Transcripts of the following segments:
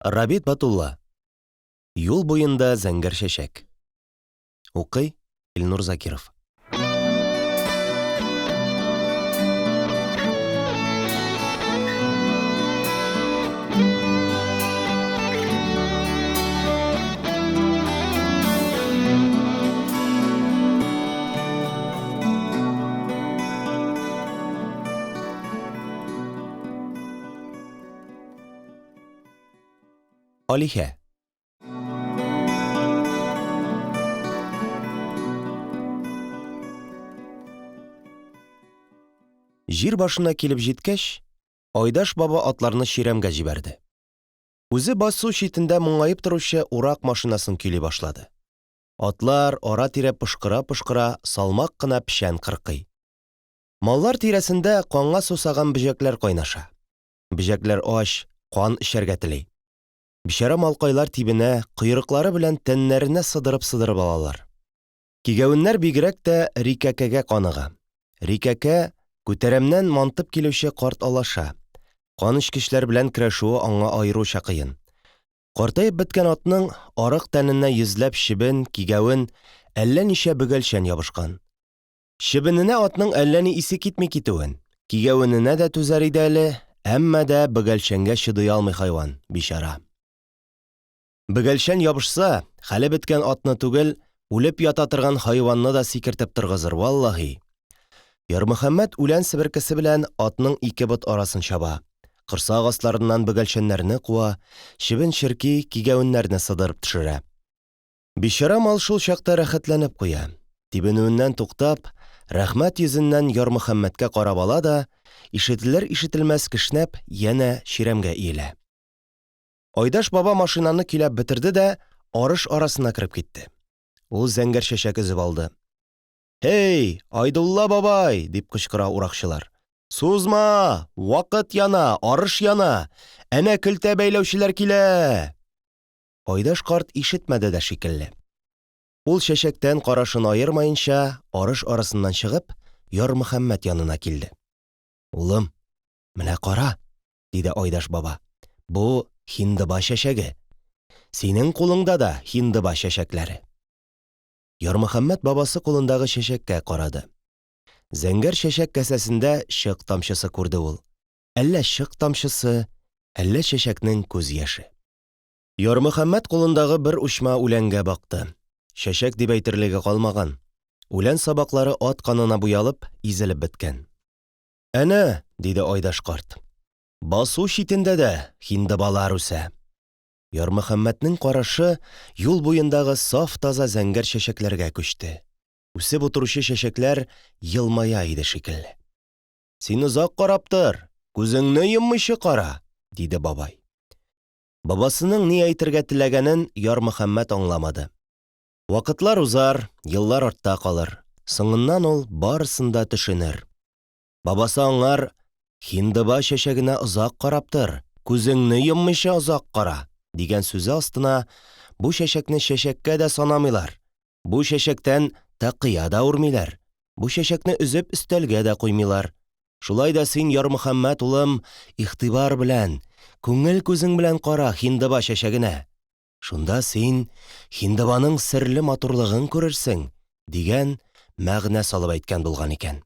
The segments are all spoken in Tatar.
Рабит Батулла. Юл буенда зәңгәр чәчәк. Укый Илнур Закиров. Алиһә. Җир башына килеп җиткәч, Айдаш баба атларны чирәмгә җибәрде. Үзе басу читендә моңаеп торучы урак машинасын көйли башлады. Атлар, ара-тирә пошкыра-пошкыра, салмак кына печән кыркый. Маллар тирәсендә канга сусаган бөҗәкләр кайнаша. Бөҗәкләр ач, кан эчәргә тели. Бичара малкайлар тибенә, койрыклары белән тәннәренә сыдырып-сыдырып алалар. Кигәвеннәр бигрәк тә Рикәкәгә каныга. Рикәкә, күтәрәмнән мантып килүче карт алаша. Кан эчкечләр белән көрәшүе аңа аеруча кыен. Картаеп беткән атның арык тәненә йөзләп чебен, кигәвен, әллә ничә бөгәлчән ябышкан. Чебененә атның әллә ни исе китми китүен, кигәвененә дә түзәр иде әле, әмма дә бөгәлчәнгә чыдый алмый хайван, бичара. Бөгәлчән ябышса, хәле беткән атны түгел, үлеп ята торган хайванны да сикертеп торгызыр, валлаһи. Ярмөхәммәт үлән себеркесе белән атның ике бот арасын чаба, корсак асларыннан бөгәлчәннәрне куа, чебен-черки, кигәвеннәрне сыдырып төшерә. Бичара мал шул чакта рәхәтләнеп куя. Тибенүеннән туктап, рәхмәт йөзеннән Ярмөхәммәткә карап ала да, ишетелер-ишетелмәс кешнәп, янә чирәмгә иелә. Айдаш баба машинаны көйләп бетерде дә, арыш арасына кереп китте. Ул зәңгәр чәчәк өзеп алды. «Һей, Айдулла бабай!» – дип кычкыра уракчылар. «Сузма! Вакыт яна, арыш яна! Әнә көлтә бәйләүчеләр килә!» Айдаш карт ишетмәде дә шикелле. Ул чәчәктән карашын аермаенча, арыш арасыннан чыгып, Ярмөхәммәт янына килде. Улым, менә кара, диде Айдаш баба. Бу хиндыба чәчәге. Синең кулыңда да хиндыба чәчәкләре. Ярмөхәммәт бабасы кулындагы чәчәккә карады. Зәңгәр чәчәк касәсендә чык тамчысы күрде ул. Әллә чык тамчысы, әллә чәчәкнең күз яше. Ярмөхәммәт кулындагы бер учма үләнгә бакты. Чәчәк дип әйтерлеге калмаган. Үлән сабаклары ат канына буялып, изелеп беткән. Әнә, диде Айдаш карт. Басу читендә дә хиндыбалар үсә. Ярмөхәммәтнең карашы юл буендагы саф-таза зәңгәр чәчәкләргә күчте. Үсеп утыручы чәчәкләр елмая иде шикелле. Син озак карап тор, күзеңне йоммыйча кара, диде бабай. Бабасының ни әйтергә теләгәнен Ярмөхәммәт аңламады. Вакытлар узар, еллар артта калыр. Соңыннан ул барысын да төшенер. Бабасы аңар, Хиндыба чәчәгенә озак карап тор, күзеңне йоммыйча озак кара, дигән сүзе астына бу чәчәкне чәчәккә дә санамыйлар, бу чәчәктән тәкыя да үрмиләр, бу чәчәкне өзеп өстәлгә дә куймыйлар, Шулай да син, Ярмөхәммәт улым, игътибар белән, күңел күзең белән кара хиндыба чәчәгенә. Шунда син хиндыбаның серле матурлыгын күрерсең, дигән мәгънә салып әйткән булган икән.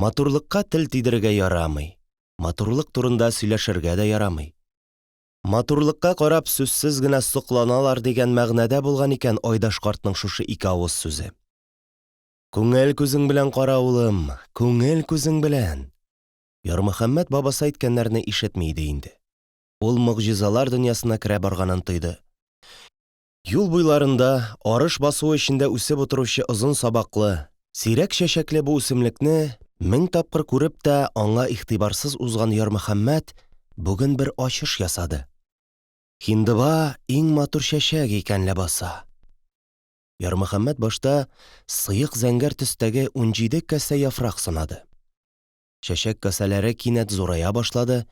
Матурлыкка тел тидерергә ярамый, матурлык турында сөйләшергә дә ярамый. Матурлыкка карап сүзсез генә сокланалар дигән мәгънәдә булган икән Айдаш картның шушы ике авыз сүзе. Күңел күзең белән кара, улым, күңел күзең белән. Ярмөхәммәт бабасы әйткәннәрне ишетми иде инде. Ул могҗизалар дөньясына керә барганын тойды. Юл буйларында, арыш басуы эчендә үсеп утыручы озын сабаклы, сирәк чәчәкле бу үсемлекне мең тапкыр күреп тә аңа игътибарсыз узган Ярмөхәммәт бүген бер ачыш ясады. Хиндыба иң матур чәчәк икән ләбаса. Ярмөхәммәт башта сыек зәңгәр төстәге 17 касә яфрак санады. Чәчәк касәләре кинәт зурая башлады,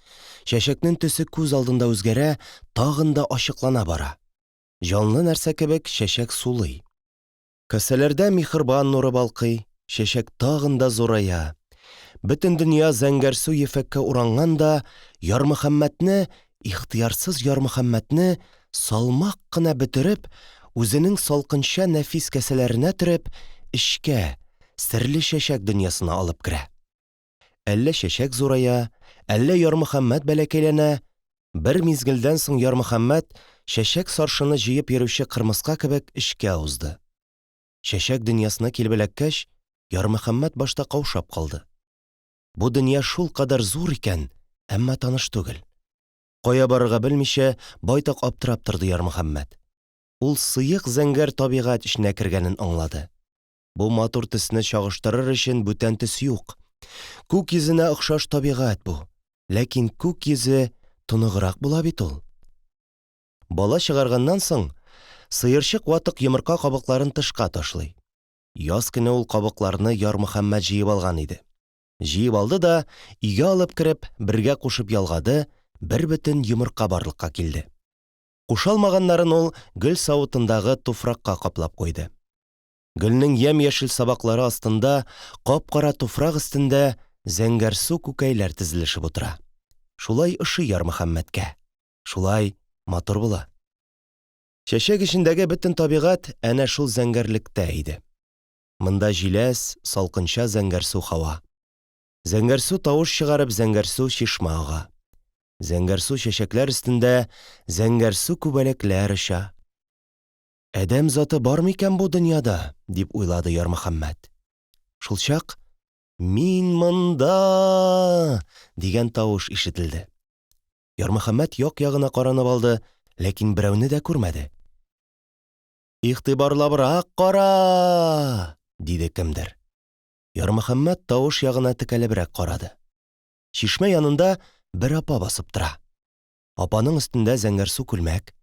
чәчәкнең төсе күз алдында үзгәрә, тагын да ачыклана бара. Җанлы нәрсә кебек чәчәк сулый. Касәләрдә михырбан нуры балкый, чәчәк тагын да зурая. Бөтен дөнья зәңгәрсу ефәккә уранган да, Ярмөхәммәтне ихтыярсыз Ярмөхәммәтне салмак кына бөтереп, үзенең салкынча нәфис кәсәләренә төреп, эчкә, серле чәчәк дөньясына алып керә. Әллә чәчәк зурая, әллә Ярмөхәммәт бәләкәйләнә, бер мизгелдән соң Ярмөхәммәт чәчәк саршыны җыеп йөрүче кырмыска кебек эчкә узды. Чәчәк дөньясына килеп эләккәч, Ярмөхәммәт башта каушап калды. Бу дөнья шулкадәр зур икән, әмма таныш түгел. Кая барырга белмичә, байтак аптырап торды Ярмөхәммәт. Ул сыек зәңгәр табигать эченә кергәнен аңлады. Бу матур төсне чагыштырыр өчен бүтән төс юк. Күк йөзенә охшаш табигать бу. Ләкин күк йөзе тоныграк була бит ул. Бала чыгарганнан соң, сыерчык ватык йомырка кабыкларын тышка ташлый. Яз көне ул кабыкларны Ярмөхәммәт җыеп алган иде. Җыеп алды да, өйгә алып кереп, бергә кушып ялгады, бербөтен йомырка барлыкка килде. Кушалмаганнарын ул гөл савытындагы туфракка каплап куйды. Гөлнең ямь-яшел сабаклары астында, кап-кара туфрак өстендә зәңгәрсу күкәйләр тезелешеп утыра. Шулай ошый Ярмөхәммәткә. Шулай матур була. Чәчәк эчендәге бөтен табигать әнә шул зәңгәрлектә иде. Монда җиләс, салкынча зәңгәрсу һава. Зәңгәрсу тавыш чыгарып зәңгәрсу чишмә ага. Зәңгәрсу чәчәкләр өстендә зәңгәрсу күбәләкләр оча. Адәм заты бар микән бу дөньяда? дип уйлады Ярмөхәммәт. Шулчак, Мин монда! дигән тавыш ишетелде. Ярмөхәммәт як-ягына каранып алды, ләкин берәүне дә күрмәде. Игътибарлабрак кара! диде кемдер. Ярмөхәммәт тавыш ягына текәлебрәк карады. Чишмә янында бер апа басып тора. Апаның өстендә зәңгәрсу күлмәк.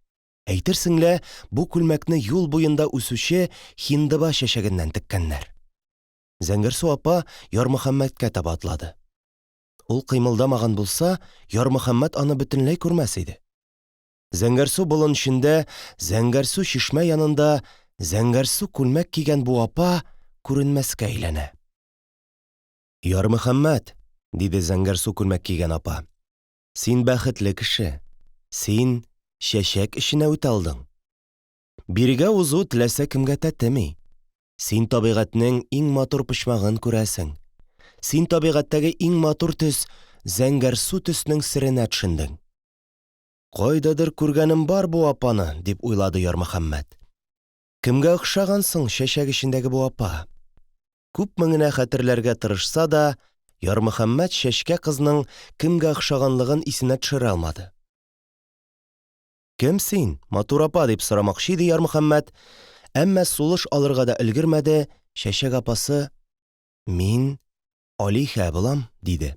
Әйтерсең лә, бу күлмәкне юл буенда үсүче хиндыба чәчәгеннән теккәннәр. Зәңгәрсу апа Ярмөхәммәткә таба атлады. Ул кыймылдамаган булса, Ярмөхәммәт аны бөтенләй күрмәс иде. Зәңгәрсу болын эчендә, зәңгәрсу чишмә янында зәңгәрсу күлмәк кигән бу апа күренмәскә әйләнә. Ярмөхәммәт, диде зәңгәрсу күлмәк кигән апа, син бәхетле кеше. Син чәчәк эченә үтә алдың. Бирегә узу теләсә кемгә тәтеми. Син табигатьнең иң матур почмагын күрәсең. Син табигатьтәге иң матур төс, зәңгәрсу төснең серенә төшендең. Кайдадыр күргәнем бар бу апаны, дип уйлады Ярмөхәммәт. Кемгә охшаган соң чәчәк эчендәге бу апа? Күпме генә хәтерләргә тырышса да, Ярмөхәммәт чәчкә кызның кемгә охшаганлыгын исенә төшерә алмады. Кем син, матур апа, дип сорамакчы иде Ярмөхәммәт, әмма сулыш алырга да өлгермәде, чәчәк апасы, Мин Алихә булам, диде.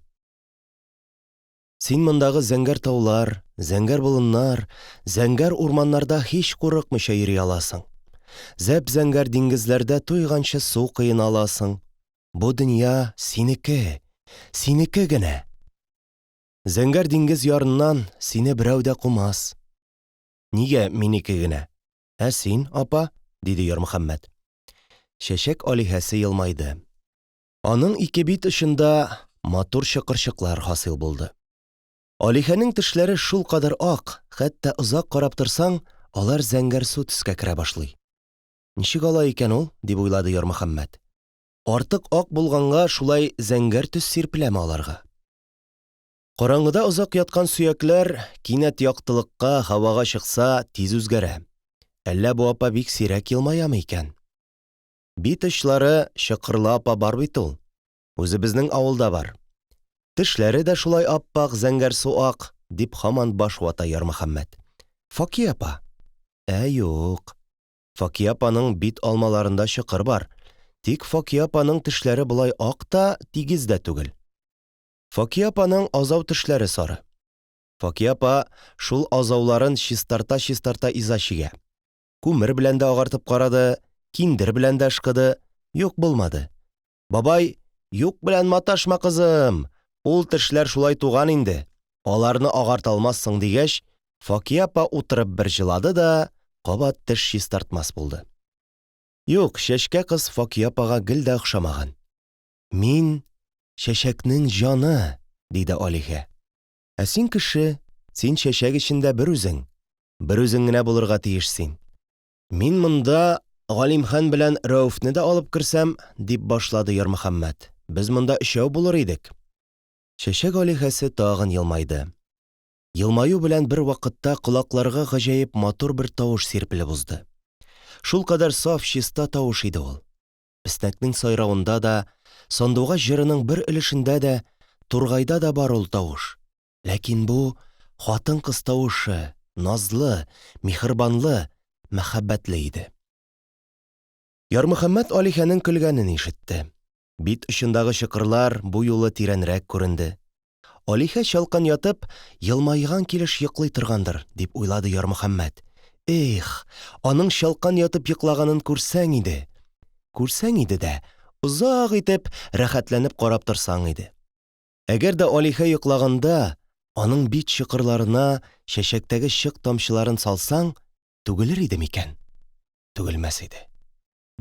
Син мондагы зәңгәр таулар, зәңгәр болыннар, зәңгәр урманнарда һич курыкмыйча йөри аласың. Зәп-зәңгәр диңгезләрдә туйганчы су коена аласың. Бу дөнья синеке, синеке генә. Зәңгәр диңгез ярыннан сине берәү дә кумас. Нигә минеке генә? Ә син, апа? диде Ярмөхәммәт. Чәчәк алиһәсе елмайды. Аның ике бит очында матур чокырчыклар хасил булды. Алиһәнең тешләре шулкадәр ак, хәтта озак карап торсаң, алар зәңгәрсу төскә керә башлый. Ничек алай икән ул? дип уйлады Ярмөхәммәт. Артык ак булганга шулай зәңгәр төс сирпеләме аларга? Караңгыда озак яткан сөякләр кинәт яктылыкка, һавага чыкса, тиз үзгәрә. Әллә бу апа бик сирәк елмаямы икән? Бит очлары чокырлы апа бар бит ул. Үзебезнең авылда бар. Тешләре дә шулай ап-ак, зәңгәрсу ак, дип һаман баш вата Ярмөхәммәт. Факия апа. Ә юк. Факия апаның бит алмаларында чокыр бар. Тик Факия апаның тешләре болай ак та, тигез дә түгел. Факия апаның азау тешләре сары. Факия апа шул азауларын чистарта-чистарта иза чигә. Күмер белән дә агартып карады, киндер белән дә ышкыды, юк булмады. Бабай, юк белән маташма, кызым, ул тешләр шулай туган инде, аларны агарта алмассың, дигәч, Факия апа утырып бер җылады да, кабат теш чистартмас булды. Юк, чәчкә кыз Факия апага гел дә охшамаган. Мин, чәчәкнең җаны, диде Алиһә. Ә син кеше. Син чәчәк эчендә бер үзең, бер үзең генә булырга тиеш син. Мин монда Галимхан белән Рәүфне дә алып керсәм, дип башлады Ярмөхәммәт, без монда өчәү булыр идек. Чәчәк алиһәсе тагын елмайды. Елмаю белән бер вакытта колакларга гаҗәеп матур бер тавыш сирпелеп узды. Шулкадәр саф, чиста тавыш иде ул. Песнәкнең сайравында да, сандугач җырының бер өлешендә дә, тургайда да бар ул тавыш. Ләкин бу хатын-кыз тавышы назлы, миһербанлы, мәхәббәтле иде. Ярмөхәммәт Алихәнең көлгәнен ишетте. Бит очындагы чокырлар бу юлы тирәнрәк күренде. Алихә чалкан ятып, елмайган килеш йоклый торгандыр, дип уйлады Ярмөхәммәт. Эх, аның чалкан ятып йоклаганын күрсәң иде! Күрсәң иде дә, озак итеп, рәхәтләнеп карап торсаң иде. Әгәр дә Алихә йоклаганда, аның бит чокырларына чәчәктәге чык тамчыларын салсаң, түгелер иде микән? Түгелмәс иде.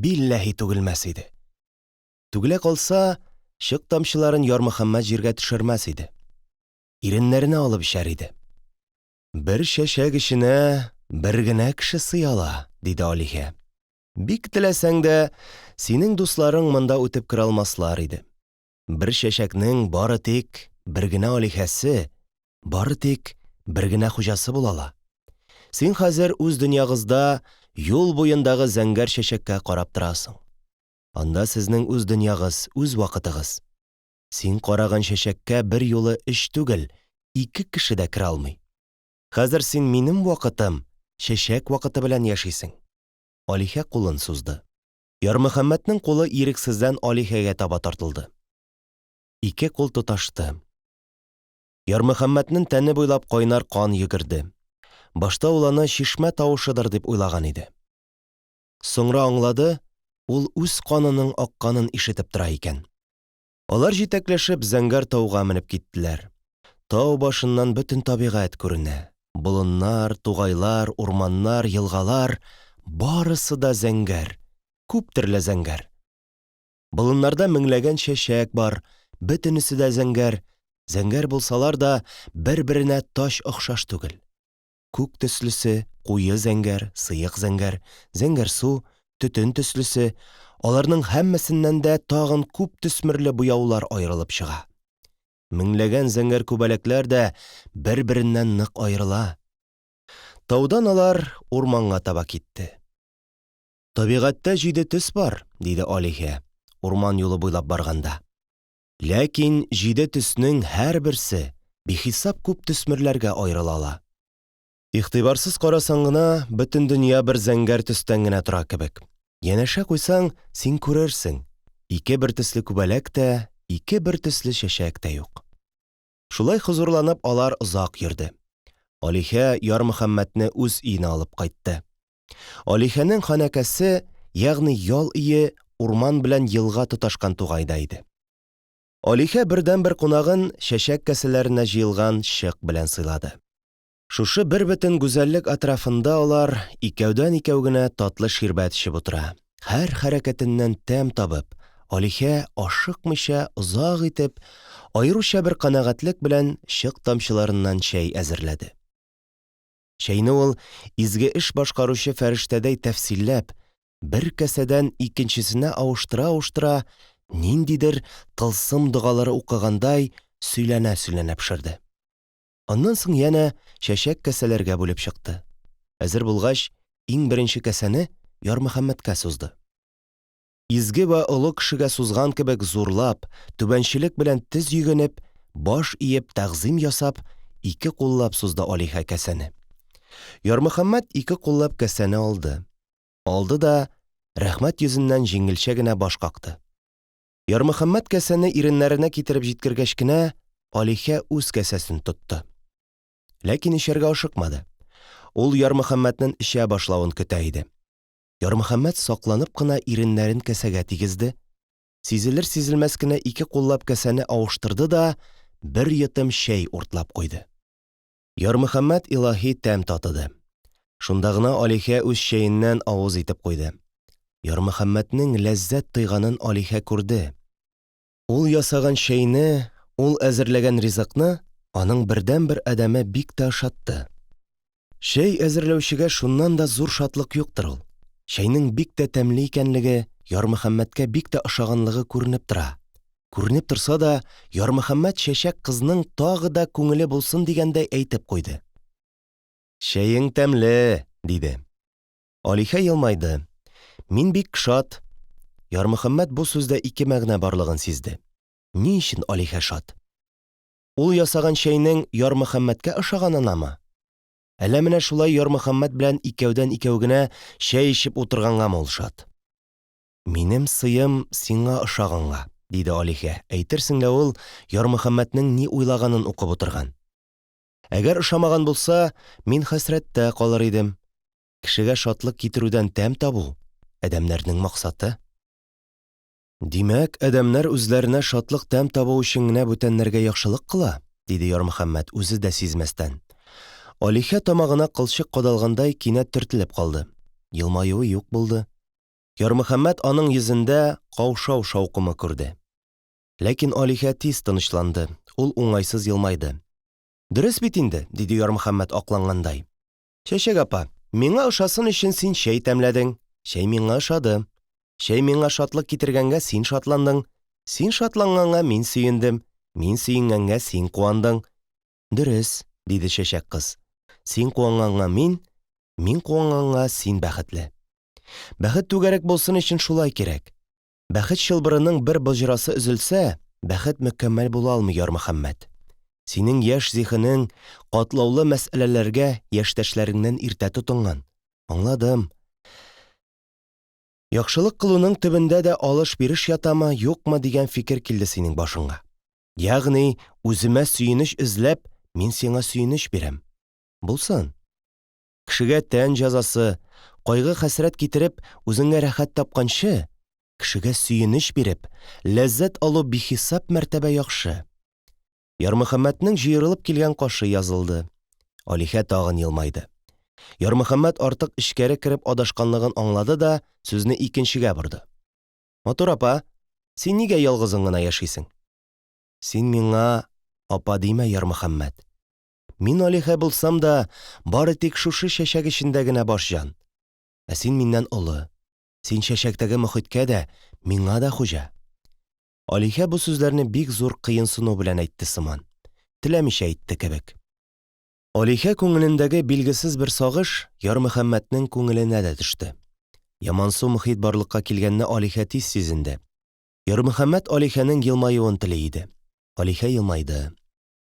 Билләһи түгелмәс иде. Түгелә калса, чык тамчыларын Ярмөхәммәт җиргә төшермәс иде. Иреннәренә алып эчәр иде. Бер чәчәк эченә бер генә кеше сыя ала, диде Алихә. Бик теләсәң дә, синең дусларың монда үтеп керә алмаслар иде. Бер чәчәкнең бары тик бер генә алиһәсе, бары тик бер генә хуҗасы була ала. Син хәзер үз дөньягызда юл буендагы зәңгәр чәчәккә карап торасың. Анда сезнең үз дөньягыз, үз вакытыгыз. Син караган чәчәккә бер юлы өч түгел, ике кеше дә керә алмый. Хәзер син минем вакытым, чәчәк вакыты белән яшисең. Алиһә кулын сузды. Ярмөхәммәтнең кулы ирексездән Алиһәгә таба тартылды. Ике кул тоташты. Ярмөхәммәтнең тәне буйлап кайнар кан йөгерде. Башта ул аны чишмә тавышыдыр дип уйлаган иде. Соңра аңлады, ул үз канының акканын ишетеп тора икән. Алар җитәкләшеп зәңгәр тауга менеп киттеләр. Тау башыннан бөтен табигать күренә. Болыннар, тугайлар, урманнар, елгалар, барысы да зәңгәр, күп төрле зәңгәр. Болыннарда меңләгән чәчәк бар, бөтенесе дә зәңгәр. Зәңгәр булсалар да, бер-беренә тач охшаш түгел. Күк төслесе, куе зәңгәр, сыек зәңгәр, зәңгәрсу, төтен төслесе, аларның һәммәсеннән дә тагын күп төсмерле буяулар аерылып чыга. Меңләгән зәңгәр күбәләкләр дә бер-береннән нык аерыла. Таудан алар урманга таба китте. Табигатьтә җиде төс бар, диде Алиһә, урман юлы буйлап барганда. Ләкин җиде төснең һәрберсе бихисап күп төсмерләргә аерыла ала. Игътибарсыз карасаң гына, бөтен дөнья бер зәңгәр төстән генә тора кебек. Янәшә куйсаң, син күрерсең, ике бертөсле күбәләк тә, ике бертөсле чәчәк тә юк. Шулай хозурланып алар озак йөрде. Алиһә Ярмөхәммәтне үз өенә алып кайтты. Алиһәнең ханәкәсе, ягъни ял өе, урман белән елга тоташкан тугайда иде. Алиһә бердәнбер кунагын чәчәк кәсәләренә җыелган чык белән сыйлады. Шушы бербөтен гүзәллек әтрафында алар икәүдән-икәү генә татлы ширбәт эчеп утыра. Һәр хәрәкәтеннән тәм табып, Алиһә ашыкмыйча, озак итеп, аеруча бер канәгатьлек белән чык тамчыларыннан чәй әзерләде. Чәйне ул, изге эш башкаручы фәрештәдәй тәфсилләп, бер касәдән икенчесенә авыштыра-авыштыра, ниндидер тылсым догалары укыгандай, сөйләнә-сөйләнә пешерде. Аннан соң янә чәчәк касәләргә бүлеп чыкты. Әзер булгач, иң беренче касәне Ярмөхәммәткә сузды. Изге вә олы кешегә сузган кебек зурлап, түбәнчелек белән тез йөгенеп, баш иеп тәгъзыйм ясап, ике куллап сузды Алиһә касәне. Ярмөхәммәт ике куллап касәне алды. Алды да, рәхмәт йөзеннән җиңелчә генә баш какты. Ярмөхәммәт касәне иреннәренә китереп җиткергәч кенә, Алиһә үз касәсен тотты. Ләкин эчәргә ашыкмады. Ул Ярмөхәммәтнен эчә башлавын көтә иде. Ярмөхәммәт сакланып кына иреннәрен кәсәгә тигезде, сизелер-сизелмәс кенә ике куллап кәсәне авыштырды да бер йотым чәй уртлап куйды. Ярмөхәммәт илаһи тәм татыды. Шунда гына Алиһә үз чәеннән авыз итеп куйды. Ярмөхәммәтнең ләззәт тойганын Алиһә күрде. Ул ясаган чәйне, ул әзерләгән ризыкны аның бердәнбер адәме бик тә ошатты. Чәй әзерләүчегә шуннан да зур шатлык юктыр ул. Чәйнең бик тә тәмле икәнлеге, Ярмөхәммәткә бик тә ошаганлыгы күренеп тора. Күренеп торса да, Ярмөхәммәт чәчәк кызның тагы да күңеле булсын дигәндәй әйтеп куйды. Чәең тәмле, диде. Алихә елмайды. Мин бик шат. Ярмөхәммәт бу сүздә ике мәгънә барлыгын сизде. Ни өчен Алихә шат? Ул ясаган чәйнең Ярмөхәммәткә ошаганынамы? Әллә менә шулай Ярмөхәммәт белән икәүдән-икәү генә чәй эчеп утыргангамы ул шат? Минем сыем сиңа ошаганга, диде Алихә, әйтерсең лә ул Ярмөхәммәтнең ни уйлаганын укып утырган. Әгәр ошамаган булса, мин хәсрәттә калыр идем. Кешегә шатлык китерүдән тәм табу, адәмнәрнең максаты. Димәк, адәмнәр үзләренә шатлык-тәм табу өчен генә бүтәннәргә яхшылык кыла? диде Ярмөхәммәт, үзе дә сизмәстән. Алихә тамагына кылчык кадалгандай кинәт төртелеп калды. Елмаюы юк булды. Ярмөхәммәт аның йөзендә каушау шаукымы күрде. Ләкин Алихә тиз тынычланды, ул уңайсыз елмайды. Дөрес бит инде, диде Ярмөхәммәт аклангандай. Чәчәк апа, миңа ошасын өчен син чәй тәмләдең. Чәй миңа ошады. Чәй миңа шатлык китергәнгә син шатландың. Син шатланганга мин сөендем. Мин сөенгәнгә син куандың. Дөрес, диде Чәчәк кыз. Син куанганга мин, мин куанганга син бәхетле. Бәхет түгәрәк булсын өчен шулай кирәк. Бәхет чылбырының бер боҗрасы өзелсә, бәхет мөкәммәл була алмый, Ярмөхәммәт. Синең яшь зиһенең катлаулы мәсьәләләргә яшьтәшләреңнән иртә тотынган. Аңладым. Яхшылык кылуның төбендә дә алыш-биреш ятамы, юкмы дигән фикер килде синең башыңа. Ягъни, үземә сөенеч эзләп, мин сиңа сөенеч бирәм. Булсын. Кешегә тән җәзасы, кайгы-хәсрәт китереп, үзеңә рәхәт тапканчы, кешегә сөенеч биреп, ләззәт алу бихисап мәртәбә яхшы. Ярмөхәммәтнең җыерылып килгән кашы язылды. Алихә тагын елмайды. Ярмөхәммәт артык эчкәре кереп адашканлыгын аңлады да сүзне икенчегә борды. Матур апа, син нигә ялгызың гына яшисең? Син миңа апа димә, Ярмөхәммәт. Мин алиһә булсам да, бары тик шушы чәчәк эчендә генә баш җан. Ә син миннән олы. Син чәчәктәге мохиткә дә, миңа да хуҗа. Алиһә бу сүзләрне бик зур кыенсыну белән әйтте сыман. Теләмичә әйтте кебек. Алиһә күңелендәге билгесез бер сагыш Ярмөхәммәтнең күңеленә дә төште. Ямансу мохит барлыкка килгәнне Алиһә тиз сизенде. Ярмөхәммәт Алиһәнең елмаюын тели иде. Алиһә елмайды.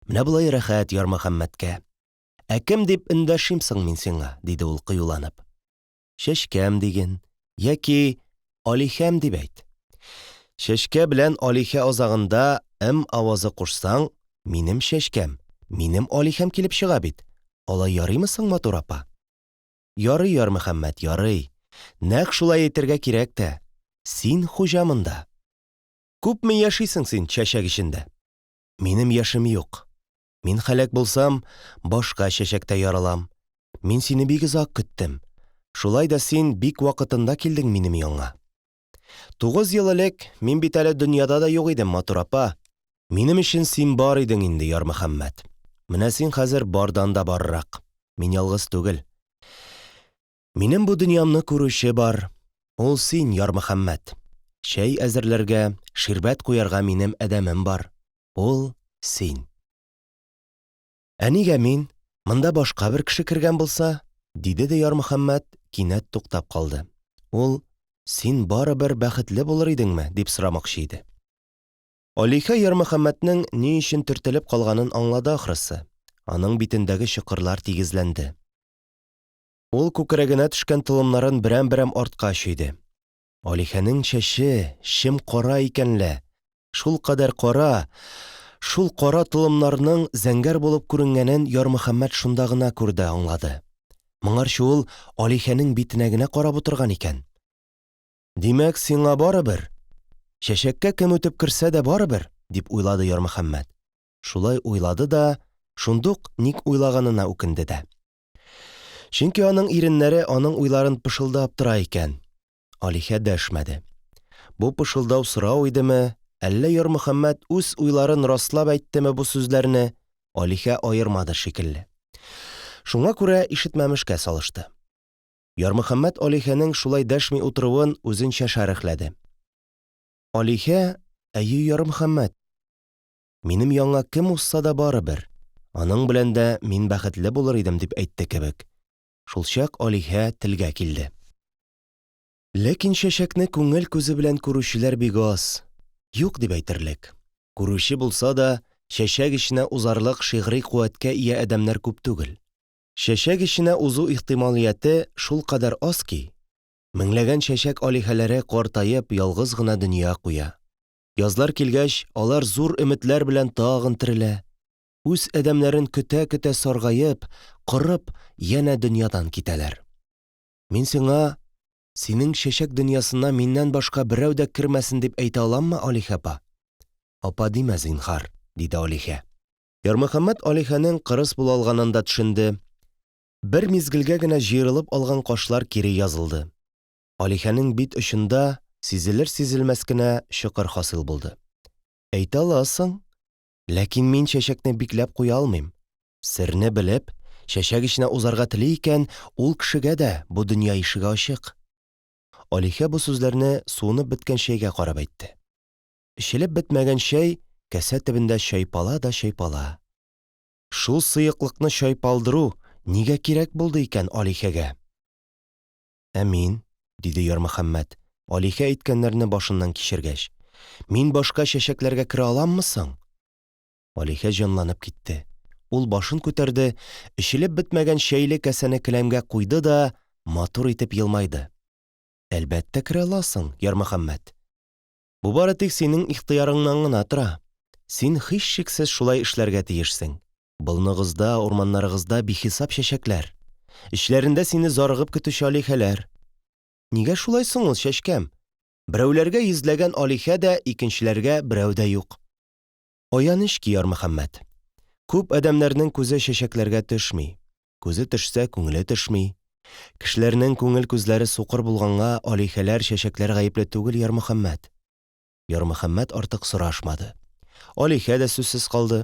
Менә болай рәхәт Ярмөхәммәткә. Ә кем дип эндәшим соң мин сиңа? диде ул кыюланып. Чәчкәм диген, яки Алихәм дип әйт. Чәчкә белән Алихә азагында м авазы кушсаң, минем чәчкәм, минем Алихәм килеп чыга бит. Алай ярыймы соң, матур апа? Ярый, Ярмөхәммәт, ярый. Нәкъ шулай әйтергә кирәк тә. Син хуҗа монда. Күпме яшисең син чәчәк эчендә? Минем яшем юк. Мин һәлак булсам, башка чәчәктә яралам. Мин сине бик озак көттем. Шулай да син бик вакытында килдең минем янга. Тугыз ел элек мин бит әле дөньяда да юк идем, матур апа. Минем өчен син бар идең инде, Ярмөхәммәт. Менә син хәзер бардан да баррак. Мин ялгыз түгел. Минем бу дөньямны күрүче бар. Ул син, Ярмөхәммәт. Чәй әзерләргә, ширбәт куярга минем адәмем бар. Ул син. Ә нигә мин? Монда башка бер кеше кергән булса? диде дә Ярмөхәммәт, кинәт туктап калды. Ул, Син барыбер бәхетле булыр идеңме? дип сорамакчы иде. Алихә Ярмөхәммәтнең ни өчен төртелеп калганын аңлады ахрысы. Аның битендәге чокырлар тигезләнде. Ул күкрәгенә төшкән толымнарын берәм-берәм артка чөйде. Алихәнең чәче чем кара икән лә. Шулкадәр кара, шул кара толымнарның зәңгәр булып күренгәнен Ярмөхәммәт шунда гына күрде, аңлады. Моңарчы ул Алихәнең битенә генә карап утырган икән. Димәк, сиңа барыбер. Чәчәккә кем үтеп керсә дә барыбер, дип уйлады Ярмөхәммәт. Шулай уйлады да, шундук ник уйлаганына үкенде дә. Чөнки аның иреннәре аның уйларын пышылдап тора икән. Алихә дәшмәде. Бу пышылдау сорау идеме, әллә Ярмөхәммәт үз уйларын раслап әйттеме бу сүзләрне? Алиһә аермады шикелле. Шуңа күрә ишетмәмешкә салышты. Ярмөхәммәт Алиһәнең шулай дәшми утыруын үзенчә шәрехләде. Алиһә, Әйе, Ярмөхәммәт. Минем янга кем узса да барыбер. Аның белән дә мин бәхетле булыр идем, дип әйтте кебек. Шулчак Алиһә телгә килде. Ләкин чәчәкне күңел күзе белән күрүчеләр бик аз, юк дип әйтерлек. Күрүче булса да, чәчәк эченә узарлык шигъри куәткә ия адәмнәр күп түгел. Чәчәк эченә узу ихтималияте шулкадәр аз ки, меңләгән чәчәк алиһәләре картаеп ялгыз гына дөнья куя. Язлар килгәч, алар зур өметләр белән тагын терелә. Үз адәмнәрен көтә-көтә саргаеп, корып, янә дөньядан китәләр. Мин сиңа, синең чәчәк дөньясына миннән башка берәү дә кермәсен дип әйтә аламмы, Алихә апа? Апа димә, зинһар, диде Алихә. Ярмөхәммәт Алихәнең кырыс була алганын да төшенде. Бер мизгелгә генә җыерылып алган кашлар кире язылды. Алихәнең бит очында сизелер-сизелмәс кенә чокыр хасил булды. Әйтә аласың, Ләкин мин чәчәкне бикләп куя алмыйм. Серне белеп, чәчәк эченә узарга тели икән, ул кешегә дә бу дөнья ишеге ачык. Алихә бу сүзләрне суынып беткән чәйгә карап әйтте. Эчелеп бетмәгән чәй касә төбендә чайпала да чайпала. Шул сыеклыкны чайпалдыру нигә кирәк булды икән Алихәгә? Ә мин? диде Ярмөхәммәт, Алихә әйткәннәрне башыннан кичергәч. Мин башка чәчәкләргә керә аламмы соң? Алихә җанланып китте. Ул башын күтәрде, эчелеп бетмәгән чәйле касәне келәмгә куйды да матур итеп елмайды. Әлбәттә керә аласың, Ярмөхәммәт. Бу бары тик синең ихтыярыңнан гына тора. Син һичшиксез шулай эшләргә тиешсең. Болыныгызда, урманнарыгызда бихисап чәчәкләр. Эчләрендә сине зарыгып көтүче алиһәләр. Нигә шулай соң ул, чәчкәм? Берәүләргә йөзләгән алиһә дә, икенчеләргә берәү дә юк. Аяныч ки, Ярмөхәммәт. Күп адәмнәрнең күзе чәчәкләргә төшми. Күзе төшсә, күңеле төшми. Кешеләрнең күңел күзләре сукыр булганга алиһәләр, чәчәкләр гаепле түгел, Ярмөхәммәт. Ярмөхәммәт артык сорашмады. Алиһә дә сүзсез калды.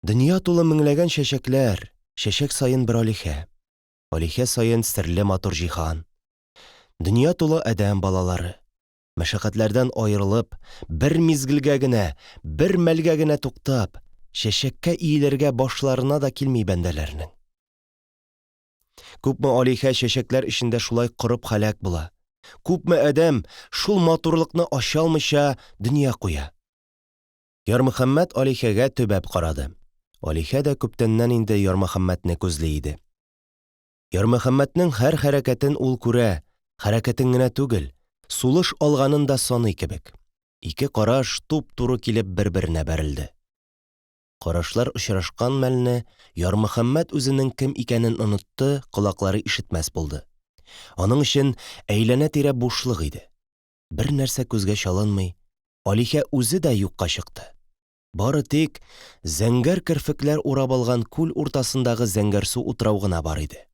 Дөнья тулы меңләгән чәчәкләр, чәчәк саен бер алиһә. Алиһә саен серле матур җиһан. Дөнья тулы адәм балалары. Мәшәкатьләрдән аерылып, бер мизгелгә генә, бер мәлгә генә туктап, чәчәккә иелергә башларына да килми бәндәләрнең. Күпме алиһә чәчәкләр эчендә шулай корып һәлак була. Күпме адәм шул матурлыкны ачалмыйча дөнья куя. Ярмөхәммәт Алихәгә төбәп карады. Алихә дә күптәннән инде Ярмөхәммәтне күзли иде. Ярмөхәммәтнең һәр хәрәкәтен ул күрә, хәрәкәтен генә түгел, сулыш алганын да саный кебек. Ике караш туп-туры килеп бер-беренә бәрелде. Карашлар очрашкан мәлне Ярмөхәммәт үзенең кем икәнен онытты, колаклары ишетмәс булды. Аның өчен әйләнә-тирә бушлык иде. Бер нәрсә күзгә чалынмый, Алихә үзе дә юкка чыкты. Бары тик зәңгәр керфекләр урап алган күл уртасындагы зәңгәрсу утрау гына бар иде.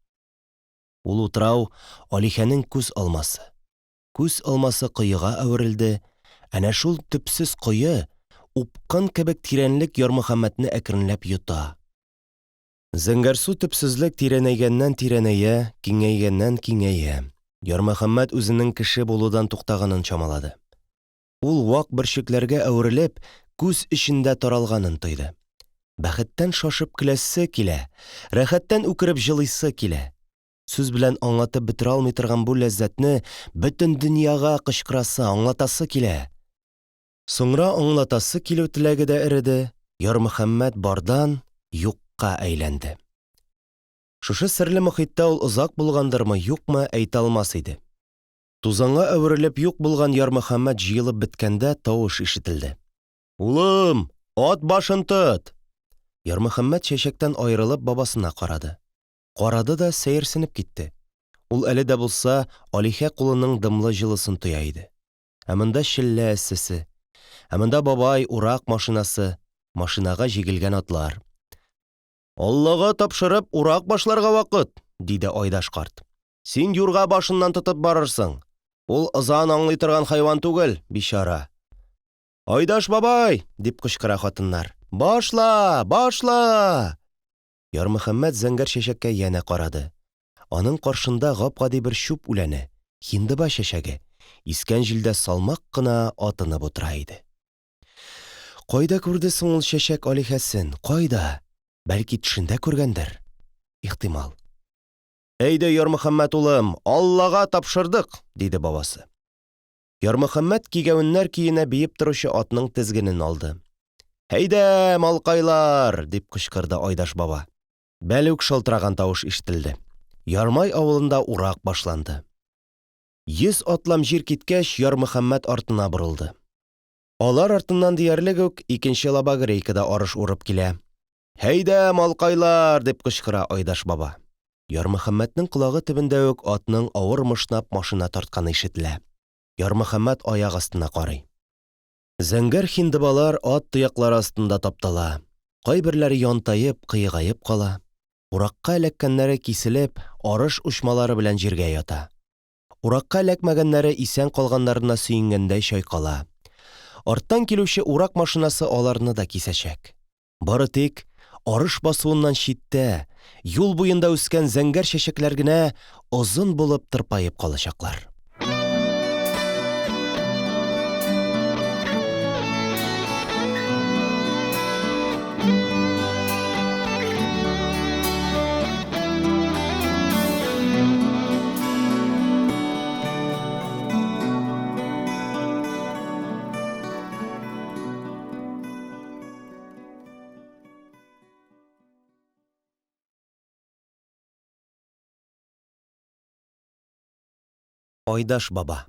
Ул утрау Алихәнең күз алмасы. Күз алмасы коега әверелде, әнә шул төпсез кое, упкын кебек тирәнлек Ярмөхәммәтне әкренләп йота. Зәңгәрсу төпсезлек тирәнәйгәннән-тирәнәя, киңәйгәннән-киңәя. Ярмөхәммәт үзенең кеше булудан туктаганын чамалады. Ул вак бөрчекләргә әверелеп, күз эчендә таралганын тойды. Бәхеттән шашып көләсе килә, рәхәттән үкереп җылыйсы килә. Сүз белән аңлатып бетерә алмый торган бу ләззәтне бөтен дөньяга кычкырасы, аңлатасы килә. Соңра аңлатасы килү теләге дә эреде, Ярмөхәммәт бардан юкка әйләнде. Шушы серле мохиттә ул озак булгандырмы, юкмы, әйтә алмас иде. Тузанга әверелеп юк булган Ярмөхәммәт җыелып беткәндә тавыш ишетелде. Улым, ат башын тот! Ярмөхәммәт чәчәктән аерылып бабасына карады. Карады да сәерсенеп китте. Ул әле дә булса Алихә кулының дымлы җылысын тоя иде. Ә монда челлә эссесе. Ә монда бабай, урак машинасы, машинага җигелгән атлар. Аллага тапшырып, урак башларга вакыт, диде Айдаш карт. Син юрга башыннан тотып барырсың. Ул ызан аңлый торган хайван түгел, бичара. Айдаш бабай! дип кычкыра хатыннар. Башла! Башла! Ярмөхәммәт зәңгәр чәчәккә янә карады. Аның каршында гап-гади бер чүп үләне, хиндыба чәчәге, искән җилдә салмак кына атынып утыра иде. Кайда күрде соң ул чәчәк алиһәсен, кайда? Бәлки төшендә күргәндер? Ихтимал. Әйдә, Ярмөхәммәт улым, Аллага тапшырдык, диде бабасы. Ярмөхәммәт кигәвеннәр көенә биеп торучы атның тезгенен алды. Әйдә, малкайлар! дип кычкырды Айдаш баба. Бәлүк шалтыраган тавыш ишетелде. Ярмай авылында урак башланды. 100 атлам җир киткәч, Ярмөхәммәт артына борылды. Алар артыннан диярлек үк икенче лабагрейка да арыш урып килә. Һәйдә, малкайлар! дип кычкыра Айдаш баба. Ярмөхәммәтнең колагы төбендә үк атның авыр мышнап машина тартканы ишетелә. Ярмөхәммәт аяк астына карый. Зәңгәр хиндыбалар ат тояклары астында таптала. Кайберләре янтаеп, кыегаеп кала. Уракка эләккәннәре киселеп, арыш учмалары белән җиргә ята. Уракка эләкмәгәннәре исән калганнарына сөенгәндәй чайкала. Арттан килүче урак машинасы аларны да кисәчәк. Бары тик арыш басуыннан читтә, юл буенда үскән зәңгәр чәчәкләр генә озын булып тырпаеп калачаклар. Айдаш баба.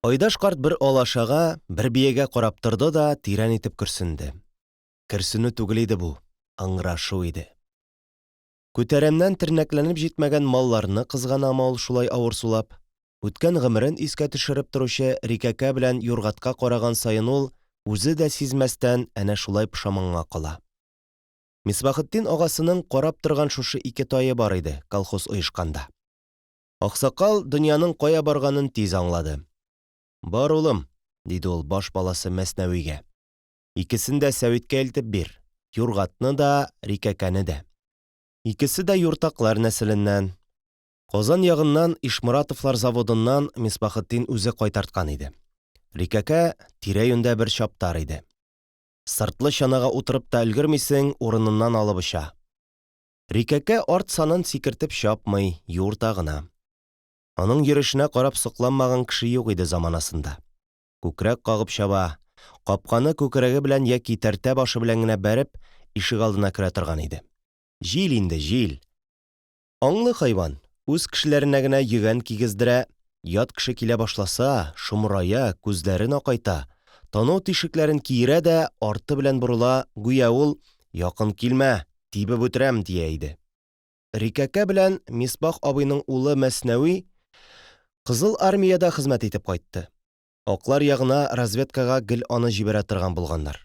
Айдаш карт бер алашага, бер биягә карап торды да тирән итеп көрсенде. Керсенү түгел иде бу, ыңгырашу иде. Күтәрәмнән тернәкләнеп җитмәгән малларны кызганамы ул шулай авыр сулап? Үткән гомерен искә төшереп торучы Рикәкә белән Юргатка караган саен ул, үзе дә сизмәстән, әнә шулай пошаманга кала. Мисбахетдин агасының карап торган шушы ике тае бар иде колхоз оешканда. Аксакал дөньяның кая барганын тиз аңлады. Бар, улым, диде ул баш баласы Мәснәвигә. Икесен дә сәвиткә илтеп бир, Юргатны да, Рикәкәне дә. Икесе дә юртаклар нәселеннән. Казан ягыннан Ишморатовлар заводыннан Мисбахетдин үзе кайтарткан иде. Рикәкә тирә-юньдә бер чаптар иде. Сыртлы чанага утырып та өлгермисең, урыныннан алып оча. Рикәкә арт санын сикертеп чапмый, юырта гына. Аның йөрешенә карап сокланмаган кеше юк иде заманасында. Күкрәк кагып чаба, капканы күкрәге белән яки тәртә башы белән генә бәреп, ишегалдына керә торган иде. Җил инде, җил. Аңлы хайван, үз кешеләренә генә йөгән кигездерә, ят кеше килә башласа, шомырая, күзләрен акайта, танау тишекләрен киерә дә арты белән борыла, гүя ул, Якын килмә, тибеп үтерәм, дия иде. Рикәкә белән Мисбах абыйның улы Мәснәви Кызыл армиядә хезмәт итеп кайтты. Аклар ягына разведкага гел аны җибәрә торган булганнар.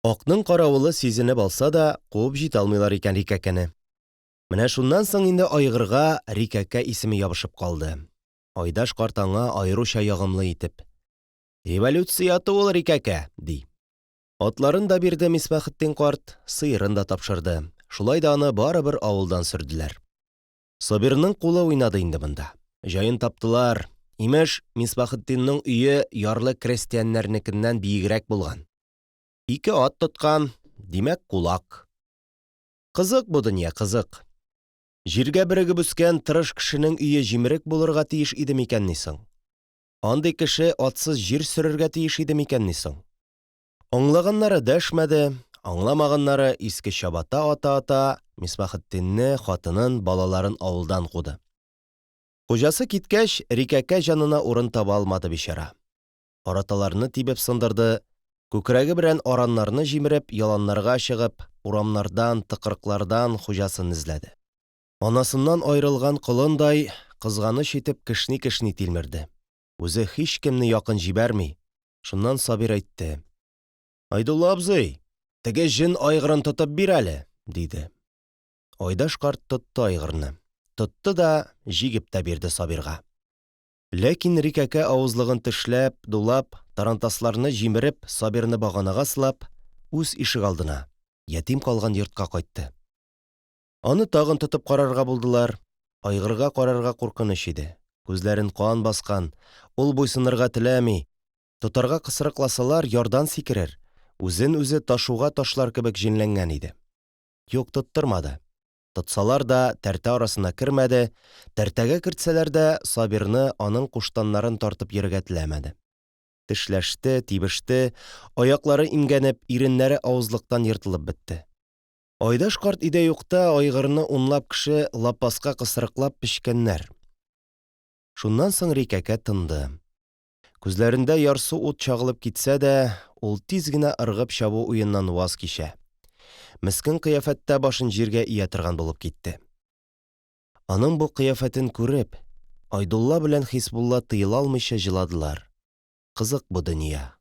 Акның каравылы сизенеп алса да, куып җитә алмыйлар икән Рикәкәне. Менә шуннан соң инде айгырга Рикәкә исеме ябышып калды. Айдаш карт аңа аеруча ягымлы итеп: Революция аты ул Рикәкә, ди. Атларын да бирде Мисбахетдин карт, сыерын да тапшырды. Шулай да аны барыбер авылдан сөрделәр. Сабирның кулы уйнады инде монда. Җаен таптылар. Имеш, Мисбахетдинның өе ярлы крестьяннәрнекеннән биегрәк булган. Ике ат тоткан, димәк, кулак. Кызык бу дөнья, кызык. Җиргә берегеп үскән тырыш кешенең өе җимерек булырга тиеш иде микәнни соң? Андый кеше атсыз җир сөрергә тиеш иде микәнни соң? Аңлаганнары дәшмәде, аңламаганнары иске чабата ата-ата Мисбахетдинне, хатынын, балаларын авылдан куды. Хуҗасы киткәч, Рикәкә җанына урын таба алмады бичара. Араталарны тибеп сындырды, күкрәге белән араннарны җимереп, яланнарга чыгып, урамнардан, тыкрыклардан хуҗасын эзләде. Анасыннан аерылган колындай, кызганыч итеп кешни-кешни тилмерде. Үзе һичкемне якын җибәрми. Шуннан Сабир әйтте. Айдулла абзый! Теге җен айгырын тотып бир әле, диде. Айдаш карт тотты айгырны. Тотты да, җигеп тә бирде Сабирга. Ләкин Рикәкә авызлыгын тешләп, дулап, тарантасларны җимереп, Сабирны баганага сылап, үз ишегалдына, ятим калган йортка кайтты. Аны тагын тотып карарга булдылар. Айгырга карарга куркыныч иде. Күзләрен кан баскан, ул буйсынырга теләми, тотарга кысрыкласалар, ярдан сикерер, үзен-үзе ташуга ташлар кебек җенләнгән иде. Юк, тоттырмады. Тотсалар да, тәртә арасына кермәде, тәртәгә кертсәләр дә, Сабирны, аның куштаннарын тартып йөрергә теләмәде. Тешләште, тибеште, аяклары имгәнеп, иреннәре авызлыктан ертылып бетте. Айдаш карт өйдә юкта айгырны унлап кеше лапаска кысрыклап печкәннәр. Шуннан соң Рикәкә тынды. Күзләрендә ярсу ут чагылып китсә дә, ул тиз генә ыргып чабу уеннан ваз кичә. Мескен кыяфәттә башын җиргә ия торган булып китте. Аның бу кыяфәтен күреп, Айдулла белән Хисбулла тыела алмыйча җыладылар. Кызык бу дөнья.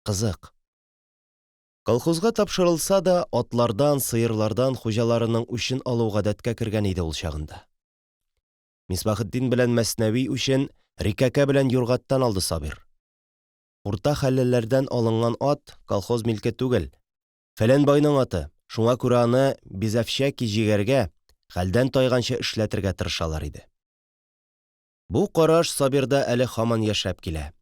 Кызык. Колхозга тапшырылса да, атлардан, сыерлардан хуҗаларының үчен алу гадәткә кергән иде ул чагында. Мисбахетдин белән Мәснәви үчен Рикәкә белән Юргаттан алды Сабир. Урта хәллеләрдән алынган ат колхоз милке түгел, фәлән байның аты, шуңа күрә аны бизәвчәки җигәргә, хәлдән тайганчы эшләтергә тырышалар иде. Бу караш Сабирда әле һаман яшәп килә.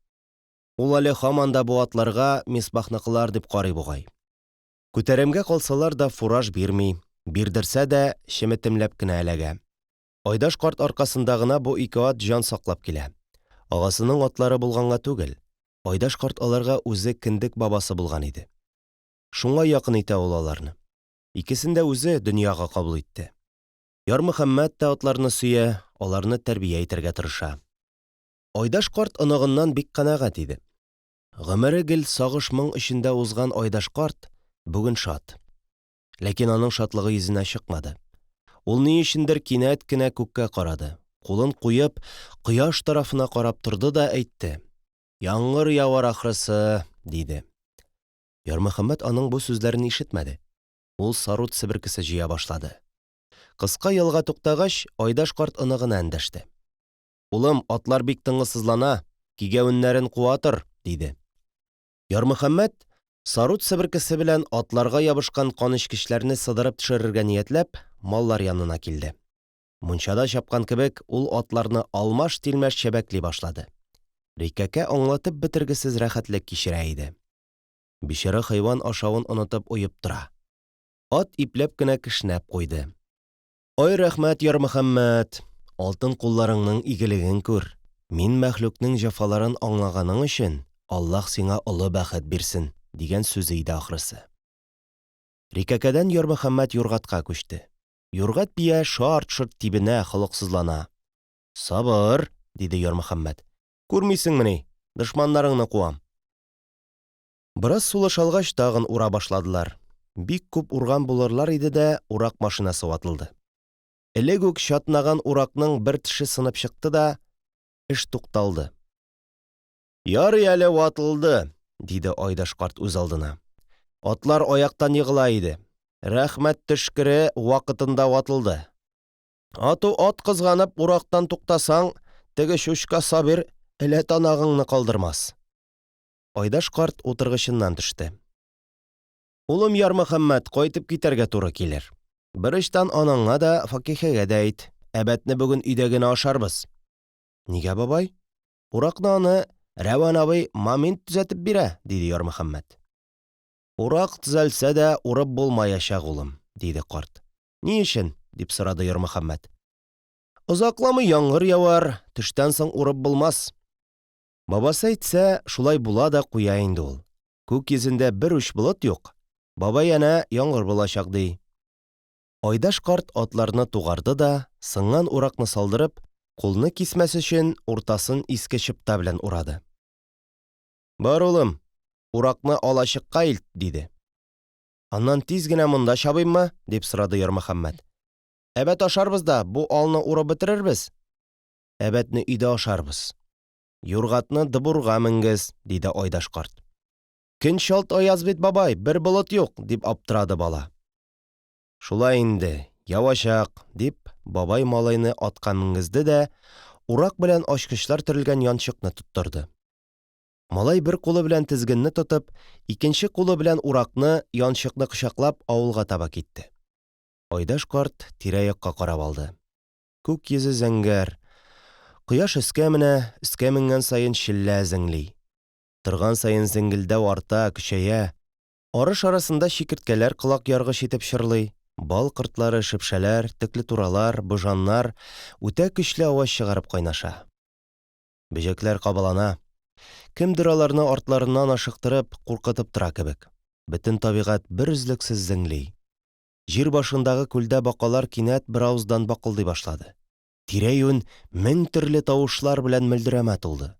Ул әле һаман да бу атларга Мисбахныкылар дип карый бугай. Күтәремгә калсалар да фураж бирми, бирдерсә дә, чеметемләп кенә эләгә. Айдаш карт аркасында гына бу ике ат җан саклап килә. Агасының атлары булганга түгел, Айдаш карт аларга үзе кендек бабасы булган иде. Шуңа якын итә ул аларны. Икесен дә үзе дөньяга кабул итте. Ярмөхәммәт тә атларны сөя, аларны тәрбия итәргә тырыша. Айдаш карт оныгыннан бик канәгать иде. Гомере гел сагыш-моң эчендә узган Айдаш карт бүген шат. Ләкин аның шатлыгы йөзенә чыкмады. Ул ни өчендер кинәт кенә күккә карады, кулын куеп, кояш тарафына карап торды да әйтте: "Яңгыр явар ахрысы", диде. Ярмөхәммәт аның бу сүзләрен ишетмәде. Ул сарут себеркесе җыя башлады. Кыска ялга туктагач, Айдаш карт оныгына эндәште. Улым, атлар бик тынгысызлана, кигәвеннәрен куа тор, диде. Ярмөхәммәт, сарут себеркесе белән атларга ябышкан канэчкечләрне сыдырып төшерергә ниятләп, маллар янына килде. Мунчада чапкан кебек, ул атларны алмаш-тилмәш чәбәкли башлады. Рикәкә аңлатып бетергесез рәхәтлек кичерә иде. Бичара хайван ашавын онытып оеп тора. Ат ипләп кенә кешнәп куйды. Ай рәхмәт, Ярмөхәммәт, алтын кулларыңның игелеген күр. Мин мәхлукның җәфаларын аңлаганың өчен Аллаһ сиңа олы бәхет бирсен, дигән сүзе иде ахрысы. Рикәкәдән Ярмөхәммәт Юргатка күчте. Юргат бия шарт-шорт тибенә, холыксызлана. Сабыр, диде Ярмөхәммәт. Күрмисеңмени, дошманнарыңны куам. Бераз сулыш алгач, тагын ура башладылар. Бик күп урган булырлар иде дә, урак машинасы ватылды. Элек үк чатнаган уракның бер теше сынып чыкты да, эш тукталды. Ярый әле ватылды, диде Айдаш карт үзалдына. Атлар аяктан егыла иде. Рәхмәт төшкере, вакытында ватылды. Ату ат кызганып урактан туктасаң, теге чучка Сабир элә танагыңны калдырмас. Айдаш карт утыргычыннан төште. Улым Ярмөхәммәт, кайтып китәргә туры килер. Берочтан анаңа да, Факихәгә дә әйт, әбәтне бүген өйдә генә ашарбыз. Нигә, бабай? Уракны аны Рәвән абый момент төзәтеп бирә, диде Ярмөхәммәт. Урак төзәлсә дә, урып булмаячак, улым, диде карт. Ни өчен? дип сорады Ярмөхәммәт. Озакламый яңгыр явар, төштән соң урып булмас. Бабасы әйтсә, шулай була да куя инде ул. Күк йөзендә бер уч болыт юк, бабай әнә яңгыр булачак, ди. Айдаш карт атларны тугарды да, сынган уракны салдырып, кулны кисмәс өчен, уртасын иске чыпта белән урады. Бар, улым, уракны алачыкка илт, диде. Аннан тиз генә монда чабыйммы? дип сорады Ярмөхәммәт. Әбәт ашарбыз да, бу алны урып бетерербез. Әбәтне өйдә ашарбыз. Юргатны дыбурга менгез, диде Айдаш карт. Көн чалт аяз бит, бабай, бер болыт юк, дип аптырады бала. Шулай инде, явачак, дип, бабай малайны атка менгезде дә, урак белән ачкычлар төрелгән янчыкны тоттырды. Малай бер кулы белән тезгенне тотып, икенче кулы белән уракны, янчыкны кочаклап, авылга таба китте. Айдаш карт тирә-якка карап алды. Күк йөзе зәңгәр. Кояш өскә менә, өскә менгән саен челлә зеңли. Торган саен зеңгелдәү арта, көчәя. Арыш арасында чикерткәләр колак яргыч итеп чырлый, бал кортлары, шөпшәләр, төклетуралар, божаннар үтә көчле аваз чыгарып кайнаша. Бөҗәкләр кабалана. Кемдер аларны артларыннан ашыктырып, куркытып тора кебек. Бөтен табигать берөзлексез зеңли. Җир башындагы күлдә бакалар кинәт беравыздан бакылдый башлады. Тирә-юнь мең төрле тавышлар белән мөлдерәмә тулды.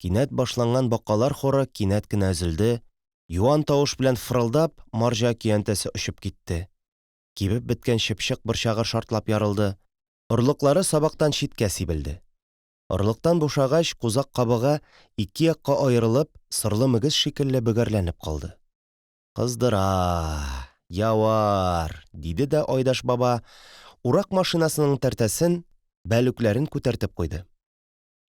Кинәт башланган бакалар хоры кинәт кенә өзелде, юан тавыш белән фырылдап, марҗа көянтәсе очып китте. Кибеп беткән чыпчык борчагы шартлап ярылды, орлыклары сабактан читкә сибелде. Орлыктан бушагач, кузак кабыгы, ике якка аерылып, сырлы мөгез шикелле бөгәрләнеп калды. Кыздыра! Явар! диде дә Айдаш баба, урак машинасының тәртәсен, бәлүкләрен күтәртеп куйды.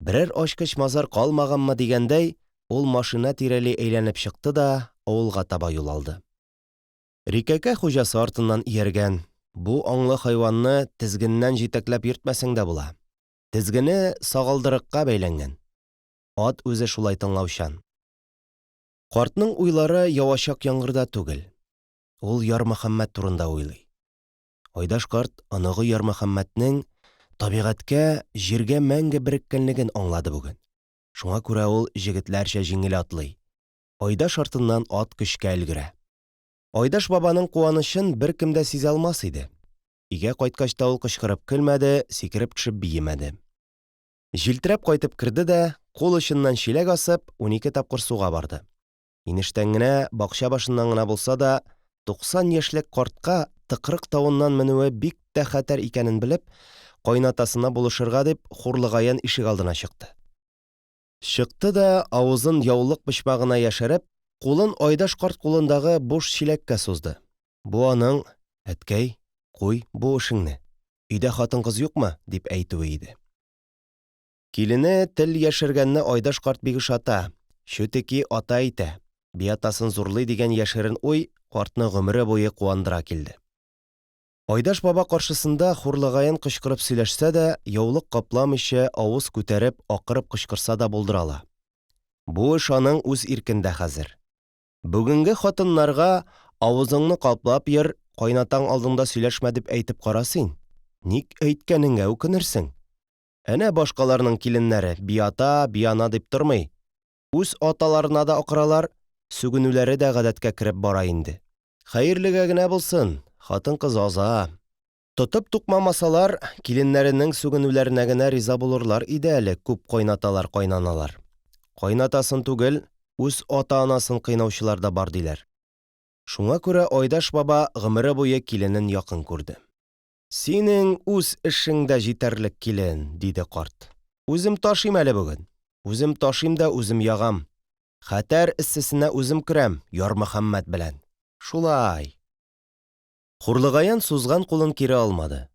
Берәр ачкыч-мазар калмаганмы дигәндәй, ул машина тирәли әйләнеп чыкты да авылга таба юл алды. Рикәкә хуҗасы артыннан ияргән, бу аңлы хайванны тезгеннән җитәкләп йөртмәсәң дә була. Тезгене сагалдырыкка бәйләнгән. Ат үзе шулай тыңлаучан. Картның уйлары явачак яңгырда түгел. Ул Ярмөхәммәт турында уйлый. Айдаш карт оныгы Ярмөхәммәтнең табигатькә, җиргә мәңге береккәнлеген аңлады бүген. Шуңа күрә ул җегетләрчә җиңел атлый. Айдаш артыннан ат көчкә өлгерә. Айдаш бабаның куанычын беркем дә сизә алмас иде. Өйгә кайткач та ул кычкырып көлмәде, сикереп төшеп биемәде. Җилтерәп кайтып керде дә, кул очыннан чиләк асып, 12 тапкыр суга барды. Инештән генә, бакча башыннан гына булса да, 90 яшьлек картка тыкрык тавыннан менүе бик тә хәтәр икәнен белеп, кайнатасына булышырга дип, Хурлыгаян ишегалдына чыкты. Чыкты да, авызын яулык почмагына яшереп, кулын Айдаш карт кулындагы буш чиләккә сузды. Бу аның, Әткәй, куй бу эшеңне, өйдә хатын-кыз юкмы? дип әйтүе иде. Килене тел яшергәнне Айдаш карт бик ошата, чүтеки ата итә, биатасын зурлый дигән яшерен уй картны гомере буе куандыра килде. Айдаш баба каршысында хурлыгаен кычкырып сөйләшсә дә, яулык капламыйча, авыз күтәреп, акырып кычкырса да булдыра ала. Бу эш аның үз иркендә хәзер. Бүгенге хатыннарга авызыңны каплап йөр, кайнатаң алдында сөйләшмә дип әйтеп кара син. Ник әйткәнеңә үкенерсең. Әнә башкаларның киленнәре биата, биана дип тормый. Үз аталарына да акыралар, сүгенүләре дә гадәткә кереп бара инде. Хәерлегә генә булсын, хатын-кыз аза. Тотып тукмамасалар, киленнәренең сүгенүләренә генә риза булырлар иде әле күп кайнаталар-кайнаналар. Кайнатасын түгел, үз ата-анасын кыйнаучылар да бар диләр. Шуңа күрә Айдаш баба гомере буе киленен якын күрде. Синең үз эшең дә җитәрлек, килен, диде карт. Үзем ташыйм әле бүген. Үзем ташыйм да үзем ягам. Хәтәр эссесенә үзем керәм Ярмөхәммәт белән. Шулай. Хурлыгаян сузган кулын кире алмады.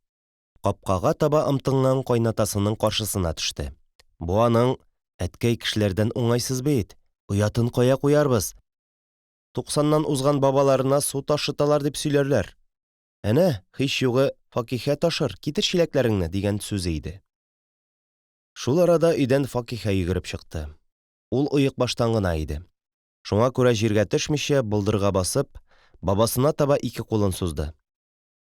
Капкага таба ымтынган кайнатасының каршысына төште. Бу аның, Әткәй кешеләрдән уңайсыз бит, оятын кая куярбыз? Туксаннан узган бабаларына су ташыталар дип сөйләрләр. Әнә, һич югы, Факиһә ташыр, китер чиләкләреңне, дигән сүзе иде. Шул арада өйдән Факиһә йөгереп чыкты. Ул оекбаштан гына иде. Шуңа күрә җиргә төшмичә, болдырга басып, бабасына таба ике кулын сузды.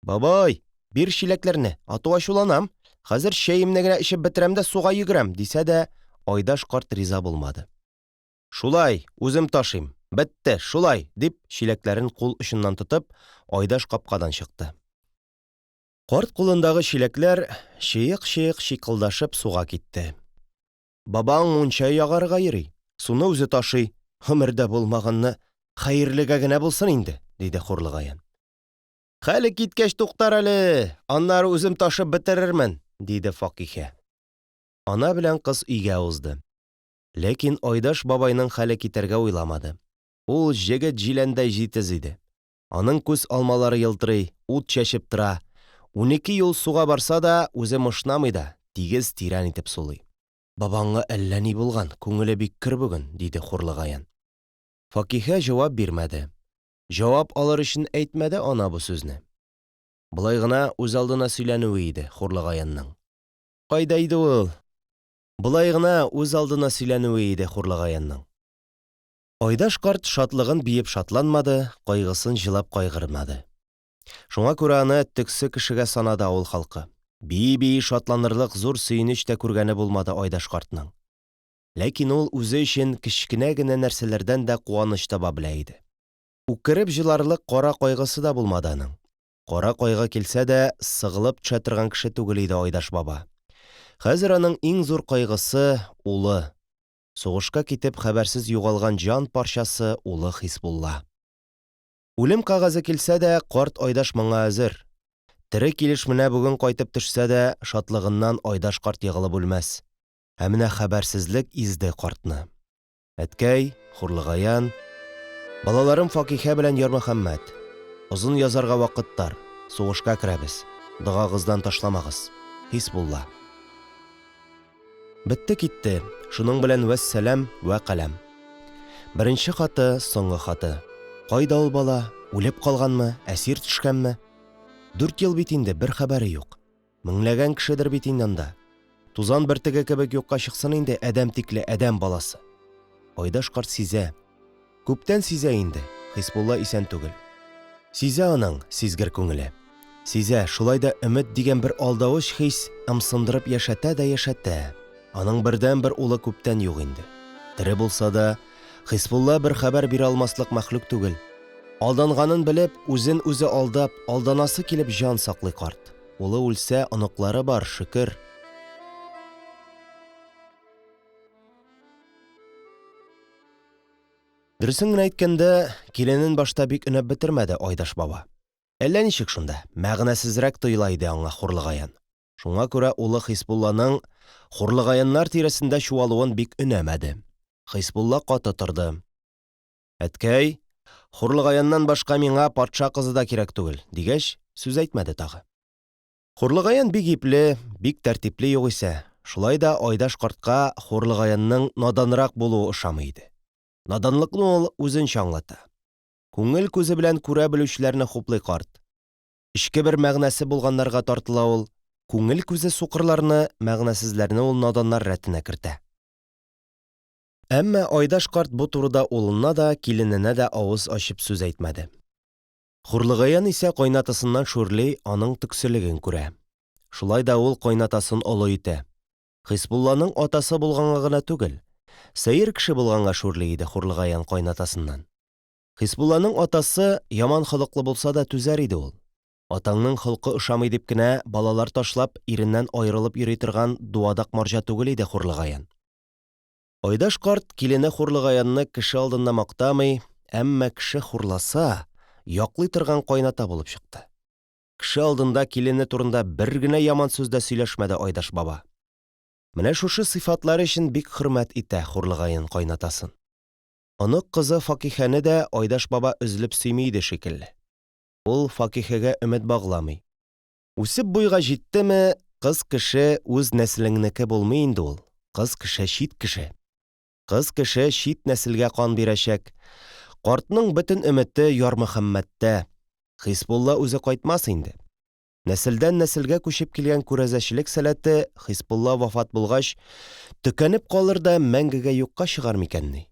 Бабай, бир чиләкләрне, ату ачуланам. Хәзер чәемне генә эчеп бетерәм дә суга йөгерәм, дисә дә, Айдаш карт риза булмады. Шулай, үзем ташыйм. Бетте, шулай, дип, чиләкләрен кул очыннан тотып, Айдаш капкадан чыкты. Карт кулындагы чиләкләр чыек-чыек чикылдашып суга китте. Бабаң мунча ягарга йөри, суны үзе ташый, гомердә булмаганны, хәерлегә генә булсын инде, диде Хурлыгаян. Хәле киткәч туктар әле, аннары үзем ташып бетерермен, диде Факиһә. Ана белән кыз өйгә узды. Ләкин Айдаш бабайның хәле китәргә уйламады. Ул җегет җиләндәй җитез иде. Аның күз алмалары елтырый, ут чәчеп тора. 12 юл суга барса да, үзе мышнамый да, тигез, тирән итеп сулый. Бабаңа әллә ни булган, күңеле бик көр бүген, диде Хурлыгаян. Факиһә җавап бирмәде. Җавап алыр өчен әйтмәде ана бу сүзне. Болай гына үзалдына сөйләнүе иде Хурлыгаянның. Кайда иде ул? Болай гына үзалдына сөйләнүе иде Хурлыгаянның. Айдаш карт шатлыгын биеп шатланмады, кайгысын җылап кайгырмады. Шуңа күрә аны төксе кешегә санады авыл халкы. Бии-бии шатланырлык зур сөенеч тә күргәне булмады Айдаш картның. Ләкин ул үзе өчен кечкенә генә нәрсәләрдән дә куаныч таба белә иде. Үкереп җыларлык кара кайгысы да булмады аның. Кара кайгы килсә дә, сыгылып төшә торган кеше түгел иде Айдаш баба. Хәзер аның иң зур кайгысы, улы. Сугышка китеп хәбәрсез югалган җан парчасы улы Хисбулла. Үлем кәгазе килсә дә, карт Айдаш моңа әзер. Тере килеш менә бүген кайтып төшсә дә, шатлыгыннан Айдаш карт егылып үлмәс. Ә менә хәбәрсезлек изде картны. Әткәй, Хурлыгаян, балаларым Факиһә белән Ярмөхәммәт. Озын язарга вакыт тар, сугышка керәбез. Догагыздан ташламагыз. Хисбулла. Бетте китте, шуның белән вәссәлам вә каләм. Беренче хаты, соңгы хаты. Кайда ул бала? Үлеп калганмы, әсир төшкәнме? Дүрт ел бит инде, бер хәбәре юк. Меңләгән кешедер бит инде анда. Тузан бөртеге кебек юкка чыксын инде адәм тикле адәм баласы. Айдаш карт сизә. Күптән сизә инде, Хисбулла исән түгел. Сизә аның сизгер күңеле. Сизә, шулай да өмет дигән бер алдавыч хис ымсындырып яшәтә дә яшәтә. Аның бердәнбер улы күптән юк инде. Тере булса да, Хисбулла бер хәбәр бирә алмаслык мәхлук түгел. Алданганын белеп, үзен үзе алдап, алданасы килеп җан саклый карт. Улы үлсә, оныклары бар, шөкер. Дөресен генә әйткәндә, киленен башта бик өнәп бетермәде Айдаш баба. Әллә ничек шунда, мәгънәсезрәк тоела иде аңа Хурлыгаян. Шуңа күрә улы Хисбулланың Хурлыгаяннар тирәсендә чуалуын бик өнәмәде. Хисбулла каты торды. Әткәй, Хурлыгаяннан башка миңа патша кызы да кирәк түгел, дигәч, сүз әйтмәде тагы. Хурлыгаян бик ипле, бик тәртипле югыйсә, шулай да Айдаш картка Хурлыгаянның наданрак булуы ошамый иде. Наданлыкны ул үзенчә аңлата. Күңел күзе белән күрә белүчеләрне хуплый карт. Эчке бер мәгънәсе булганнарга тартыла ул, күңел күзе сукырларны, мәгънәсезләрне ул наданнар рәтенә кертә. Әмма Айдаш карт бу турыда улына да, килененә дә авыз ачып сүз әйтмәде. Хурлыгаян исә кайнатасыннан шүрли, аның төкселеген күрә. Шулай да ул кайнатасын олы итә. Хисбулланың атасы булганга гына түгел, сәер кеше булганга шүрли иде Хурлыгаян кайнатасыннан. Хисбулланың атасы яман холыклы булса да түзәр иде ул. Атаңның холкы ошамый дип кенә балалар ташлап, иреннән аерылып йөри торган дуадак марҗа түгел иде Хурлыгаян. Айдаш карт килене Хурлыгаянны кеше алдында мактамый, әмма кеше хурласа, яклый торган кайната булып чыкты. Кеше алдында килене турында бер генә яман сүз дә сөйләшмәде Айдаш баба. Менә шушы сыйфатлары өчен бик хөрмәт итә Хурлыгаян кайнатасын. Онык кызы Факиһәне дә Айдаш баба өзелеп сөйми иде шикелле. Ул Факиһәгә өмет багламый. Үсеп буйга җиттеме, кыз кеше үз нәселеңнеке булмый инде ул, кыз кеше чит кеше. Кыз кеше чит нәселгә кан бирәчәк. Картның бөтен өмете Ярмөхәммәттә. Хисбулла үзе кайтмас инде. Нәселдән нәселгә күчеп килгән күрәзәчелек сәләте Хисбулла вафат булгач, төкәнеп калыр да мәңгегә юкка чыгар микәнни?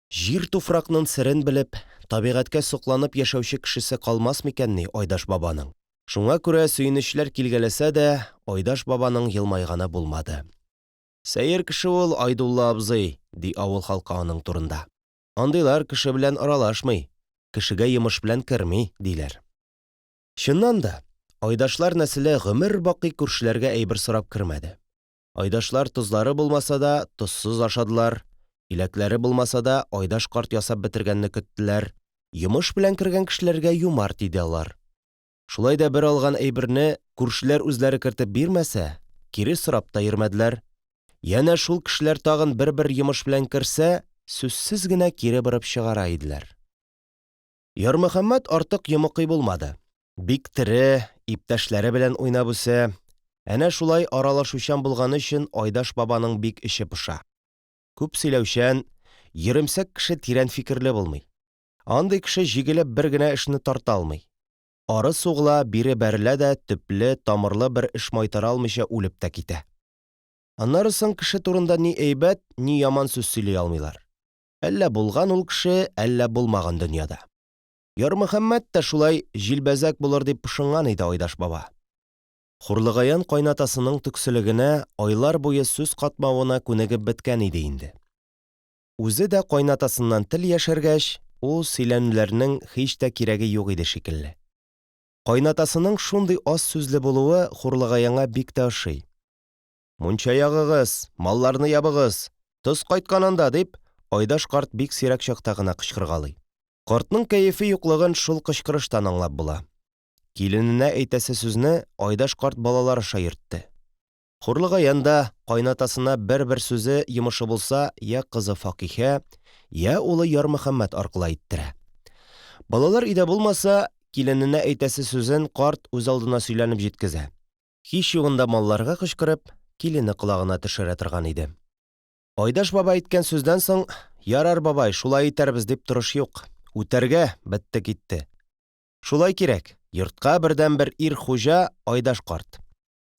Җир туфракнын серен белеп, табигатькә сокланып яшәүче кешесе калмас микәнни Айдаш бабаның? Шуңа күрә сөенечләр килгәләсә дә, Айдаш бабаның елмайганы булмады. Сәер кеше ул Айдулла абзый, ди авыл халкы аның турында. Андыйлар кеше белән аралашмый, кешегә йомыш белән керми, диләр. Чыннан да, Айдашлар нәселе гомер бакый күршеләргә әйбер сорап кермәде. Айдашлар тозлары булмаса да, тозсыз ашадылар, иләкләре булмаса да, Айдаш карт ясап бетергәнне көттеләр. Йомыш белән кергән кешеләргә юмарт иде алар. Шулай да бер алган әйберне күршеләр үзләре кертеп бирмәсә, кире сорап та йөрмәделәр. Янә шул кешеләр тагын бер-бер йомыш белән керсә, сүзсез генә кире борып чыгара иделәр. Ярмөхәммәт артык йомыкый булмады. Бик тере, иптәшләре белән уйнап үсә. Әнә шулай аралашучан булганы өчен Айдаш бабаның бик эче поша. Күп сөйләүчән, йөремсәк кеше тирән фикерле булмый. Андый кеше җигелеп бер генә эшне тарта алмый. Ары сугыла, бире бәрелә дә төпле, тамырлы бер эш майтара алмыйча үлеп тә китә. Аннары соң кеше турында ни әйбәт, ни яман сүз сөйли алмыйлар. Әллә булган ул кеше, әллә булмаган дөньяда. Ярмөхәммәт тә шулай җилбәзәк булыр дип пошынган иде Айдаш баба. Хурлыгаян кайнатасының төкселегенә, айлар буе сүз катмавына күнегеп беткән иде инде. Үзе дә кайнатасыннан тел яшергәч, ул сөйләнүләрнең һич тә кирәге юк иде шикелле. Кайнатасының шундый аз сүзле булуы Хурлыгаянга бик тә ошый. Мунча ягыгыз, малларны ябыгыз, тоз кайткан анда, дип, Айдаш карт бик сирәк чакта гына кычкыргалый. Картның кәефе юклыгын шул кычкырыштан аңлап була. Килененә әйтәсе сүзне Айдаш карт балалар аша йөртте. Хурлыгаян да, кайнатасына бер-бер сүзе, йомышы булса, йә кызы Факиһә, йә улы Ярмөхәммәт аркылы әйттерә. Балалар өйдә булмаса, килененә әйтәсе сүзен карт үзалдына сөйләнеп җиткезә. Һич югында малларга кычкырып, килене колагына төшерә торган иде. Айдаш бабай әйткән сүздән соң, Ярар, бабай, шулай итәрбез дип торыш юк. Үтәргә, бетте-китте. Шулай кирәк, йортка бердәнбер ир хуҗа Айдаш карт.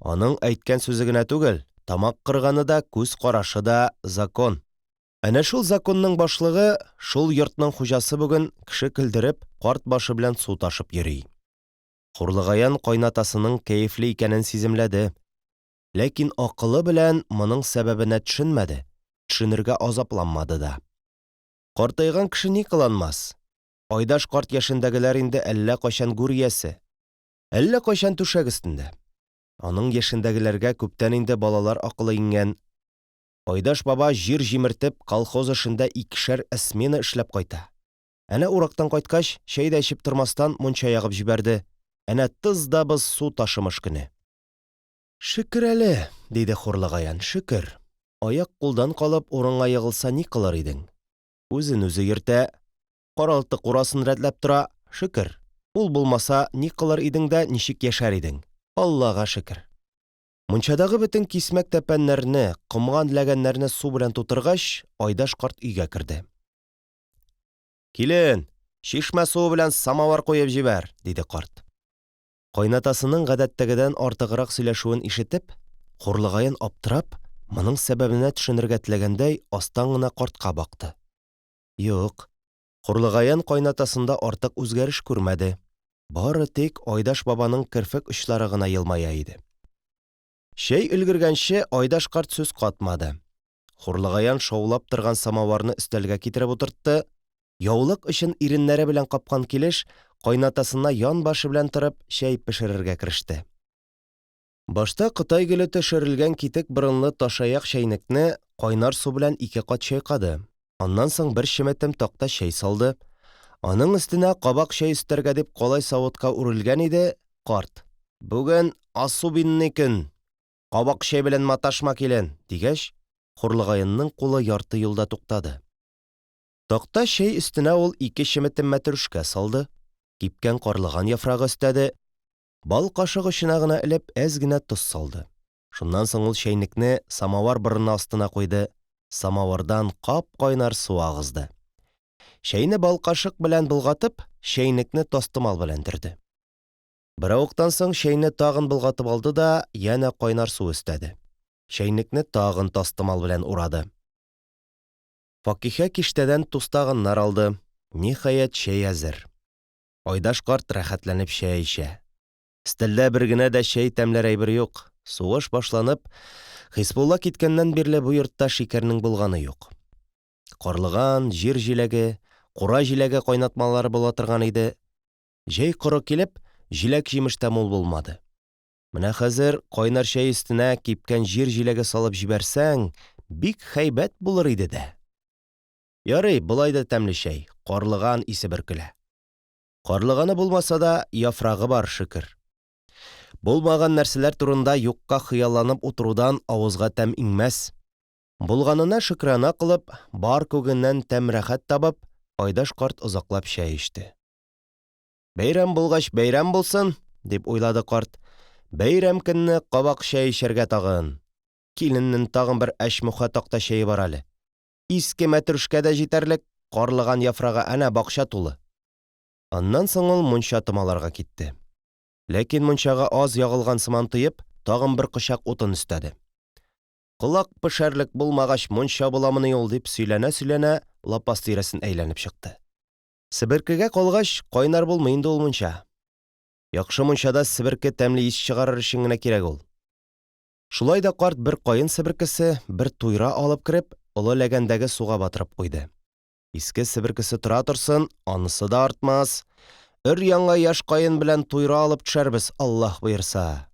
Аның әйткән сүзе генә түгел, тамак кырганы да, күз карашы да закон. Әнә шул законның башлыгы, шул йортның хуҗасы бүген, кеше көлдереп, карт башы белән су ташып йөри. Хурлыгаян кайнатасының кәефле икәнен сиземләде. Ләкин акылы белән моның сәбәбенә төшенмәде, төшенергә азапланмады да. Картайган кеше ни кыланмас? Айдаш карт яшендәгеләр инде әллә кайчан гүр иясе. Әллә кайчан түшәк өстендә. Аның яшендәгеләргә күптән инде балалар акылы иңгән. Айдаш баба җир җимертеп, колхоз эшендә икешәр эсмена эшләп кайта. Әнә урактан кайткач, чәй дә эчеп тормастан, мунча ягып җибәрде. Әнә тыз да быз су ташымыш көне. Шөкер әле, диде Хурлыгаян, шөкер. Аяк-кулдан калып, урынга егылса ни кылыр идең? Үзен-үзе йөртә, каралты-курасын рәтләп тора, шөкер. Ул булмаса, ни кылыр идең дә ничек яшәр идең? Аллага шөкер. Мунчадагы бөтен кисмәк-тәпәннәрне, комган-ләгәннәрне су белән тутыргач, Айдаш карт өйгә керде. Килен, чишмә суы белән самовар куеп җибәр, диде карт. Кайнатасының гадәттәгедән артыграк сөйләшүен ишетеп, Хурлыгаян аптырап, моның сәбәбенә төшенергә теләгәндәй, астан гына картка бакты. Юк, Хурлыгаян кайнатасында артык үзгәреш күрмәде. Бары тик Айдаш бабаның керфек очлары гына елмая иде. Чәй өлгергәнче Айдаш карт сүз катмады. Хурлыгаян шаулап торган самоварны өстәлгә китереп утыртты, яулык очын иреннәре белән капкан килеш, кайнатасына янбашы белән торып, чәй пешерергә кереште. Башта кытай гөле төшерелгән китек борынлы ташаяк чәйнекне кайнар су белән ике кат чайкады. Аннан соң бер чеметем такта чәй салды. Аның өстенә кабак чәй өстәргә дип калай савытка үрелгән иде, карт: "Бүген асубинный көн. Кабак чәй белән маташма, килен, дигәч, Хурлыгаенның кулы ярты юлда туктады. Такта чәй өстенә ул ике чеметем мәтрүшкә салды, кипкән карлыган яфрагы өстәде, бал кашык очына гына элеп әз генә тоз салды. Шуннан соң ул чәйнекне самовар борыны астына куйды, самовардан кап-кайнар су агызды. Чәйне балкашык белән болгатып, чәйнекне тастымал белән төрде. Беравыктан соң чәйне тагын болгатып алды да янә кайнар су өстәде. Чәйнекне тагын тастымал белән урады. Факиһә киштәдән тустаганнар алды. Ниһаять, чәй әзер. Айдаш карт рәхәтләнеп чәй эчә. Өстәлдә бер генә дә чәй тәмләр әйбер юк. Сугыш башланып, Хисбулла киткәннән бирле бу йортта шикәрнең булганы юк. Карлыган, җир җиләге, кура җиләге кайнатмалары була торган иде. Җәй коры килеп, җиләк-җимеш тә мул булмады. Менә хәзер кайнар чәй өстенә кипкән җир җиләге салып җибәрсәң, бик һәйбәт булыр иде дә. Ярый, болай да тәмле чәй, карлыган исе бөркелә. Карлыганы булмаса да, яфрагы бар, шөкер. Булмаган нәрсәләр турында юкка хыялланып утырудан авызга тәм иңмәс. Булганына шөкрана кылып, бар күгеннән тәм-рәхәт табып, Айдаш карт озаклап чәй эчте. Бәйрәм булгач, бәйрәм булсын, дип уйлады карт. Бәйрәм көнне кабак чәй эчәргә тагын. Киленнең тагын бер әчмуха такта чәе бар әле. Иске мәтрүшкә дә җитәрлек, карлыган яфрагы әнә бакча тулы. Аннан соң ул мунча томаларга китте. Ләкин мунчага аз ягылган сыман тоеп, тагын бер кочак утын өстәде. Колак пешәрлек булмагач, мунча буламыни ул, дип сөйләнә-сөйләнә, лапас тирәсен әйләнеп чыкты. Себеркегә калгач, кайнар булмый инде ул мунча. Яхшы мунчада себерке тәмле ис чыгарыр өчен генә кирәк ул. Шулай да карт бер каен себеркесе, бер туйра алып кереп, олы ләгәндәге суга батырып куйды. Иске себеркесе тора торсын, анысы да артмас. Өр-яңа яшь каен белән туйра алып төшәрбез, Аллаһ боерса.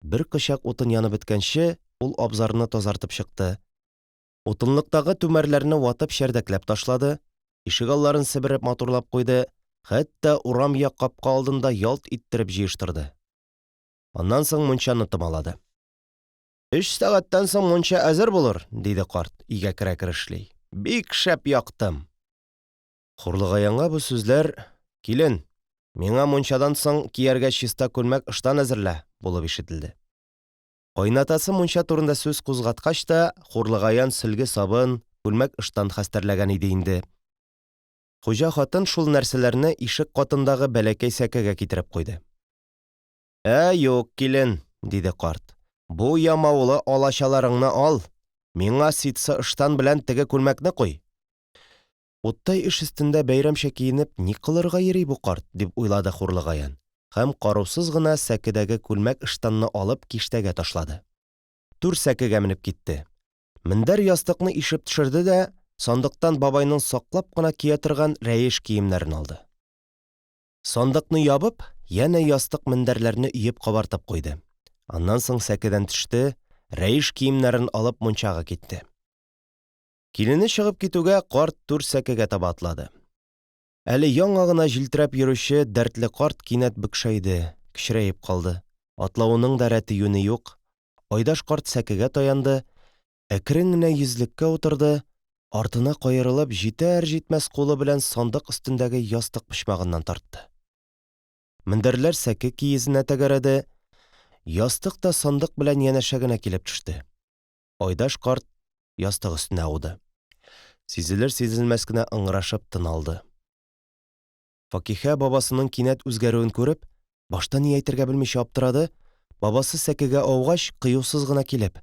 Бер кочак утын янып беткәнче, ул абзарны тазартып чыкты. Утынлыктагы түмәрләрне ватып чәрдәкләп ташлады, ишегалларын себереп матурлап куйды, хәтта урам як капка алдын да ялт иттереп җыештырды. Аннан соң мунчаны томалады. Өч сәгатьтән соң мунча әзер булыр, диде карт, өйгә керә-керешли. Бик шәп яктым. Хурлыгаянга бу сүзләр, Килен, миңа мунчадан соң кияргә чиста күлмәк-ыштан әзерлә, булып ишетелде. Кайнатасы мунча турында сүз кузгаткач та, Хурлыгаян сөлге-сабын, күлмәк-ыштан хәстәрләгән иде инде. Хуҗа хатын шул нәрсәләрне ишек катындагы бәләкәй сәкегә китереп куйды. Ә, юк, килен, диде карт. Бу ямаулы алачаларыңны ал. Миңа ситсы ыштан белән теге күлмәкне куй. Уттай эш өстендә бәйрәмчә киенеп ни кылырга йөри бу карт, дип уйлады Хурлыгаян һәм карусыз гына сәкедәге күлмәк-ыштанны алып киштәгә ташлады. Түр сәкегә менеп китте. Мендәр-ястыкны ишеп төшерде дә сандыктан бабайның саклап кына кия торган рәеш киемнәрен алды. Сандыкны ябып, янә ястык-мендәрләрне өеп кабартып куйды. Аннан соң сәкедән төште, рәеш киемнәрен алып мунчага китте. Килене чыгып китүгә, карт түр сәкегә таба атлады. Әле яңа гына җилтерәп йөрүче дәртле карт кинәт бөкшәйде, кечерәеп калды. Атлавының да рәте-юне юк. Айдаш карт сәкегә таянды, әкрен генә йөзлеккә утырды, артына каерылып, җитәр-җитмәс кулы белән сандык өстендәге ястык почмагыннан тартты. Мендәрләр сәке киезенә тәгәрәде, ястык та сандык белән янәшә генә килеп төште. Айдаш карт ястык өстенә ауды. Сизелер-сизелмәс кенә ыңгырашып тын алды. Факиһә бабасының кинәт үзгәрүен күреп, башта ни әйтергә белмичә аптырады, бабасы сәкегә аугач, кыюсыз гына килеп: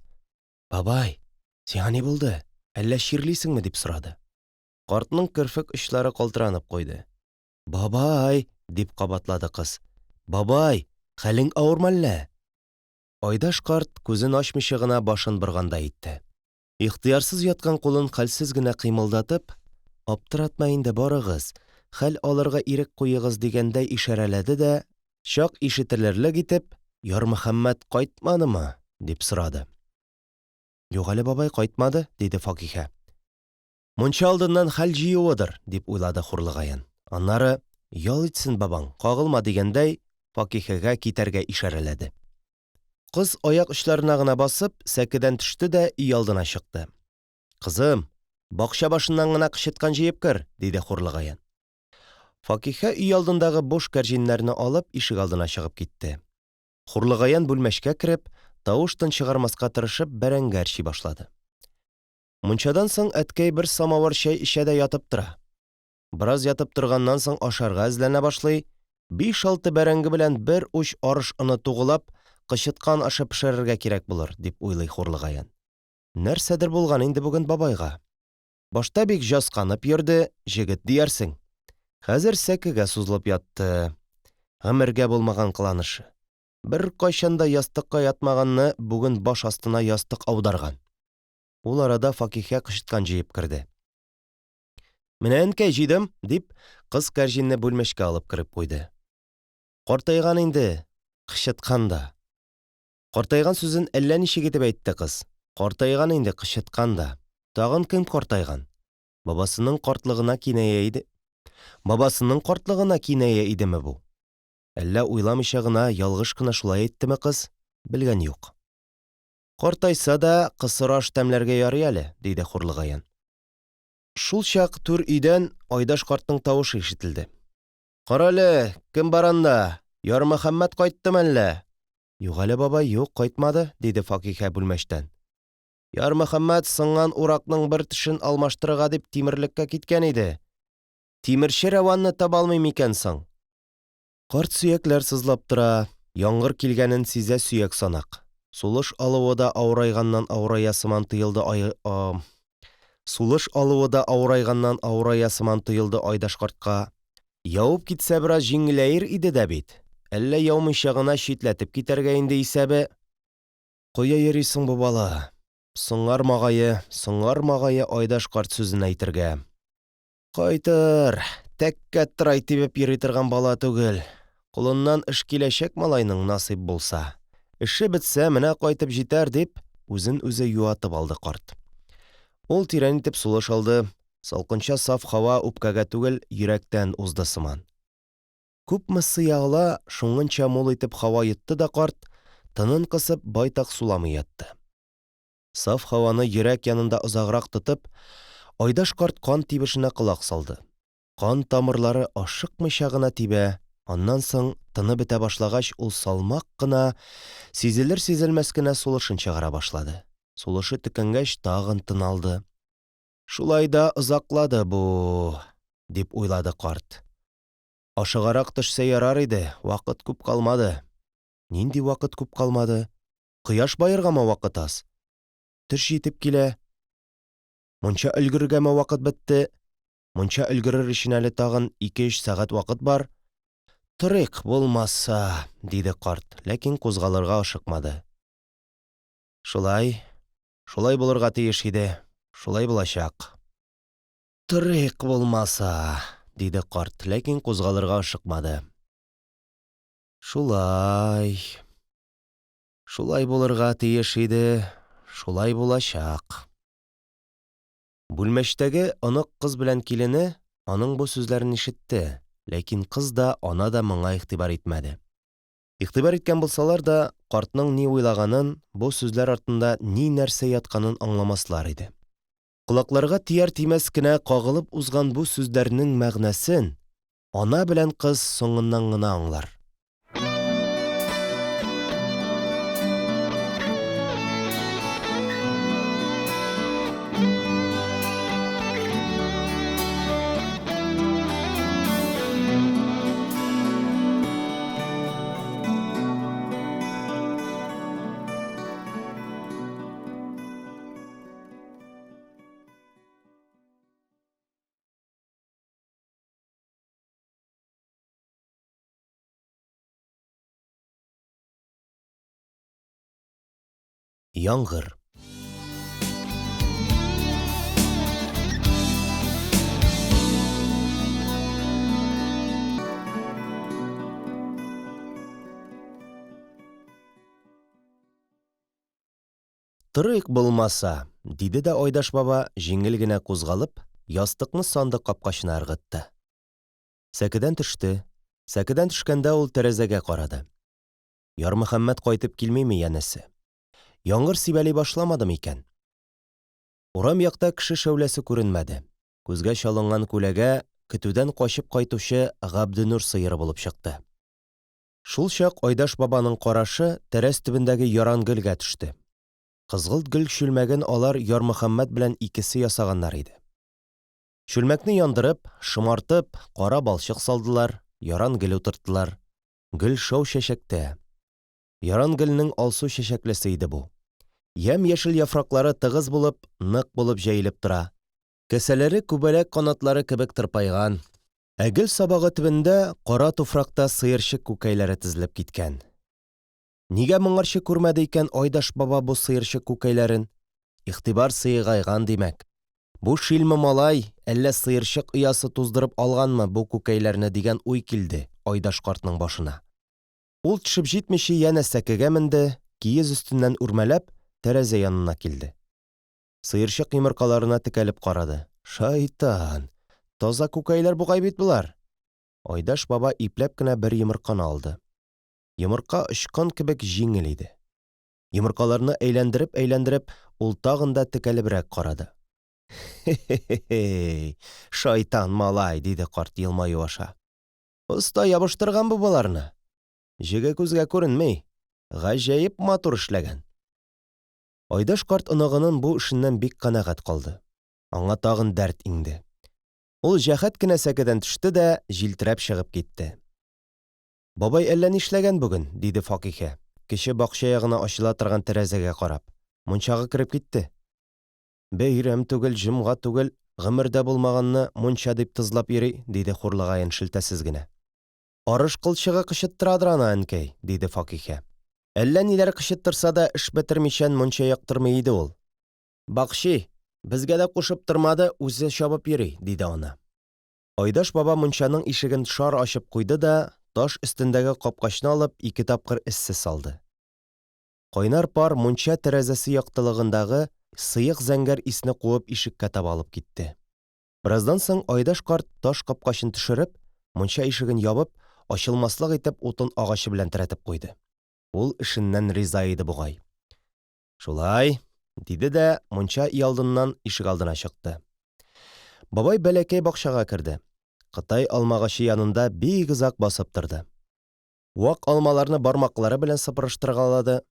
"Бабай, сиңа ни булды? Әллә чирлисеңме?" дип сорады. Картның керфек очлары калтыранып куйды. "Бабай!" дип кабатлады кыз. "Бабай, хәлең авырмы әллә?" Айдаш карт күзен ачмыйча гына башын боргандай итте. Ихтыярсыз яткан кулын хәлсез генә кыймылдатып, Аптыратма инде, барыгыз, хәл алырга ирек куегыз дигәндәй ишарәләде дә, чак ишетелерлек итеп, Ярмөхәммәт кайтмадымы? дип сорады. Юк әле, бабай, кайтмады, диде Факиһә. Мунча алдыннан хәл җыюыдыр, дип уйлады Хурлыгаян. Аннары, ял итсен бабаң, кагылма дигәндәй, Факиһәгә китәргә ишарәләде. Кыз аяк очларына гына басып, сәкедән төште дә өйалдына чыкты. Кызым, бакча башыннан гына кычыткан җыеп кер, диде Хурлыгаян. Факиһә өйалдындагы буш кәрҗиннәрне алып, ишегалдына чыгып китте. Хурлыгаян бүлмәчкә кереп, тавыш-тын чыгармаска тырышып, бәрәңге әрчи башлады. Мунчадан соң әткәй бер самавыр чәй эчә дә ятып тора. Бераз ятып торганнан соң ашарга эзләнә башлый, биш-алты бәрәңге белән бер уч арыш оны тугылап, кычыткан ашы пешерергә кирәк булыр, дип уйлый Хурлыгаян. Нәрсәдер булган инде бүген бабайга. Башта бик җасканып йөрде, җегет диярсең. Хәзер сәкегә сузылып ятты. Гомергә булмаган кыланышы. Беркайчан да ястыкка ятмаганны бүген баш астына ястык аударган. Ул арада Факиһә кычыткан җыеп керде. Менә, әнкәй, җыйдым, дип, кыз кәрҗинне бүлмәчкә алып кереп куйды. Картайган инде, кычыткан да. Картайган сүзен әллә ничек итеп әйтте кыз. Картайган инде, кычыткан да. Тагын кем картайган? Бабасының картлыгына киная иде. Бабасының картлыгына киная идеме бу? Әллә уйламыйча гына, ялгыш кына шулай әйттеме кыз? Белгән юк. Картайса да, кысыр аш тәмләргә ярый әле, диде Хурлыгаян. Шулчак түр өйдән Айдаш картның тавышы ишетелде. Карале, кем бар анда? Ярмөхәммәт кайттымы әллә? Юк әле, бабай, юк, кайтмады, диде Факиһә бүлмәчтән. Ярмөхәммәт сынган уракның бер тешен алмаштырырга дип тимерлеккә киткән иде. Тимерче Рәванны таба алмый микән соң? Карт сөякләр сызлап тора, яңгыр килгәнен сизә сөяк санак. Сулыш алуы да авырайганнан авырая сыман тоелды ай Сулыш алуы да авырайганнан авырая сыман тоелды Айдаш картка. Явып китсә бераз җиңеләер иде дә бит. Әллә яумыйча гына читләтеп китәргә инде исәбе? Кая йөри соң бу бала? Соңармагае, соңармагае Айдаш карт сүзен әйтергә. Кайтыр, тәккә трай тибеп йөри торган бала түгел. Кулыннан эш киләчәк малайның, насыйп булса. Эше бетсә, менә кайтып җитәр, дип, үзен үзе юатып алды карт. Ул тирән итеп сулыш алды, салкынча саф һава үпкәгә түгел, йөрәктән узды сыман. Күпме сыя ала, шуңынча мул итеп һава йотты да карт, тынын кысып, байтак суламый ятты. Саф һаваны йөрәк янында озаграк тотып, Айдаш карт кан тибешенә колак салды. Кан тамырлары ашыкмыйча гына тибә, аннан соң, тыны бетә башлагач, ул салмак кына, сизелер-сизелмәс кенә сулышын чыгара башлады. Сулышы төкәнгәч, тагын тын алды. Шулай да озаклады бу, дип уйлады карт. Ашыгарак төшсә ярар иде, вакыт күп калмады. Нинди вакыт күп калмады? Кояш баергамы вакыт аз? Төш җитеп килә. Мунча өлгерергәме вакыт бетте? Мунча өлгерер өчен әле тагын ике-өч сәгать вакыт бар. Торыйк, булмаса, диде карт, ләкин кузгалырга ашыкмады. Шулай, шулай булырга тиеш иде, шулай булачак. Торыйк, булмаса, диде карт, ләкин кузгалырга ашыкмады. Шулай. Шулай булырга тиеш иде, шулай булачак. Бүлмәчтәге онык кыз белән килене аның бу сүзләрен ишетте, ләкин кыз да, ана да моңа игътибар итмәде. Игътибар иткән булсалар да, картның ни уйлаганын, бу сүзләр артында ни-нәрсә ятканын аңламаслар иде. Колакларга тияр-тимәс кенә кагылып узган бу сүзләрнең мәгънәсен Ана белән кыз соңыннан гына аңлар. Яңгыр. Торыйк булмаса, диде дә Айдаш баба, җиңел генә кузгалып, ястыкны сандык капкачына ыргытты. Сәкедән төште. Сәкедән төшкәндә ул тәрәзәгә карады. Ярмөхәммәт кайтып килмиме, янәсе. Яңгыр сибәли башламады микән? Урам якта кеше шәүләсе күренмәде. Күзгә чалынган күләгә көтүдән качып кайтучы Габденур сыеры булып чыкты. Шулчак Айдаш бабаның карашы тәрәз төбендәге яран гөлгә төште. Кызгылт гөл чүлмәген алар Ярмөхәммәт белән икесе ясаганнар иде. Чүлмәкне яндырып, шомартып, кара балчык салдылар, яран гөл утырттылар. Гөл шау чәчәктә. Яран гөлнең алсу чәчәклесе иде бу. Ямь-яшел яфраклары тыгыз булып, нык булып җәелеп тора. Кесәләре күбәләк канатлары кебек тырпайган. Ә гөл сабагы төбендә кара туфракта сыерчык күкәйләре тезелеп киткән. Нигә моңарчы күрмәде икән Айдаш баба бу сыерчык күкәйләрен? Игътибар сыегайган, димәк. Бу шилме малай әллә сыерчык оясы туздырып алганмы бу күкәйләрне дигән уй килде Айдаш картның башына. Ул төшеп җитмичә янә сәкегә менде, киез өстеннән үрмәләп, тәрәзә янына килде. Сыерчык йомыркаларына текәлеп карады. Шайтан! Таза күкәйләр бугай бит болар! Айдаш баба ипләп кенә бер йомырканы алды. Йомырка очкан кебек җиңел иде. Йомыркаларны әйләндереп-әйләндереп, ул тагын да текәлебрәк карады. Хе-хе-хе, шайтан малай, диде карт елмаю аша. Оста ябыштырган бу боларны. Җеге күзгә күренми. Гаҗәеп матур эшләгән. Айдаш карт оныгының бу эшеннән бик канәгать калды. Аңа тагын дәрт иңде. Ул җәһәт кенә сәкедән төште дә җилтерәп чыгып китте. Бабай әллә нишләгән бүген, диде Факиһә, кече бакча ягына ачыла торган тәрәзәгә карап. Мунчага кереп китте. Бәйрәм түгел, җомга түгел, гомердә булмаганны мунча дип тызлап йөри, диде Хурлыгаян шелтәсез генә. Арыш кылчыгы кычыттырадыр аны, әнкәй, диде Факиһә. Әллә ниләр кычыттырса да, эш бетермичән мунча яктырмый иде ул. Бакчи, безгә дә кушып тормады, үзе чабып йөри, диде ана. Айдаш баба мунчаның ишеген шар ачып куйды да, таш өстендәге капкачны алып, ике тапкыр эссе салды. Кайнар пар мунча тәрәзәсе яктылыгындагы сыек зәңгәр исне куып ишеккә таба алып китте. Бераздан соң Айдаш карт таш капкачын төшереп, мунча ишеген ябып, ачылмаслык итеп утын агачы белән терәтеп куйды. Ул эшеннән риза иде бугай. Шулай, диде дә мунча өйалдыннан ишегалдына чыкты. Бабай бәләкәй бакчага керде. Кытай алмагачы янында бик озак басып торды. Вак алмаларны бармаклары белән сыпырыштыргалады.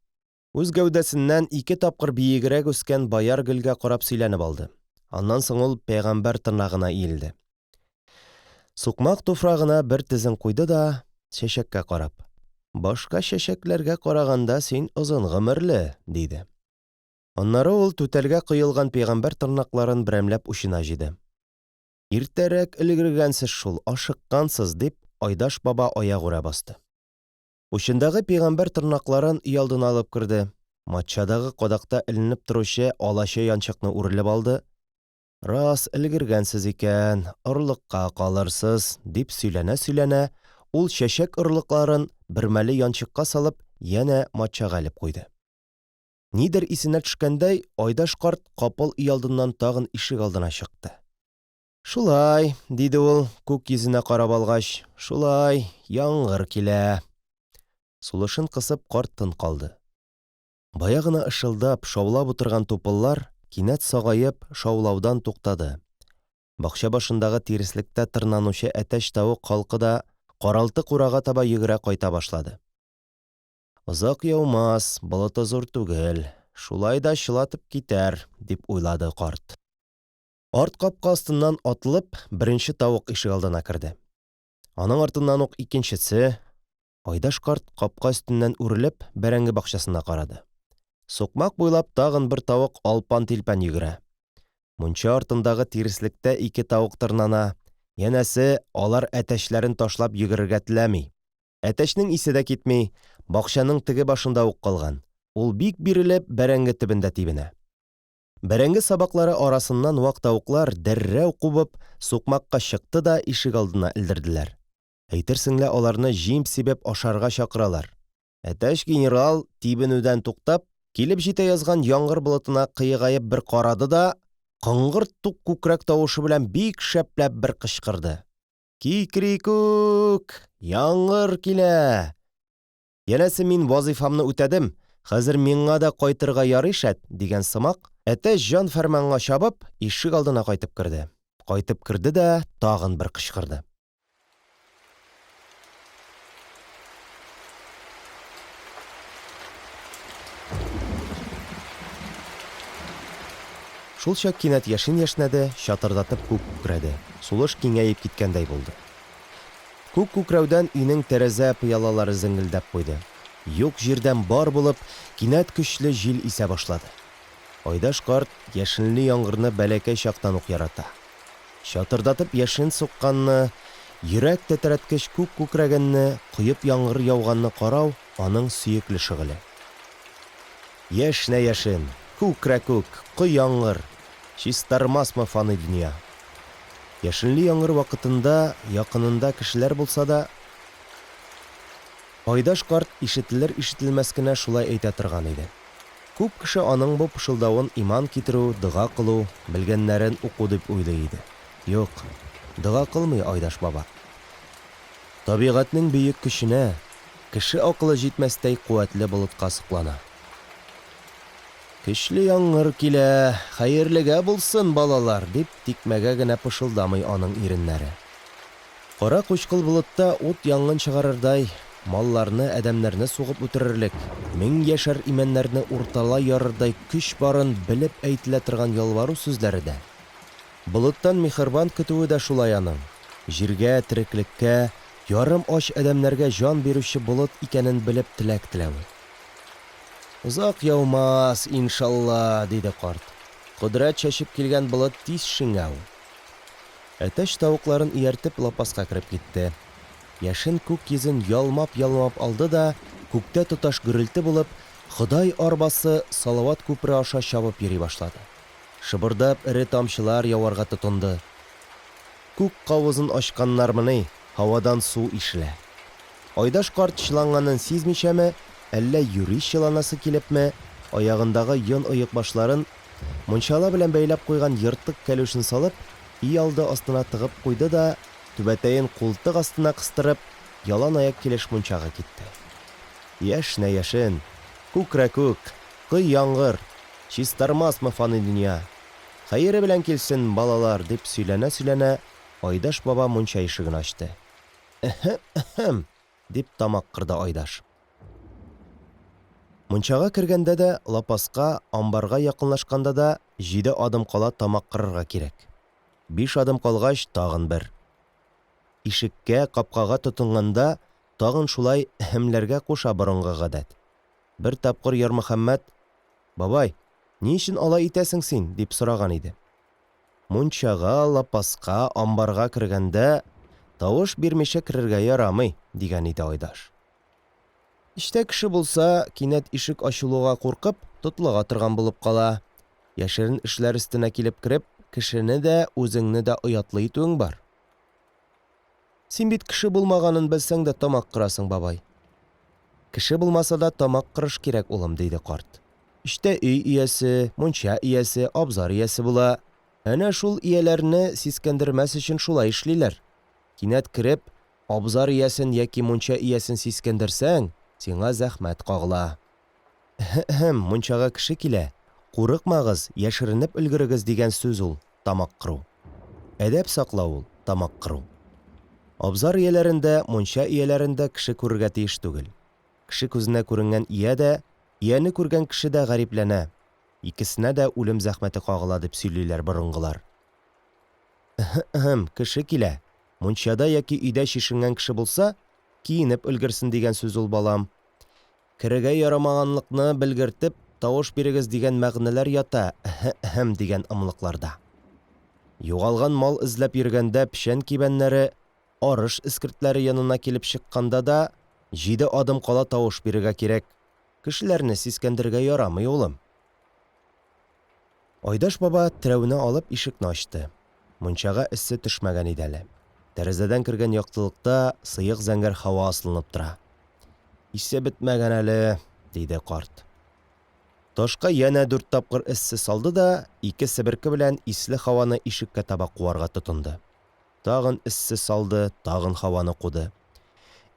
Үз гәүдәсеннән ике тапкыр биегрәк үскән бояр гөлгә карап сөйләнеп алды. Аннан соң ул пәйгамбәр тырнагына иелде. Сукмак туфрагына бер тезен куйды да, чәчәккә карап, Башка чәчәкләргә караганда син озын гомерле, диде. Аннары ул түтәлгә коелган пәйгамбәр тырнакларын берәмләп учына җыйды. Иртәрәк өлгергәнсез шул, ашыккансыз, дип, Айдаш баба аягүрә басты. Учындагы пәйгамбәр тырнакларын өйалдына алып керде, матчадагы кадакта эленеп торучы алача янчыкны үрелеп алды, Рас өлгергәнсез икән, орлыкка калырсыз, дип сөйләнә-сөйләнә, ул чәчәк орлыкларын бөрмәле янчыкка салып, янә матчага элеп куйды. Нидер исенә төшкәндәй, Айдаш карт капыл өйалдыннан тагын ишегалдына чыкты. Шулай, диде ул, күк йөзенә карап алгач, шулай, яңгыр килә. Сулышын кысып, карт тын калды. Бая гына ышылдап, шаулап утырган тупыллар, кинәт сагаеп, шаулаудан туктады. Бакча башындагы тиреслектә тырнанучы әтәч-тавык халкы да каралты-курага таба йөгерә-кайта башлады. Озак яумас, болыты зур түгел, шулай да чылатып китәр, дип уйлады карт. Арт капка астыннан атылып, беренче тавык ишегалдына керде. Аның артыннан ук икенчесе. Айдаш карт, капка өстеннән үрелеп, бәрәңге бакчасына карады. Сукмак буйлап тагын бер тавык алпан-тилпән йөгерә. Мунча артындагы тиреслектә ике тавык тырнана, янәсе, алар әтәчләрен ташлап йөгерергә теләми. Әтәчнең исе дә китми, бакчаның теге башында ук калган. Ул бик бирелеп, бәрәңге төбендә тибенә. Бәрәңге сабаклары арасыннан вак тавыклар, дәррәү кубып, сукмакка чыкты да ишегалдына элдерделәр. Әйтерсең лә аларны җим сибеп ашарга чакыралар. Әтәч генерал, тибенүдән туктап, килеп җитә язган яңгыр болытына кыегаеп бер карады да, коңгырт тук күкрәк тавышы белән бик шәпләп бер кычкырды. Кикрикүк! Яңгыр килә! Янәсе мин вазыйфамны үтәдем, хәзер миңа да кайтырга ярый шәт, дигән сымак, әтәч җан-фәрманга чабып, ишек алдына кайтып керде. Кайтып керде дә тагын бер кычкырды. Шулчак кинәт яшен яшьнәде, чатырдатып күк күкрәде, сулыш киңәеп киткәндәй булды. Күк күкрәүдән өйнең тәрәзә пыялалары зеңгелдәп куйды. Юк җирдән бар булып, кинәт көчле җил исә башлады. Айдаш карт яшенле яңгырны бәләкәй чактан ук ярата. Чатырдатып яшен сукканны, йөрәк тетрәткеч күк күкрәгәнне, коеп яңгыр яуганны карау, аның сөекле шөгыле. Яшьнә яшен, күкрә күк, кой яңгыр, чистармасмы фани дөнья? Яшенле яңгыр вакытында якынында кешеләр булса да, Айдаш карт ишетелер-ишетелмәс кенә шулай әйтә торган иде. Күп кеше аның бу пышылдавын иман китерү, дога кылу, белгәннәрен уку дип уйлый иде. Юк, дога кылмый Айдаш баба. Табигатьнең бөек көченә, кеше акылы җитмәстәй куәтле болытка соклана. Көчле яңгыр килә, хәерлегә булсын, балалар, дип тикмәгә генә пышылдамый аның иреннәре. Кара кучкыл болытта ут-янгын чыгарырдай, малларны, адәмнәрне сугып үтерерлек, меңьяшәр имәннәрне урталай ярырдай көч барын белеп әйтелә торган ялвару сүзләре дә, болыттан миһербан көтүе дә шулай аның, җиргә, тереклеккә, ярым ач адәмнәргә җан бирүче болыт икәнен белеп теләк теләве. Озак яумас, иншалла, диде карт. Кодрәт чәчеп килгән болыт тиз шиңә ул. Әтәч тавыкларын ияртеп лапаска кереп китте. Яшен күк йөзен ялмап-ялмап алды да, күктә тоташ гөрелте булып, Ходай арбасы Салават күпере аша чабып йөри башлады. Шыбырдап эре тамчылар яварга тотынды. Күк кавызын ачканнармыни, һавадан су ишелә. Айдаш карт чыланганын сизмичәме, әллә юри чыланасы килепме, аягындагы йон оекбашларын, мунчала белән бәйләп куйган ертык кәлүшен салып, өйалды астына тыгып куйды да, түбәтәен култык астына кыстырып, ялан аяк килеш мунчага китте. Яшьнә яшен, күкрә күк, кой яңгыр, чистармасмы фани дөнья? Хәере белән килсен, балалар, дип сөйләнә-сөйләнә, Айдаш баба мунча ишеген ачты. Эһем-эһем! дип тамак кырды Айдаш. Мунчага кергәндә дә, лапаска, амбарга якынлашканда да җиде адым кала тамак кырырга кирәк. Биш адым калгач, тагын бер. Ишеккә, капкага тотынганда тагын шулай эһемләргә куша борынгы гадәт. Бер тапкыр Ярмөхәммәт, Бабай, ни өчен алай итәсең син? дип сораган иде. Мунчага, лапаска, амбарга кергәндә тавыш бирмичә керергә ярамый, дигән иде Айдаш. Эчтә кеше булса, кинәт ишек ачылуга куркып, тотлыга торган булып кала. Яшерен эшләр өстенә килеп кереп, кешене дә, үзеңне дә оятлы итүең бар. Син бит кеше булмаганын белсәң дә тамак кырасың, бабай. Кеше булмаса да тамак кырыш кирәк, улым, диде карт. Эчтә өй иясе, мунча иясе, абзар иясе була. Әнә шул ияләрне сискәндермәс өчен шулай эшлиләр. Кинәт кереп, абзар иясен яки мунча иясен сискәндерсәң, сиңа зәхмәт кагыла. Эһе-эһем, мунчага кеше килә, курыкмагыз, яшеренеп өлгерегез дигән сүз ул, тамак кыру. Әдәп саклау ул, тамак кыру. Абзар ияләрен дә, мунча ияләрен дә кеше күрергә тиеш түгел. Кеше күзенә күренгән ия дә, ияне күргән кеше дә гарипләнә, икесенә дә үлем зәхмәте кагыла дип сөйлиләр борынгылар. Эһе-эһем, кеше килә, мунчада яки өйдә чишенгән кеше булса, киенеп өлгерсен дигән сүз ул, балам. Керергә ярамаганлыкны белгертеп, тавыш бирегез дигән мәгънәләр ята эһе-эһем дигән ымлыкларда. Югалган мал эзләп йөргәндә печән кибәннәре, арыш эскертләре янына килеп чыкканда да җиде адым кала тавыш бирергә кирәк, кешеләрне сискәндерергә ярамый, улым. Айдаш баба терәүне алып ишекне ачты. Мунчага эссе төшмәгән иде әле. Тәрәзәдән кергән яктылыкта сыек зәңгәр һава асылынып тора. Исе бетмәгән әле, диде карт. Ташка янә дүрт тапкыр эссе салды да, ике себерке белән исле һаваны ишеккә таба куарга тотынды. Тагын эссе салды, тагын һаваны куды.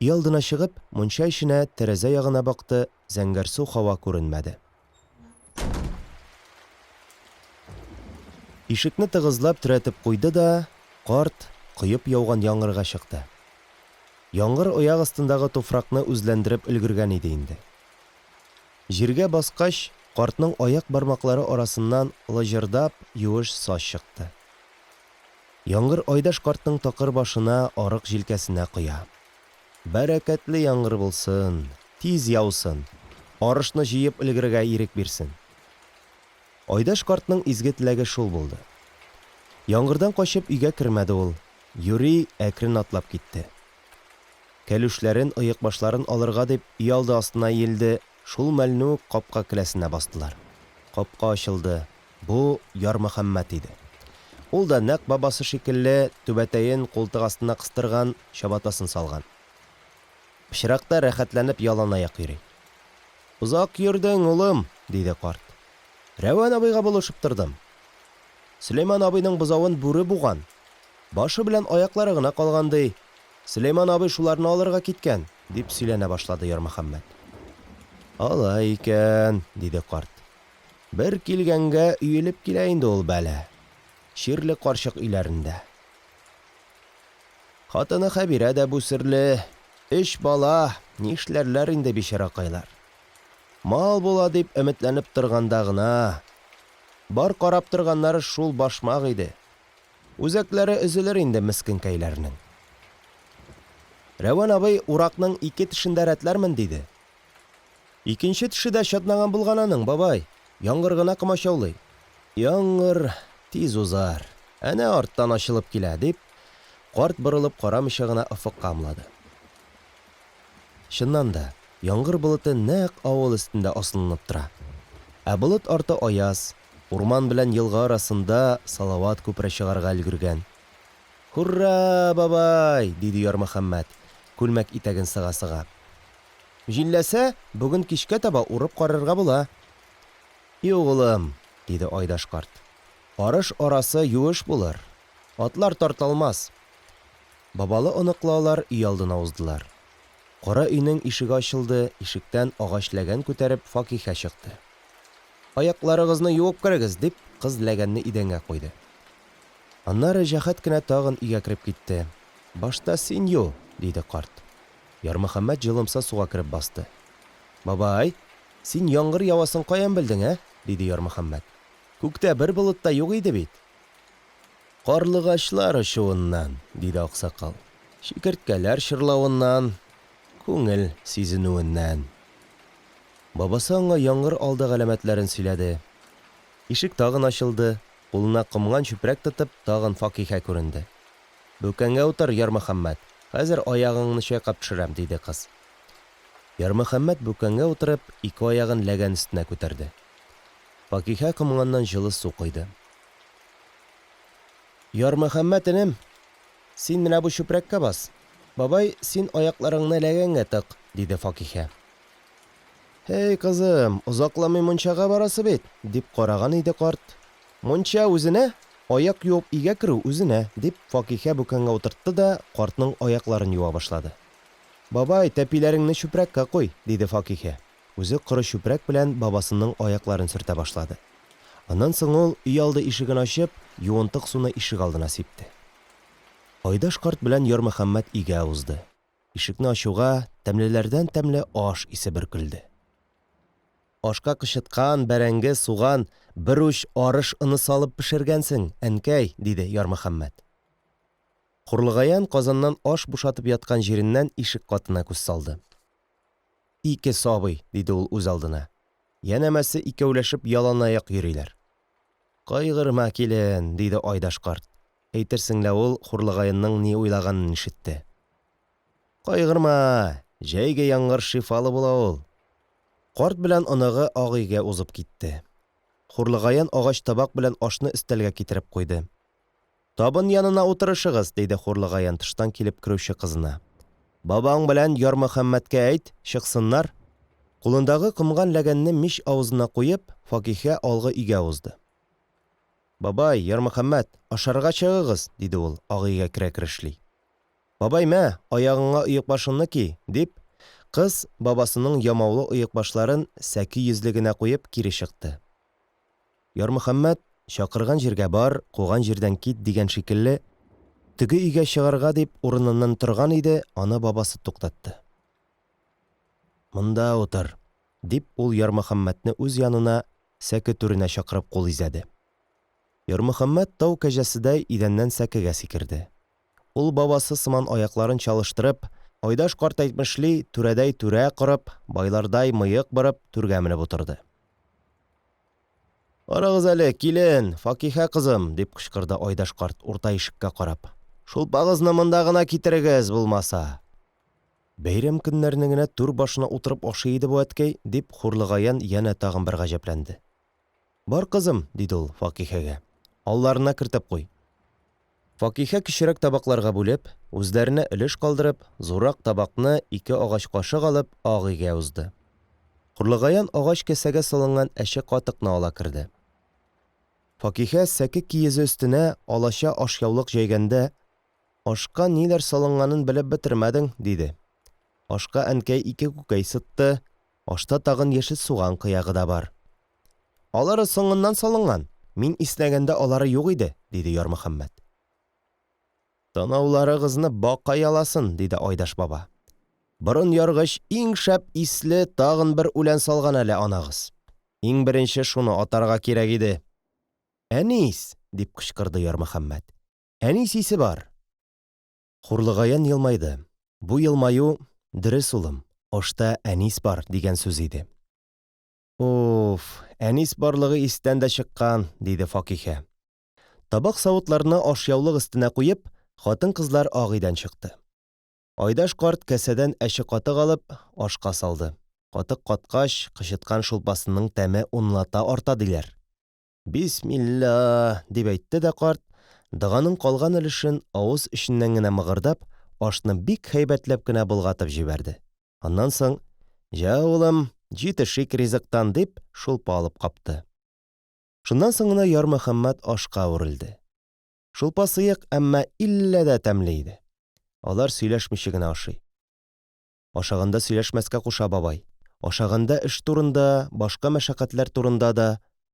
Өйалдына чыгып, мунча эченә, тәрәзә ягына бакты, зәңгәрсу һава күренмәде. Ишекне тыгызлап терәтеп куйды да, карт, коеп яуган яңгырга чыкты. Яңгыр аяк астындагы туфракны үзләндереп өлгергән иде инде. Җиргә баскач, картның аяк бармаклары арасыннан лыҗырдап юеш саз чыкты. Яңгыр Айдаш картның такыр башына, арык җилкәсенә коя. Бәрәкәтле яңгыр булсын, тиз яусын, арышны җыеп өлгерергә ирек бирсен. Айдаш картның изге теләге шул булды. Яңгырдан качып өйгә кермәде ул, юри әкрен атлап китте. Кәлүшләрен, оекбашларын алырга дип өйалды астына иелде, шул мәлне үк капка келәсенә бастылар. Капка ачылды, Бу Ярмөхәммәт иде. Ул да, нәкъ бабасы шикелле, түбәтәен култык астына кыстырган, чабатасын салган. Пычракта рәхәтләнеп яланаяк йөри. Озак йөрдең, улым, диде карт. Рәвән абыйга булышып тордым. Сөләйман абыйның бозавын бүре буган. Башы белән аяклары гына калган, ди. Сөләйман абый шуларны алырга киткән, дип сөйләнә башлады Ярмөхәммәт. Алай икән, диде карт. Бер килгәнгә өелеп килә инде ул бәла. Чирле карчык өйләрендә. Хатыны Хәбирә дә бүсерле. Өч бала, нишләрләр инде бичаракайлар. Мал була дип өметләнеп торганда гына. Бар карап торганнары шул башмак иде. Үзәкләре өзелер инде мескенкәйләрнең. Рәвән абый уракның ике тешен дә рәтләрмен, диде. Икенче теше дә чатнаган булган аның, бабай. Яңгыр гына комачаулый. Яңгыр тиз узар. Әнә арттан ачылып килә, дип, карт борылып карамыйча гына офыкка ымлады. Чыннан да, яңгыр болыты нәкъ авыл өстендә асылынып тора. Ә болыт арты аяз, урман белән елга арасында салават күпере чыгарга өлгергән. Һурра, бабай! диде Ярмөхәммәт, күлмәк итәген сыга-сыга. Җилләсә, бүген кичкә таба урып карарга була. Юк, улым, диде Айдаш карт. Арыш арасы юеш булыр. Атлар тарталмас. Бабалы-оныклы алар өйалдына уздылар. Кара өйнең ишеге ачылды, ишектән агач ләгән күтәреп Факиһә чыкты. Аякларыгызны юып керегез, дип, кыз ләгәнне идәнгә куйды. Аннары җәһәт кенә тагын өйгә кереп китте. Башта син ю, диде карт. Ярмөхәммәт җылымса суга кереп басты. Бабай, син яңгыр явасын каян белдең, ә? диде Ярмөхәммәт. Күктә бер болыт та юк иде бит. Карлыгачлар очуыннан, диде аксакал, чикерткәләр чырлавыннан, күңел сизенүеннән. Бабасы аңа яңгыр алды галәмәтләрен сөйләде. Ишек тагын ачылды, кулына комган чүпрәк тотып, тагын Факиһә күренде. Бүкәнгә утыр, Ярмөхәммәт, хәзер аягыңны чайкап төшерәм, диде кыз. Ярмөхәммәт бүкәнгә утырып, ике аягын ләгән өстенә күтәрде. Факиһә комганнан җылы су койды. Ярмөхәммәт энем, син менә бу чүпрәккә бас. Бабай, син аякларыңны ләгәнгә тык, диде Факиһә. Һей, кызым, озакламый мунчага барасы бит, дип караган иде карт. Мунча үзенә, аяк юып өйгә керү үзенә, дип, Факиһә бүкәнгә утыртты да картның аякларын юа башлады. Бабай, тәпиләреңне чүпрәккә куй, диде Факиһә. Үзе коры чүпрәк белән бабасының аякларын сөртә башлады. Аннан соң ул, өйалды ишеген ачып, юынтык суны ишегалдына сипте. Айдаш карт белән Ярмөхәммәт өйгә узды. Ишекне ачуга, тәмлеләрдән тәмле аш исе бөркелде. Ашка кычыткан, бәрәңге, суган, бер уч арыш оны салып пешергәнсең, әнкәй, диде Ярмөхәммәт. Хурлыгаян казаннан аш бушатып яткан җиреннән ишек катына күз салды. Ике сабый, диде ул үзалдына. Янәмәсе икәүләшеп яланаяк йөриләр. Кайгырма, килен, диде Айдаш карт. Әйтерсең лә ул Хурлыгаенның ни уйлаганын ишетте. Кайгырма, җәйге яңгыр шифалы була ул. Карт белән оныгы ак өйгә узып китте. Хурлыгаян агач табак белән ашны өстәлгә китереп куйды. Табын янына утырышыгыз, диде Хурлыгаян тыштан килеп керүче кызына. Бабаң белән Ярмөхәммәткә әйт, чыксыннар. Кулындагы комган ләгәнне мич авызына куеп, Факиһә алгы өйгә узды. Бабай, Ярмөхәммәт, ашарга чыгыгыз, диде ул, ак өйгә керә-керешли. Бабай, мә, аягыңа оекбашыңны ки, дип, кыз, бабасының ямаулы оекбашларын сәке йөзлегенә куеп, кире чыкты. Ярмөхәммәт, чакырган җиргә бар, куган җирдән кит дигән шикелле, теге өйгә чыгарга дип урыныннан торган иде, аны бабасы туктатты. Монда утыр, дип ул Ярмөхәммәтне үз янына, сәке түренә чакырып кул изәде. Ярмөхәммәт тау кәҗәседәй идәннән сәкегә сикерде. Ул бабасы сыман аякларын чалыштырып, Айдаш карт әйтмешли, түрәдәй түрә корып, байлардай мыек борып, түргә менеп утырды. Карагыз әле, килен, Факиһә кызым, дип кычкырды Айдаш карт, урта ишеккә карап. Шулпагызны монда гына китерегез, булмаса. Бәйрәм көннәрне генә түр башына утырып ашый иде бу әткәй, дип Хурлыгаян янә тагын бер гаҗәпләнде. Бар, кызым, диде ул Факиһәгә. Алларына кертеп куй. Факиһә кечерәк табакларга бүлеп, үзләренә өлеш калдырып, зуррак табакны, ике агач кашык алып, ак өйгә узды. Хурлыгаян агач кәсәгә салынган әче катыкны ала керде. Факиһә сәке киезе өстенә алача ашъяулык җәйгәндә, Ашка ниләр салынганын белеп бетермәдең, диде. Ашка әнкәй ике күкәй сытты, ашта тагын яшел суган кыягы да бар. Алары соңыннан салынган, мин иснәгәндә алары юк иде, диде Ярмөхәммәт. Танауларыгызны бака яласын, диде Айдаш баба. Борын яргыч иң шәп исле тагын бер үлән салган әле анагыз. Иң беренче шуны атарга кирәк иде. Әнис! дип кычкырды Ярмөхәммәт. Әнис исе бар! Хурлыгаян елмайды. Бу елмаю, Дөрес, улым, ашта әнис бар, дигән сүз иде. Уф, әнис барлыгы истән дә чыккан, диде Факиһә. Табак-савытларны ашъяулык өстенә куеп, хатын-кызлар ак өйдән чыкты. Айдаш карт кәсәдән әче катык алып, ашка салды. Катык каткач, кычыткан шулпасының тәме унлата арта, диләр. Бисмилла, дип әйтте дә карт, доганың калган өлешен авыз эченнән генә мыгырдап, ашны бик һәйбәтләп кенә болгатып җибәрде. Аннан соң, Җә, улым, җитешик ризыктан, дип, шулпа алып капты. Шуннан соң гына Ярмөхәммәт ашка үрелде. Шулпа сыек, әмма иллә дә тәмле иде. Алар сөйләшмичә генә ашый. Ашаганда сөйләшмәскә куша бабай. Ашаганда эш турында, башка мәшәкатьләр турында да,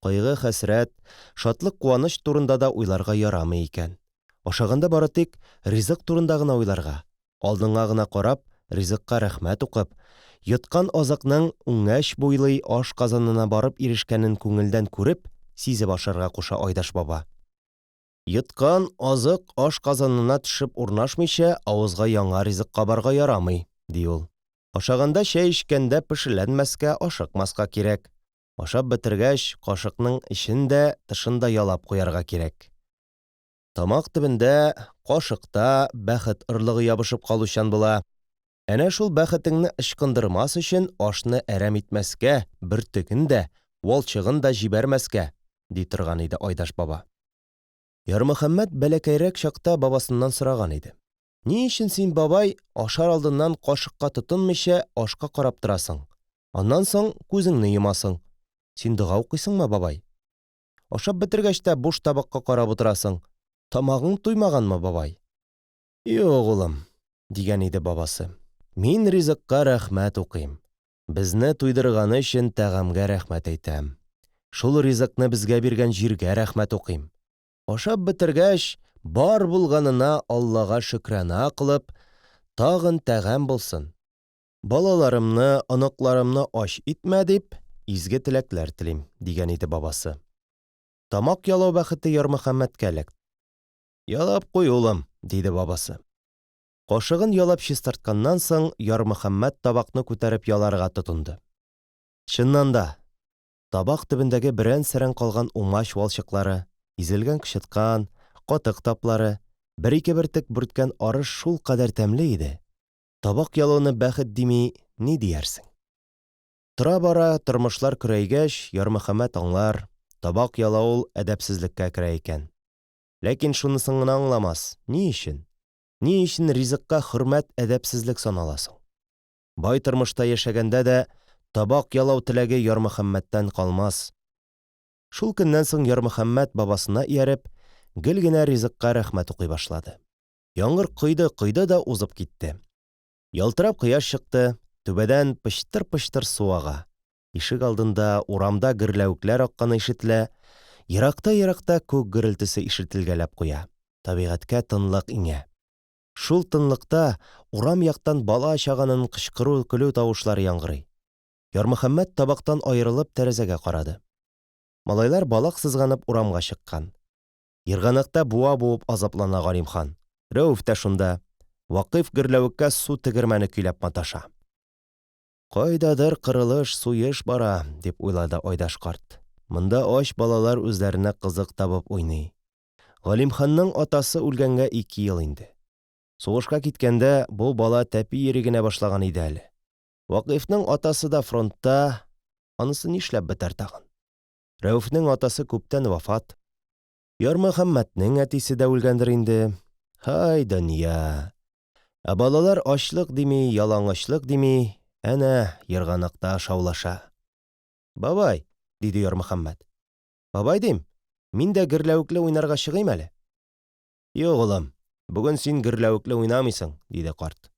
кайгы-хәсрәт, шатлык-куаныч турында да уйларга ярамый икән. Ашаганда бары тик ризык турында гына уйларга, Алдыңа гына карап, ризыкка рәхмәт укып, йоткан азыкның үңәч буйлый аш казанына барып ирешкәнен күңелдән күреп, сизеп ашарга куша Айдаш баба. Йоткан азык аш казанына төшеп урнашмыйча, авызга яңа ризык кабарга ярамый, ди ул. Ашаганда чәй эчкәндә пешеләнмәскә, ашыкмаска кирәк. Ашап бетергәч, кашыкның эчен дә, тышын да ялап куярга кирәк. Тамак төбендә, кашыкта бәхет орлыгы ябышып калучан була. Әнә шул бәхетеңне ычкындырмас өчен ашны әрәм итмәскә, бөртеген дә, валчыгын да җибәрмәскә, ди торган иде Айдаш баба. Ярмөхәммәт бәләкәйрәк чакта бабасыннан сораган иде. Ни өчен син, бабай, ашар алдыннан кашыкка тотынмыйча ашка карап торасың? Аннан соң күзеңне йомасың. Син дога укыйсыңмы, бабай? Ашап бетергәч тә буш табакка карап утырасың. Тамагың туймаганмы, бабай? Юк, улым, дигән иде бабасы. Мин ризыкка рәхмәт укыйм. Безне туйдырганы өчен тәгамгә рәхмәт әйтәм. Шул ризыкны безгә биргән җиргә рәхмәт укыйм. Ашап бетергәч, бар булганына Аллага шөкрана кылып, тагын тәгам булсын, Балаларымны, оныкларымны ач итмә, дип, изге теләкләр телим, дигән иде бабасы. Тамак ялау бәхете Ярмөхәммәткә эләкте. Ялап куй, улым, диде бабасы. Кашыгын ялап чистартканнан соң, Ярмөхәммәт табакны күтәреп яларга тотынды. Чыннан да, табак төбендәге берән-сәрән калган умач валчыклары, изелгән кычыткан, катык таплары, бер-ике бөртек бүрткән арыш шулкадәр тәмле иде, Табак ялауны бәхет дими, ни диярсең? Тора-бара, тормышлар көрәйгәч, Ярмөхәммәт аңлар, табак ялау ул әдәпсезлеккә керә икән. Ләкин шунысын гына аңламас, ни өчен? Ни өчен ризыкка хөрмәт әдәпсезлек санала соң? Бай тормышта яшәгәндә дә табак ялау теләге Ярмөхәммәттән калмас. Шул көннән соң Ярмөхәммәт бабасына ияреп, гел генә ризыкка рәхмәт укый башлады. Яңгыр койды, койды да узып китте. Ялтырап кояш чыкты, түбәдән пычтыр-пычтыр су ага. Ишек алдында, урамда гөрләвекләр акканы ишетелә, еракта-еракта күк гөрелтесе ишетелгәләп куя. Табигатькә тынлык иңә. Шул тынлыкта урам яктан бала-чаганын кычкыру-көлү тавышлары яңгырый. Ярмөхәммәт табактан аерылып тәрәзәгә карады. Малайлар балак сызганып урамга чыккан. Ерганакта буа буып азаплана Галимхан. Рәүф тә шунда. Вакыйф гөрләвеккә су тегермәне көйләп маташа. Кайдадыр кырылыш, суеш бара, дип уйлады Айдаш карт. Монда ач балалар үзләренә кызык табып уйный. Галимханның атасы үлгәнгә ике ел инде. Сугышка киткәндә бу бала тәпи йөри генә башлаган иде әле. Вакыйфның атасы да фронтта, анысы нишләп бетәр тагын? Рәүфнең атасы күптән вафат. Ярмөхәммәтнең әтисе дә үлгәндер инде. Һай, дөнья! Ә балалар ачлык дими, ялангачлык дими, әнә, ерганакта шаулаша. Бабай, диде Ярмөхәммәт. Бабай дим, мин дә гөрләвекле уйнарга чыгыйм әле. Юк, улым, бүген син гөрләвекле уйнамыйсың, диде карт.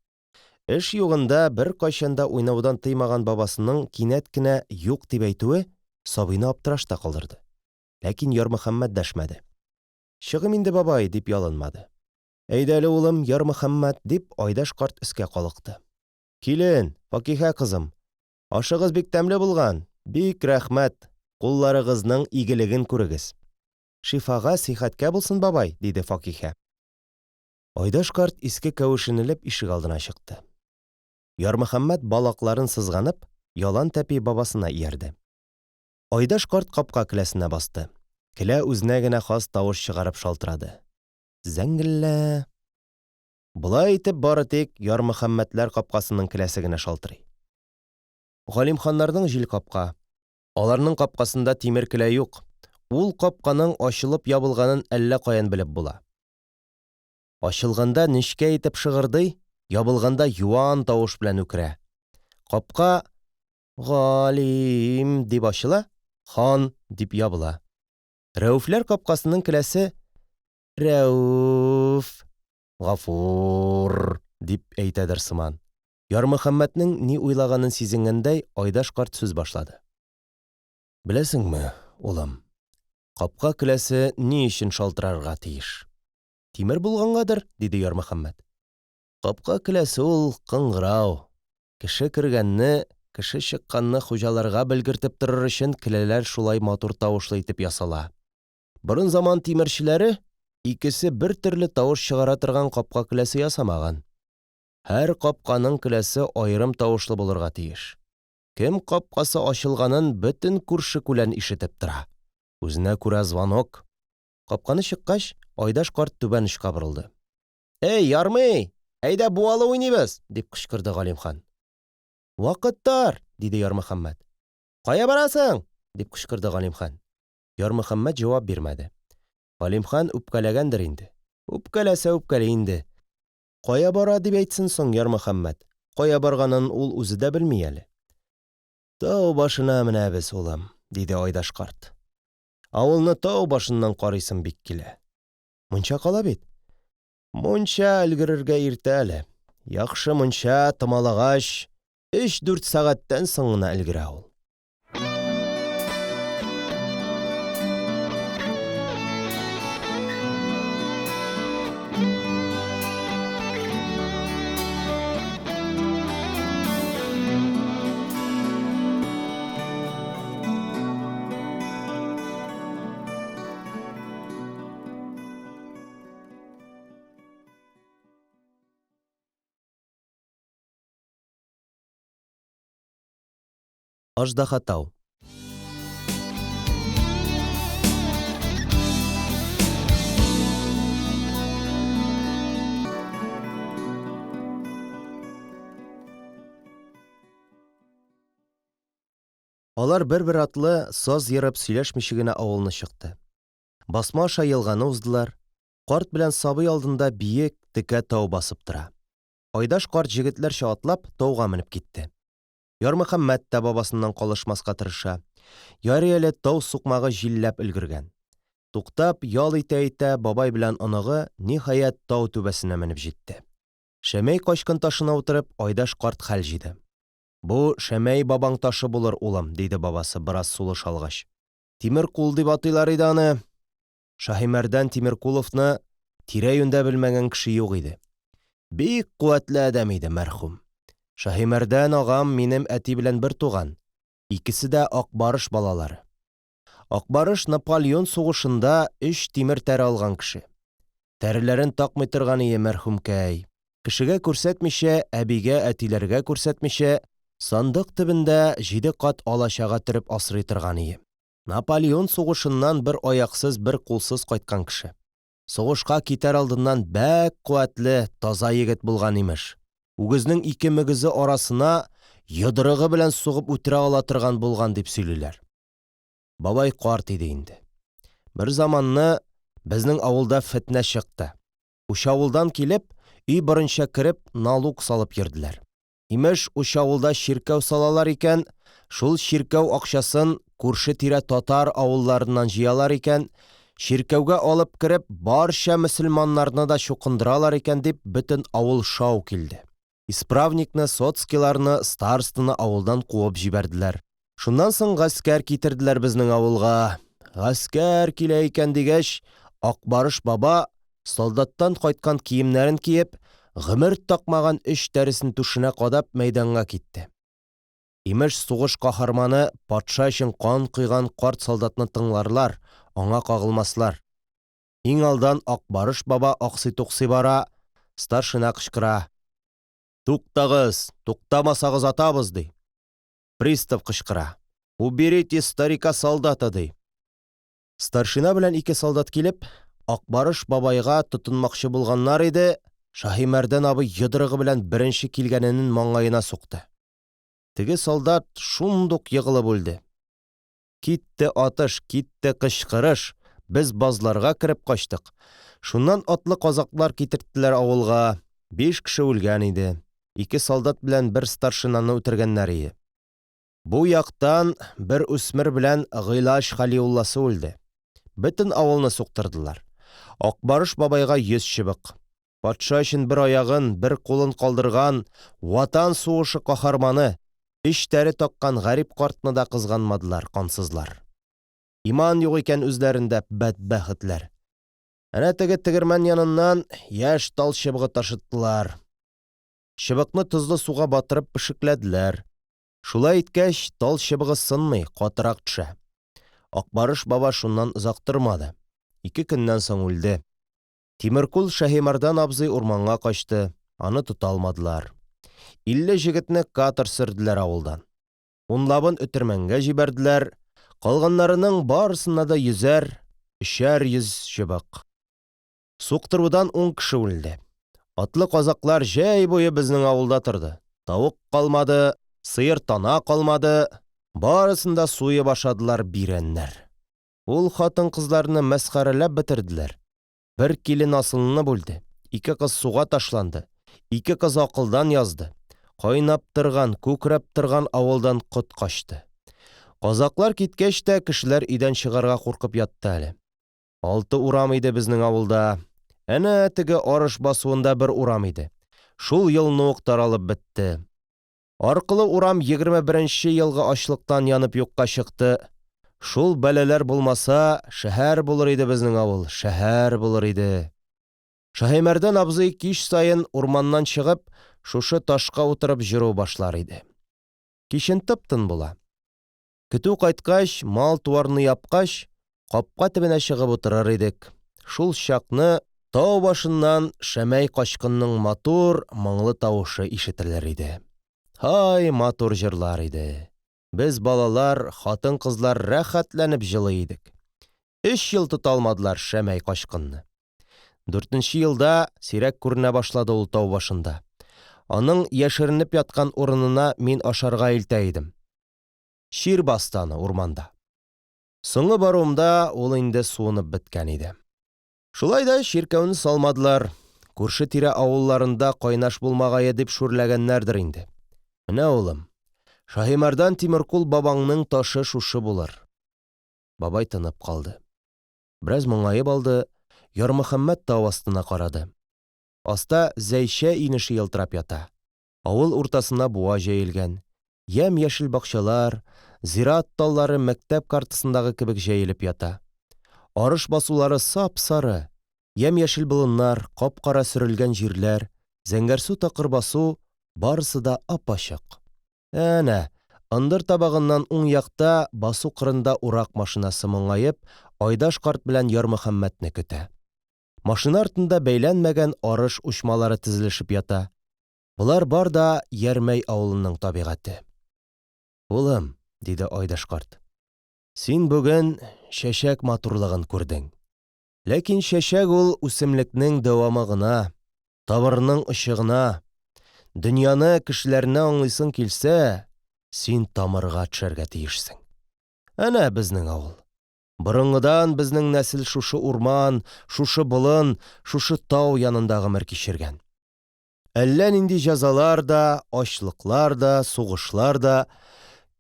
Эш югында беркайчан да уйнаудан тыймаган бабасының кинәт кенә юк дип әйтүе Сабыйны аптырашта калдырды. Ләкин Ярмөхәммәт дәшмәде. Чыгым инде, бабай, дип ялынмады. Әйдә әле, улым, Ярмөхәммәт, дип, Айдаш карт өскә калыкты. Килен, Факиһә кызым, ашыгыз бик тәмле булган, бик рәхмәт, кулларыгызның игелеген күрегез. Шифага, сихәткә булсын, бабай, диде Факиһә. Айдаш карт иске кәвешен элеп ишегалдына чыкты. Ярмөхәммәт балакларын сызганып, ялан тәпи бабасына иярде. Айдаш карт капка келәсенә басты. Келә үзенә генә хас тавыш чыгарып шалтырады. Зәңгеллә! Болай итеп бары тик Ярмөхәммәтләр капкасының келәсе генә шалтырый. Галимханнарның җил капка. Аларның капкасында тимер келә юк. Ул капканың ачылып ябылганын әллә каян белеп була. Ачылганда нечкә итеп шыгырдый, ябылганда юан тавыш белән үкерә. Капка Галим дип ачыла, хан дип ябыла. Рәүфләр капкасының келәсе Рәүф, Гафур дип әйтәдер сыман. Ярмөхәммәтнең ни уйлаганын сизенгәндәй, Айдаш карт сүз башлады. Беләсеңме, улым, капка келәсе ни өчен шалтырарга тиеш? Тимер булгангадыр, диде Ярмөхәммәт. Капка келәсе ул кыңгырау. Кеше кергәнне, кеше чыкканны хуҗаларга белгертеп торыр өчен келәләр шулай матур тавышлы итеп ясала. Борын заман тимерчеләре икесе бер төрле тавыш чыгара торган капка келәсе ясамаган. Һәр капканың келәсе аерым тавышлы булырга тиеш. Кем капкасы ачылганын бөтен күрше-күлән ишетеп тора. Үзенә күрә звонок. Капканы чыккач, Айдаш карт түбән очка борылды. Эй, Ярмый! Әйдә, буалы уйныйбыз! дип кычкырды Галимхан. Вакыт тар! диде Ярмөхәммәт. Кая барасың? дип кычкырды Галимхан. Ярмөхәммәт җавап бирмәде. Галимхан үпкәләгәндер инде. Үпкәләсә үпкәли инде. Кая бара дип әйтсен соң Ярмөхәммәт? Кая барганын ул үзе дә белми әле. Тау башына менәбез, улым, диде Айдаш карт. Авылны тау башыннан карыйсым бик килә. Мунча кала бит. Мунча өлгерергә иртә әле. Яхшы мунча томалагач, өч-дүрт сәгатьтән соң гына өлгерә ул. Аждаһатау. Алар бер-бер атлы, саз ерып, сөйләшмичә генә авылны чыкты. Басма аша елганы уздылар. Карт белән сабый алдында биек, текә тау басып тора. Айдаш карт җегетләрчә атлап, тауга менеп китте. Ярмөхәммәт тә бабасыннан калышмаска тырыша. Ярый әле тау сукмагы җилләп өлгергән. Туктап, ял итә-итә, бабай белән оныгы, ниһаять, тау түбәсенә менеп җитте. Шәмәй качкын ташына утырып, Айдаш карт хәл җыйды. Бу Шәмәй бабаң ташы булыр, улым, диде бабасы, бераз сулыш алгач. Тимер кул дип атыйлар иде аны. Шаһимәрдән Тимеркуловны тирә-юньдә белмәгән кеше юк иде. Бик куәтле адәм иде, мәрхүм. Шаһимәрдән агам минем әти белән бер туган. Икесе дә Акбарыш балалары. Акбарыш Наполеон сугышында өч тимер тәре алган кеше. Тәреләрен такмый торган ие мәрхүмкәй. Кешегә күрсәтмичә, әбигә, әтиләргә күрсәтмичә, сандык төбендә җиде кат алачага төреп асрый торган ие. Наполеон сугышыннан бер аяксыз, бер кулсыз кайткан кеше. Сугышка китәр алдыннан бәк куәтле, таза егет булган, имеш. Үгезнең ике мөгезе арасына йодрыгы белән сугып үтерә ала торган булган дип сөйлиләр. Бабай карт иде инде. Бер заманны безнең авылда фетнә чыкты. Учавылдан килеп, өй борынча кереп, налук салып йөрделәр. Имеш, Учавылда чиркәү салалар икән, шул чиркәү акчасын күрше-тирә татар авылларыннан җыялар икән, чиркәүгә алып кереп, барча мөселманнарны да чукындыралар икән дип бөтен авыл шау килде. Исправникны, сотскийларны, старостаны авылдан куып җибәрделәр. Шуннан соң гаскәр китерделәр безнең авылга. Гаскәр килә икән дигәч, Акбарыш баба, солдаттан кайткан киемнәрен киеп, гомер такмаган өч тәресен түшенә кадап мәйданга китте. Имеш, сугыш каһарманы, патша өчен кан койган карт солдатны тыңларлар, аңа кагылмаслар. Иң алдан Акбарыш баба аксый-туксый бара, старшина кычкыра. Туктагыз, туктамасагыз атабыз, ди. Пристав кычкыра. Уберите старика солдата, ди. Старшина белән ике солдат килеп, Акбарыш бабайга тотынмакчы булганнар иде, Шаһимәрдән абый йодрыгы белән беренче килгәненен маңгаена сукты. Теге солдат шундук егылып үлде. Китте атыш, китте кычкырыш, без базларга кереп качтык. Шуннан атлы казаклар китерттеләр авылга, биш кеше үлгән иде. Ике солдат белән бер старшинаны үтергәннәр ие. Бу яктан бер үсмер белән Гыйлаҗ Хәлиулласы үлде. Бөтен авылны суктырдылар. Акбарыш бабайга 100 чыбык. Патша өчен бер аягын, бер кулын калдырган Ватан сугышы каһарманы, өч тәре таккан гарип картны да кызганмадылар, кансызлар. Иман юк икән үзләрендә, бәдбәхетләр. Әнә теге тегермән яныннан яшь тал чыбыгы ташыттылар. Чыбыкны тозлы суга батырып пешекләделәр. Шулай иткәч, тал чыбыгы сынмый, катырак төшә. Акбарыш баба шуннан озак тормады. Ике көннән соң үлде. Тимеркул Шаһимәрдан абзый урманга качты, аны тота алмадылар. 50 җегетне катер сөрделәр авылдан. Унлабын өтермәнгә җибәрделәр, калганнарының барысына да йөзәр, өчәр йөз чыбык. Суктырудан ун кеше үлде. Атлы казаклар җәй буе безнең авылда торды. Тавык калмады, сыер-тана калмады, барысын да суеп ашадылар бирәннәр. Ул хатын-кызларны мәсхәрәләп бетерделәр. Бер килен асылынып үлде, ике кыз суга ташланды, ике кыз акылдан язды. Кайнап торган, күкрәп торган авылдан кот качты. Казаклар киткәч тә, кешеләр өйдән чыгарга куркып ятты әле. Алты урам иде безнең авылда. Әнә теге арыш басуында бер урам иде. Шул елны ук таралып бетте. Аркылы урам 21 нче елгы ачлыктан янып юкка чыкты. Шул бәлаләр булмаса, шәһәр булыр иде безнең авыл, шәһәр булыр иде. Шаһимәрдән абзый кич саен урманнан чыгып, шушы ташка утырып җыру башлар иде. Кичен тып-тын була. Көтү кайткач, мал-туарны япкач, капка төбенә чыгып утырыр идек. Шул чакны тау башыннан Шәмәй качкынның матур, моңлы тавышы ишетелер иде. Һай, матур җырлар иде. Без, балалар, хатын-кызлар рәхәтләнеп җылый идек. Өч ел тота алмадылар Шәмәй качкынны. Дүртенче елда сирәк күренә башлады ул тау башында. Аның яшеренеп яткан урынына мин ашарга илтә идем. Чир басты аны урманда. Соңгы баруымда ул инде суынып беткән иде. Шулай да чиркәүне салмадылар. Күрше-тирә авылларында кайнаш булмагае дип шүрләгәннәрдер инде. Менә, улым, Шаһимәрдан Тимеркул бабаңның ташы шушы булыр. Бабай тынып калды. Бераз моңаеп алды, Ярмөхәммәт тау астына карады. Аста Зәйчә инеше елтырап ята. Авыл уртасына буа җәелгән. Ямь-яшел бакчалар, зират таллары мәктәп картасындагы кебек җәелеп ята. Арыш басулары сап-сары. Ямь-яшел болыннар, кап-кара сөрелгән җирләр, зәңгәрсу такыр басу, барысы да ап-ачык. Әнә, ындыр табагыннан уң якта, басу кырында урак машинасы моңаеп, Айдаш карт белән Ярмөхәммәтне көтә. Машина артында бәйләнмәгән арыш учмалары тезелешеп ята. Болар бар да Ярмәй авылының табигате. Улым, диде Айдаш карт, син бүген чәчәк матурлыгын күрдең. Ләкин чәчәк ул үсемлекнең дәвамы гына, тамырның очы гына. Дөньяны, кешеләрне аңлыйсың килсә, син тамырга төшәргә тиешсең. Әнә безнең авыл. Борынгыдан безнең нәсел шушы урман, шушы болын, шушы тау янында гомер кичергән. Әллә нинди җәзалар да, ачлыклар да, сугышлар да,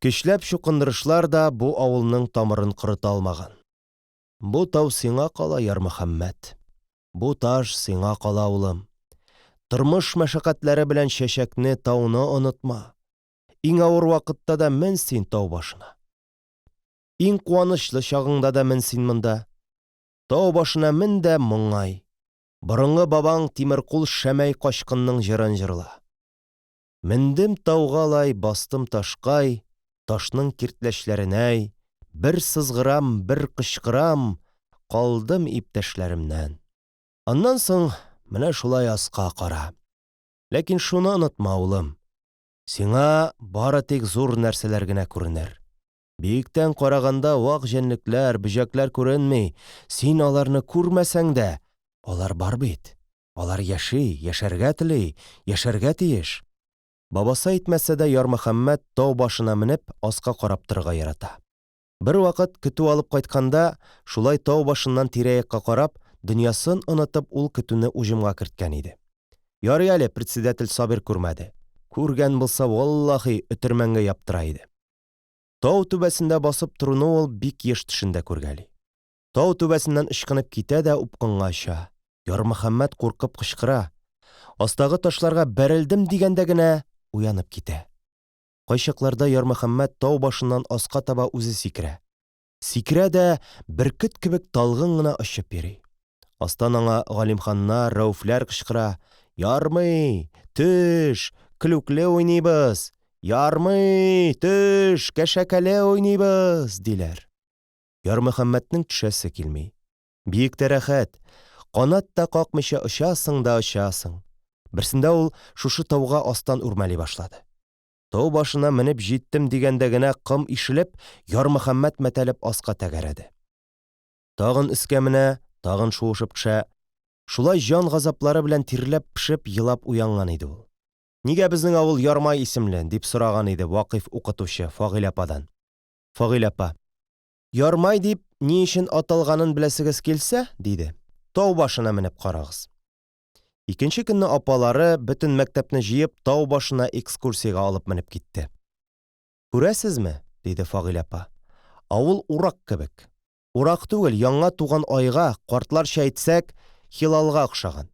көчләп чукындырышлар да бу авылның тамырын корыта алмаган. Бу тау сиңа кала, Ярмөхәммәт. Бу таш сиңа кала, улым. Тормыш мәшәкатьләре белән чәчәкне, тауны онытма. Иң авыр вакытта да мен син тау башына. Иң куанычлы чагыңда да мен син монда. Тау башына мен дә моңай. Борынгы бабаң Тимеркул Шәмәй качкынның җырын җырла. Мендем таугалай, бастым ташкай, Ташның киртләчләренәй, Бер сызгырам, бер кычкырам, Калдым иптәшләремнән. Аннан соң менә шулай аска кара. Ләкин шуны онытма, улым, сиңа бары тик зур нәрсәләр генә күренер. Биектән караганда вак җәнлекләр, бөҗәкләр күренми, син аларны күрмәсәң дә, алар бар бит. Алар яши, яшәргә тели, яшәргә тиеш. Бабасы әйтмәсә дә, Ярмөхәммәт тау башына менеп, аска карап торырга ярата. Бервакыт, көтү алып кайтканда, шулай тау башыннан тирә-якка карап, дөньясын онытып ул көтүне уҗымга керткән иде. Ярый әле, председатель Сабир күрмәде. Күргән булса, валлаһи, өтермәнгә яптыра иде. Тау түбәсендә басып торуны ул бик еш төшендә күргәли. Тау түбәсеннән ычкынып китә дә упкынга оча. Ярмөхәммәт куркып кычкыра. Астагы ташларга бәрелдем дигәндә генә уянып китә. Кайчакларда Ярмөхәммәт тау башыннан аска таба үзе сикерә. Сикерә дә бөркет кебек талгын гына очып йөри. Астан аңа Галимханнар, Рәүфләр кычкыра, Ярмый! Төш! Клүкле уйныйбыз! Ярмый! Төш! Кәшәкәле уйныйбыз! диләр. Ярмөхәммәтнең төшәсе килми. Биектә рәхәт, канат та какмыйча очасың да очасың. Берсендә ул шушы тауга астан үрмәли башлады. Тау башына менеп җиттем дигәндә генә ком ишелеп, Ярмөхәммәт мәтәлеп аска тәгәрәде. Тагын өскә менә, тагын шуышып төшә. Шулай җан газаплары белән тирләп-пешеп, елап уянган иде ул. Нигә безнең авыл Ярмай исемле? дип сораган иде Вакыйф укытучы Фагыйлә ападан. Фагыйлә апа, Ярмай дип ни өчен аталганын беләсегез килсә, диде, тау башына менеп карагыз. Икенче көнне апалары, бөтен мәктәпне җыеп, тау башына экскурсиягә алып менеп китте. Күрәсезме, диде Фагыйлә апа, авыл урак кебек. Урак түгел, яңа туган айга, картларча әйтсәк, хилалга охшаган.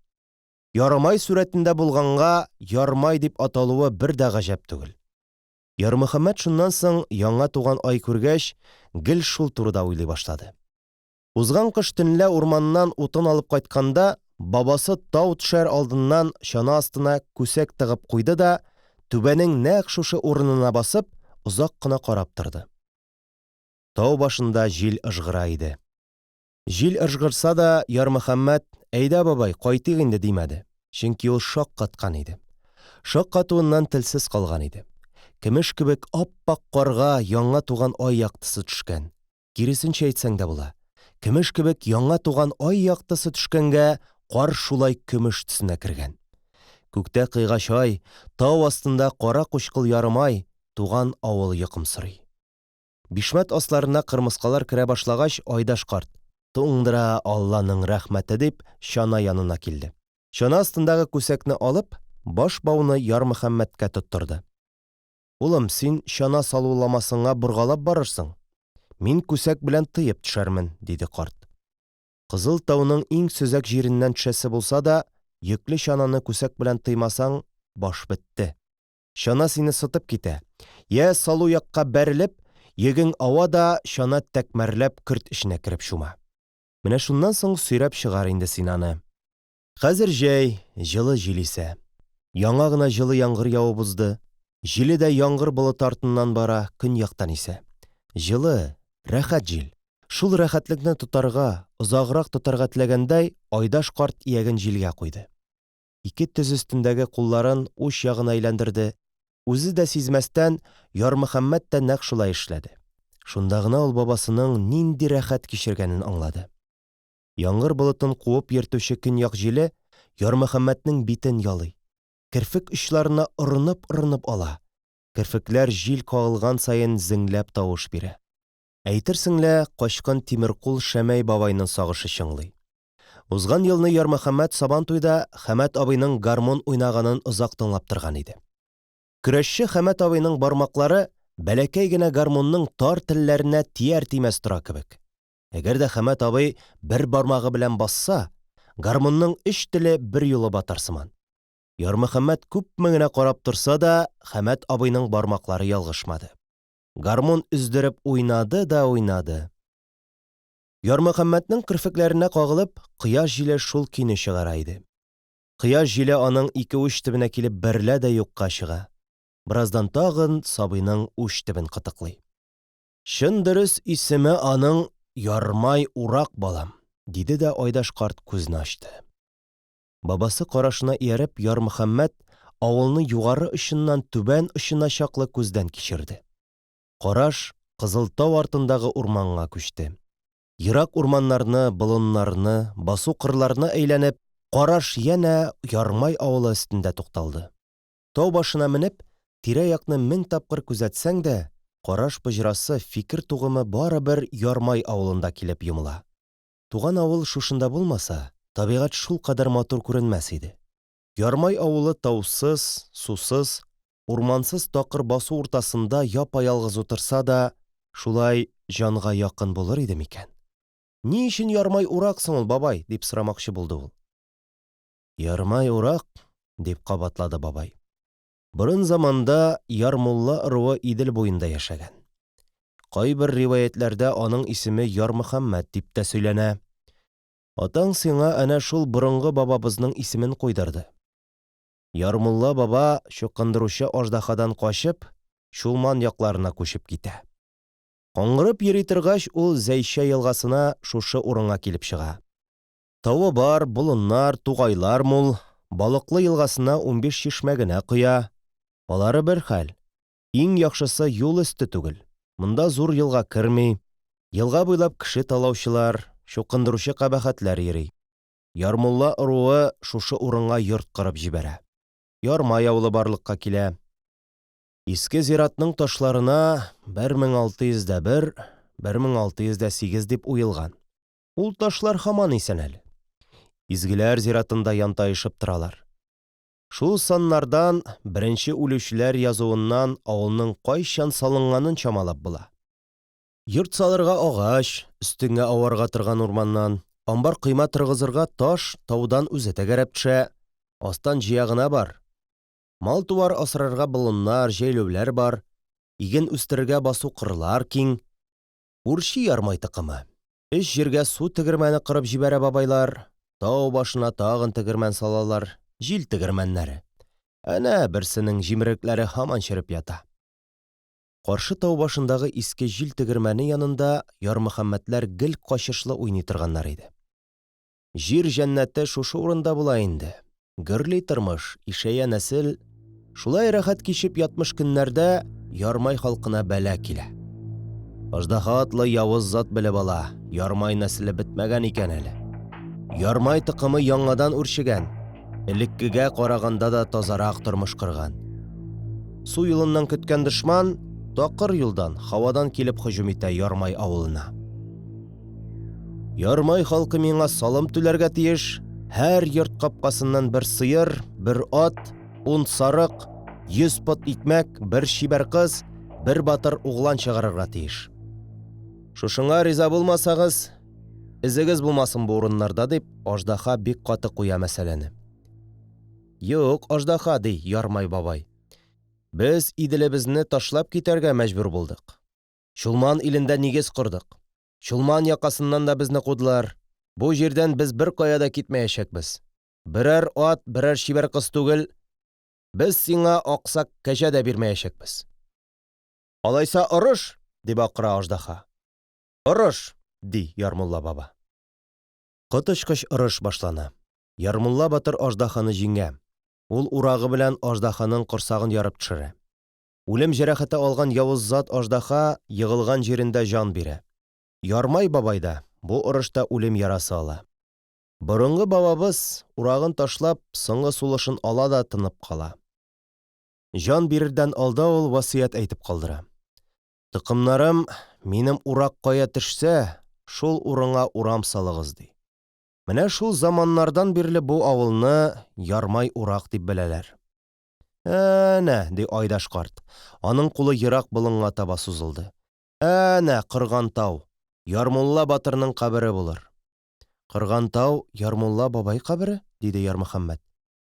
Ярымай сурәтендә булганга, Ярмай дип аталуы бер дә гаҗәп түгел. Ярмөхәммәт шуннан соң, яңа туган ай күргәч, гел шул турыда уйлый башлады. Узган кыш төнлә урманнан утын алып кайтканда, бабасы тау төшәр алдыннан чана астына күсәк тыгып куйды да, түбәнең нәкъ шушы урынына басып, озак кына карап торды. Тау башында җил ыжгыра иде. Җил ыжгырса да, Ярмөхәммәт, Әйдә, бабай, кайтыйк инде, димәде, чөнки ул шаккаткан иде. Шаккатуыннан телсез калган иде. Көмеш кебек ап-ак карга яңа туган ай яктысы төшкән. Киресенчә әйтсәң дә була. Көмеш кебек яңа туган ай яктысы төшкәнгә кар шулай көмеш төсенә кергән. Күктә кыйгач ай, тау астында кара-кучкыл ярымай, туган авыл йокымсырый. Бишмәт асларына кырмыскалар керә башлагач, Айдаш карт, Туңдыра, Алланың рәхмәте, дип, чана янына килде. Чана астындагы күсәкне алып, баш бауны Ярмөхәммәткә тоттырды. Улым, син чана салуламасыңа боргалап барырсың, мин күсәк белән тыеп төшәрмен, диде карт. Кызыл тауның иң сөзәк җиреннән төшәсе булса да, йөкле чананы күсәк белән тыймасаң, баш бетте. Чана сине сытып китә, йә салу якка бәрелеп, йөгең ава да, чана тәкмәрләп көрт эченә кереп чума. Менә шуннан соң сөйрәп чыгар инде син аны. Хәзер җәй, җылы җил исә. Яңа гына җылы яңгыр явып узды. Җиле дә яңгыр болыты артыннан бара, көньяктан исә. Җылы, рәхәт җил. Шул рәхәтлекне тотарга, озаграк тотарга теләгәндәй, Айдаш карт ияген җилгә куйды. Ике тез өстендәге кулларын уч ягына әйләндерде. Үзе дә сизмәстән, Ярмөхәммәт тә нәкъ шулай эшләде. Шунда гына ул бабасының нинди рәхәт кичергәнен аңлады. Яңгыр болытын куып йөртүче көньяк җиле Ярмөхәммәтнең битен ялый, керфек очларына орынып-орынып ала, керфекләр җил кагылган саен зеңләп тавыш бирә. Әйтерсең лә, качкын Тимеркул Шәмәй бабайның сагышы чыңлый. Узган елны Ярмөхәммәт Сабантуйда Хәмәт абыйның гармун уйнаганын озак тыңлап торган иде. Көрәшче Хәмәт абыйның бармаклары бәләкәй генә гармунның тар телләренә тияр-тимәс тора кебек. Әгәр дә Хәмәт абый бер бармагы белән басса, гармунның өч теле берьюлы батар сыман. Ярмөхәммәт күпме генә карап торса да, Хәмәт абыйның бармаклары ялгышмады. Гармун өздереп уйнады да уйнады. Ярмөхәммәтнең керфекләренә кагылып, кояш җиле шул көйне чыгара иде. Кояш җиле аның ике уч төбенә килеп бәрелә дә юкка чыга. Бераздан тагын сабыйның уч төбен кытыклый. Чын дөрес исеме аның Ярмай Урак, балам, диде дә Айдаш карт күзне ачты. Бабасы карашына ияреп, Ярмөхәммәт авылны югары очыннан түбән очына чаклы күздән кичерде. Караш Кызыл тау артындагы урманга күчте. Ерак урманнарны, болыннарны, басу-кырларны әйләнеп, караш янә Ярмай авылы өстендә тукталды. Тау башына менеп, тирә-якны мең тапкыр күзәтсәң дә, караш боҗрасы, фикер тугымы барыбер Ярмай авылында килеп йомыла. Туган авыл шушында булмаса, табигать шулкадәр матур күренмәс иде. Ярмай авылы таусыз, сусыз, урмансыз такыр басу уртасында япа-ялгыз утырса да, шулай җанга якын булыр иде микән? Ни өчен Ярмай урак соң ул, бабай? дип сорамакчы булды ул. Ярмай урак, дип кабатлады бабай. Борын заманда Ярмулла ыруы Идел буенда яшәгән. Кайбер риваятьләрдә аның исеме Ярмөхәммәт дип тә сөйләнә. Атаң сиңа әнә шул борынгы бабабызның исемен куйдырды. Ярмулла баба, чукындыручы аждаһадан качып, Чулман якларына күчеп китә. Каңгырып йөри торгач, ул Зәйчә елгасына шушы урынга килеп чыга. Тавы бар, болыннар, тугайлар мул, Балыклы елгасына 15 чишмә генә коя. Алары бер хәл. Иң яхшысы юл өсте түгел. Монда зур елга керми. Елга буйлап кеше талаучылар, чукындыручы кабахәтләр йөри. Ярмулла ыруы шушы урынга йорт корып җибәрә. Ярмай авылы барлыкка килә. Иске зиратның ташларына 1601, 1608 дип уелган. Ул ташлар һаман исән әле. Изгеләр зиратында янтаешып торалар. Шул саннардан, беренче үлүчеләр язуыннан авылның кайчан салынганын чамалап була. Йорт салырга агач, өстеңә аварга торган урманнан, амбар-койма торгызырга таш таудан үзе тәгәрәп төшә, астан җыя гына бар. Мал-туар асрарга болыннар, җәйләүләр бар, иген үстерергә басу-кырлар киң. Үрчи ярмай токымы. Өч җиргә су тегермәне корып җибәрә бабайлар, тау башына тагын тегермән салалар, җил тегермәннәре. Әнә берсенең җимерекләре һаман череп ята. Каршы тау башындагы иске җил тегермәне янында Ярмөхәммәтләр гел качышлы уйный торганнар иде. Җир җәннәте шушы урында була инде. Гөрли тормыш, ишәя нәсел. Шулай рәхәт кичеп ятмыш көннәрдә Ярмай халкына бәла килә. Аждаһа атлы явыз зат белеп ала, Ярмай нәселе бетмәгән икән әле. Ярмай токымы яңадан үрчегән, элеккегә караганда да тазарак тормыш корган. Су юлыннан көткән дошман такыр юлдан, һавадан килеп һөҗүм итә Ярмай авылына. Ярмай халкы миңа салым түләргә тиеш. Һәр йорт капкасыннан бер сыер, бер ат, ун сарык, йөз пот икмәк, бер чибәр кыз, бер батыр углан чыгарырга тиеш. Шушыңа риза булмасагыз, эзегез булмасын бу урыннарда, дип, аждаһа бик каты куя мәсьәләне. Юк, аждаһа, ди Ярмай бабай. Без Иделебезне ташлап китәргә мәҗбүр булдык. Чулман илендә нигез кордык. Чулман якасыннан да безне кудылар. Бу җирдән без беркая да китмәячәкбез. Берәр ат, берәр чибәр кыз түгел, без сиңа аксак кәҗә дә бирмәячәкбез. Алайса орыш! дип акыра аждаһа. Орыш! ди Ярмулла баба. Коточкыч орыш башлана. Ярмулла батыр аждаһаны җиңә. Ул урагы белән аждаһаның корсагын ярып төшерә. Үлем җәрәхәте алган явыз зат аждаһа егылган җирендә җан бирә. Ярмай бабай да бу орышта үлем ярасы ала. Борынгы бабабыз, урагын ташлап, соңгы сулышын ала да тынып кала. Җан бирердән алда ул васыять әйтеп калдыра. Токымнарым, минем урак кая төшсә, шул урынга урам салыгыз, ди. Менә шул заманнардан бирле бу авылны Ярмай урак дип беләләр. Ә-нә, ди Айдаш карт. Аның кулы ерак болынга таба сузылды. Ә-нә, Корган тау. Ярмулла батырның кабере булыр. Корган тау, Ярмулла бабай кабере? диде Ярмөхәммәт.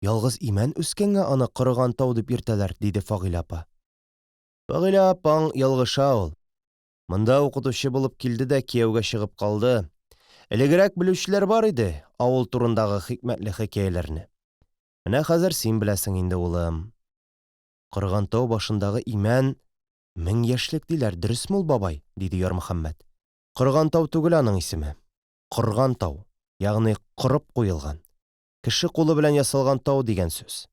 Ялгыз имән үскәнгә аны Корыган тау дип йөртәләр, диде Фагыйлә апа. Фагыйлә апаң ялгыша ул. Монда укытучы булып килде дә кияүгә чыгып калды. Элегрәк белүчеләр бар иде авыл турындагы хикмәтле хикәяләрне. Менә хәзер син беләсең инде, улым. Корыган тау башындагы имән 1000 яшьлек диләр, дөресме ул, бабай? диде Ярмөхәммәт. Корыган тау түгел аның исеме. Корган тау, ягъни корып куелган. Кеше кулы белән ясалган тау дигән сүз.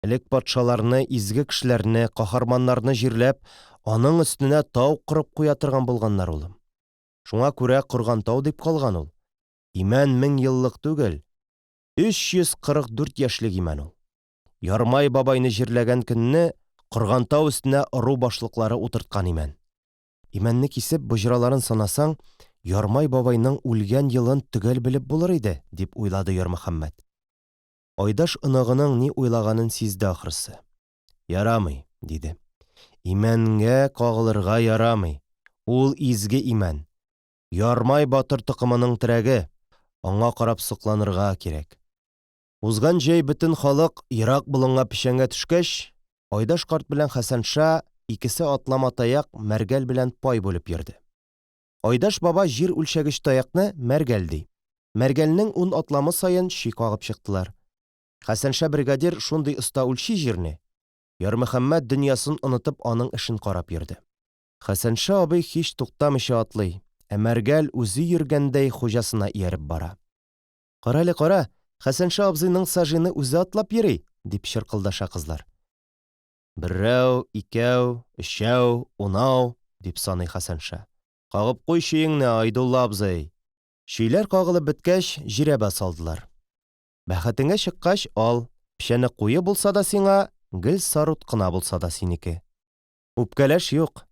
Элек патшаларны, изге кешеләрне, каһарманнарны җирләп, аның өстенә тау корып куя торган булганнар, улым. Шуңа күрә Корган тау дип калган ул. Имән 1000 еллык түгел, 344 яшьлек имән ул. Ярмай бабайны җирләгән көнне Корган тау өстенә ыру башлыклары утырткан имән. Имәнне кисеп, боҗраларын санасаң, Ярмай бабайның үлгән елын төгәл белеп булыр иде, дип уйлады Ярмөхәммәт. Айдаш оныгының ни уйлаганын сизде ахрысы. Ярамый, диде. Имәнгә кагылырга ярамый. Ул изге имән. Ярмай батыр токымының терәге. Аңа карап сокланырга кирәк. Узган җәй бөтен халык ерак болынга печәнгә төшкәч, Айдаш карт белән Хәсәнша икесе атлама таяк мәргәл белән пай бүлеп йөрде. Айдаш баба җир үлчәгеч таякны мәргәл ди. Мәргәлнең ун атламы саен чөй кагып чыктылар. Хәсәнша бригадир шундый оста үлчи җирне, Ярмөхәммәт дөньясын онытып аның эшен карап йөрде. Хәсәнша абый һич туктамыйча атлый, ә Мәргәл үзе йөргәндәй хуҗасына ияреп бара. Карале, кара, Хәсәнша абзыйның сажины үзе атлап йөри, дип чыркылдаша кызлар. Берәү, икәү, өчәү, унау, дип саный Хәсәнша. Кагып куй чөеңне, Айдулла абзый. Чөйләр кагылып беткәч, жирәбә салдылар. Бәхетеңә чыккач, ал, печәне куе булса да сиңа, гел сарут кына булса да синеке. Үпкәләш юк.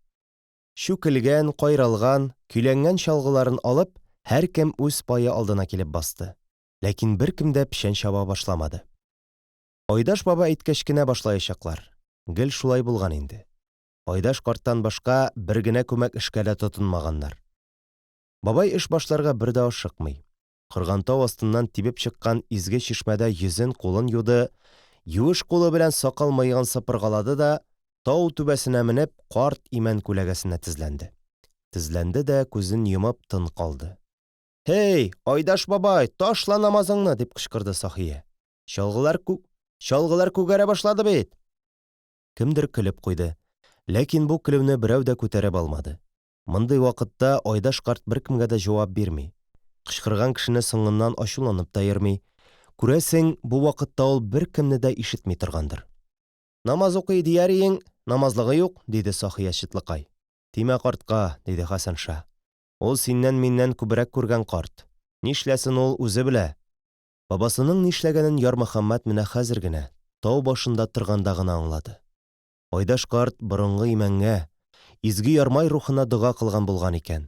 Чүкелгән, кайралган, көйләнгән чалгыларын алып, һәркем үз пае алдына килеп басты. Ләкин беркем дә печән чаба башламады. Айдаш баба әйткәч кенә башлаячаклар. Гел шулай булган инде. Айдаш карттан башка бер генә күмәк эшкә дә тотынмаганнар. Бабай эш башларга бер дә ашыкмый. Корган тау астыннан тибеп чыккан изге чишмәдә йөзен-кулын юды, юеш кулы белән сакал-мыегын сыпыргалады да, тау түбәсенә менеп, карт имән күләгәсенә тезләнде. Тезләнде дә күзен йомып тын калды. Һей, Айдаш бабай, ташла намазыңны! дип кычкырды Сахия. Чалгылар кү... Чалгылар күгәрә башлады бит! Кемдер көлеп куйды. Ләкин бу көлүне берәү дә күтәреп алмады. Мондый вакытта Айдаш карт беркемгә дә җавап бирми. Кычкырган кешене соңыннан ачуланып та йөрми. Күрәсең, бу вакытта ул беркемне дә ишетми торгандыр. Намаз укый дияр иең, намазлыгы юк, диде Сахия Чытлыкай. Тимә картка, диде Хәсәнша. Ул синнән-миннән күбрәк күргән карт. Нишләсен ул үзе белә. Бабасының нишләгәнен Ярмөхәммәт менә хәзер генә, тау башында торганда гына аңлады. Айдаш карт борынгы имәнгә, изге Ярмай рухына дога кылган булган икән.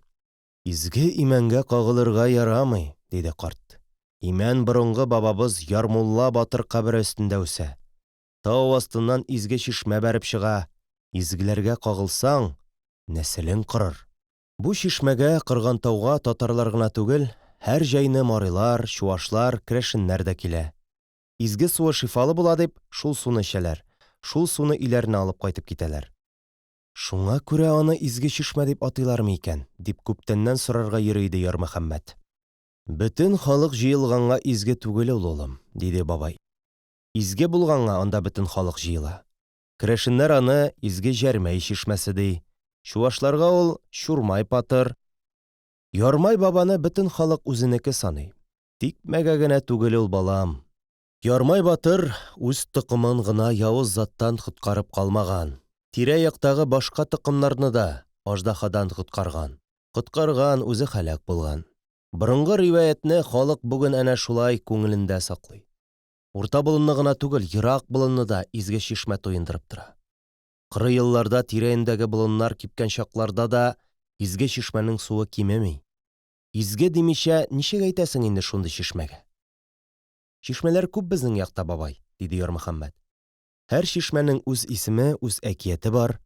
Изге имәнгә кагылырга ярамый, диде карт. Имән борынгы бабабыз Ярмулла батыр кабере өстендә үсә. Тау астыннан изге чишмә бәреп чыга. Изгеләргә кагылсаң, нәселең корыр. Бу чишмәгә, Коргантауга татарлар гына түгел, һәр җәйне марилар, чуашлар, керәшеннәр дә килә. Изге суы шифалы була дип, шул суны эчәләр, шул суны өйләренә алып кайтып китәләр. Шуңа күрә аны Изге чишмә дип атыйлармы икән? дип күптәннән сорарга йөри иде Ярмөхәммәт. Бөтен халык җыелганга изге түгел ул, улым, диде бабай. Изге булганга анда бөтен халык җыела. Керәшеннәр аны Изге Җәрмәй чишмәсе ди. Чувашларга ул Чурмай патыр. Ярмай бабаны бөтен халык үзенеке саный. Тикмәгә генә түгел ул, балам. Ярмай батыр үз токымын гына явыз заттан коткарып калмаган, тирә-яктагы башка токымнарны да аждаһадан коткарган. Коткарган, үзе һәлак булган. Борынгы риваятьне халык бүген әнә шулай күңелендә саклый. Урта болынны гына түгел, ерак болынны да изге чишмә туендырып тора. Коры елларда тирә-юньдәге болыннар кипкән чакларда да изге чишмәнең суы кимеми. Изге димичә ничек әйтәсең инде шундый чишмәгә? Чишмәләр күп безнең якта, бабай, диде Ярмөхәммәт. Һәр чишмәнең үз исеме, үз әкияте бар.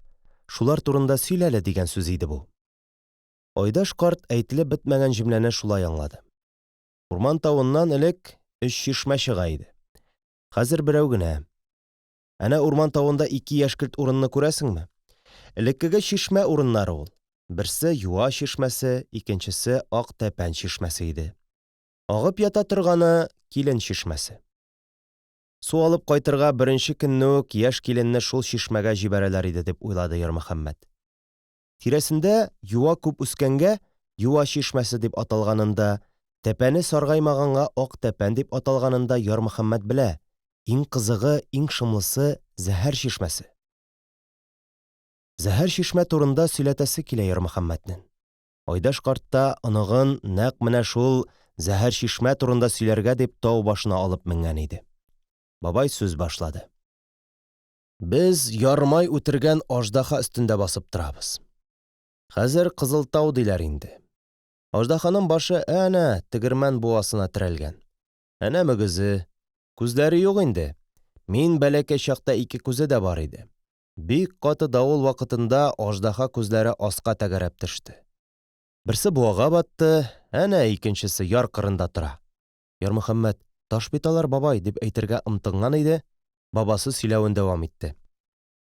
Шулар турында сөйлә әле, дигән сүз иде бу. Айдаш карт әйтелеп бетмәгән җөмләне шулай аңлады. Урман тавыннан элек өч чишмә чыга иде. Хәзер берәү генә. Әнә урман тавында ике яшькелт урынны күрәсеңме? Элеккеге чишмә урыннары ул. Берсе Юа чишмәсе, икенчесе Ак Тәпән чишмәсе иде. Агып ята торганы Килен чишмәсе. Су алып кайтырга беренче көнне үк яшь киленне шул чишмәгә җибәрәләр иде дип уйлады Ярмөхәммәт. Тирәсендә юа күп үскәнгә Юа чишмәсе дип аталганын да, тәпәне саргаймаганга Ак тәпән дип аталганын да Ярмөхәммәт белә, иң кызыгы, иң шомлысы, Зәһәр чишмәсе. Зәһәр чишмә турында сөйләтәсе килә Ярмөхәммәтнен. Айдаш карт та оныгын нәкъ менә шул зәһәр чишмә турында сөйләргә дип тау башына алып менгән иде. Бабай сүз башлады. Без ярмай үтергән аждаһа өстендә басып торабыз. Хәзер Кызыл тау диләр инде. Аждаһаның башы әнә тегермән буасына терәлгән. Әнә мөгезе. Күзләре юк инде. Мин бәләкәй чакта ике күзе дә бар иде. Бик каты давыл вакытында аждаһа күзләре аска тәгәрәп төште. Берсе буага батты, әнә икенчесе яр кырында тора. Ярмөхәммәт, таш бит алар, бабай, дип әйтергә ымтынган иде, бабасы сөйләвен дәвам итте.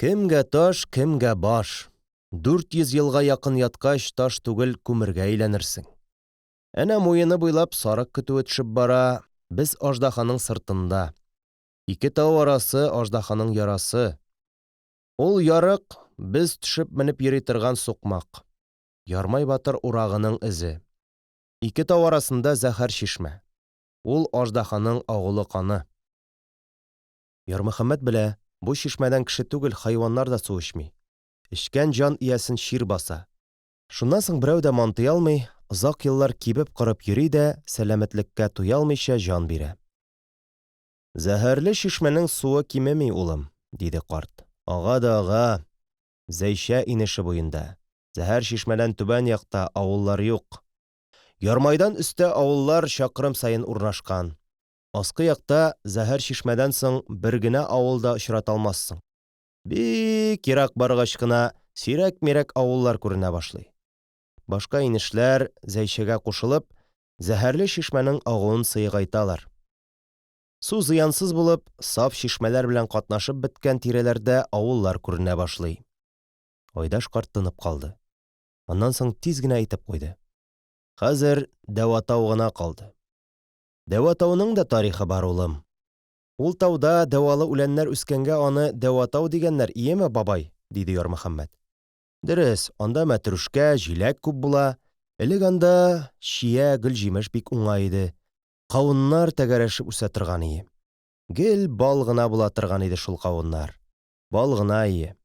Кемгә таш, кемгә баш. 400 елга якын яткач, таш түгел, күмергә әйләнерсең. Әнә муены буйлап сарык көтүе төшеп бара, без аждаһаның сыртында. Ике тау арасы аждаһаның ярасы. Ул ярык, без төшеп-менеп йөри торган сукмак. Ярмай батыр урагының эзе. Ике тау арасында зәһәр чишмә. Ул аждаһаның агулы каны. Ярмөхәммәт белә, бу чишмәдән кеше түгел, хайваннар да су эчми. Эчкән җан иясен чир баса. Шуннан соң берәү дә мантый алмый, озак еллар кибеп-корып йөри дә, сәламәтлеккә туялмыйча җан бирә. Зәһәрле чишмәнең суы кимеми, улым, диде карт. Ага да ага. Зәйчә инеше буенда. Зәһәр чишмәдән түбән якта авыллар юк. Ярмайдан өстә авыллар чакрым саен урнашкан. Аскы якта зәһәр чишмәдән соң бер генә авыл да очрата алмассың. Бик ерак баргач кына сирәк-мирәк авыллар күренә башлый. Башка инешләр, Зәйчәгә кушылып, зәһәрле чишмәнең агуын сыегайталар. Су зыянсыз булып, саф чишмәләр белән катнашып беткән тирәләрдә авыллар күренә башлый. Айдаш карт тынып калды. Аннан соң тиз генә әйтеп куйды. Хәзер Дәватау гына калды. Дәватауның да тарихы бар, улым. Ул тауда дәвалы үләннәр үскәнгә аны Дәватау дигәннәр, иеме, бабай? диде Ярмөхәммәт. Дөрес, анда мәтрүшкә, җиләк күп була. Элек анда чия, гөлҗимеш бик уңа иде. Кавыннар тәгәрәшеп үсә торган ие. Гел бал гына була торган иде шул кавыннар. Бал гына ие.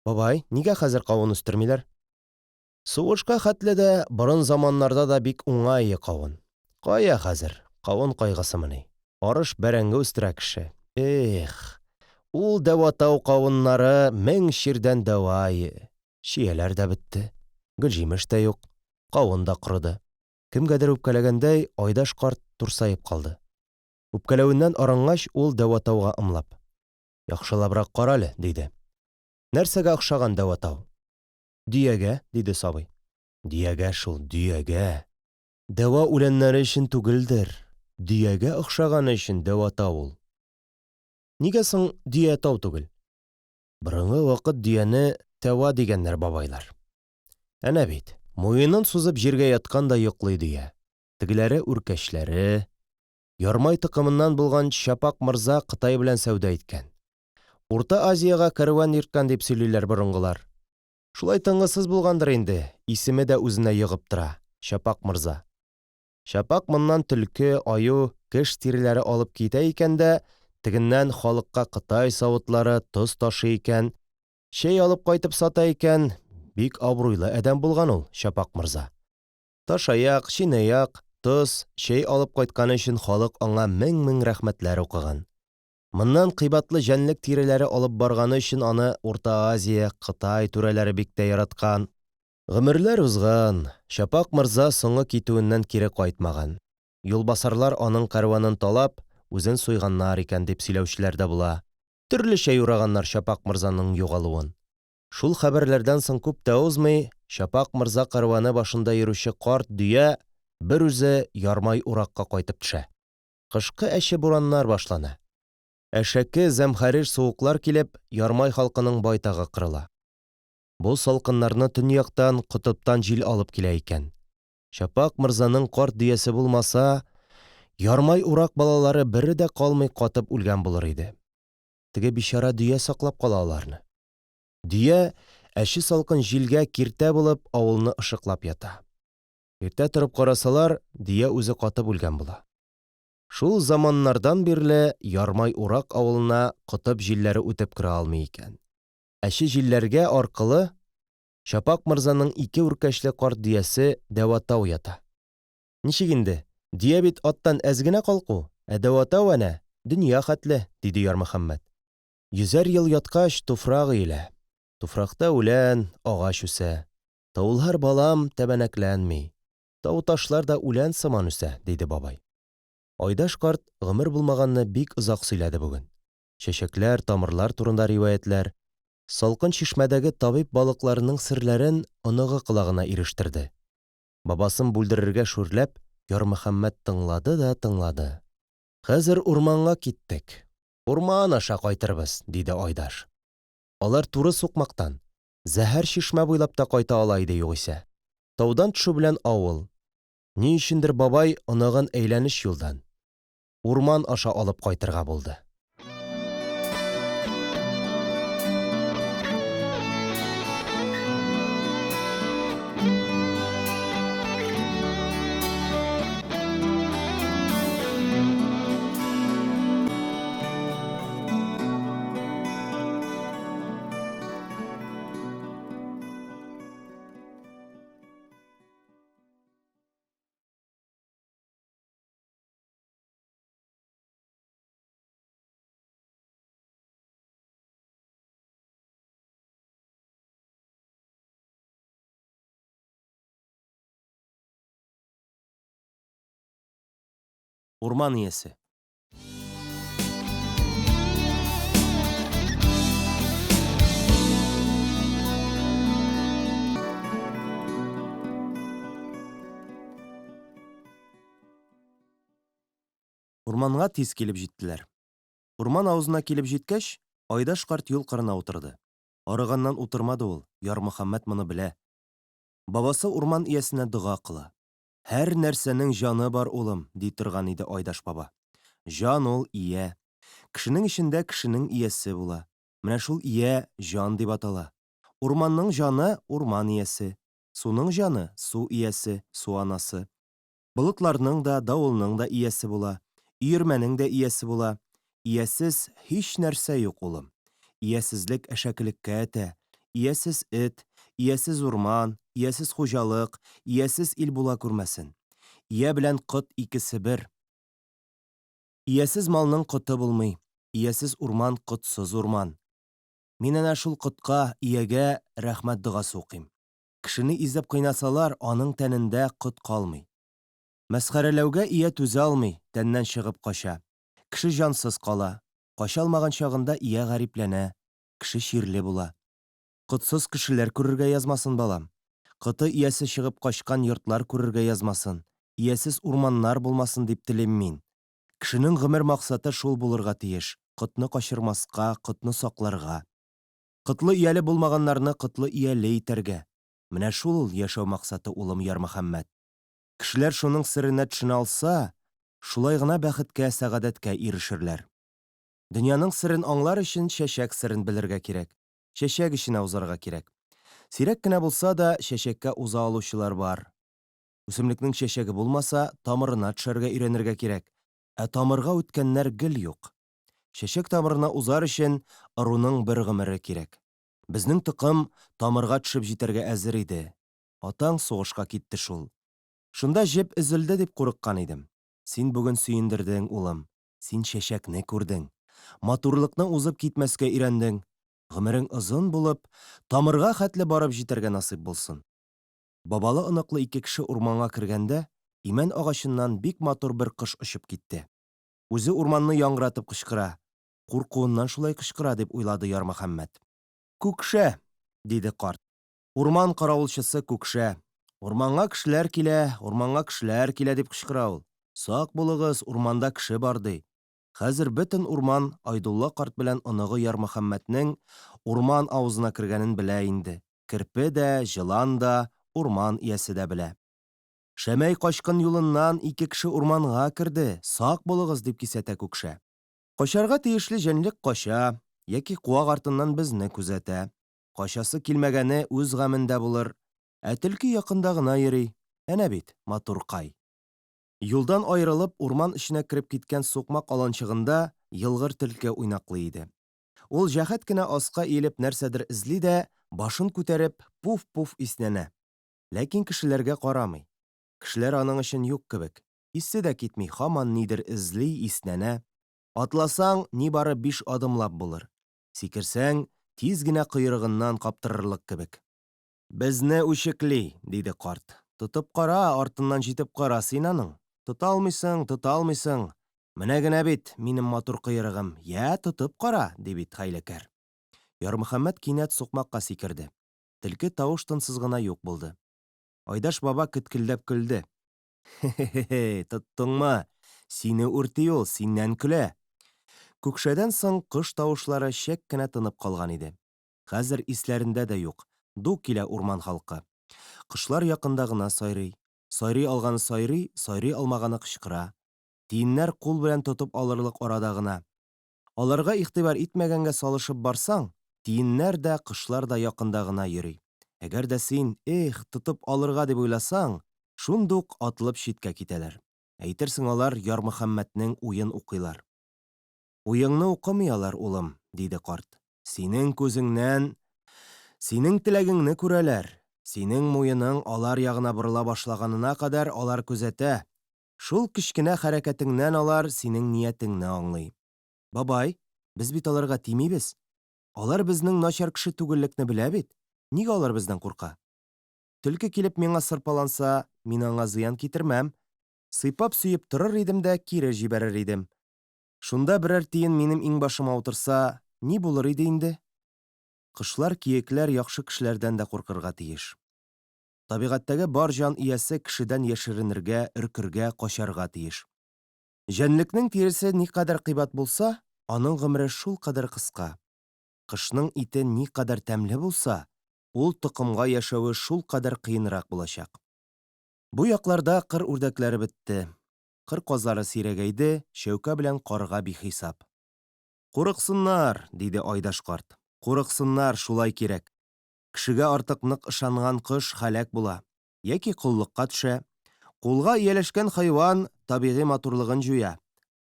Бабай, нигә хәзер кавын үстермиләр? Сугышка хәтле дә, борын заманнарда да бик уңа ие кавын. Кая хәзер, кавын кайгысымыни? Арыш бәрәңге үстерә кеше. Эх, ул дәватау кавыннары мең чирдән дәва ие. Чияләр дә бетте, гөлҗимеш тә юк, кавын да корыды. Кемгәдер үпкәләгәндәй, Айдаш карт турсаеп калды. Үпкәләвеннән арынгач, ул Дәватауга ымлап. Яхшылабрак карале, диде. Нәрсәгә охшаган Дәватау? Дөягә, диде сабый. Дөягә шул, дөягә. Дәва үләннәре өчен түгелдер, дөягә охшаганы өчен Дәватау ул. Нигә соң дөя тау түгел? Борынгы вакыт дөяне тәва дигәннәр бабайлар. Әнә бит, муенын сузып җиргә яткан да йоклый дөя. Тегеләре үркәчләре. Ярмай токымыннан булган Чапак морза Кытай белән сәүдә иткән. Урта Азиягә кәрван йөрткән дип сөйлиләр борынгылар. Шулай тынгысыз булгандыр инде, исеме дә үзенә йогып тора, Чапак морза. Чапак моннан төлке, аю, кеш тиреләре алып китә икән дә, тегеннән халыкка Кытай савытлары, тоз ташый икән, Чәй алып кайтып сата икән, бик абруйлы адәм булган ул, Чапак морза. Ташаяк, чинаяк, тоз, чәй алып кайтканы өчен халык аңа мең-мең рәхмәтләр укыган. Моннан кыйбатлы җәнлек тиреләре алып барганы өчен аны Урта Азия, Кытай түрәләре бик тә яраткан. Гомерләр узган, Чапак морза соңгы китүеннән кире кайтмаган. Юлбасарлар аның кәрванын талап, үзен суйганнар икән, дип сөйләүчеләр дә була. Төрлечә юраганнар Чапак морзаның югалуын. Шул хәбәрләрдән соң күп тә узмый, Чапак морза кәрваны башында йөрүче карт дөя берүзе Ярмай уракка кайтып төшә. Кышкы әче бураннар башлана. Әшәке, зәмһәрир суыклар килеп, Ярмай халкының байтагы кырыла. Бу салкыннарны төньяктан, котыптан җил алып килә икән. Чапак морзаның карт дөясе булмаса, Ярмай урак балалары бере дә калмый катып үлгән булыр иде. Теге бичара дөя саклап кала аларны. Дөя, әче салкын җилгә киртә булып, авылны ышыклап ята. Иртә торып карасалар, дөя үзе катып үлгән була. Шул заманнардан бирле Ярмай Урак авылына котып җилләре үтеп керә алмый икән. Әче җилләргә аркылы Чапак морзаның ике үркәчле карт дөясе Дәватау ята. Ничек инде, дөя бит аттан әз генә калку, ә Дәватау әнә, дөнья хәтле, диде Ярмөхәммәт. Йөзәр ел яткач, туфрак өелә. Туфракта үлән, агач үсә. Таулар, балам, тәбәнәкләнми. Тау-ташлар да үлән сыман үсә, диде бабай. Айдаш карт гомер булмаганны бик озак сөйләде бүген. Чәчәкләр, тамырлар турында риваятьләр, салкын чишмәдәге табиб балыкларының серләрен оныгы колагына ирештерде. Бабасын бүлдерергә шүрләп, Ярмөхәммәт тыңлады да тыңлады. Хәзер урманга киттек. Урман аша кайтырбыз, диде Айдаш. Алар туры сукмактан, зәһәр чишмә буйлап та кайта ала иде югыйсә. Таудан төшү белән авыл. Ни өчендер бабай оныгын әйләнеч юлдан, урман аша алып кайтырга булды. Урман иясе. Урманга тиз килеп җиттеләр. Урман авызына килеп җиткәч, Айдаш карт юл кырына утырды. Арыганнан утырмады ул, Ярмөхәммәт моны белә. Бабасы урман иясенә дога кыла. Һәр нәрсәнең җаны бар, улым, ди торган иде Айдаш баба. Җан ул, ия. Кешенең эчендә кешенең иясе була. Менә шул ия җан дип атала. Урманның җаны, урман иясе. Суның җаны, су иясе, су анасы. Болытларның да, давылның да иясе була. Өермәнең дә иясе була. Иясез һичнәрсә юк, улым. Иясезлек әшәкелеккә этә. Иясез эт, иясез урман, иясез хуҗалык, иясез ил була күрмәсен. Ия белән кот икесе бер. Иясез малның коты булмый, иясез урман котсыз урман. Мин әнә шул котка, иягә рәхмәт догасы укыйм. Кешене изеп кыйнасалар, аның тәнендә кот калмый. Мәсхәрәләүгә ия түзә алмый, тәннән чыгып кача. Кеше җансыз кала. Кача алмаган чагында ия гарипләнә, кеше чирле була. Котсыз кешеләр күрергә язмасын, балам. Коты иясе чыгып качкан йортлар күрергә язмасын, иясез урманнар булмасын дип телим мин. Кешенең гомер максаты шул булырга тиеш, котны качырмаска, котны сакларга. Котлы ияле булмаганнарны котлы ияле итәргә. Менә шул ул яшәү максаты, улым Ярмөхәммәт. Кешеләр шуның серенә төшенә алса, шулай гына бәхеткә, сәгадәткә ирешерләр. Дөньяның серен аңлар өчен чәчәк серен белергә кирәк. Чәчәк эченә узарга кирәк. Сирәк кенә булса да, чәчәккә уза алучылар бар. Үсемлекнең чәчәге булмаса, тамырына төшәргә өйрәнергә кирәк. Ә тамырга үткәннәр гел юк. Чәчәк тамырына узар өчен ыруның бер гомере кирәк. Безнең токым тамырга төшеп җитәргә әзер иде. Атаң сугышка китте шул. Шунда җеп өзелде дип курыккан идем. Син бүген сөендердең, улым. Син чәчәкне күрдең. Матурлыкны узып китмәскә өйрәндең. Гомерең озын булып, тамырга хәтле барып җитәргә насыйп булсын. Бабалы-оныклы ике кеше урманга кергәндә, имән агачыннан бик матур бер кош очып китте. Үзе урманны яңгыратып кычкыра. Куркуыннан шулай кычкыра, дип уйлады Ярмөхәммәт. Күкшә! диде карт. Урман каравылчысы Күкшә. Урманга кешеләр килә, урманга кешеләр килә, дип кычкыра ул. Сак булыгыз, урманда кеше бар, ди. Хәзер бөтен урман Айдулла карт белән оныгы Ярмөхәммәтнең урман авызына кергәнен белә инде. Керпе дә, җылан да, урман иясе дә белә. Шәмәй качкын юлыннан ике кеше урманга керде, сак булыгыз, дип кисәтә Күкшә. Качарга тиешле җәнлек кача, яки куак артыннан безне күзәтә. Качасы килмәгәне үз гамендә булыр. Ә төлке якында гына йөри. Әнә бит, матуркай. Юлдан аерылып, урман эченә кереп киткән сукмак аланчыгында елгыр төлке уйнаклый иде. Ул җәһәт кенә аска иелеп нәрсәдер эзли дә, башын күтәреп, пуф-пуф иснәнә. Ләкин кешеләргә карамый. Кешеләр аның өчен юк кебек. Исе дә китми, һаман нидер эзли, иснәнә. Атласаң, нибары биш адымлап булыр. Сикерсәң, тиз генә койрыгыннан каптырырлык кебек. Безне үчекли, диде карт. Тотып кара, артыннан җитеп кара син аның. Тота алмыйсың, тота алмыйсың. Менә генә бит минем матур койрыгым, йә, тотып кара, ди бит хәйләкәр. Ярмөхәммәт кинәт сукмакка сикерде. Төлке тавыш-тынсыз гына юк булды. Айдаш баба кеткелдәп көлде. Хе-хе-хе, тоттыңмы? Сине үрти ул, синнән көлә. Күкшәдән соң кош тавышлары чәк кенә тынып калган иде. Хәзер исләрендә дә юк, ду килә урман халкы. Кошлар якында гына сайрый. Сайрый алганы сайрый, сайрый алмаганы кычкыра. Тиеннәр кул белән тотып алырлык арада гына. Аларга игътибар итмәгәнгә салышып барсаң, тиеннәр дә, кошлар да якында гына йөри. Әгәр дә син, эх, тотып алырга дип уйласаң, шундук атылып читкә китәләр. Әйтерсең алар Ярмөхәммәтнең уен укыйлар. Уеңны укымый алар, улым, диде карт. Синең күзеңнән синең теләгеңне күрәләр. Синең муеның алар ягына борыла башлаганына кадәр алар күзәтә. Шул кечкенә хәрәкәтеңнән алар синең ниятеңне аңлый. Бабай, без бит аларга тимибез. Алар безнең начар кеше түгеллекне белә бит. Нигә алар бездән курка? Төлке килеп миңа сырпаланса, мин аңа зыян китермәм. Сыйпап-сөеп торыр идем дә кире җибәрер идем. Шунда берәр тиен минем иңбашыма утырса, ни булыр иде инде? Кошлар, киекләр яхшы кешеләрдән дә куркырга тиеш. Табигатьтәге бар җан иясе кешедән яшеренергә, өркергә, качарга тиеш. Җәнлекнең тиресе никадәр кыйбат булса, аның гомере шулкадәр кыска. Кошның ите никадәр тәмле булса, ул токымга яшәве шулкадәр кыенрак булачак. Бу якларда кыр үрдәкләре бетте. Кыр казлары сирәгәйде, чәүкә белән карга бихисап. Курыксыннар, диде Айдаш карт. Курыксыннар, шулай кирәк. Кешегә артык нык ышанган кош һәлак була, яки коллыкка төшә. Кулга ияләшкән хайван табигый матурлыгын җуя.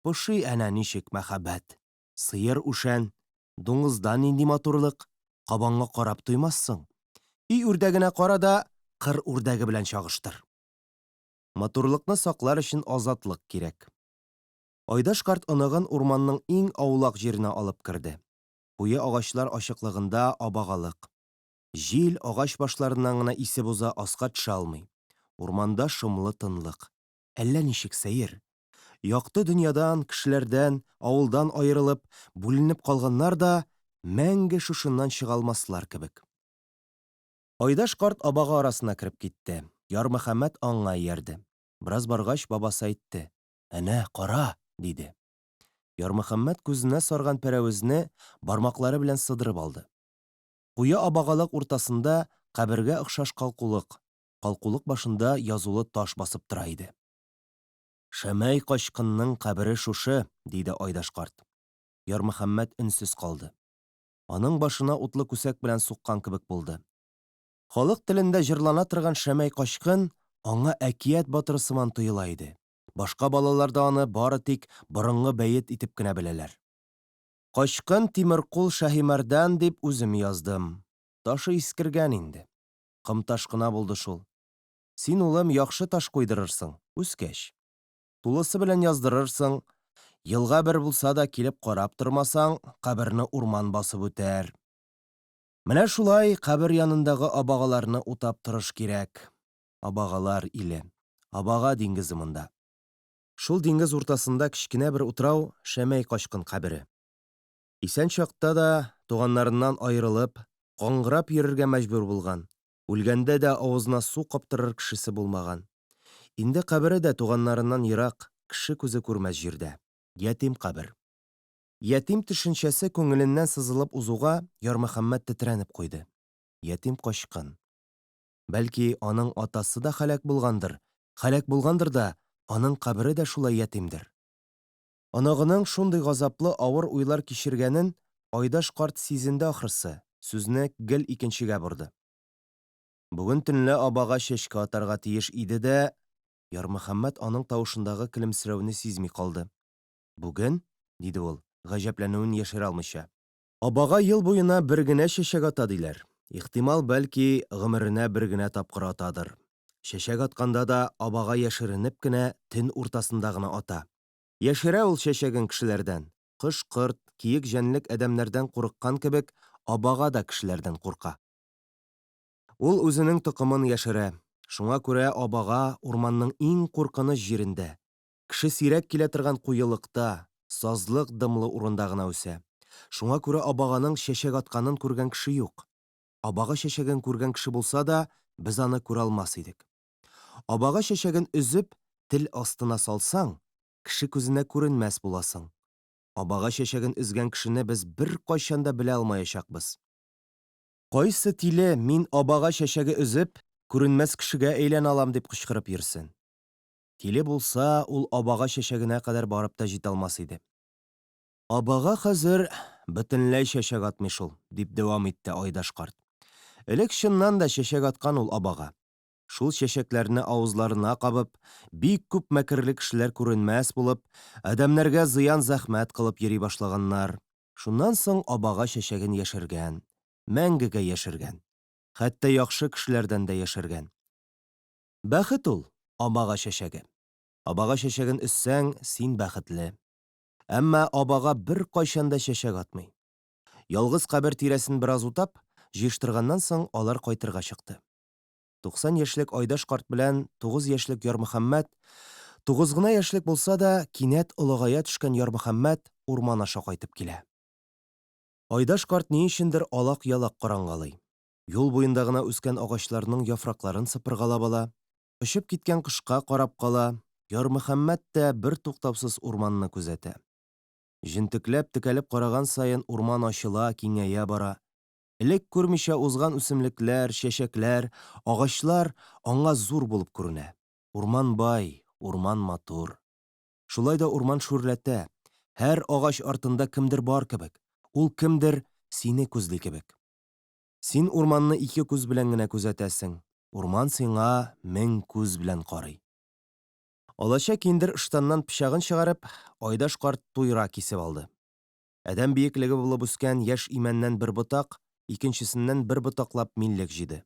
Поши әнә ничек мәһабәт. Сыер үшән. Дуңгызда нинди матурлык. Кабанга карап туймассың. Өй үрдәгенә кара да, кыр үрдәге белән чагыштыр. Матурлыкны саклар өчен азатлык кирәк. Айдаш карт оныгын урманның иң аулак җиренә алып керде. Куе агачлар ачыклыгында абагалык. Җил агач башларыннан гына исеп уза, аска төшә алмый. Урманда шомлы тынлык. Әллә ничек сәер. Якты дөньядан, кешеләрдән, авылдан аерылып, бүленеп калганнар да мәңге шушыннан чыга алмаслар кебек. Айдаш карт абага арасына кереп китте. Ярмөхәммәт аңа иярде. Бераз баргач, бабасы әйтте, Әнә, кара! диде. Ярмөхәммәт күзенә сарган пәрәвезне бармаклары белән сыдырып алды. Куе абагалык уртасында кабергә охшаш калкулык, калкулык башында язулы таш басып тора иде. Шәмәй качкынның кабере шушы, диде Айдаш карт. Ярмөхәммәт өнсез калды. Аның башына утлы күсәк белән суккан кебек булды. Халык телендә җырлана торган Шәмәй качкын аңа әкият батыры сыман тоела иде. Башка балалар да аны бары тик борынгы бәет итеп кенә беләләр. Качкын Тимеркул Шаһимәрдан дип үзем яздым. Ташы искергән инде. Комташ кына булды шул. Син, улым, яхшы таш куйдырырсың, үскәч. Тулысы белән яздырырсың. Елга бер булса да килеп карап тормасаң, каберне урман басып үтәр. Менә шулай кабер янындагы абагаларны утап торыш кирәк. Абагалар иле. Абага диңгезе монда. Шул диңгез уртасында кечкенә бер утрау, Шәмәй качкын кабере. Исән чакта да, туганнарыннан аерылып, каңгырап йөрергә мәҗбүр булган, үлгәндә дә авызына су каптырыр кешесе булмаган. Инде кабере дә туганнарыннан ерак, кеше күзе күрмәс җирдә. Ятим кабер. Ятим төшенчәсе күңеленнән сызылып узуга, Ярмөхәммәт тетрәнеп куйды. Ятим качкын. Бәлки, аның атасы да һәлак булгандыр, һәлак булгандыр да, аның кабере дә шулай ятимдер. Оныгының шундый газаплы авыр уйлар кичергәнен Айдаш карт сизенде ахрысы, сүзне гел икенчегә борды. Бүген төнлә абага чәчкә атарга тиеш иде дә, Ярмөхәммәт аның тавышындагы көлемсерәүне сизми калды. Бүген? диде ул, гаҗәпләнүен яшерә алмыйча. Абага ел буена бер генә чәчәк ата, диләр. Ихтимал, бәлки, гомеренә бер генә тапкыр атадыр. Чәчәк атканда да абага яшеренеп кенә, төн уртасында гына ата. Яшерә ул чәчәген кешеләрдән. Кош-корт, киек җәнлек адәмнәрдән курыккан кебек, абага да кешеләрдән курка. Ул үзенең токымын яшерә. Шуңа күрә абага урманның иң куркыныч җирендә, кеше сирәк килә торган куелыкта, сазлык дымлы урында гына үсә. Шуңа күрә абаганың чәчәк атканын күргән кеше юк. Абага чәчәген күргән кеше булса да, без аны күрә алмас идек. Абага чәчәген өзеп, тел астына салсаң, кеше күзенә күренмәс буласың. Абага чәчәген өзгән кешене без беркайчан да белә алмаячакбыз. Кайсы тиле, мин абага чәчәге өзеп, күренмәс кешегә әйләнә алам, дип кычкырып йөрсен. Тиле булса, ул абага чәчәгенә кадәр барып та җитә алмас иде. Абага хәзер бөтенләй чәчәк атмый шул, дип дәвам итте Айдаш карт. Элек чыннан да чәчәк аткан ул абага. Шул чәчәкләрне авызларына кабып, бик күп мәкерле кешеләр күренмәс булып, адәмнәргә зыян-зәхмәт кылып йөри башлаганнар. Шуннан соң абага чәчәген яшергән, мәңгегә яшергән. Хәтта яхшы кешеләрдән дә яшергән. Бәхет ул, абага чәчәге. Абага чәчәген өзсәң, син бәхетле. Әмма абага беркайчан да чәчәк атмый. Ялгыз кабер тирәсен бераз утап, җыештырганнан соң алар кайтырга чыкты. 90 яшьлек Айдаш карт белән 9 яшьлек Ярмөхәммәт, 9 гына яшьлек булса да, кинәт олыгая төшкән Ярмөхәммәт урман аша кайтып килә. Айдаш карт ни өчендер алак-ялак карангалый. Юл буенда гына үскән агачларның яфракларын сыпыргалап ала, очып киткән кошка карап кала, Ярмөхәммәт тә бертуктаусыз урманны күзәтә. Җентекләп текәлеп караган саен урман ачыла, киңәя бара. Элек күрмичә узган үсемлекләр, чәчәкләр, агачлар аңа зур булып күренә. Урман бай, урман матур. Шулай да урман шүрләтә. Һәр агач артында кемдер бар кебек. Ул кемдер сине күзли кебек. Син урманны ике күз белән генә күзәтәсең, урман сиңа мең күз белән карый. Алача киндер ыштаннан пычагын чыгарып, Айдаш карт туйра кисеп алды. Адәм биеклеге булып үскән яшь имәннән бер ботак, икенчесеннән бер ботаклап миллек җыйды.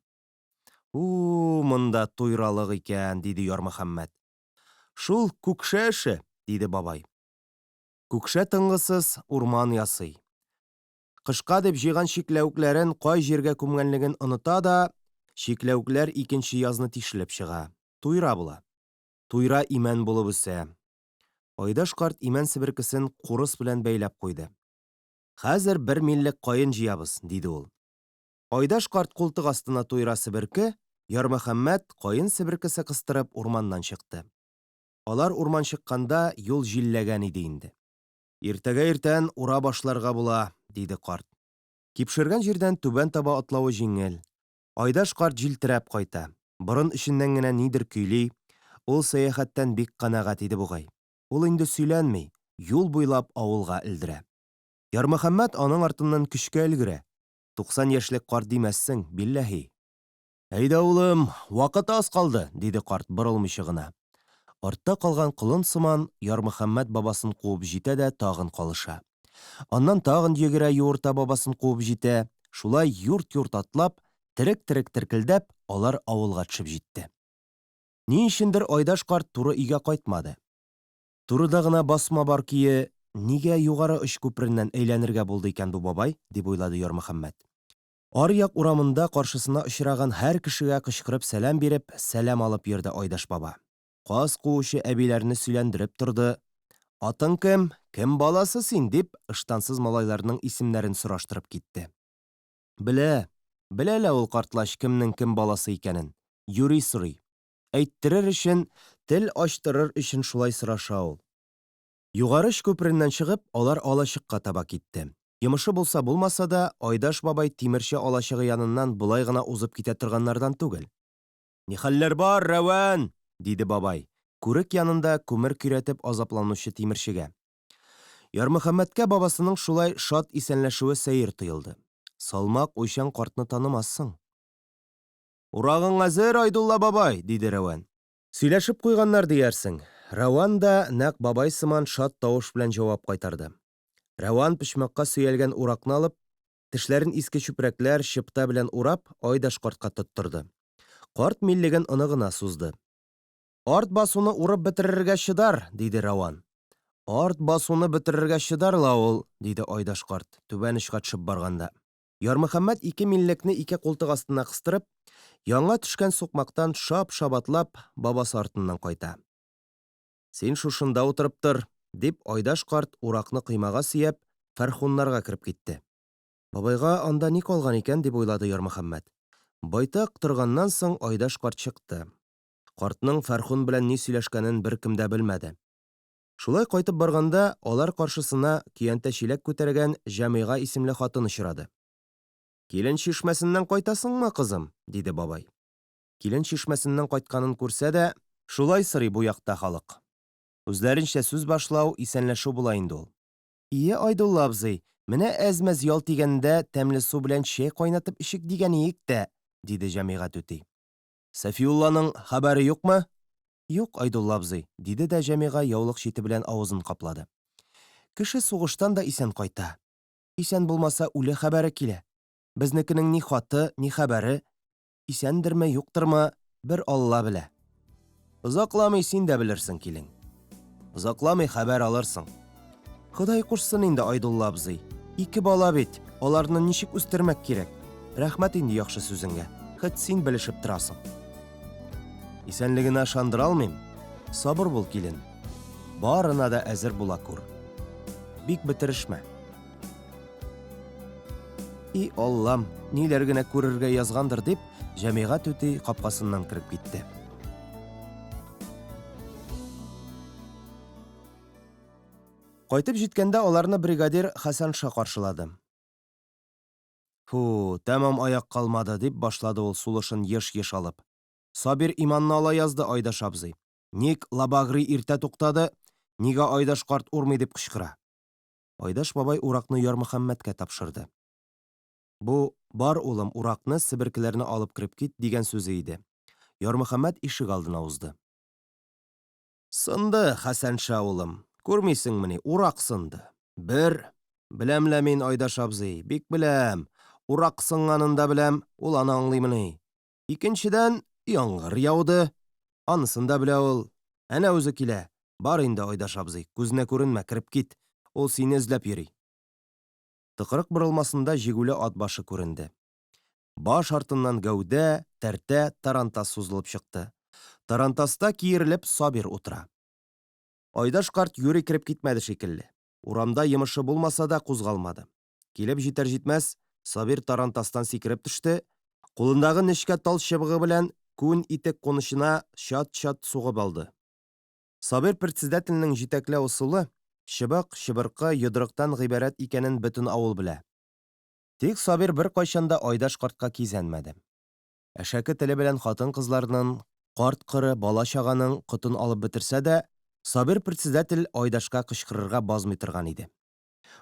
У-у, монда туйралык икән, диде Ярмөхәммәт. Шул күкшә эше, диде бабай. Күкшә тынгысыз урман ясый. Кышка дип җыйган чикләвекләрен кай җиргә күмгәнлеген оныта да, чикләвекләр икенче язны тишелеп чыга, туйра була. Туйра имән булып үсә. Айдаш карт имән себеркесен курыс белән бәйләп куйды. Хәзер бер миллек каен җыябыз, диде ул. Айдаш карт култык астына туйра себерке, Ярмөхәммәт каен себеркесе кыстырып урманнан чыкты. Алар урман чыкканда юл җилләгән иде инде. Иртәгә иртән ура башларга була, диде карт. Кипшергән җирдән түбән таба атлавы җиңел. Айдаш карт җилтерәп кайта, борын эченнән генә нидер көйли, ул сәяхәттән бик канәгать иде бугай. Ул инде сөйләнми, юл буйлап авылга элдерә. Ярмөхәммәт аның артыннан көчкә өлгерә. 90 яшьлек карт димәссең, билләһи. Әйдә, улым, вакыт аз калды, диде карт, борылмыйча гына. Артта калган колын сыман, Ярмөхәммәт бабасын куып җитә дә тагын калыша. Аннан тагын йөгерә-юырта бабасын куып җитә. Шулай юрт-юрт атлап, терек-терек теркелдәп, алар авылга төшеп җитте. Ни өчендер Айдаш карт туры өйгә кайтмады. Турыда гына басма бар көе, нигә югары оч күпереннән әйләнергә булды икән бу бабай, дип уйлады Ярмөхәммәт. Аръяк урамында каршысына очраган һәр кешегә кычкырып сәлам биреп, сәлам алып йөрде Айдаш баба. Каз куучы әбиләрне сөйләндереп торды. Атың кем, кем баласы син, дип, ыштансыз малайларның исемнәрен сораштырып китте. Белә, белә лә ул картлач кемнең кем баласы икәнен. Юри сорый. Әйттерер өчен, тел ачтырыр өчен шулай сораша ул. Югары оч күпереннән чыгып, алар алачыкка таба китте. Йомышы булса булмаса да, Айдаш бабай тимерче алачыгы яныннан болай гына узып китә торганнардан түгел. Нихәлләр бар, Рәвән? диде бабай, күрек янында күмер көйрәтеп азапланучы тимерчегә. Ярмөхәммәткә бабасының шулай шат исәнләшүе сәер тоелды. Салмак, уйчан картны танымассың. Урагың әзер, Айдулла бабай, диде Рәвән. Сөйләшеп куйганнар диярсең. Рәван да нәкъ бабай сыман шат тавыш белән җавап кайтарды. Рәван почмакка сөялгән уракны алып, тешләрен иске чүпрәкләр, чыпта белән урап, Айдаш картка тоттырды. Карт миллеген оныгына сузды. Арт басуны урып бетерергә чыдар, диде Рәван. Арт басуны бетерергә чыдар ла ул, диде Айдаш карт, түбән очка төшеп барганда. Ярмөхәммәт ике миллекне ике култык астына кыстырып, яңа төшкән сукмактан шап-шап атлап, бабасы артыннан кайта. Син шушында утырып тор, дип, Айдаш карт уракны коймага сөяп, Фәрхуннарга кереп китте. Бабайга анда ни калган икән, дип уйлады Ярмөхәммәт. Байтак торганнан соң Айдаш карт чыкты. Картның Фәрхун белән ни сөйләшкәнен беркем дә белмәде. Шулай кайтып барганда, алар каршысына көянтә-чиләк күтәргән Җамига исемле хатын очрады. Килен чишмәсеннән кайтасыңмы, кызым? диде бабай. Килен чишмәсеннән кайтканын күрсә дә, шулай сорый бу якта халык. Үзләренчә сүз башлау, исәнләшү була инде ул. Ие, Айдулла абзый, менә әз-мәз ял дигәндә тәмле су белән чәй кайнатып эчик дигән иек тә, диде Җамига түти. Сафиулланың хәбәре юкмы? Юк, Айдулла абзый, диде дә Җәмига яулык чите белән авызын каплады. Кеше сугыштан да исән кайта. Исән булмаса, үле хәбәре килә. Безнекенең ни хаты, ни хәбәре. Исәндерме, юктырмы, бер Алла белә. Озакламый син дә белерсең, килен. Озакламый хәбәр алырсың. Ходай кушсын инде, Айдулла абзый. Ике бала бит, аларны ничек үстермәк кирәк? Рәхмәт инде яхшы сүзеңгә. Хет син белешеп торасың. Исәнлегенә ышандыра алмыйм. Сабыр бул, килен. Барына да әзер була күр. Бик бетерешмә. И Аллам, ниләр генә күрергә язгандыр дип, Җәмига түти капкасыннан кереп китте. Кайтып җиткәндә аларны бригадир Хәсәнша каршылады. Фу, тәмам аяк калмады, дип башлады ул сулышын еш-еш алып. Сабир иманны ала язды Айдаш абзый. Ник Лабагри иртә туктады, нигә Айдаш карт урмый дип кычкыра. Айдаш бабай уракны Ярмөхәммәткә тапшырды. Бу, бар, улым, уракны, себеркеләрне алып кереп кит, дигән сүзе иде. Ярмөхәммәт ишек алдына узды. Сынды, Хәсәнша улым, күрмисеңмени, урак сынды. Бер, беләм лә мин, Айдаш абзый, бик беләм. Урак сынганын да беләм, ул аны аңлыймыни. Икенчедән, яңгыр яуды. Анысын да белә ул. Әнә үзе килә. Бар инде, Айдаш абзый, күзенә күренмә, кереп кит. Ул сине эзләп йөри. Тыкрык борылмасында җигүле ат башы күренде. Баш артыннан гәүдә, тәртә, тарантас сузылып чыкты. Тарантаста киерелеп Сабир утыра. Айдаш карт юри кереп китмәде шикелле. Урамда йомышы булмаса да кузгалмады. Килеп җитәр-җитмәс, Сабир тарантастан сикереп төште, кулындагы нечкә тал чыбыгы белән күн итек кунычына чат-чат сугып алды. Сабир председательнең җитәкләү ысулы чыбык, чыбыркы, йодрыктан гыйбарәт икәнен бөтен авыл белә. Тик Сабир беркайчан да Айдаш картка кизәнмәде. Әшәке теле белән хатын-кызларнын, карт-коры, бала-чаганың котын алып бетерсә дә, Сабир председатель Айдашка кычкырырга базмый торган иде.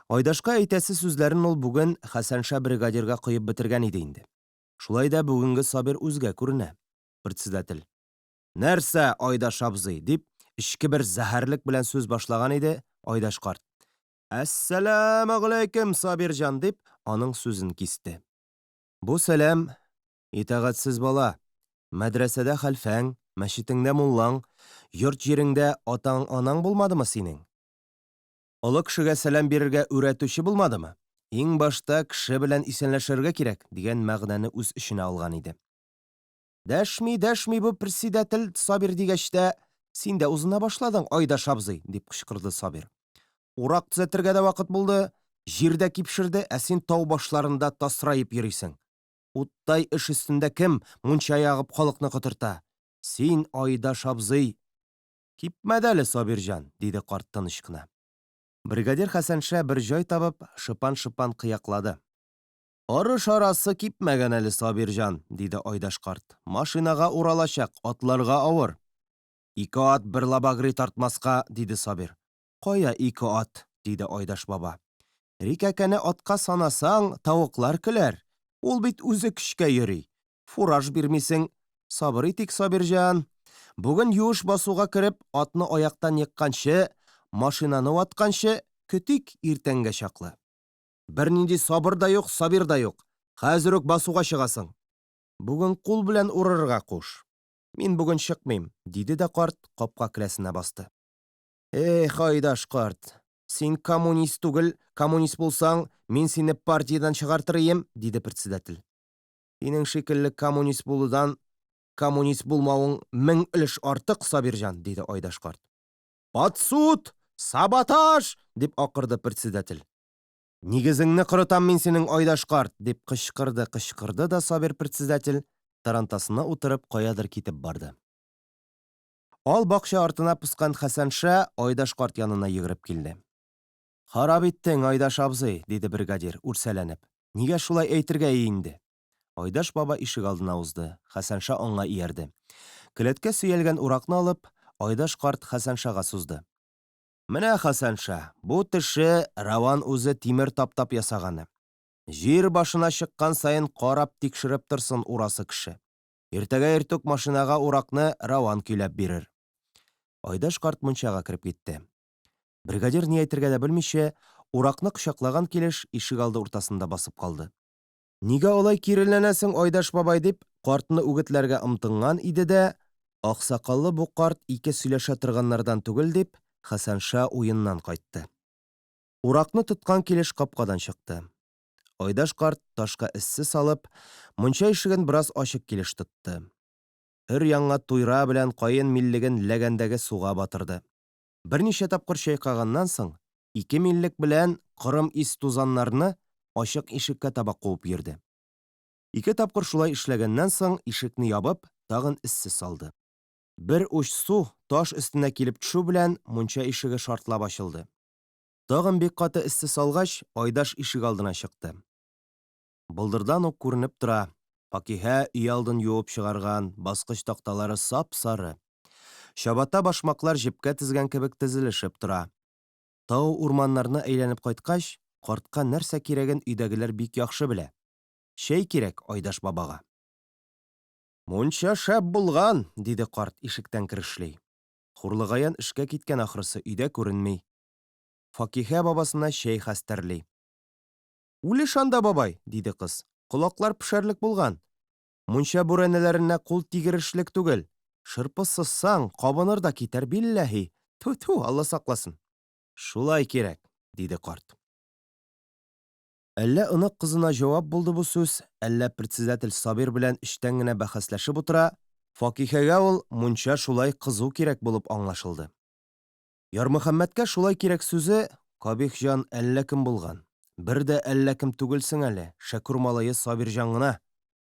Айдашка әйтәсе сүзләрен ул бүген Хәсәнша бригадирга коеп бетергән иде инде. Шулай да бүгенге Сабир үзгә күренә. Председатель. Нәрсә, Айдаш абзый? дип, эчке бер зәһәрлек белән сүз башлаган иде Айдаш карт. Әссәламегаләйкем, Сабирҗан, дип, аның сүзен кисте. Бу сәлам, итагатьсез бала, мәдрәсәдә хәлфәң, мәчетеңдә муллаң, йорт-җиреңдә атаң-анаң булмадымы синең? Олы кешегә сәлам бирергә өйрәтүче булмадымы? Иң башта кеше белән исәнләшергә кирәк, дигән мәгънәне үз эченә алган иде. Дәшми, дәшми бу председатель Сабир дигәч тә, син дә узына башладың, Айдаш абзый, дип кычкырды Сабир. Урак төзәтергә дә вакыт булды, җир дә кипшерде, ә син тау башларында тасраеп йөрисең. Уттай эш өстендә кем мунча ягып халыкны котырта? Син, Айдаш абзый. Кипмәде әле, Сабирҗан, диде карт тыныч кына. Бригадир Хәсәнша бер җай табып, шыпан-шыпан кыяклады. Арыш арасы кипмәгән әле, Сабирҗан, диде Айдаш карт. Машинага уралачак, атларга авыр. Ике ат бер лабагри тартмаска, диде Сабир. Кая ике ат? диде Айдаш баба. Рикәкәне атка санасаң, тавыклар көләр. Ул бит үзе көчкә йөри. Фураж бирмисең. Сабыр итик, Сабирҗан. Бүген юеш басуга кереп, атны аяктан екканчы, машинаны ватканчы, көтик иртәнгә чаклы. Бернинди сабыр да юк, Сабир да юк. Хәзер үк басуга чыгасың. Бүген кул белән урырга куш. Мин бүген чыкмыйм, диде дә карт капка келәсенә басты. Эх, Айдаш карт, син коммунист түгел, коммунист булсаң, мин сине партиядән чыгартыр ием, диде председатель. Синең шикелле коммунист булудан коммунист булмавың мең өлеш артык, Сабирҗан, диде Айдаш карт. Под суд! Саботаж! дип акырды председатель. Нигезеңне корытам мин синең, Айдаш карт! дип кычкырды-кычкырды да Сабир председатель, тарантасына утырып, каядыр китеп барды. Ал бакча артына поскан Хәсәнша Айдаш карт янына йөгереп килде. Харап иттең, Айдаш абзый, диде бригадир, үрсәләнеп. Нигә шулай әйтергә инде? Айдаш баба ишек алдына узды, Хәсәнша аңа иярде. Келәткә сөялгән уракны алып, Айдаш карт Хәсәншага сузды. Менә, Хәсәнша, бу теше Раван үзе тимер таптап ясаганы. Җир башына чыккан саен карап-тикшереп торсын урасы кеше. Иртәгә иртүк машинага уракны Раван көйләп бирер. Айдаш карт мунчага кереп китте. Бригадир ни әйтергә дә белмичә, уракны кочаклаган килеш ишегалды уртасында басып калды. Нигә алай киреләнәсең, Айдаш бабай, дип, картны үгетләргә омтынган иде дә, аксакаллы бу карт ике сөйләшә торганнардан түгел дип, Хәсәнша уеннан кайтты. Уракны тоткан килеш капкадан чыкты. Айдаш карт, ташка эссе салып, мунча ишеген бераз ачык килеш тотты. Өр-яңа туйра белән каен миллеген ләгәндәге суга батырды. Берничә тапкыр чайкаганнан соң, ике миллек белән корым ис-тузаннарны ачык ишеккә таба куып йөрде. Ике тапкыр шулай эшләгәннән соң, ишекне ябып, тагын эссе салды. Бер уч су таш өстенә килеп төшү белән, мунча ишеге шартлап ачылды. Тагын бик каты эссе салгач, Айдаш ишегалдына чыкты. Болдырдан ук күренеп тора, Факиһә өйалдын юып чыгарган, баскыч такталары сап-сары. Чабата-башмаклар җепкә тезгән кебек тезелешеп тора. Тау-урманнарны әйләнеп кайткач, картка нәрсә кирәген өйдәгеләр бик яхшы белә. Чәй кирәк Айдаш бабага. Мунча шәп булган, диде карт ишектән керешли. Хурлыгаян эшкә киткән ахрысы, өйдә күренми. Факиһә бабасына чәй хәстәрли. Үлеш анда, бабай, диде кыз. Колаклар пешәрлек булган. Мунча бүрәнәләренә кул тигерешлек түгел. Шырпы сызсаң, кабыныр да китәр, билләһи. Тьфу-тьфу, Алла сакласын. Шулай кирәк, диде карт. Әллә онык кызына җавап булды бу сүз, әллә председатель Сабир белән эчтән генә бәхәсләшеп утыра, Факиһәгә ул мунча шулай кызу кирәк булып аңлашылды. Ярмөхәммәткә шулай кирәк сүзе, Кабихҗан әллә кем булган. Бер дә әллә кем түгелсең әле, Шәкүр малае Сабирҗан гына.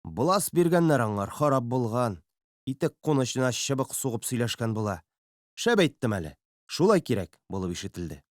Блас биргәннәр аңар, харап булган. Итек кунычына чыбык сугып сөйләшкән була. Шәп әйттем әле, шулай кирәк, булып ишетелде.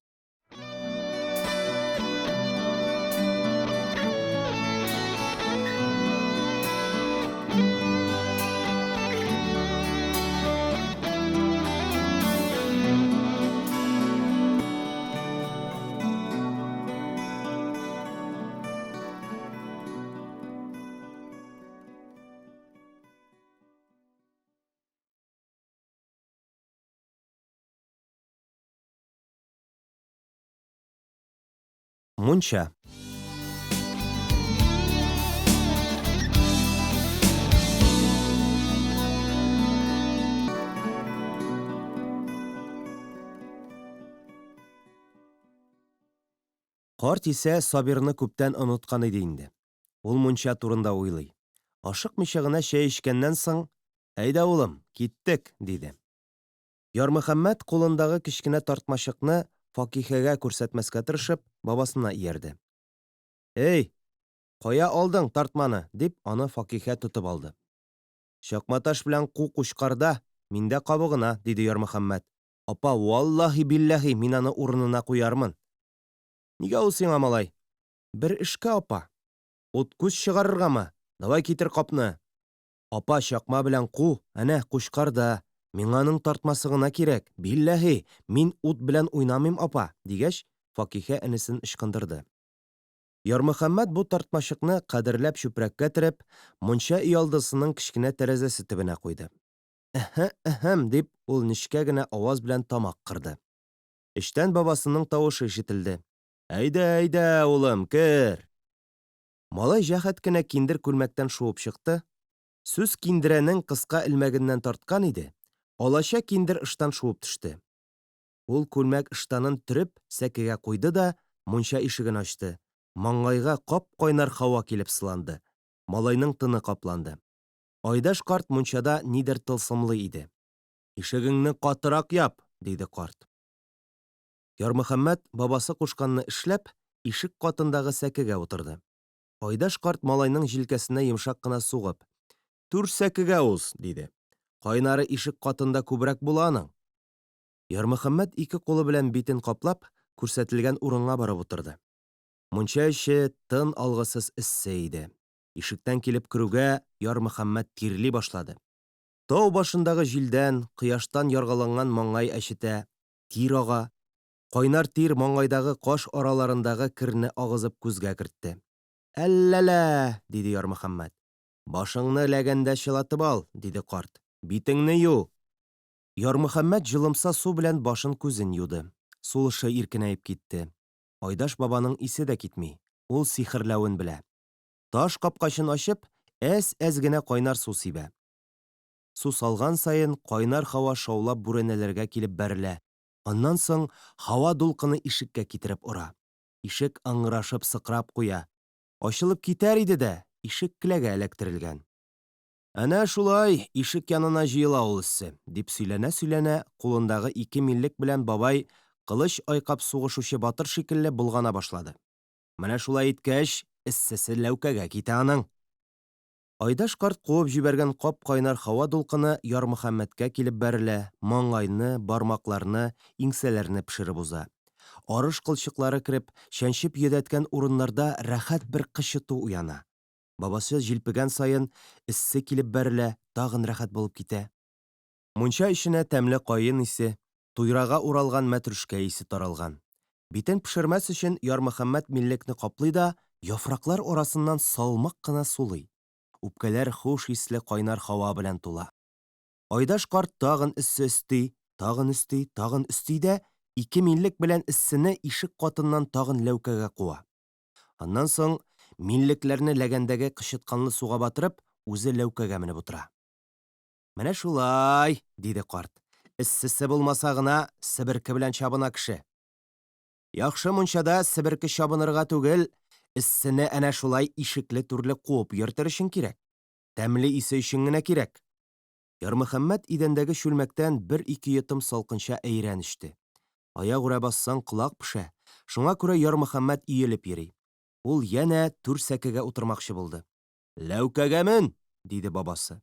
Мунча. Карт исә Сабирны күптән оныткан иде инде. Ул мунча турында уйлый. Ашыкмыйча гына чәй эчкәннән соң, Әйдә, улым, киттек, диде. Ярмөхәммәт кулындагы кечкенә тартмачыкны Факиһәгә күрсәтмәскә тырышып, бабасына иярде. Эй, кая алдың тартманы? дип, аны Факиһә тотып алды. Чакматаш белән ку кучкарда, миндә кабыгына, диде Ярмөхәммәт. Апа, валлаһи-билләһи, мин аны урынына куярмын. Нигә ул сиңа, малай? Бер эшкә, апа. Ут-күз чыгарыргамы? Давай китер капны. Апа, чакма белән ку, әнә, кучкарда. Миңа аның тартмасы гына кирәк, билләһи, мин ут белән уйнамыйм, апа, дигәч, Факиһә энесен ычкындырды. Ярмөхәммәт бу тартмачыкны, кадерләп чүпрәккә төреп, мунча өйалдысының кечкенә тәрәзәсе төбенә куйды. Эһе-эһем, дип, ул нечкә генә аваз белән тамак кырды. Эчтән бабасының тавышы ишетелде. Әйдә, әйдә, улым, кер! Малай җәһәт кенә киндер күлмәктән шуып чыкты. Сүз киндерәнең кыска элмәгеннән тарткан иде, алача киндер ыштан шуып төште. Ул күлмәк ыштанын төреп, сәкегә куйды да мунча ишеген ачты. Маңгайга кап-кайнар һава килеп сыланды. Малайның тыны капланды. Айдаш карт мунчада нидер тылсымлый иде. Ишегеңне катырак яп, диде карт. Ярмөхәммәт, бабасы кушканны эшләп, ишек катындагы сәкегә утырды. Айдаш карт малайның җилкәсенә йомшак кына сугып, Түр сәкегә уз, диде. Кайнары ишек катында күбрәк була аның. Ярмөхәммәт ике кулы белән битен каплап, күрсәтелгән урынга барып утырды. Мунча эче тын алгысыз эссе иде. Ишектән килеп керүгә, Ярмөхәммәт тирли башлады. Тау башындагы җилдән, кояштан яргаланган маңгай әчетә, тир ага. Кайнар тир маңгайдагы каш араларындагы керне агызып күзгә кертте. Әллә-лә! диде Ярмөхәммәт. Башыңны ләгәндә чылатып ал, диде карт. Битеңне ю! Ярмөхәммәт җылымса су белән башын-күзен юды. Сулышы иркенәеп китте. Айдаш бабаның исе дә китми, ул сихерләвен белә. Таш капкачын ачып, әз-әз генә кайнар су сибә. Су салган саен кайнар һава шаулап бүрәнәләргә килеп бәрелә, аннан соң һава дулкыны ишеккә китереп ора. Ишек ыңгырашып сыкрап куя. Ачылып китәр иде дә, ишек келәгә эләктерелгән. Әнә шулай ишек янына җыела ул эссе, дип сөйләнә-сөйләнә, кулындагы ике миллек белән бабай кылыч айкап сугышучы батыр шикелле болгана башлады. Менә шулай иткәч, эссесе ләүкәгә китә аның. Айдаш карт куып җибәргән кап-кайнар һава дулкыны Ярмөхәммәткә килеп бәрелә, маңгайны, бармакларны, иңсәләрне пешереп уза. Арыш кылчыклары кереп, чәнчеп йөдәткән урыннарда рәхәт бер кычыту уяна. Бабасы җилпегән саен, эссе килеп бәрелә, тагын рәхәт булып китә. Мунча эченә тәмле каен исе, туйрага уралган мәтрүшкә исе таралган. Битен пешермәс өчен Ярмөхәммәт миллекне каплый да яфраклар арасыннан салмак кына сулый. Үпкәләр хуш исле кайнар һава белән тула. Айдаш карт тагын эссе өсти, тагын өсти, тагын өсти дә ике миллек белән эссене ишек катыннан тагын ләүкәгә куа. Аннан соң, миллекләрне ләгәндәге кычытканлы суга батырып, үзе ләүкәгә менеп утыра. Менә шулай, диде карт. Эссесе булмаса гына себерке белән чабына кеше. Яхшы мунчада себерке чабынырга түгел, эссене әнә шулай ишекле-түрле куып йөртер өчен кирәк. Тәмле исе өчен генә кирәк. Ярмөхәммәт идәндәге чүлмәктән бер-ике йотым салкынча әйрән эчте. Аягүрә бассаң, колак пешә, шуңа күрә Ярмөхәммәт иелеп йөри. Ул янә түр сәкегә утырмакчы булды. Ләүкәгә мен! диде бабасы.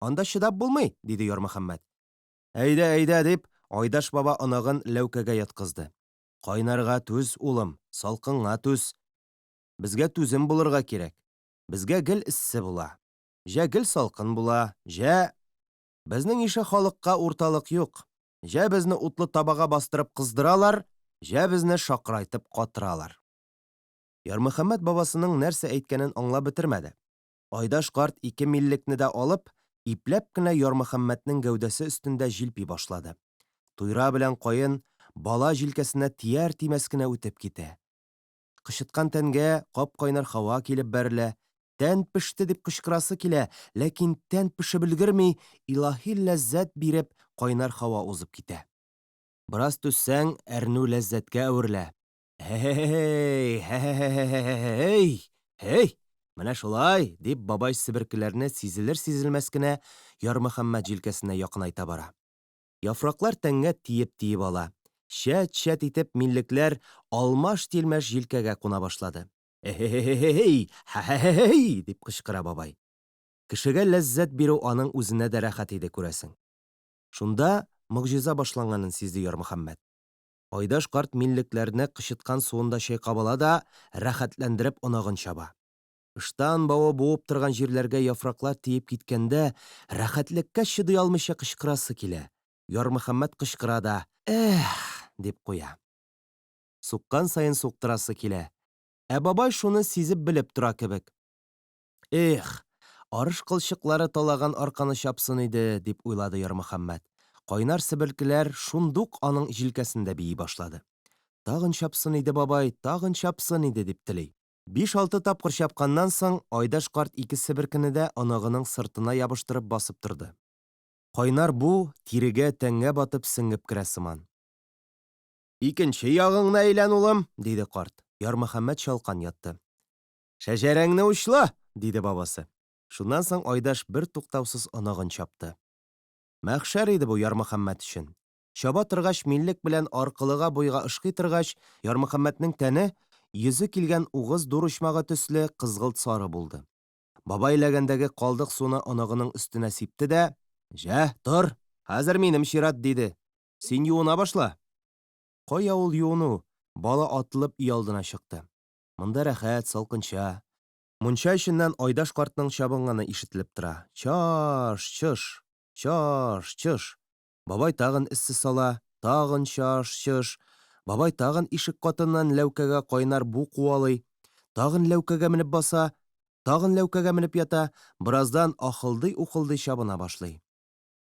Анда чыдап булмый, диде Ярмөхәммәт. Әйдә, әйдә, дип, Айдаш баба оныгын ләүкәгә яткызды. Кайнарга түз, улым, салкынга түз. Безгә түзем булырга кирәк. Безгә гел эссе була. Җә гел салкын була, җә... Безнең ише халыкка урталык юк. Җә безне утлы табага бастырып кыздыралар, җә безне шакырайтып катыралар. Ярмөхәммәт бабасының нәрсә әйткәнен аңлап бетермәде. Айдаш карт ике миллекне дә алып, ипләп кенә Ярмөхәммәтнең гәүдәсе өстендә җилпи башлады. Туйра белән каен бала җилкәсенә тияр-тимәс кенә үтеп китә. Кычыткан тәнгә кап-кайнар һава килеп бәрелә. Тән пеште дип кычкырасы килә, ләкин тән пешеп өлгерми, илаһи ләззәт биреп, кайнар һава узып китә. Бераз түзсәң, әрнү ләззәткә әверелә. Һе-һе-һей, һе-һе-һе-һе-һей, һей! Менә шулай, дип бабай себеркеләрне сизелер-сизелмәс кенә Ярмөхәммәт җилкәсенә якынайта бара. Яфраклар тәнгә тиеп-тиеп ала. Чәт-чәт итеп миллекләр алмаш-тилмәш җилкәгә куна башлады. Эһе-һе-һе-һей, һә-һе-һе-һей! дип кычкыра бабай. Кешегә ләззәт бирү аның үзенә дә рәхәт иде, күрәсең. Шунда могҗиза башланганын сизде Ярмөхәммәт. Айдаш карт миллекләрне кычыткан суында чайкап ала да, рәхәтләндереп оныгын чаба. Ыштан бавы буып торган җирләргә яфраклар тиеп киткәндә, рәхәтлеккә чыдый алмыйча кычкырасы килә. Ярмөхәммәт кычкыра да, Эх! дип куя. Суккан саен суктырасы килә. Ә бабай шуны сизеп-белеп тора кебек. Эх, арыш кылчыклары талаган арканы чапсын иде, дип уйлады Ярмөхәммәт. Кайнар себеркеләр шундук аның җилкәсендә бии башлады. Тагын чапсын иде бабай, тагын чапсын иде, дип тели. Биш-алты тапкыр чапканнан соң, Айдаш карт ике себеркене дә оныгының сыртына ябыштырып басып торды. Кайнар бу, тирегә, тәнгә батып сеңеп керә сыман. Икенче ягыңны әйлән, улым, диде карт. Ярмөхәммәт чалкан ятты. Шәҗәрәңне учла! диде бабасы. Шуннан соң Айдаш бертуктаусыз оныгын чапты. Мәхшәр иде бу Ярмөхәммәт өчен. Чаба торгач, миллек белән аркылыга-буйга ышкый торгач, Ярмөхәммәтнең тәне, йөзе килгән угыз дурычмагы төсле, кызгылт-сары булды. Бабай ләгәндәге калдык суны оныгының өстенә сипте дә, Җә, тор, хәзер минем чират, диде. Син юына башла. Кая ул юыну, бала атылып өйалдына чыкты. Монда рәхәт, салкынча. Мунча эченнән Айдаш картның чабынганы ишетелеп тора. Чаш, чыш! Чаш, чыш! Бабай тагын эссе сала, тагын чаш, чыш! Бабай тагын ишек катыннан ләүкәгә кайнар бу куалый, тагын ләүкәгә менеп баса, тагын ләүкәгә менеп ята, бераздан ахылдый-ухылдый чабына башлый.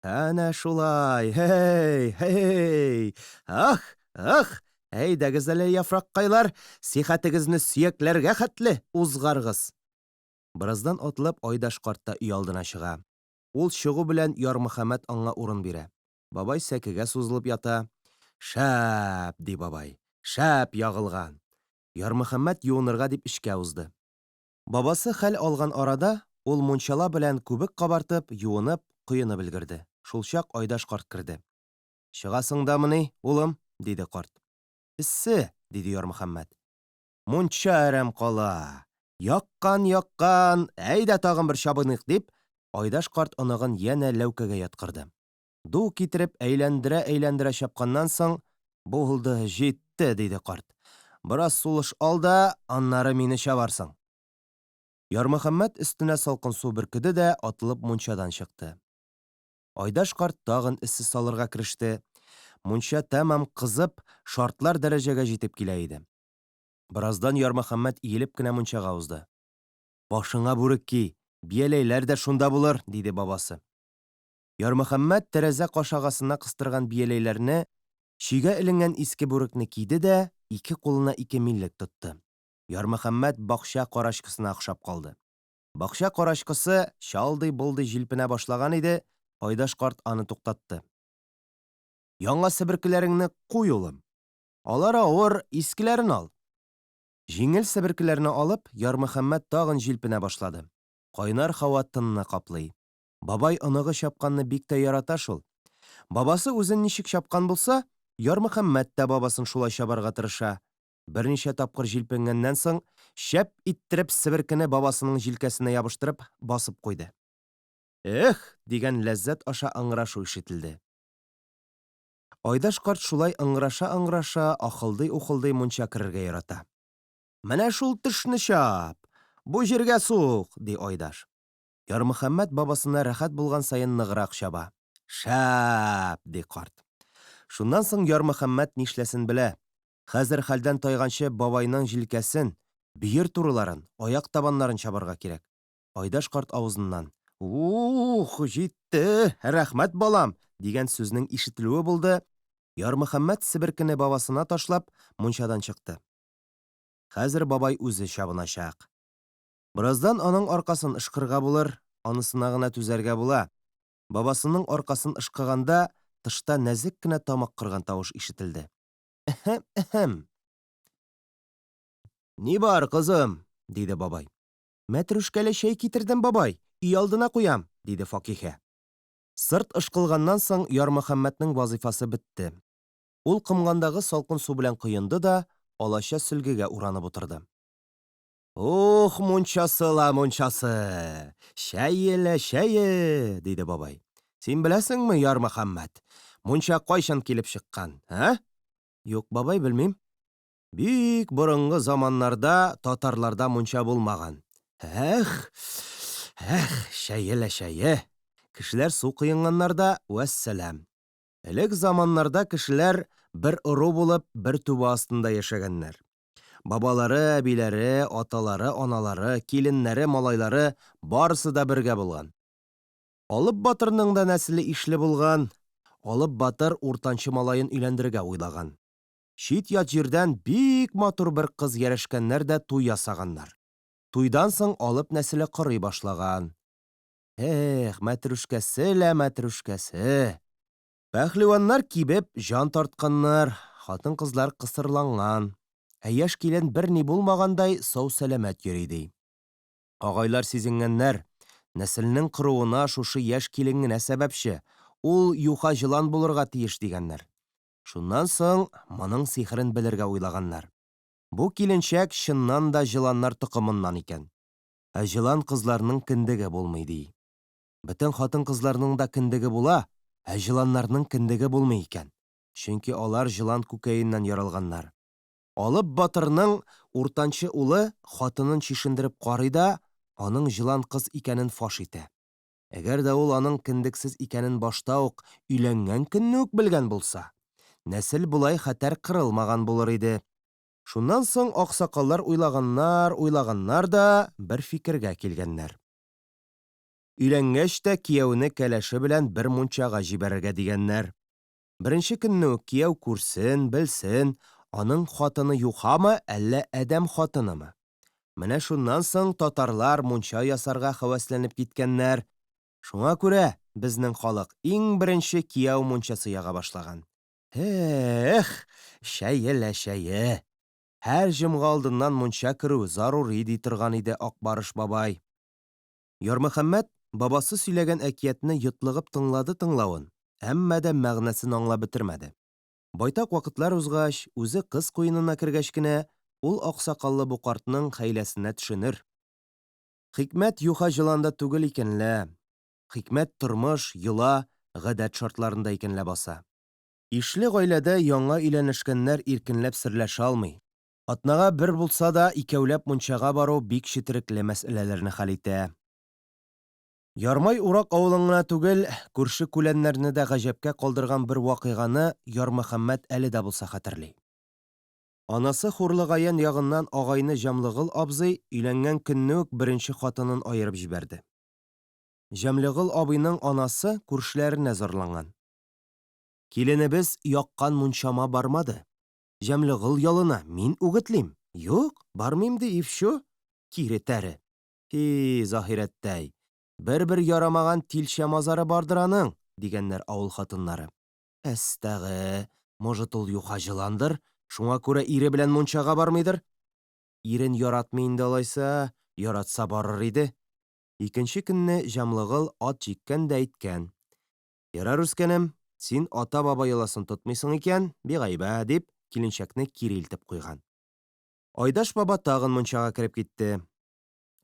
Әнә шулай, һей, һей, ах, ах, әйдәгез әле, яфраккайлар, сихәтегезне сөякләргә хәтле узгарыгыз. Бераздан атлап Айдаш карт та өйалдына чыга. Ул чыгу белән Ярмөхәммәт аңа урын бирә. Бабай сәкегә сузылып ята. Шәп, ди бабай, шәп ягылган. Ярмөхәммәт юынырга дип эчкә узды. Бабасы хәл алган арада, ул мунчала белән күбек кабартып, юынып, коенып өлгерде. Шулчак Айдаш карт керде. Чыгасың дамыни, улым? диде карт. Эссе, диде Ярмөхәммәт. Мунча әрәм кала. Яккан, яккан, әйдә тагын бер чабыныйк, дип, Айдаш карт оныгын янә ләүкәгә яткырды. Ду китереп әйләндерә-әйләндерә чапканнан соң, Булды, җитте, диде карт. Бераз сулыш ал да, аннары мине чабарсың. Ярмөхәммәт өстенә салкын су бөркеде дә атылып мунчадан чыкты. Айдаш карт тагын эссе салырга кереште. Мунча тәмам кызып, шартлар дәрәҗәгә җитеп килә иде. Бераздан Ярмөхәммәт иелеп кенә мунчага узды. Башыңа бүрек ки, бияләйләр дә шунда булыр, диде бабасы. Ярмөхәммәт тәрәзә кашагасына кыстырган бияләйләрне, чөйгә эленгән иске бүрекне киде дә ике кулына ике миллек тотты. Ярмөхәммәт бакча карачкысына охшап калды. Бакча карачкысы чалдый-былдый җилпенә башлаган иде, Айдаш карт аны туктатты. Яңа себеркеләреңне куй, улым. Алар авыр, искеләрен ал. Җиңел себеркеләрне алып, Ярмөхәммәт тагын җилпенә башлады. Кайнар һава тынны каплый. Бабай оныгы чапканны бик тә ярата шул. Бабасы үзен ничек чапкан булса, Ярмөхәммәт тә бабасын шулай чабарга тырыша. Берничә тапкыр җилпенгәннән соң, шәп иттереп себеркене бабасының җилкәсенә ябыштырып, басып куйды. Эх! дигән ләззәт аша ыңгырашу ишетелде. Айдаш карт шулай ыңгыраша-ыңгыраша, ахылдый-ухылдый мунча керергә ярата. Менә шул төшне чап! Бу җиргә сук! ди Айдаш. Ярмөхәммәт бабасына рәхәт булган саен ныграк чаба. Шәп! ди карт. Шуннан соң Ярмөхәммәт нишләсен белә. Хәзер хәлдән тайганчы бабайның җилкәсен, бөер турыларын, аяк табаннарын чабарга кирәк. Айдаш карт авызыннан, Ух, җитте, рәхмәт, балам! дигән сүзнең ишетелүе булды, Ярмөхәммәт себеркене бабасына ташлап, мунчадан чыкты. Хәзер бабай үзе чабыначак. Бераздан аның аркасын ышкырга булыр, анысына гына түзәргә була. Бабасының аркасын ышкыганда, тышта нәзек кенә тамак кырган тавыш ишетелде. Эһем, эһем. Ни бар, кызым? диде бабай. Мәтрүшкәле чәй китердем, бабай, өйалдына куям, диде Факиһә. Сырт ышкылганнан соң Ярмөхәммәтнең вазыйфасы бетте. Ул комгандагы салкын су белән коенды да, алача сөлгегә уранып утырды. Ух, мунчасы ла мунчасы! Чәе лә чәе! диде бабай. Син беләсеңме, Ярмөхәммәт, мунча кайчан килеп чыккан, ә? Юк, бабай, белмим. Бик борынгы заманнарда татарларда мунча булмаган. Эх, эх, чәе лә чәе. Кешеләр су коенганнар да, вәссәлам. Элек заманнарда кешеләр бер ыру булып, бер түбә астында яшәгәннәр. Бабалары, әбиләре, аталары, аналары, киленнәре, малайлары барысы да бергә булган. Алып батырның да нәселе ишле булган. Алып батыр уртанчы малаен өйләндерергә уйлаган. Чит-ят җирдән бик матур бер кыз ярәшкәннәр дә туй ясаганнар. Туйдан соң Алып нәселе корый башлаган. Эх, мәтрүшкәсе лә мәтрүшкәсе! Пәһлеваннар кибеп, җан тартканнар, хатын-кызлар кысырланган. Ә яшь килен берни булмагандай сау-сәламәт йөри, ди. Агайлар сизенгәннәр, нәселнең коруына шушы яшь килен генә сәбәпче, ул юха җылан булырга тиеш, дигәннәр. Шуннан соң моның сихерен белергә уйлаганнар. Бу киленчәк чыннан да җыланнар токымыннан икән. Ә җылан кызларның кендеге булмый, ди. Бөтен хатын-кызларның да кендеге була, ә җыланнарның кендеге булмый икән. Чөнки алар җылан күкәеннән яралганнар. Алып батырның уртанчы улы хатынын чишендереп карый да, аның җылан кыз икәнен фаш итә. Әгәр дә ул аның кендексез икәнен башта ук, өйләнгән көнне үк белгән булса, нәсел болай хәтәр кырылмаган булыр иде. Шуннан соң аксакаллар уйлаганнар, уйлаганнар да бер фикергә килгәннәр. Өйләнгәч тә кияүне кәләше белән бер мунчага җибәрергә дигәннәр. Беренче көнне үк кияү күрсен, белсен, аның хатыны юхамы, әллә адәм хатынымы? Менә шуннан соң татарлар мунча ясарга хәвәсләнеп киткәннәр. Шуңа күрә безнең халык иң беренче кияү мунчасы яга башлаган. Эх, чәе лә чәе! Һәр җомга алдыннан мунча керү зарури ди торган иде Акбарыш бабай. Ярмөхәммәт бабасы сөйләгән әкиятне йотлыгып тыңлады тыңлавын, әмма дә мәгънәсен аңлап бетермәде. Байтак вакытлар узгач, үзе кыз куенына кергәч кенә, ул аксакаллы бу картның хәйләсенә төшенер. Хикмәт юха җыланда түгел икән лә. Хикмәт тормыш, йола, гадәт шартларында икән ләбаса. Ишле гаиләдә яңа өйләнешкәннәр иркенләп серләшә алмый. Атнага бер булса да икәүләп мунчага бару бик четерекле мәсьәләләрне хәл итә. Ярмай Урак авылын гына түгел, күрше-күләннәрне дә гаҗәпкә калдырган бер вакыйганы Ярмөхәммәт әле дә булса хәтерли. Анасы Хурлыгаян ягыннан агайны Җамлыгол абзый өйләнгән көнне үк беренче хатынын аерып җибәрде. Җамлыгол абыйның анасы күршеләренә зарланган. Киленебез яккан мунчама бармады. Җәмлегол ялына, мин үгетлим. Юк, бармыйм ди, и вчё. Кире тәре. Һи, Заһирәттәй, бер-бер ярамаган тилчә мазары бардыр аның, дигәннәр авыл хатыннары. Әстәгы, может ул юха җыландыр, шуңа күрә ире белән мунчага бармыйдыр? Ирен яратмый инде алайса, яратса барыр иде. Икенче көнне Җамлыгыл ат җиккән дә әйткән. Ярар, үскәнем, син ата-баба йоласын тотмыйсың икән, бигайбә, дип, киленчәкне кире илтеп куйган. Айдаш баба тагын мунчага кереп китте.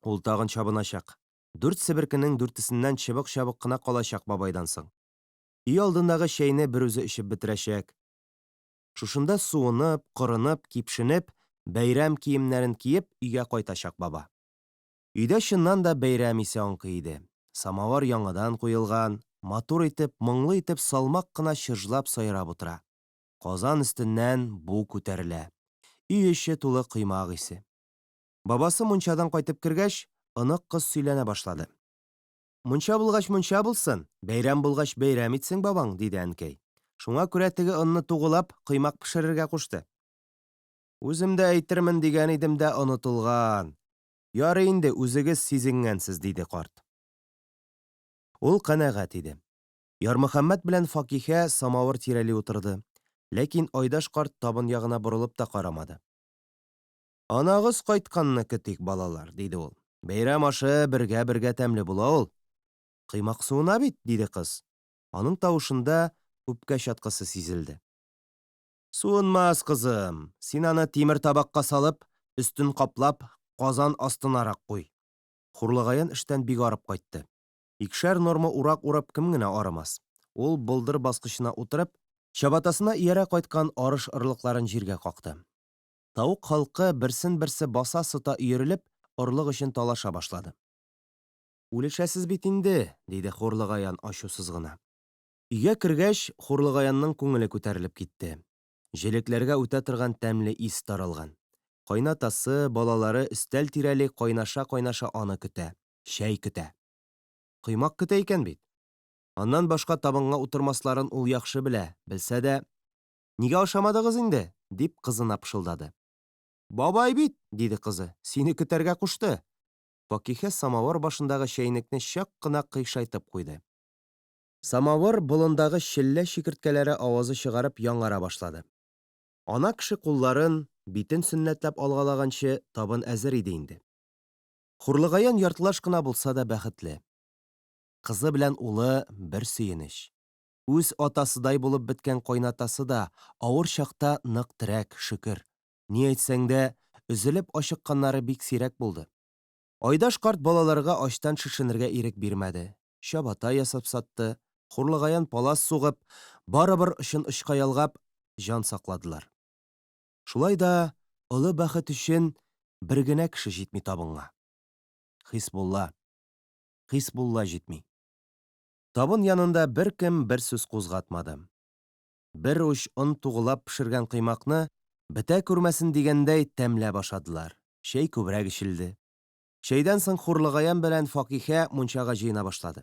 Ул тагын чабыначак. Дүрт себеркенең дүртесеннән чыбык-чабык кына калачак бабайдан соң. Өй алдындагы чәйне берүзе эчеп бетерәчәк. Шушында суынып, корынып, кипшенеп, бәйрәм киемнәрен киеп, өйгә кайтачак баба. Өйдә чыннан да бәйрәм исе аңкый иде. Самавыр яңадан куелган, матур итеп, моңлы итеп салмак кына чыжлап сайрап утыра. Казан өстеннән бу күтәрелә. Өй эче тулы коймак исе. Бабасы мунчадан кайтып кергәч, онык кыз сөйләнә башлады. Мунча булгач мунча булсын, бәйрәм булгач бәйрәм итсен бабаң, диде әнкәй. Шуңа күрә теге онны тугылап, коймак пешерергә кушты. Үзем дә әйтермен дигән идем дә онытылган. Ярый инде, үзегез сизенгәнсез, диде карт. Ул канәгать иде. Ярмөхәммәт белән Факиһә самавыр тирәли утырды, ләкин Айдаш карт табын ягына борылып та карамады. Анагыз кайтканны көтик, балалар, диде ул. Бәйрәм ашы бергә-бергә тәмле була ул. Коймак суына бит, диде кыз. Аның тавышында үпкә чаткысы сизелде. Суынмас, кызым, син аны тимер табакка салып, өстен каплап, казан астынарак куй. Хурлыгаян эштән бик арып кайтты. Икешәр норма урак урып кем генә арымас. Ул, болдыр баскычына утырып, Чабатасына иярә кайткан арыш орлыкларын җиргә какты. Тавык халкы, берсен-берсе баса-сота өерелеп, орлык өчен талаша башлады. Үлешәсез бит инде, диде Хурлыгаян ачусыз гына. Өйгә кергәч, Хурлыгаянның күңеле күтәрелеп китте. Җелекләргә үтә торган тәмле ис таралган. Кайнатасы, балалары өстәл тирәли кайнаша-кайнаша аны көтә, чәй көтә. Коймак көтә икән бит. Аннан башка табынга утырмасларын ул яхшы белә, белсә дә, Нигә ашамадыгыз инде? дип кызына пышылдады. Бабай бит, диде кызы, сине көтәргә кушты. Факиһә самавыр башындагы чәйнекне чак кына кыйшайтып куйды. Самавыр болындагы челлә чикерткәләре авазы чыгарып яңара башлады. Ана кеше кулларын, битен сөннәтләп алгалаганчы, табын әзер иде инде. Хурлыгаян яртылаш кына булса да бәхетле. Кызы белән улы бер сөенеч. Үз атасыдай булып беткән кайнатасы да авыр чакта нык терәк, шөкер. Ни әйтсәң дә, өзелеп ачыкканнары бик сирәк булды. Айдаш карт балаларга ачтан шешенергә ирек бирмәде. Чабата ясап сатты, Хурлыгаян палас сугып, барыбер очын очка ялгап, җан сакладылар. Шулай да олы бәхет өчен бер генә кеше җитми табынга. Хисбулла. Хисбулла җитми. Табын янында беркем бер сүз кузгатмады. Бер уч он тугылап пешергән коймакны, бетә күрмәсен дигәндәй, тәмләп ашадылар. Чәй күбрәк эчелде. Чәйдән соң Хурлыгаян белән Факиһә мунчага җыена башлады.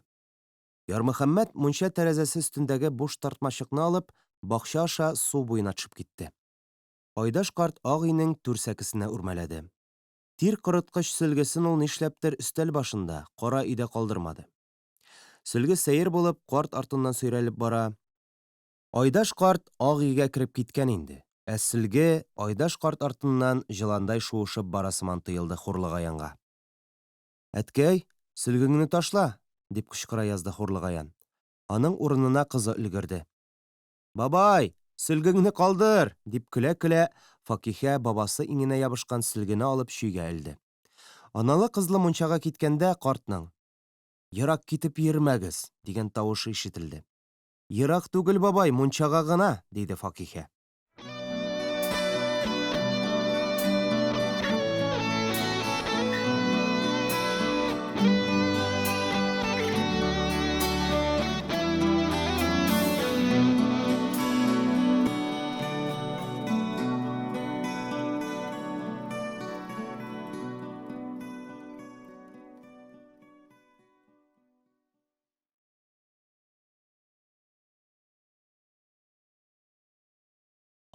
Ярмөхәммәт мунча тәрәзәсе өстендәге буш тартмачыкны алып, бакча аша су буена төшеп китте. Айдаш карт ак өйнең түр сәкесенә үрмәләде. Тир корыткыч сөлгесен ул нишләптер өстәл башында, кара өйдә калдырмады. Сөлге сәер булып, карт артыннан сөйрәлеп бара. Айдаш карт ак өйгә кереп киткән инде, ә сөлге Айдаш карт артыннан җыландай шуышып бара сыман тоелды Хурлыгаянга. Әткәй, сөлгеңне ташла! дип кычкыра язды Хурлыгаян. Аның урынына кызы өлгерде. Бабай, сөлгеңне калдыр! дип көлә-көлә, Факиһә бабасы иңенә ябышкан сөлгене алып чөйгә элде. Аналы-кызлы мунчага киткәндә картның, Ерак китеп йөрмәгез! дигән тавышы ишетелде. Ерак түгел, бабай, мунчага гына, диде Факиһә.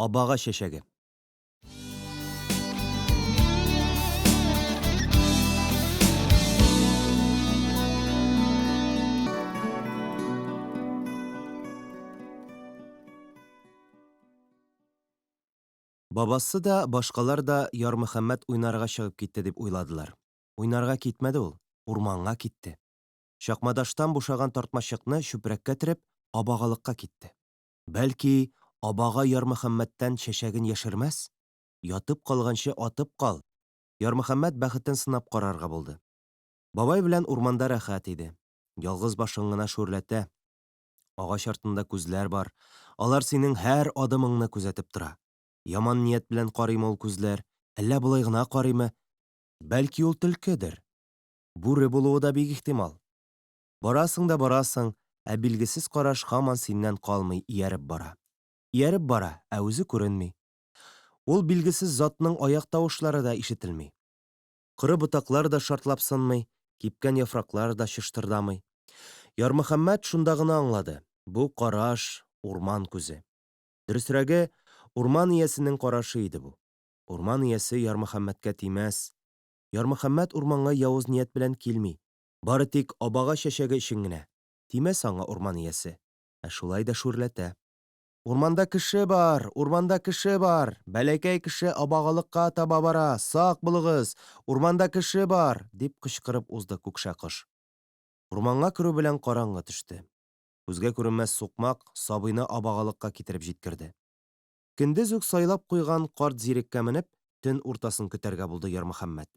Абага чәчәге. Бабасы да, башкалар да Ярмөхәммәт уйнарга чыгып китте дип уйладылар. Уйнарга китмәде ул, урманга китте. Чакмадаштан бушаган тартмачыкны чүпрәккә төреп, абагалыкка китте. Бәлки, абага Ярмөхәммәттән чәчәген яшермәс? Ятып калганчы атып кал! Ярмөхәммәт бәхетен сынап карарга булды. Бабай белән урманда рәхәт иде. Ялгыз башың гына шүрләтә. Агач артында күзләр бар. Алар синең һәр адымыңны күзәтеп тора. Яман ният белән карыймы ул күзләр, әллә болай гына карыймы? Бәлки ул төлкедер? Бүре булуы да бик ихтимал. Барасың да барасың, ә билгесез караш һаман синнән калмый, ияреп бара. Ияреп бара, ә үзе күренми. Ул билгесез затның аяк тавышлары да ишетелми. Коры ботаклар да шартлап сынмый, кипкән яфраклар да чыштырдамый. Ярмөхәммәт шунда гына аңлады, бу караш, урман күзе. Дөресрәге, урман иясенең карашы иде бу. Урман иясе Ярмөхәммәткә тимәс. Ярмөхәммәт урманга явыз ният белән килми. Бары тик абага чәчәге өчен генә. Тимәс аңа урман иясе. Ә шулай да шүрләтә. Урманда кеше бар! Урманда кеше бар! Бәләкәй кеше абагалыкка таба бара! Сак булыгыз! Урманда кеше бар! дип кычкырып узды Күкшә кош. Урманга керү белән караңгы төште. Күзгә күренмәс сукмак сабыйны абагалыкка китереп җиткерде. Көндез үк сайлап куйган карт зиреккә менеп, төн уртасын көтәргә булды Ярмөхәммәт.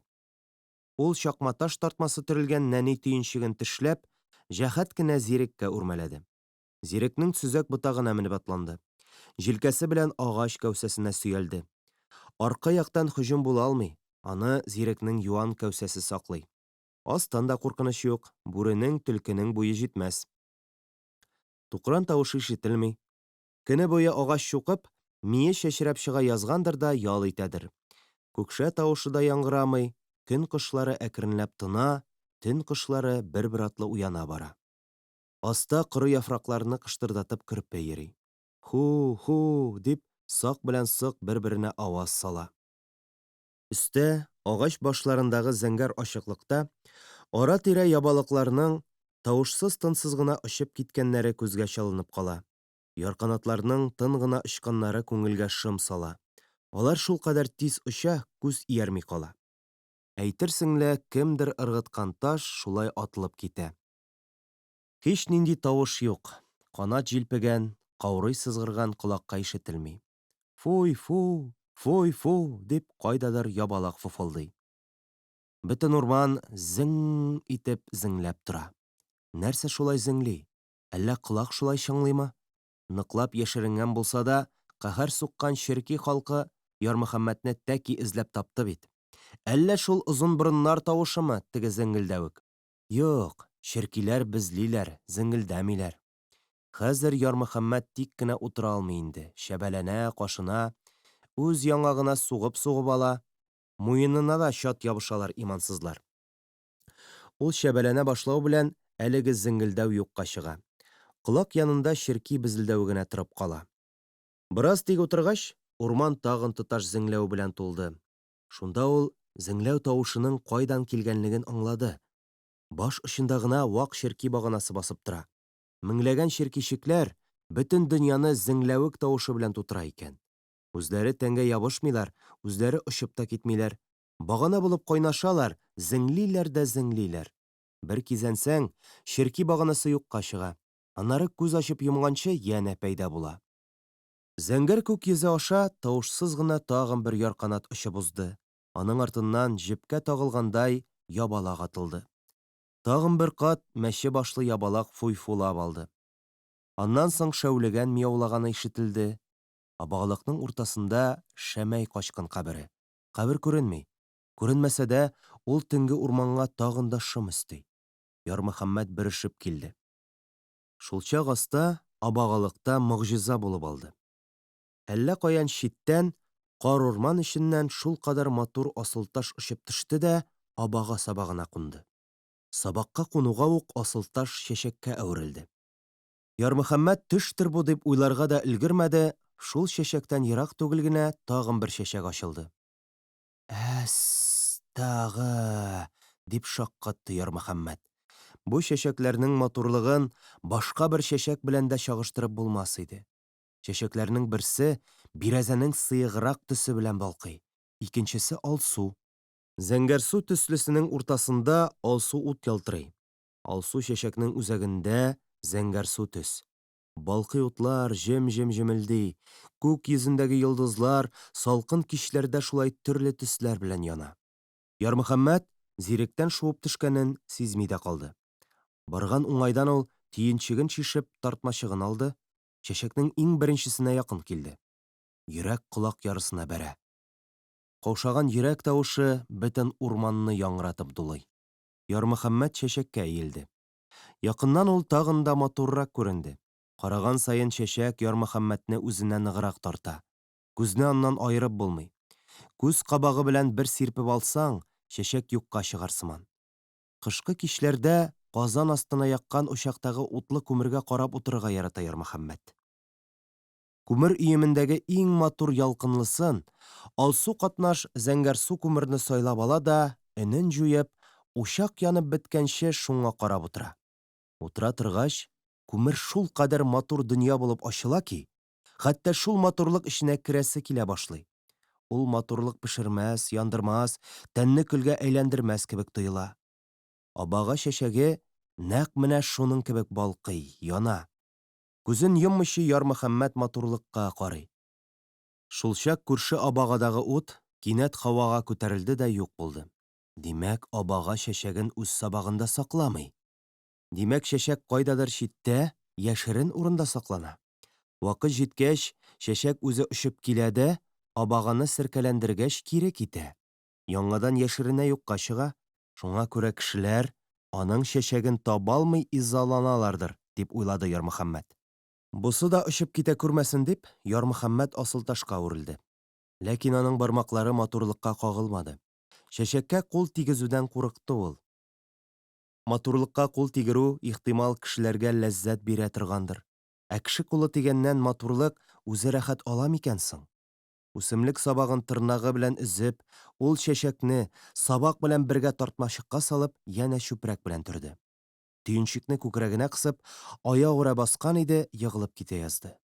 Ул чакматаш тартмасы төрелгән нәни төенчеген тешләп, җәһәт кенә зиреккә үрмәләде. Зирекнең сөзәк ботагына менеп атланды. Җилкәсе белән агач кәүсәсенә сөялде. Аркы яктан һөҗүм була алмый, аны зирекнең юан кәүсәсе саклый. Астан да куркыныч юк, бүренең, төлкенең буе җитмәс. Тукран тавышы ишетелми. Көне буе агач чукып, мие чәчрәп чыга язгандыр да ял итәдер. Күкшә тавышы да яңгырамый, көн кошлары әкренләп тына, төн кошлары бер-бер атлы уяна бара. Аста коры яфракларны кыштырдатып керпе йөри. Ху, ху, дип, сак белән сок бер-беренә аваз сала. Өстә, агач башларындагы зәңгәр ачыклыкта, ара-тирә ябалакларның тавышсыз-тынсыз гына очып киткәннәре күзгә чалынып кала. Ярканатларның тын гына очканнары күңелгә шом сала. Алар шулкадәр тиз оча, күз иярми кала. Әйтерсең лә, кемдер ыргыткан таш шулай атылып китә. Һичнинди тавыш юк, канат җилпегән, каурый сызгырган колакка ишетелми. Фуй-фу, фуй-фу, дип кайдадыр ябалак фуфылдый. Бөтен урман зең итеп зеңләп тора. Нәрсә шулай зеңли? Әллә колак шулай чыңлыймы? Ныклап яшеренгән булса да, каһәр суккан черки халкы Ярмөхәммәтне тәки эзләп тапты бит. Әллә шул озынборыннар тавышымы теге зеңгелдәвек? Юк, черкиләр безлиләр, зеңгелдәмиләр. Хәзер Ярмөхәммәт тик кенә утыра алмый инде, чәбәләнә, кашына, үз яңагына сугып-сугып ала, муенына да чат ябышалар имансызлар. Ул чәбәләнә башлау белән, әлеге зеңгелдәү юкка чыга. Колак янында черки безелдәве генә торып кала. Бераз тик утыргач, урман тагын тоташ зеңләү белән тулды. Шунда ул зеңләү тавышының кайдан килгәнлеген аңлады. Баш очында гына вак черки баганасы басып тора. Меңләгән черкичекләр бөтен дөньяны зеңләвек тавышы белән тутыра икән. Үзләре тәнгә ябышмыйлар, үзләре очып та китмиләр. Багана булып кайнашалар, зеңлиләр дә зеңлиләр. Бер кизәнсәң, черки баганасы юкка чыга. Аннары күз ачып йомганчы янә пәйда була. Зәңгәр күк йөзе аша тавышсыз гына тагын бер ярканат очып узды. Аның артыннан, җепкә тагылгандай, ябалак атылды. Тагын бер кат мәче башлы ябалак фуй-фулап алды. Аннан соң шәүлегән мияулаганы ишетелде. Абагалыкның уртасында Шәмәй качкын кабере. Кабер күренми. Күренмәсә дә, ул төнге урманга тагын да шом өсти. Ярмөхәммәт бөрешеп килде. Шулчак аста, абагалыкта могҗиза булып алды. Әллә каян читтән, карурман эченнән шулкадәр матур асылташ очып төште дә абага сабагына кунды. Сабакка кунуга ук асылташ чәчәккә әверелде. Ярмөхәммәт төштер бу дип уйларга да өлгермәде, шул чәчәктән ерак түгел генә тагын бер чәчәк ачылды. Әс-тагы! дип шаккатты Ярмөхәммәт. Бу чәчәкләрнең матурлыгын башка бер чәчәк белән дә чагыштырып булмас иде. Чәчәкләрнең берсе бирәзәнең сыеграк төсе белән балкый, икенчесе алсу. Зәңгәрсу төслесенең уртасында алсу ут ялтырый. Алсу чәчәкнең үзәгендә зәңгәрсу төс. Балкый утлар җем-җем җемелди, күк йөзендәге йолдызлар салкын кичләрдә шулай төрле төсләр белән яна. Ярмөхәммәт зиректән шуып төшкәнен сизми дә калды. Барган уңайдан ул төенчеген чишеп тартмачыгын алды, чәчәкнең иң беренчесенә якын килде. Йөрәк колак ярысына бәрә. Каушаган йөрәк тавышы бөтен урманны яңгыратып дулый. Ярмөхәммәт чәчәккә иелде. Якыннан ул тагын да матуррак күренде. Караган саен чәчәк Ярмөхәммәтне үзенә ныграк тарта. Күзне аннан аерып булмый. Күз кабагы белән бер сирпеп алсаң, чәчәк юкка чыгар сыман. Кышкы кичләрдә казан астына яккан учактагы утлы күмергә карап утырырга ярата Ярмөхәммәт. Күмер өемендәге иң матур ялкынлысын, алсу катнаш зәңгәрсу күмерне сайлап ала да, өнен җуеп, учак янып беткәнче шуңа карап утыра. Утыра торгач, күмер шулкадәр матур дөнья булып ачыла ки, хәтта шул матурлык эченә керәсе килә башлый. Ул матурлык пешермәс, яндырмас, тәнне көлгә әйләндермәс кебек тоела. Абага чәчәге нәкъ менә шуның кебек балкый, яна. Күзен йоммыйча Ярмөхәммәт матурлыкка карый. Шулчак күрше абагадагы ут кинәт һавага күтәрелде дә юк булды. Димәк, абага чәчәген үз сабагында сакламый. Димәк, чәчәк кайдадыр читтә, яшерен урында саклана. Вакыт җиткәч, чәчәк үзе очып килә дә, абаганы серкәләндергәч кире китә. Яңадан яшеренә юкка чыга. Шуңа күрә кешеләр аның чәчәген табалмый изаланалардыр, дип уйлады Ярмөхәммәт. Бусы да очып китә күрмәсен дип, Ярмөхәммәт асылташка үрелде. Ләкин аның бармаклары матурлыкка кагылмады. Чәчәккә кул тигезүдән курыкты ул. Матурлыкка кул тигерү, ихтимал, кешеләргә ләззәт бирә торгандыр. Ә кеше кулы тигәннән матурлык үзе рәхәт ала микән соң? Үсемлек сабагын тырнагы белән өзеп, ул чәчәкне, сабак белән бергә тартмачыкка салып, янә чүпрәк белән төрде. Төенчекне күкрәгенә кысып, аягүрә баскан иде, егылып китә язды.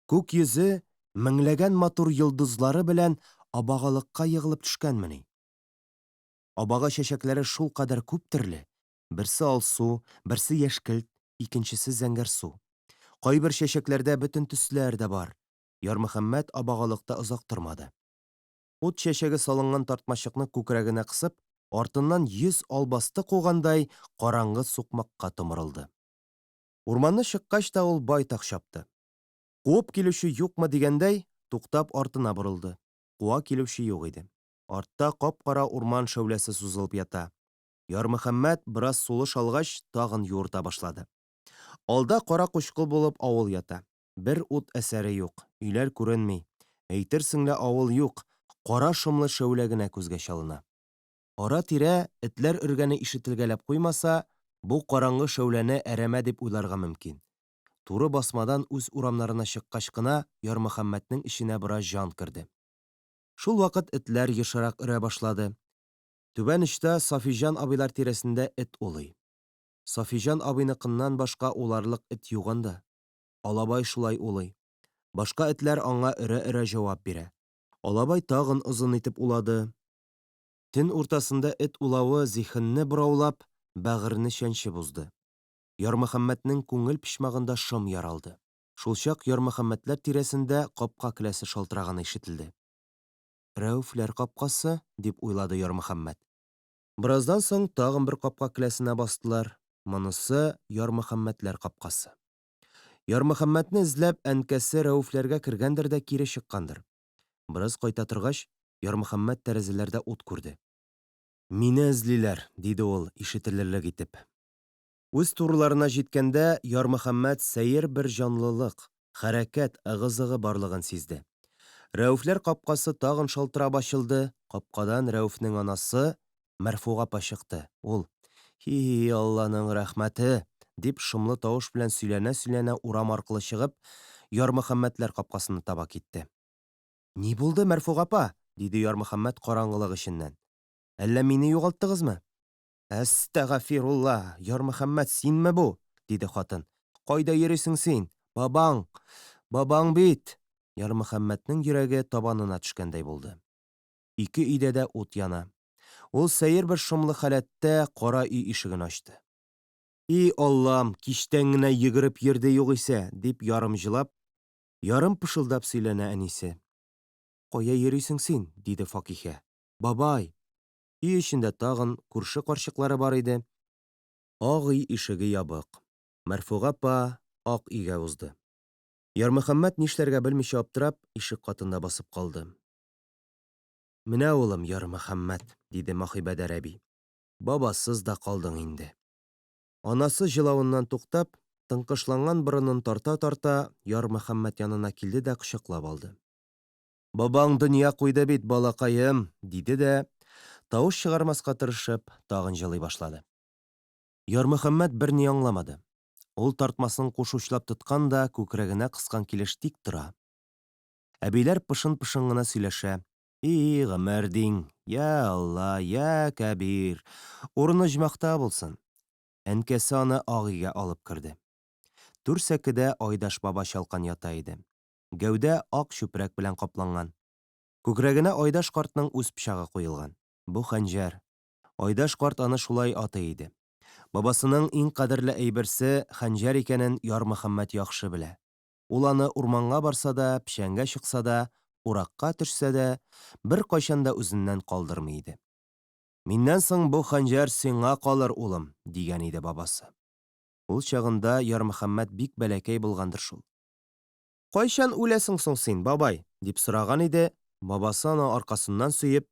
Күк йөзе меңләгән матур йолдызлары белән абагалыкка егылып төшкәнмени? Абага чәчәкләре шулкадәр күп төрле, берсе алсу, берсе яшькелт, икенчесе зәңгәрсу. Кайбер чәчәкләрдә бөтен төсләр дә бар. Ярмөхәммәт абагалыкта озак тормады. Ут чәчәге салынган тартмачыкны күкрәгенә кысып, артыннан 100 албасты кугандай, караңгы сукмакка томырылды. Урманны чыккач та ул байтак чапты. Куып килүче юкмы дигәндәй, туктап артына борылды. Куа килүче юк иде. Артта кап-кара урман шәүләсе сузылып ята. Ярмөхәммәт, бераз сулыш алгач, тагын юырта башлады. Алда кара-кучкыл булып авыл ята. Бер ут әсәре юк, өйләр күренми. Әйтерсең лә авыл юк, кара шомлы шәүлә генә күзгә чалына. Ара-тирә этләр өргәне ишетелгәләп куймаса, бу караңгы шәүләне әрәмә дип уйларга мөмкин. Туры басмадан үз урамнарына чыккач кына Ярмөхәммәтнең эченә бераз җан керде. Шул вакыт этләр ешрак өрә башлады. Түбән очта Сафиҗан абыйлар тирәсендә эт улый. Сафиҗан абыйныкыннан башка уларлык эт юк анда. Алабай шулай улый. Башка этләр аңа өрә-өрә җавап бирә. Алабай тагын озын итеп улады. Төн уртасында эт улавы зиһенне бораулап, бәгырьне чәнчеп узды. Ярмөхәммәтнең күңел почмагында шом яралды. Шулчак Ярмөхәммәтләр тирәсендә капка келәсе шалтыраганы ишетелде. Рәүфләр капкасы, дип уйлады Ярмөхәммәт. Бераздан соң тагын бер капка келәсенә бастылар, монысы, Ярмөхәммәтләр капкасы. Ярмөхәммәтне эзләп, әнкәсе Рәүфләргә кергәндер дә кире чыккандыр. Бераз кайта торгач, Ярмөхәммәт тәрәзәләрдә ут күрде. Мине эзлиләр, диде ул, ишетелерлек итеп. Үз турыларына җиткәндә, Ярмөхәммәт сәер бер җанлылык, хәрәкәт, ыгы-зыгы барлыгын сизде. Рәүфләр капкасы тагын шалтырап ачылды, капкадан Рәүфнең анасы, Мәрфуга апа чыкты. Ул, Һи-и, Алланың рәхмәте! дип, шомлы тавыш белән сөйләнә-сөйләнә урам аркылы чыгып, Ярмөхәммәтләр капкасына таба китте. Ни булды, Мәрфуга апа? диде Ярмөхәммәт караңгылык эченнән. Әллә мине югалттыгызмы? Әстәгафирулла, Ярмөхәммәт, синме бу? диде хатын. Кайда йөрисең син? Бабаң! Бабаң бит! Ярмөхәммәтнең йөрәге табанына төшкәндәй булды. Ике өйдә дә ут яна. Ул сәер бер шомлы халәттә кара өй ишеген ачты. И, Аллам, кичтән генә йөгереп йөрде югыйсә, дип ярым җылап, ярым пышылдап сөйләнә әнисе. Кая йөрисең син? диде Факиһә. Бабай! Өй эчендә тагын күрше карчыклары бар иде. Ак өй ишеге ябык. Мәрфуга апа ак өйгә узды. Ярмөхәммәт нишләргә белмичә аптырап, ишек катында басып калды. Менә, улым, Ярмөхәммәт, диде Маһибәдәр әби, бабасыз да калдың инде. Анасы җылавыннан туктап, тыңкышланган борынын тарта-тарта, Ярмөхәммәт янына килде дә кочаклап алды. Бабаң дөнья куйды бит, балакаем, диде дә, тавыш чыгармаска тырышып, тагын җылый башлады. Ярмөхәммәт берни аңламады. Ул тартмасын куш учлап тоткан да күкрәгенә кыскан килеш тик тора. Әбиләр пышын-пышын гына сөйләшә. И, гомер диң, йә Алла, йә Кәбир, урыны оҗмахта булсын. Әнкәсе аны ак өйгә алып керде. Түр сәкедә Айдаш баба чалкан ята иде. Гәүдә ак чүпрәк белән капланган. Күкрәгенә Айдаш картның үз пычагы куелган. Бу хәнҗәр. Айдаш карт аны шулай атый иде. Бабасының иң кадерле әйберсе хәнҗәр икәнен Ярмөхәммәт яхшы белә. Ул аны урманга барса да, печәнгә чыкса да, уракка төшсә дә, беркайчан да үзеннән калдырмый иде. Миннән соң бу хәнҗәр сиңа калыр, улым, дигән иде бабасы. Ул чагында Ярмөхәммәт бик бәләкәй булгандыр шул. Кайчан үләсең соң син, бабай? дип сораган иде, бабасы аны аркасыннан сөеп,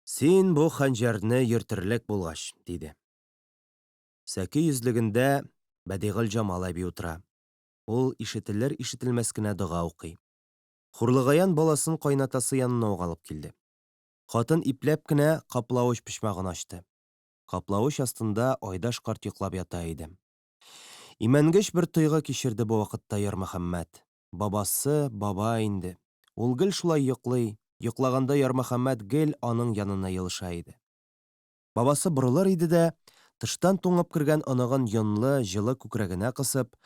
Син бу хәнҗәрне йөртерлек булгач, диде. Сәке йөзлегендә Бәдигылҗамал әби утыра. Ул ишетелер-ишетелмәс кенә дога укый. Хурлыгаян баласын кайнатасы янына ук алып килде. Хатын ипләп кенә каплавыч почмагын ачты. Каплавыч астында Айдаш карт йоклап ята иде. Имәнгеч бер тойгы кичерде бу вакытта Ярмөхәммәт. Бабасы, баба инде. Ул гел шулай йоклый, йоклаганда Ярмөхәммәт гел аның янына елыша иде. Бабасы борылыр иде дә, тыштан туңып кергән оныгын йонлы, җылы күкрәгенә кысып,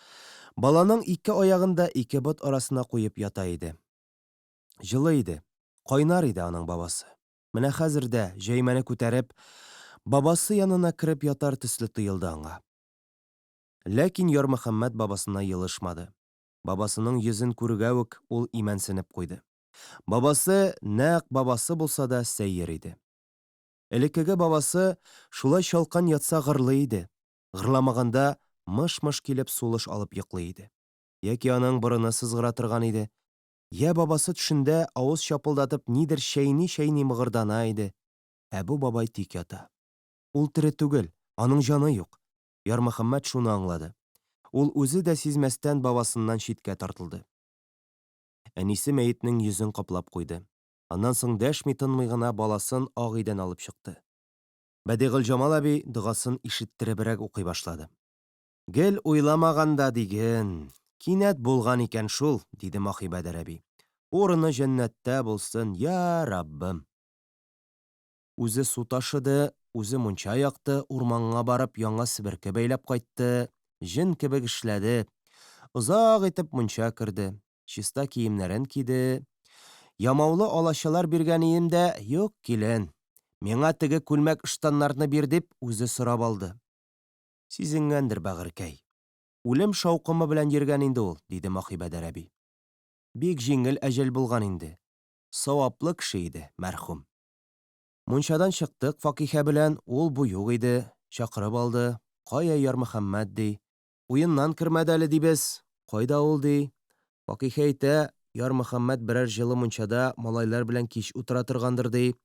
баланың ике аягын да ике бот арасына куеп ята иде. Җылы иде, кайнар иде аның бабасы. Менә хәзер дә, җәймәне күтәреп, бабасы янына кереп ятар төсле тоелды аңа. Ләкин Ярмөхәммәт бабасына елышмады. Бабасының йөзен күрүгә үк ул имәнсенеп куйды. Бабасы, нәкъ бабасы булса да, сәер иде. Элеккеге бабасы шулай чалкан ятса гырлый иде, гырламаганда мыш-мыш килеп сулыш алып йоклый иде. Яки аның борыны сызгыра торган иде. Йә бабасы төшендә авыз чапылдатып нидер чәйни-чәйни мыгырдана иде. Ә бу бабай тик ята. Ул тере түгел, аның җаны юк. Ярмөхәммәт шуны аңлады. Ул үзе дә сизмәстән бабасыннан читкә тартылды. Әнисе мәетнең йөзен каплап куйды. Аннан соң дәшми-тынмый гына баласын ак өйдән алып чыкты. Бәдигылҗамал әби догасын ишеттеребрәк укый башлады. Гел уйламаганда диген, кинәт булган икән шул, диде Маһибәдәр әби. Урыны җәннәттә булсын, йа Раббым. Үзе су ташыды, үзе мунча якты, урманга барып яңа себерке бәйләп кайтты, җен кебек эшләде. Озак итеп мунча керде, чиста киемнәрен киде. Ямаулы алачалар биргән ием дә, юк, килен, миңа теге күлмәк-ыштаннарны бир дип, үзе сорап алды. Сизенгәндер, бәгырькәй. Үлем шаукымы белән йөргән инде ул, диде Маһибәдәр әби. Бик җиңел әҗәл булган инде. Саваплы кеше иде, мәрхүм. Мунчадан чыктык Факиһә белән, ул-бу юк иде, чакырып алды, Кая Ярмөхәммәт, ди. Уеннан кермәде әле, дибез. Кайда ул, ди. Факиһә әйтә, Ярмөхәммәт берәр җылы мунчада малайлар белән кич утыра торгандыр, ди.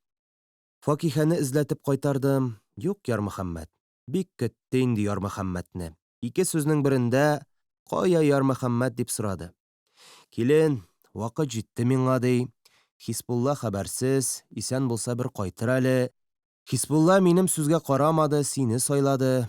Факиһәне эзләтеп кайтардым. Юк Ярмөхәммәт. Бик көтте инде Ярмөхәммәтне. Ике сүзнең берендә, Кая Ярмөхәммәт, дип сорады. Килен, вакыт җитте миңа, ди. Хисбулла хәбәрсез, исән булса бер кайтыр әле. Хисбулла минем сүзгә карамады, сине сайлады.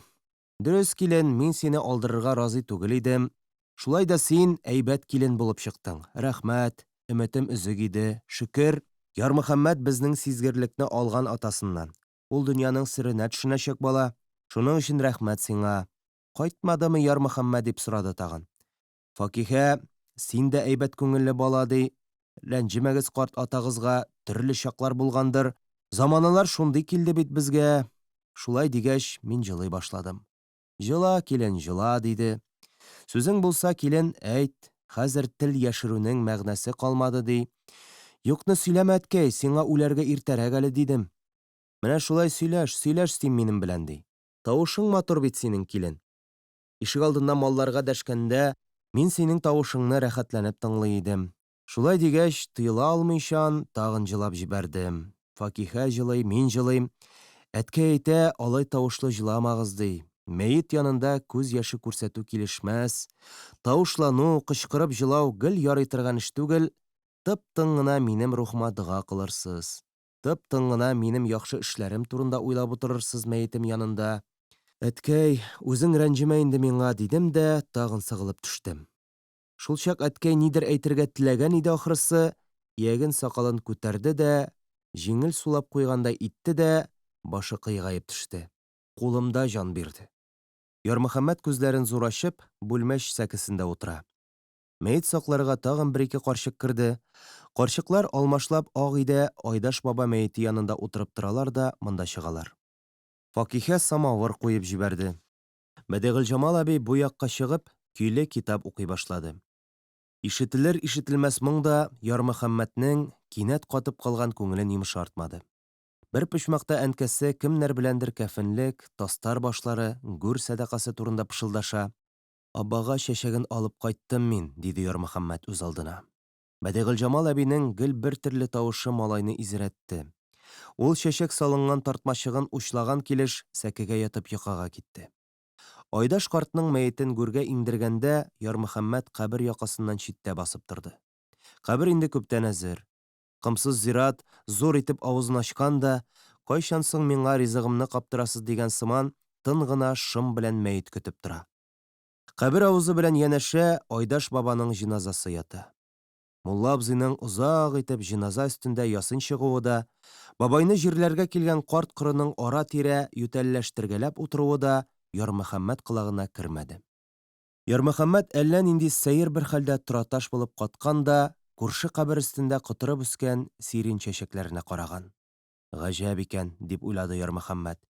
Дөрес, килен, мин сине алдырырга разый түгел идем. Шулай да син әйбәт килен булып чыктың. Рәхмәт, өметем өзек иде. Шөкер, Ярмөхәммәт безнең сизгерлекне алган атасыннан. Ул дөньяның серенә төшенәчәк бала. Шуның өчен рәхмәт сиңа. Кайтмадымы Ярмөхәммәт, дип сорады тагын. Факиһә, син дә әйбәт күңелле бала, ди. Рәнҗемәгез карт атагызга, төрле чаклар булгандыр. Заманалар шундый килде бит безгә. Шулай дигәч, мин җылый башладым. Җыла, килен, җыла, диде. Сүзең булса, килен, әйт. Хәзер тел яшерүнең мәгънәсе калмады, ди. Юкны сөйләмә, әткәй, сиңа үләргә иртәрәк әле, дидем. Менә шулай сөйләш, сөйләш син минем белән, ди. Тавышың матур бит синең, килен. Ишегалдында малларга дәшкәндә, мин синең тавышыңны рәхәтләнеп тыңлый идем. Шулай дигәч, тыела алмыйчан, тагын җылап җибәрдем. Факиһә җылый, мин җылыйм. Әткәй әйтә, алай тавышлы җыламагыз, ди. Мәет янында күз яше күрсәтү килешмәс. Тавышлану, кычкырып җылау гел ярый торган эш түгел, тып-тын гына минем рухыма дога кылырсыз. Тып-тын гына минем яхшы эшләрем турында уйлап утырырсыз мәетем янында. Әткәй, үзең рәнҗемә инде миңа, дидем дә тагын сыгылып төштем. Шулчак әткәй нидер әйтергә теләгән иде ахрысы, ияген-сакалын күтәрде дә, җиңел сулап куйгандай итте дә, башы кыегаеп төште. Кулымда җан бирде. Ярмөхәммәт күзләрен зур ачып, бүлмәч сәкесендә утыра. Мәет сакларга тагын бер-ике карчык керде. Карчыклар алмашлап ак өйдә Айдаш баба мәете янында утырып торалар да монда чыгалар. Факиһә самавыр куеп җибәрде. Бәдигылҗамал әби бу якка чыгып, көйле китап укый башлады. Ишетелер-ишетелмәс моң да Ярмөхәммәтнең кинәт катып калган күңелен йомшартмады. Бер почмакта әнкәсе кемнәр беләндер кәфенлек, тастар башлары, гүр сәдакасы турында пышылдаша. Абага чәчәген алып кайттым мин, диде Ярмөхәммәт үзалдына. Бәдыйгылҗамал әбинең гел бертөрле тавышы малайны изрәтте. Ул чәчәк салынган тартмачыгын учлаган килеш сәкегә ятып йокыга китте. Айдаш картның мәетен гүргә иңдергәндә Ярмөхәммәт кабер якасыннан читтә басып торды. Кабер инде күптән әзер. Комсыз зират зур итеп авызын ачкан да, кайчан соң миңа ризыгымны каптырасыз дигән сыман, тын гына шом белән мәет көтеп тора. Кабер авызы белән янәшә Айдаш бабаның җеназасы ята. Мулла абзыйның озак итеп җеназа өстендә ясин чыгуы да, бабайны җирләргә килгән карт-корының ара-тирә ютәлләштергәләп утыруы да Ярмөхәммәт колагына кермәде. Ярмөхәммәт әллә нинди сәер бер хәлдә тораташ булып каткан да күрше кабер өстендә котырып үскән сирень чәчәкләренә караган. Гаҗәп икән, дип уйлады Ярмөхәммәт.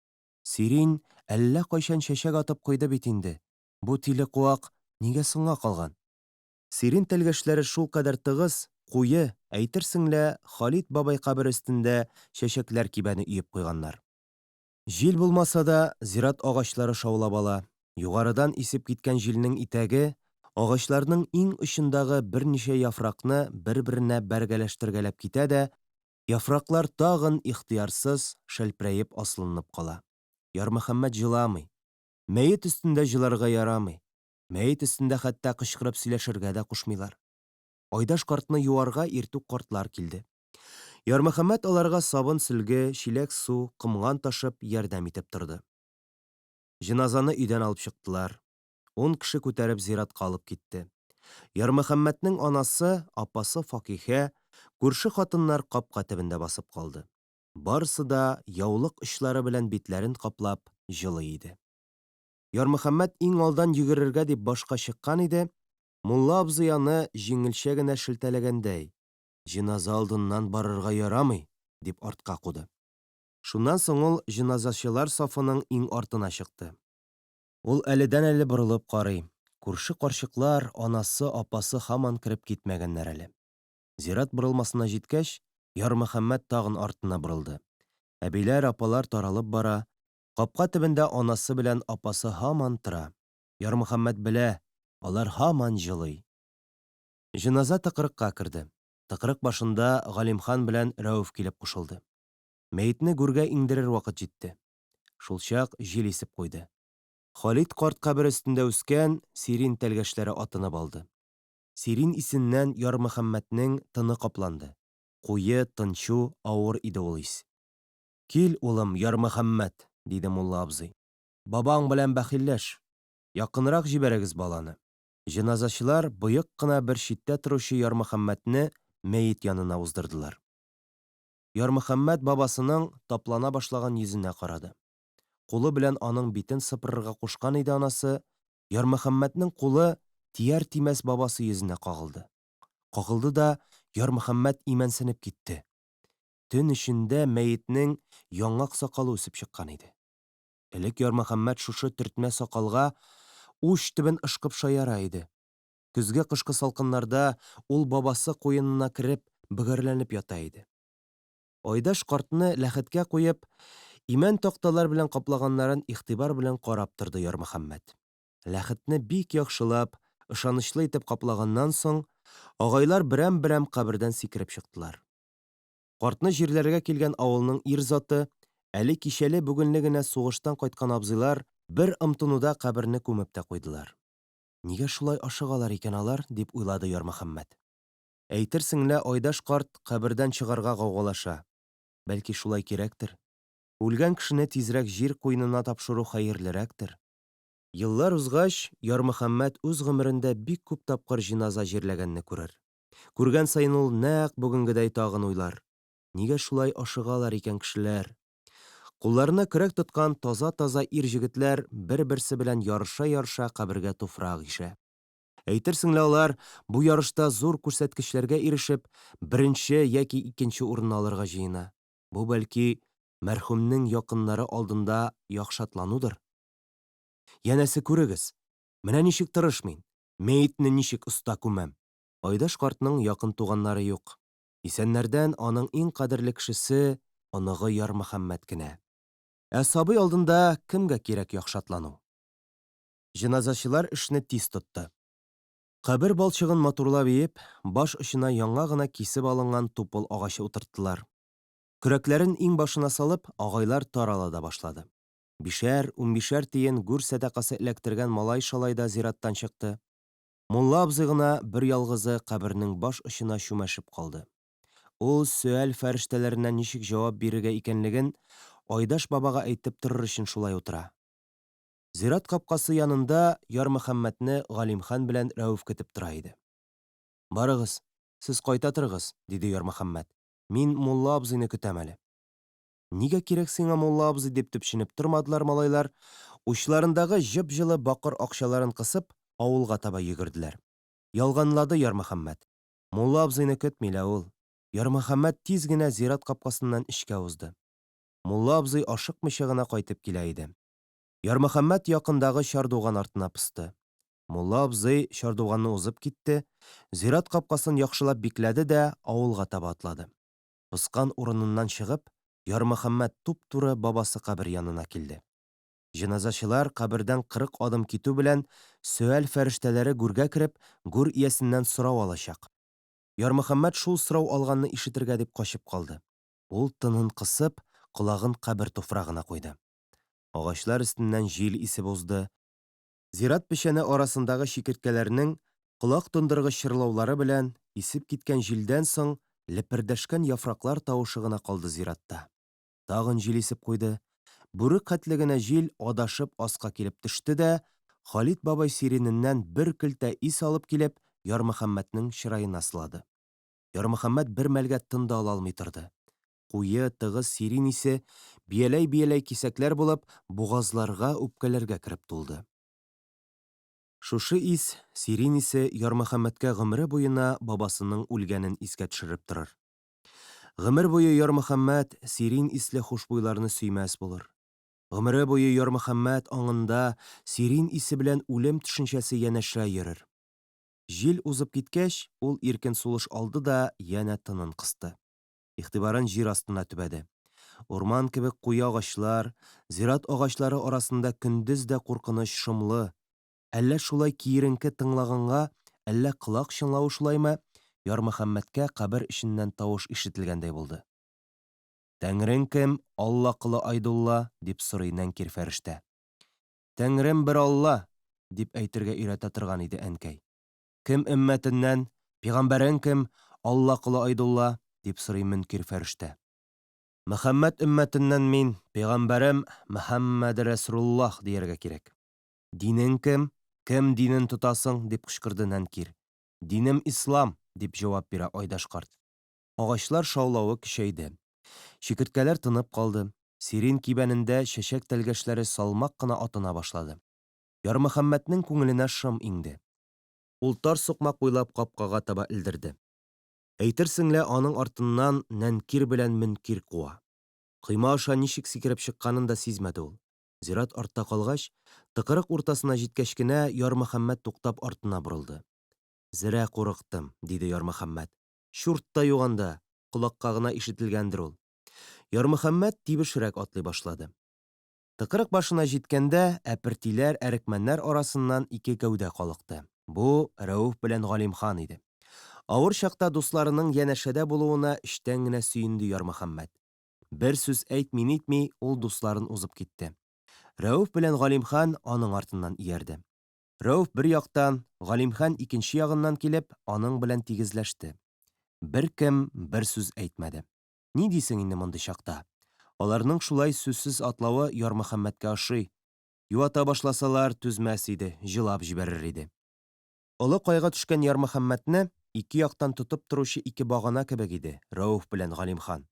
Сирень әллә кайчан чәчәк атып куйды бит инде, бу тиле куак нигә соңга калган? Сирень тәлгәшләре шулкадәр тыгыз, куе, әйтерсең лә, Халит бабай кабере өстендә чәчәкләр кибәне өеп куйганнар. Җил булмаса да, зират агачлары шаулап ала, югарыдан исеп киткән җилнең итәге агачларның иң очындагы берничә яфракны бер-беренә бәргәләштергәләп китә дә, яфраклар тагын ихтыярсыз шәлперәеп асылынып кала. Ярмөхәммәт җыламый. Мәет өстендә җыларга ярамый. Мәет өстендә хәтта кычкырып сөйләшергә дә кушмыйлар. Айдаш картны юарга иртүк картлар килде. Ярмөхәммәт аларга сабын-сөлге, чиләк су, комган ташып, ярдәм итеп торды. Җеназаны өйдән алып чыктылар. Ун кеше күтәреп зиратка алып китте. Ярмөхәммәтнең анасы, апасы Факиһә, күрше хатыннар капка төбендә басып калды. Барысы да яулык очлары белән битләрен каплап җылый иде. Ярмөхәммәт иң алдан йөгерергә дип башка чыккан иде, мулла абзый аны җиңелчә генә шелтәләгәндәй, Җеназа алдыннан барырга ярамый, дип артка куды. Шуннан соң ул җеназачылар сафының иң артына чыкты. Ул әледән-әле борылып карый, күрше карчыклар, анасы, апасы һаман кереп китмәгәннәр әле. Зират борылмасына җиткәч, Ярмөхәммәт тагын артына борылды. Әбиләр, апалар таралып бара, Капка төбендә анасы белән апасы һаман тора. Ярмөхәммәт белә, алар һаман җылый. Җеназа тыкрыкка керде. Тыкрык башында Галимхан белән Рәүф килеп кушылды. Мәетне гүргә иңдерер вакыт җитте. Шулчак җил исеп куйды. Халит карт кабере өстендә үскән сирень тәлгәшләре атынып алды. Сирень исеннән Ярмөхәммәтнең тыны капланды. Куе, тынчу, авыр иде ул ис. Кил, улым, Ярмөхәммәт, диде мулла абзый. Бабаң белән бәхилләш. Якынрак җибәрегез баланы. Җеназачылар боек кына бер читтә торучы Ярмөхәммәтне мәет янына уздырдылар. Ярмөхәммәт бабасының таплана башлаган йөзенә карады. Кулы белән аның битен сыпырырга кушкан иде анасы, Ярмөхәммәтнең кулы тияр-тимәс бабасы йөзенә кагылды. Кагылды да Ярмөхәммәт имәнсенеп китте. Төн эчендә мәетнең яңак сакалы үсеп чыккан иде. Элек Ярмөхәммәт шушы төртмә сакалга уч төбен ышкып шаяра иде. Көзге-кышкы салкыннарда ул бабасы куенына кереп, бөгәрләнеп ята иде. Айдаш картны ләхеткә куеп, имән такталар белән каплаганнарын игътибар белән карап торды Ярмөхәммәт. Ләхетне бик яхшылап, ышанычлы итеп каплаганнан соң, агайлар берәм-берәм кабердән сикереп чыктылар. Картны җирләргә килгән авылның ир заты, әле кичәле-бүгенле генә сугыштан кайткан абзыйлар бер омтынуда каберне күмеп тә куйдылар. Нигә шулай ашыгалар икән алар, дип уйлады Ярмөхәммәт. Әйтерсең лә Айдаш карт кабердән чыгарга гаугалаша. Бәлки шулай кирәктер? Үлгән кешене тизрәк җир куенына тапшыру хәерлерәктер? Еллар узгач, Ярмөхәммәт үз гомерендә бик күп тапкыр җеназа җирләгәнне күрер. Күргән саен ул нәкъ бүгенгедәй тагын уйлар, Нигә шулай ашыгалар икән кешеләр? Кулларына көрәк тоткан таза-таза ир-җегетләр бер-берсе белән ярыша-ярыша кабергә туфрак ишә. Әйтерсең лә алар, бу ярышта зур күрсәткечләргә ирешеп, беренче яки икенче урынны алырга җыена. Бу, бәлки, мәрхүмнең якыннары алдында яхшатланудыр? Янәсе, күрегез, менә ничек тырыш мин, мәетне ничек оста күмәм! Айдаш картның якын туганнары юк. Исәннәрдән аның иң кадерле кешесе, оныгы Ярмөхәммәт кенә. Ә сабый алдында кемгә кирәк яхшатлану? Җеназачылар эшне тиз тотты. Кабер балчыгын матурлап иеп, баш очына яңа гына кисеп алынган тупыл агачы утырттылар. Көрәкләрен иңбашына салып, агайлар тарала да башлады. Бишәр, унбишәр тиен гүр сәдакасы эләктергән малай-шалай да зираттан чыкты. Мулла абзый гына берьялгызы кабернең баш очына чүмәшеп калды. Ул сөаль фәрештәләренә ничек җавап бирергә икәнлеген Айдаш бабага әйтеп торыр өчен шулай утыра. Зират капкасы янында Ярмөхәммәтне Галимхан белән Рәүф көтеп тора иде. Барыгыз, сез кайта торыгыз, диде Ярмөхәммәт. Мин мулла абзыйны көтәм әле. Нигә кирәк сиңа мулла абзый дип төпченеп тормадылар малайлар, учларындагы җып-җылы бакыр акчаларын кысып, авылга таба йөгерделәр. Ялганлады Ярмөхәммәт. Мулла абзыйны көтми лә ул. Ярмөхәммәт тиз генә зират капкасыннан эчкә узды. Мулла абзый ашыкмыйча гына кайтып килә иде. Ярмөхәммәт якындагы чардуган артына посты. Мулла абзый чардуганны узып китте, зират капкасын яхшылап бикләде дә авылга таба атлады. Поскан урыныннан чыгып, Ярмөхәммәт туп-туры бабасы кабер янына килде. Җеназачылар кабердән 40 адым китү белән, сөаль фәрештәләре гүргә кереп, гүр иясеннән сорау алачак. Ярмөхәммәт шул сорау алганны ишетергә дип качып калды. Ул, тынын кысып, колагын кабер туфрагына куйды. Агачлар өстеннән җил исеп узды. Зират печәне арасындагы чикерткәләрнең колак тондыргыч чырлаулары белән исеп киткән җилдән соң лепердәшкән яфраклар тавышы гына калды зиратта. Тагын җил исеп куйды. Бүрек хәтле генә җил адашып аска килеп төште дә, Халит бабай сирененнән бер көлтә ис алып килеп, Ярмөхәммәтнең чыраена сылады. Ярмөхәммәт бер мәлгә тын да ала алмый торды. Куе, тыгыз сирин исе, бияләй-бияләй кисәкләр булып, бугазларга, үпкәләргә кереп тулды. Шушы ис, сирин исе Ярмөхәммәткә гомере буена бабасының үлгәнен искә төшереп торыр. Гомер буе Ярмөхәммәт сирин исле хушбуйларны сөймәс булыр. Гомере буе Ярмөхәммәт аңында сирин исе белән үлем төшенчәсе янәшә йөрер. Җил узып киткәч, ул иркен сулыш алды да янә тынын кысты. Игътибарын җир астына төбәде. Урман кебек куе агачлар, зират агачлары арасында көндез дә куркыныч шомлы, Әллә шулай киеренке тыңлаганга, әллә колак чыңлавы шулаймы, Ярмөхәммәткә кабер эченнән тавыш ишетелгәндәй булды. Тәңрең кем, Алла колы Айдулла? дип сорый Нәнкир фәрештә. Тәңрем бер Алла, дип әйтергә өйрәтә торган иде әнкәй. Кем өммәтеннән, пигамбәрең кем, Алла колы Айдулла? дип сорый Мөнкир фәрештә. Мөхәммәд өммәтеннән мин, пигамбәрем Мөхәммәде Рәсүлуллаһ дияргә кирәк. Динең кем? Кем динен тотасың? дип кычкырды Нәнкир. Динем ислам, дип җавап бирә Айдаш карт. Агачлар шаулавы көчәйде. Чикерткәләр тынып калды. Сирин кибәнендә чәчәк тәлгәшләре салмак кына атына башлады. Ярмөхәммәтнең күңеленә шом иңде. Ул тар сукмак буйлап капкага таба элдерде. Әйтерсең лә аның артыннан Нәнкир белән Мөнкир куа. Койма аша ничек сикереп чыкканын да сизмәде ул. Зират артта калгач, тыкрык уртасына җиткәч кенә, Ярмөхәммәт туктап артына борылды. Зерә курыктым, диде Ярмөхәммәт. Чурт та юк анда, колакка гына ишетелгәндер ул. Ярмөхәммәт тибешрәк атлый башлады. Тыкрык башына җиткәндә, әпертиләр, әрекмәннәр арасыннан ике гәүдә калыкты. Бу, Рәүф белән Галимхан иде. Авыр чакта дусларының янәшәдә булуына эчтән генә сөенде Ярмөхәммәт. Бер сүз әйтми-нитми, ул дусларын узып китте. Рәүф белән Галимхан аның артыннан иярде. Рәүф бер яктан, Галимхан икенче ягыннан килеп, аның белән тигезләште. Беркем бер сүз әйтмәде. Ни дисең инде мондый чакта? Аларның шулай сүзсез атлавы Ярмөхәммәткә ошый. Юата башласалар, түзмәс иде, җылап җибәрер иде. Олы кайгы төшкән Ярмөхәммәтне ике яктан тотып торучы ике багана кебек иде Рәүф белән Галимхан.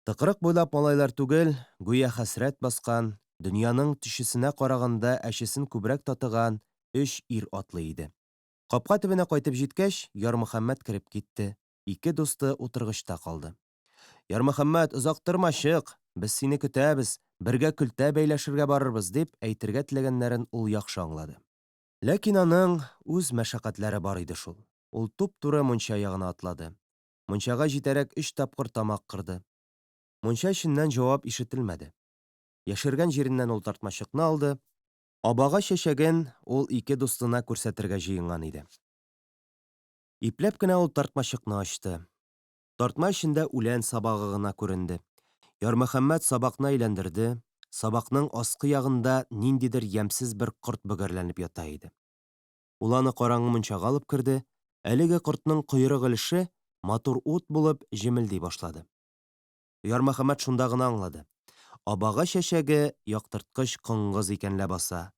Тыкрык буйлап малайлар түгел, гүя хәсрәт баскан, дөньяның төчесенә караганда әчесен күбрәк татыган өч ир атлый иде. Капка төбенә кайтып җиткәч, Ярмөхәммәт кереп китте, ике дусты утыргычта калды. Ярмөхәммәт, озак торма, чык, без сине көтәбез, бергә көлтә бәйләшергә барырбыз, дип әйтергә теләгәннәрен ул яхшы аңлады. Ләкин аның үз мәшәкатьләре бар иде шул. Ул туп-туры мунча ягына атлады. Мунчага җитәрәк өч тапкыр тамак кырды. Мунча эченнән җавап ишетелмәде. Яшергән җиреннән ул тартмачыкны алды. Абага чәчәген ул ике дустына күрсәтергә җыенган иде. Ипләп кенә ул тартмачыкны ачты. Тартма эчендә үлән сабагы гына күренде. Ярмөхәммәт сабакны әйләндерде, сабакның аскы ягында ниндидер ямьсез бер корт бөгәрләнеп ята иде. Ул аны караңгы мунчага алып керде, әлеге кортның койрык өлеше, матур ут булып, җемелди башлады. Ярмөхәммәт шунда гына аңлады. Абага чәчәге яктырткыч коңгыз икән ләбаса.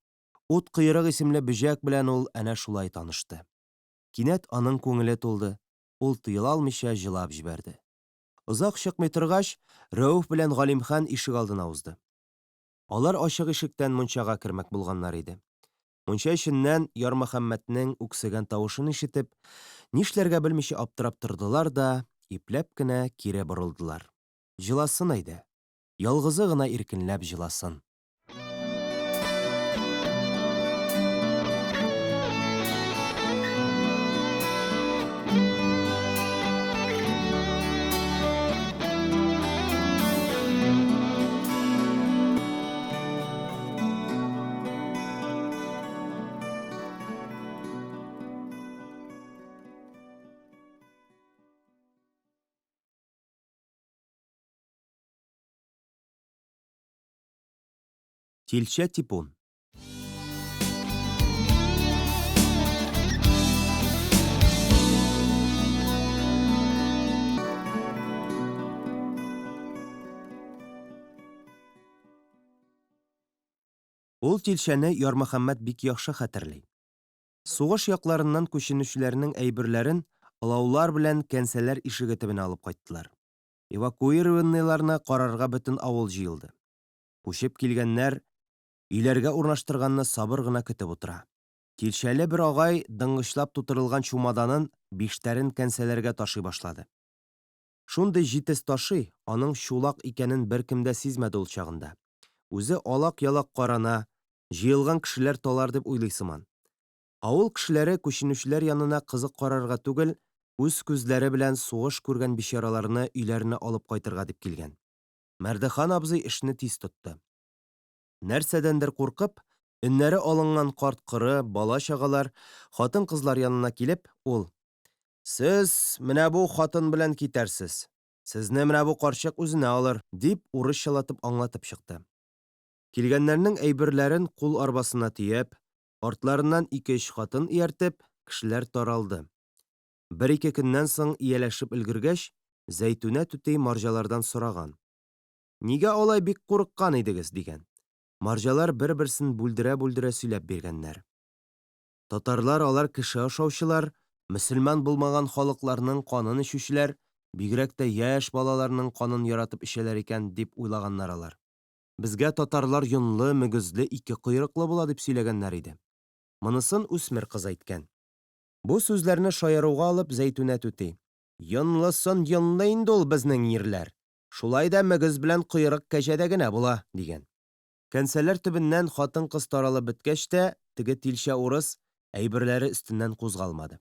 Ут койрык исемле бөҗәк белән ул әнә шулай танышты. Кинәт аның күңеле тулды, ул тыела алмыйча җылап җибәрде. Озак чыкмый торгач, Рәүф белән Галимхан ишегалдына узды. Алар ачык ишектән мунчага кермәк булганнар иде. Мунча эченнән Ярмөхәммәтнең үксегән тавышын ишетеп, нишләргә белмичә аптырап тордылар да, ипләп кенә кире борылдылар. Җыласын әйдә. Ялгызы гына иркенләп җыласын. Тилчә Типун. Ул тилчәне Ярмөхәммәт бик яхшы хәтерли. Сугыш якларыннан күченүчеләрнең әйберләрен олаулар белән кәнсәләр ишеге төбенә алып кайттылар. Эвакуированныйларны карарга бөтен авыл җыелды. Күчеп килгәннәр өйләргә урнаштырганны сабыр гына көтеп утыра. Тилчәле бер агай дыңгычлап тутырылган чумаданын, биштәрен кәнсәләргә ташый башлады. Шундый җитез ташый, аның чулак икәнен беркем дә сизмәде ул чагында. Үзе алак-ялак карана, җыелган кешеләр талар дип уйлый сыман. Авыл кешеләре күченүчеләр янына кызык карарга түгел, үз күзләре белән сугыш күргән бичараларны өйләренә алып кайтырга дип килгән. Мәрдехан абзый эшне тиз тотты. Нәрсәдәндер куркып, өннәре алынган карт-коры, бала-чагалар, хатын-кызлар янына килеп, ул, Сез менә бу хатын белән китәрсез. Сезне менә бу карчык үзенә алыр, дип урысчалатып аңлатып чыкты. Килгәннәрнең әйберләрен кул арбасына төяп, артларыннан ике-өч хатын ияртеп, кешеләр таралды. Бер-ике көннән соң ияләшеп өлгергәч, Зәйтүнә түти марҗалардан сораган. Нигә алай бик курыккан идегез? дигән. Марҗалар бер-берсен бүлдерә-бүлдерә сөйләп биргәннәр. Татарлар алар кеше ашаучылар, мөселман булмаган халыкларның канын эчүчеләр, бигрәк тә яшь балаларның канын яратып эчәләр икән, дип уйлаганнар алар. Безгә татарлар йонлы, мөгезле, ике койрыклы була дип сөйләгәннәр иде. Монысын үсмер кыз әйткән. Бу сүзләрне шаяруга алып Зәйтүнә түти, Йонлысын йонлы инде ул безнең ирләр, шулай да мөгез белән койрык кәҗәдә генә була, дигән. Кәнсәләр төбеннән хатын-кыз таралып беткәч тә, теге тилчә урыс әйберләре өстеннән кузгалмады.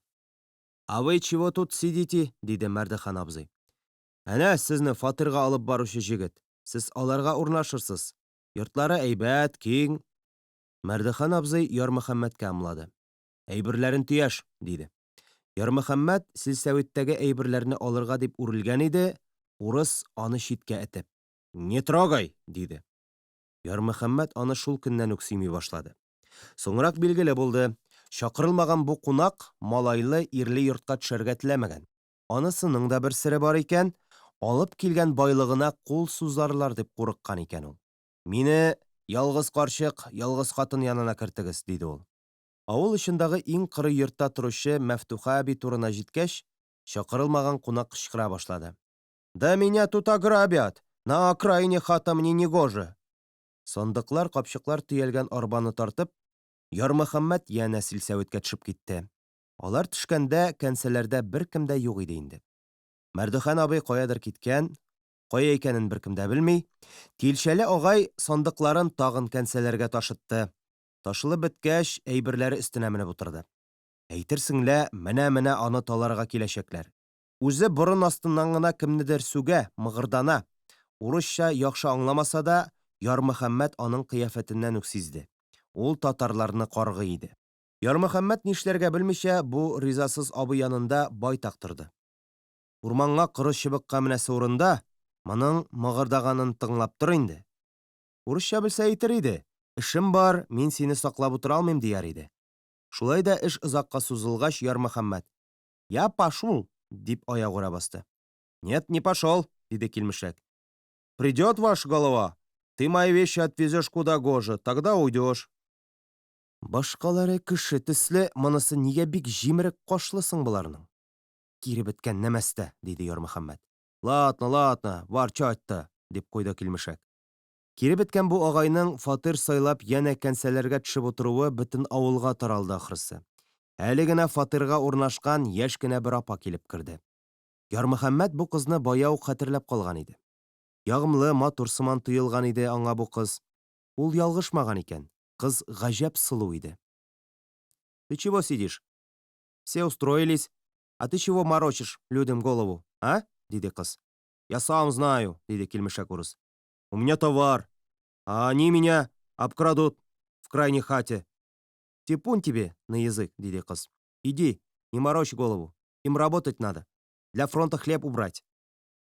А вы чего тут сидите? диде Мәрдехан абзый. Әнә, сезне фатирга алып баручы җегет. Сез аларга урнашырсыз. Йортлары әйбәт, киң. Мәрдехан абзый Ярмөхәммәткә ымлады. Әйберләрен төяш, диде. Ярмөхәммәт сельсәвиттәге әйберләрне алырга дип үрелгән иде, урыс аны читкә этеп. Не трогай! диде. Ярмөхәммәт аны шул көннән үк сөйми башлады. Соңрак билгеле булды, чакырылмаган бу кунак малайлы ирле йортка төшәргә теләмәгән. Анысының да бер сере бар икән, алып килгән байлыгына кул сузарлар дип курыккан икән ул. Мине ялгыз карчык, ялгыз хатын янына кертегез, диде ул. Авыл очындагы иң кырый йортта торучы Мәфтуха әби турына җиткәч, чакырылмаган кунак кычкыра башлады. Да меня тут ограбят! На окраине хата мне не гоже! Сандыклар, капчыклар төялгән арбаны тартып, Ярмөхәммәт янә сельсәветкә төшеп китте. Алар төшкәндә, кәнсәләрдә беркем дә юк иде инде. Мәрдехән абый каядыр киткән, кая икәнен беркем дә белми. Тилчәле агай сандыкларын тагын кәнсәләргә ташытты. Ташылып беткәч, әйберләре өстенә менеп утырды. Әйтерсең лә, менә-менә аны таларга киләчәкләр. Үзе борын астыннан гына кемнедер сүгә, мыгырдана. Урысча яхшы аңламаса да, Ярмөхәммәт аның кыяфәтеннән үк сизде. Ул татарларны каргый иде. Ярмөхәммәт нишләргә белмичә бу ризасыз абый янында байтак торды. Урманга коры чыбыкка менәсе урында моның мыгырдаганын тыңлап тор инде. Урысча белсә әйтер иде, эшем бар, мин сине саклап утыра алмыйм дияр иде. Шулай да эш озакка сузылгач, Ярмөхәммәт, Я пошул, дип аягүрә басты. Нет, не пошел, диде килмешәк. Придет ваш голова, ты мои вещи отвезешь куда гоже, тогда уйдешь. Башкалары кеше төсле, монысы нигә бик җимерек кашлы соң боларның? Кире беткән нәмәстә, диде Ярмөхәммәт. Ладно, ладно, ворчать-то, дип куйды килмешәк. Кире беткән бу агайның фатир сайлап янә кәнсәләргә төшеп утыруы бөтен авылга таралды ахрысы. Әле генә фатирга урнашкан яшь кенә бер апа килеп керде. Ярмөхәммәт бу кызны бая ук хәтерләп калган иде. Ягымлы, матур сыман тоелган иде аңа бу кыз. Ул ялгышмаган икән, кыз гаҗәп сылу иде. Ты чего сидишь? Все устроились. А ты чего морочишь людям голову, а? диде кыз. Я сам знаю, диде килмешәк урыс. У меня товар, а они меня обкрадут в крайней хате. Типун тебе на язык, диде кыз. Иди, не морочь голову. Им работать надо. Для фронта хлеб убрать.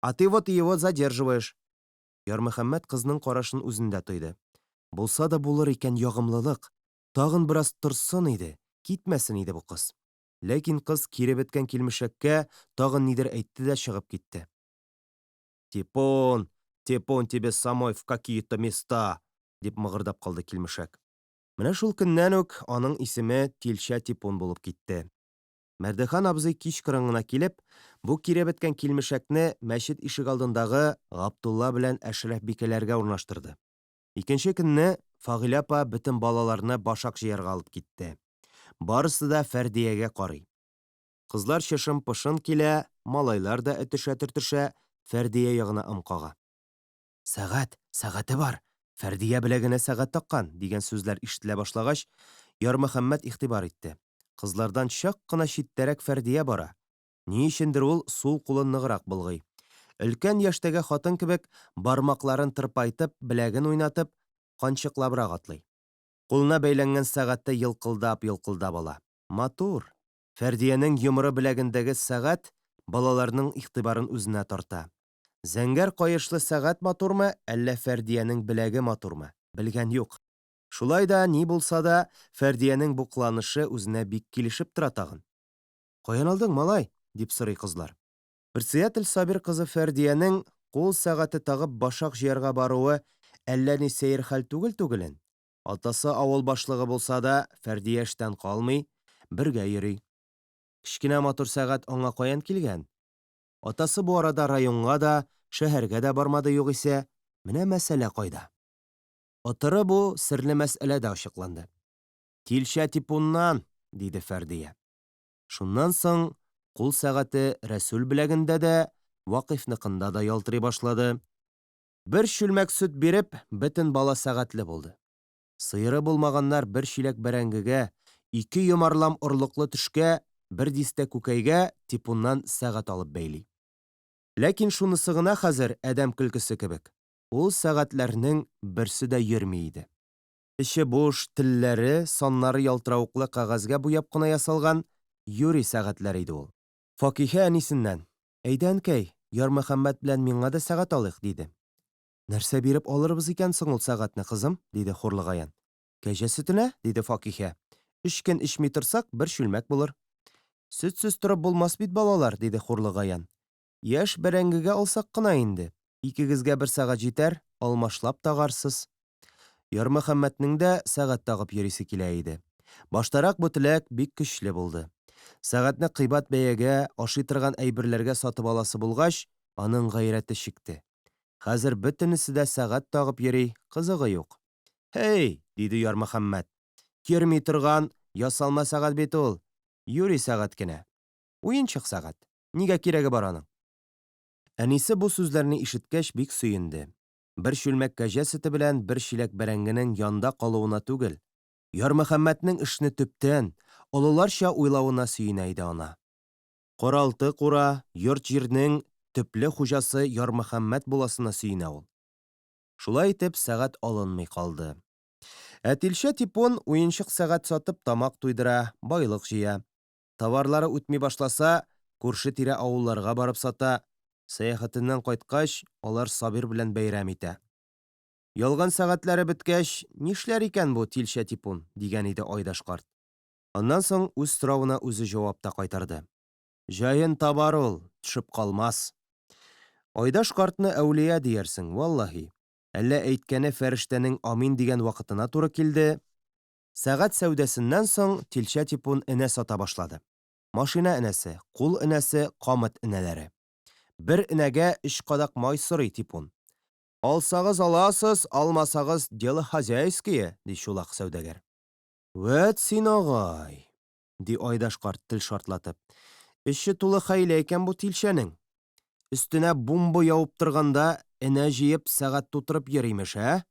А ты вот его задерживаешь. Ярмөхәммәт кызның карашын үзендә тойды. Булса да булыр икән ягымлылык. Тагын бераз торсын иде, китмәсен иде бу кыз. Ләкин кыз кире беткән килмешәккә тагын нидер әйтте дә чыгып китте. Типун, типун тебе самой в какие-то места, дип мыгырдап калды килмешәк. Менә шул көннән үк аның исеме Тилчә Типун булып китте. Мәрдехан абзый кичкырын гына килеп, бу кире беткән килмешәкне мәчет ишегалдындагы Габдулла белән Әшрәф бикәләргә урнаштырды. Икенче көнне Фагыйлә апа бөтен балаларны башак җыярга алып китте. Барысы да Фәрдиягә карый. Кызлар чышын-пышын килә, малайлар да этешә-төртешә Фәрдия ягына ым кага. Сәгать, сәгате бар! Фәрдия беләгенә сәгать таккан! дигән сүзләр ишетелә башлагач, Ярмөхәммәт игътибар итте. Кызлардан чак кына читтәрәк Фәрдия бара. Ни өчендер ул сул кулын ныграк болгый. Өлкән яшьтәге хатын кебек, бармакларын тырпайтып, беләген уйнатып, канчыклабрак атлый. Кулына бәйләнгән сәгате елкылдап-елкылдап ала. Матур! Фәрдиянең йомры беләгендәге сәгать балаларның игътибарын үзенә тарта. Зәңгәр каешлы сәгать матурмы, әллә Фәрдиянең беләге матурмы, белгән юк. Шулай да, ни булса да, Фәрдиянең бу кыланышы үзенә бик килешеп тора тагын. Каян алдың, малай? дип сорый кызлар. Председатель Сабир кызы Фәрдиянең кул сәгате тагып башак җыярга баруы әллә ни сәер хәл түгел түгелен. Атасы авыл башлыгы булса да, Фәрдия эштән калмый, бергә йөри. Кечкенә матур сәгать аңа каян килгән? Атасы бу арада районга да, шәһәргә дә бармады югыйсә, менә мәсьәлә кайда. Отыры бу серле мәсьәлә дә ачыкланды. Тилчә типуннан, диде Фәрдия. Шуннан соң кул сәгате Рәсүл беләгендә дә, Вакыйфныкында да ялтырый башлады. Бер чүлмәк сөт биреп, бөтен бала сәгатьле булды. Сыеры булмаганнар бер чиләк бәрәңгегә, ике йомарлам орлыклы төшкә, бер дистә күкәйгә типуннан сәгать алып бәйли. Ләкин шунысы гына хәзер адәм көлкесе кебек, ул сәгатьләрнең берсе дә йөрми иде. Эче буш, телләре, саннары ялтыравыклы кәгазьгә буяп кына ясалган юри сәгатьләр иде ул. Факиһә әнисеннән, Әйдә, әнкәй, Ярмөхәммәт белән миңа да сәгать алыйк, диде. Нәрсә биреп алырбыз икән соң ул сәгатьне, кызым? диде Хурлыгаян. Кәҗә сөтенә, диде Факиһә. Өч көн эчми торсак, бер чүлмәк булыр. Сөтсез торып булмас бит, балалар, диде Хурлыгаян. Яшь бәрәңгегә алсак кына инде. Икегезгә бер сәгать җитәр, алмашлап тагарсыз. Ярмөхәммәтнең дә сәгать тагып йөрисе килә иде. Баштарак бу теләк бик көчле булды. Сәгатьне кыйбат бәягә, ашый торган әйберләргә сатып аласы булгач, аның гайрәте чикте. Хәзер бөтенесе дә сәгать тагып йөри, кызыгы юк. Һей, диде Ярмөхәммәт. Йөрми торган ясалма сәгать бит ул. Юри сәгать кенә. Уенчык сәгать. Нигә кирәге бар аның? Әнисе бу сүзләрне ишеткәч бик сөенде. Бер чүлмәк кәҗә сөте белән бер чиләк бәрәңгенең янда калуына түгел, Ярмөхәммәтнең эшне төптән, олыларча уйлавына сөенә иде ана. Каралты-кура, йорт-җирнең төпле хуҗасы Ярмөхәммәт буласына сөенә ул. Шулай итеп, сәгать алынмый калды. Ә тилчә Типон уенчык сәгать сатып тамак туйдыра, байлык җыя. Товарлары үтми башласа, күрше-тирә авылларга барып сата. Сәяхәтеннән кайткач, алар Сабир белән бәйрәм итә. Ялган сәгатьләре беткәч, нишләр икән бу тилчә Типун, дигән иде Айдаш карт. Аннан соң үз соравына үзе җавап та кайтарды. Җаен табар ул, төшеп калмас. Айдаш картны әүлия диярсең, валлаһи. Әллә әйткәне фәрештәнең амин дигән вакытына туры килде. Сәгать сәүдәсеннән соң Тилчә Типун энә сата башлады. Машина энәсе, кул энәсе, камыт энәләре. Бер энәгә өч кадак май сорый Типун. Алсагыз аласыз, алмасагыз, дело хозяйское, ди чулак сәүдәгәр. Вәт син, агай! ди Айдаш карт, тел шартлатып. Эче тулы хәйлә икән бу тилчәнең. Өстенә бумба явып торганда, энә җыеп, сәгать тутырып йөр, имеш, ә?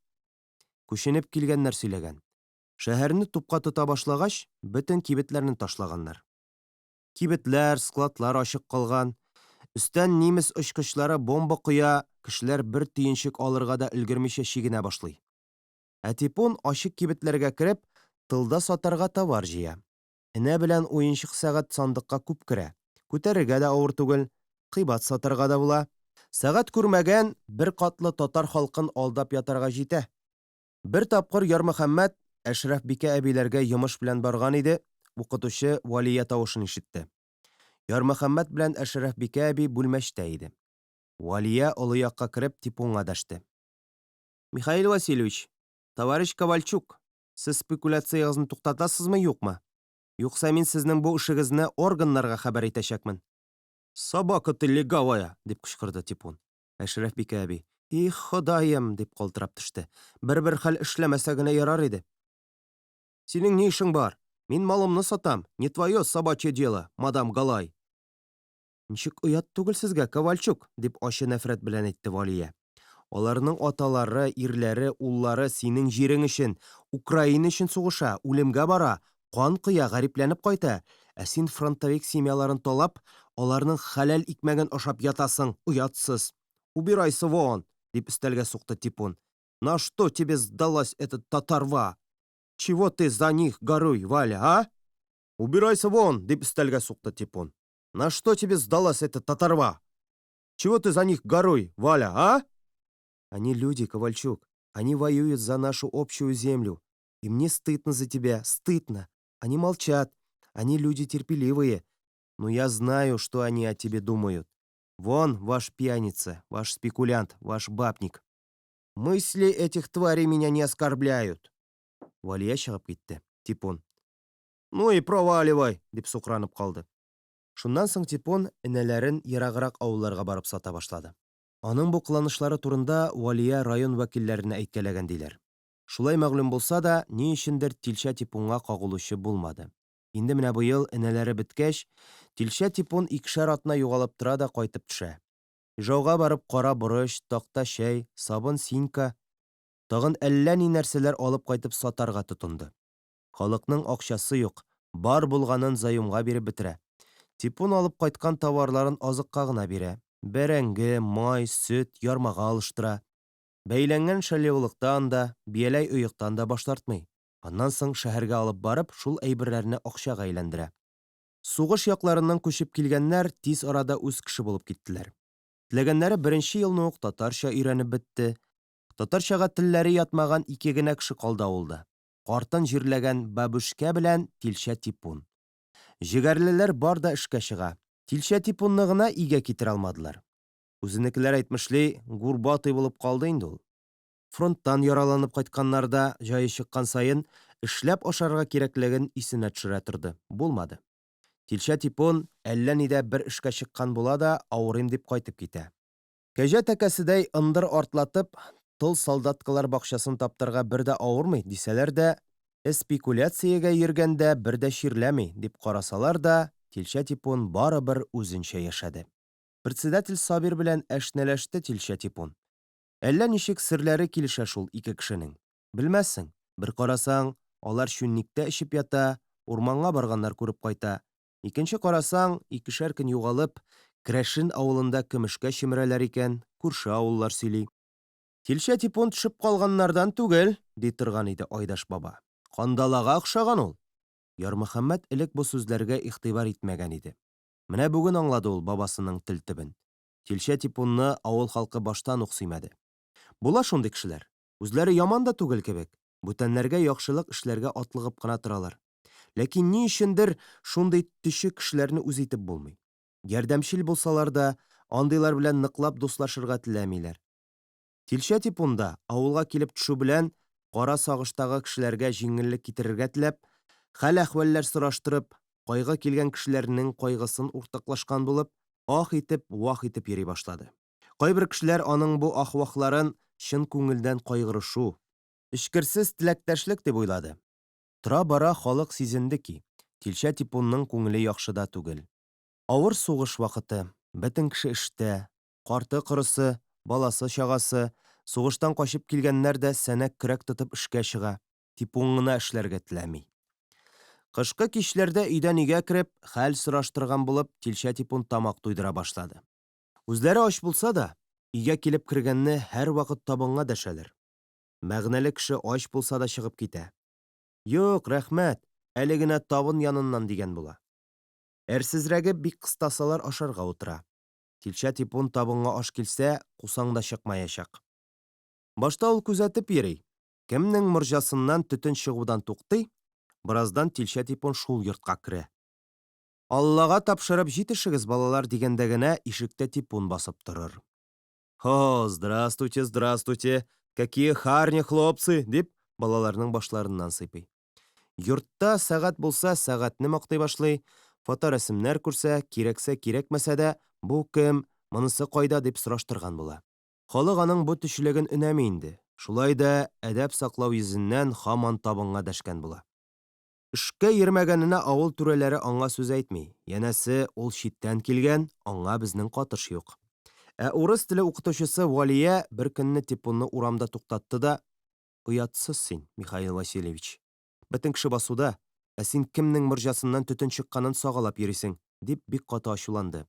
Күченеп килгәннәр сөйләгән. Шәһәрне тупка тота башлагач, бөтен кибетләрне ташлаганнар. Кибетләр, складлар ачык калган. Өстән немец очкычлары бомба коя, кешеләр бер төенчек алырга да өлгермичә чигенә башлый. Ә Типун ачык кибетләргә кереп, тылда сатарга товар җыя. Энә белән уенчык сәгать сандыкка күп керә. Күтәрергә дә авыр түгел, кыйбат сатарга да була. Сәгать күрмәгән, беркатлы татар халкын алдап ятарга җитә. Бер тапкыр Ярмөхәммәт Әшрәфбикә әбиләргә йомыш белән барган иде, укытучы Валия тавышын ишетте. Ярмөхәммәт белән Әшрәфбикә әби бүлмәчтә иде. Валия олы якка кереп Типунга дәште. Михаил Васильевич, товарищ Ковальчук, сез спекуляциягезне туктатасызмы, юкмы? Юкса мин сезнең бу эшегезне органнарга хәбәр итәчәкмен. Собака ты легавая, дип кычкырды Типун. Әшрәфбикә әби, их, Ходаем, дип калтырап төште. Бер-бер хәл эшләмәсә генә ярар иде. Синең ни эшең бар? Мин малымны сатам, не твое собачье дело, мадам Галай. Ничек оят түгел сезгә, Ковальчук, дип ачы нәфрәт белән әйтте Валия. Аларның аталары, ирләре, уллары синең җирең өчен, Украина өчен сугыша, үлемгә бара, кан коя, гарипләнеп кайта, ә син фронтовик семьяларын талап, аларның хәләл икмәген ашап ятасың, оятсыз. Убирайся вон, дип өстәлгә сукты Типун. На что тебе сдалась эта татарва? Чего ты за них горюй, Валя, а? Убирайся вон, дип өстәлгә сукты Типун. На что тебе сдалась эта татарва? Чего ты за них горой, Валя, а? Они люди, Ковальчук. Они воюют за нашу общую землю. И мне стыдно за тебя, стыдно. Они молчат. Они люди терпеливые. Но я знаю, что они о тебе думают. Вон ваш пьяница, ваш спекулянт, ваш бабник. Мысли этих тварей меня не оскорбляют. Валия чыгып китте. Типун. Ну и проваливай, дип сукранып калды. Шуннан соң Типон энәләрен ераграк авылларга барып сата башлады. Аның бу кыланышлары турында Валия район вәкилләренә әйткәләгән диләр. Шулай мәгълүм булса да, ни өчендер Тилчә Типунга кагылучы булмады. Инде менә быел, энәләре беткәч, Тилчә Типун икешәр атна югалып тора да кайтып төшә. Ижауга барып кара борыч, такта чәй, сабын синька, тагын әллә ни нәрсәләр алып кайтып сатарга тотынды. Халыкның акчасы юк, бар булганын заемга биреп бетерә. Типун алып кайткан товарларын азыкка гына бирә. Бәрәңге, май, сөт, ярмага алыштыра. Бәйләнгән шәльяулыктан да, бияләй-оектан да баш тартмый. Аннан соң шәһәргә алып барып, шул әйберләрне акчага әйләндерә. Сугыш якларыннан күчеп килгәннәр тиз арада үз кеше булып киттеләр. Теләгәннәре беренче елны ук татарча өйрәнеп бетте. Татарчага телләре ятмаган ике генә кеше калды авылда. Картын җирләгән Бабүшкә белән Тилчә Типун. Җегәрлеләр бар да эшкә чыга. Тилчә Типунны гына игә китерә алмадылар. Үзенекеләр әйтмешли, гурбатый булып калды инде ул. Фронттан яраланып кайтканнар да, җае чыккан саен, эшләп ашарга кирәклеген исенә төшерә торды. Булмады. Тилчә Типун әллә нидә бер эшкә чыккан була да, авырыйм дип кайтып китә. Кәҗә тәкәседәй ындыр артлатып, тол солдаткалар бакчасын таптарга бер дә авырмый, дисәләр дә, эспекуляциягә йөргәндә бер дә чирләми, дип карасалар да, Тилчә Типун барыбер үзенчә яшәде. Председатель Сабир белән әшнәләште Тилчә Типун. Әллә ничек серләре килешә шул ике кешенең. Белмәссең, бер карасаң, алар чүнниктә эчеп ята, урманга барганнар күреп кайта, Икенче карасаң, икешәр көн югалып, керәшен авылында көмешкә чөмерәләр икән, күрше авыллар сөйли. Тилчә типун төшеп калганнардан түгел, ди торган иде Айдаш баба. Кандалага охшаган ул. Ярмөхәммәт элек бу сүзләргә игътибар итмәгән иде. Менә бүген аңлады ул бабасының тел төбен. Тилчә типунны авыл халкы баштан ук сөймәде. Була шундый кешеләр. Үзләре яман да түгел кебек, бүтәннәргә яхшылык эшләргә атлыгып кына торалар. Ләкин ни өчендер шундый төче кешеләрне үз итеп булмый. Ярдәмчел булсалар да, андыйлар белән ныклап дуслашырга теләмиләр. Тилчә типунда, авылга килеп төшү белән, кара сагыштагы кешеләргә җиңеллек китерергә теләп, хәл-әхвәлләр сораштырып, кайгы килгән кешеләрнең кайгысын уртаклашкан булып, ах итеп, вах итеп йөри башлады. Кайбер кешеләр аның бу ах-вахларын чын күңелдән кайгырышу, эчкерсез теләктәшлек дип уйлады. Тора-бара халык сизенде ки, Тилчә типунның күңеле яхшыда түгел. Авыр сугыш вакыты, бөтен кеше эштә, карты-корысы, баласы-чагасы, сугыштан качып килгәннәр дә сәнәк-көрәк тотып эшкә чыга, типун гына эшләргә теләми. Кышкы кичләрдә өйдән өйгә кереп, хәл сораштырган булып, Тилчә типун тамак туйдыра башлады. Үзләре ач булса да, өйгә килеп кергәнне һәрвакыт табынга дәшәләр. Мәгънәле кеше ач булса да чыгып китә. Юк, рәхмәт, әле генә табын яныннан дигән була. Әрсезрәге бик кыстасалар ашарга утыра. Тилчә типун табынга аш килсә, кусаң да чыкмаячак. Башта ул күзәтеп йөри. Кемнең морҗасыннан төтен чыгудан туктый, бераздан тилчә типун шул йортка керә. Аллага тапшырып җитешегез, балалар, дигәндә генә ишектә типун басып торыр. Хо, здравствуйте, здравствуйте, какие харни, хлопцы, дип, балаларның башларыннан сыйпый. Йортта сәгать булса, сәгатьне мактый башлый, фоторәсемнәр күрсә, кирәксә кирәкмәсә дә, бу кем, монысы кайда дип сораштырган була. Халык аның бу төчелеген өнәми инде, шулай да әдәп саклау йөзеннән һаман табынга дәшкән була. Эшкә йөрмәгәненә авыл түрәләре аңа сүз әйтми, янәсе, ул читтән килгән, аңа безнең катыш юк. Ә урыс теле укытучысы Валия бер көнне Типунны урамда туктатты да, Оятсыз син, Михаил Васильевич. Бөтен кеше басуда, ә син кемнең морҗасыннан төтен чыкканын сагалап йөрисең, дип бик каты ачуланды.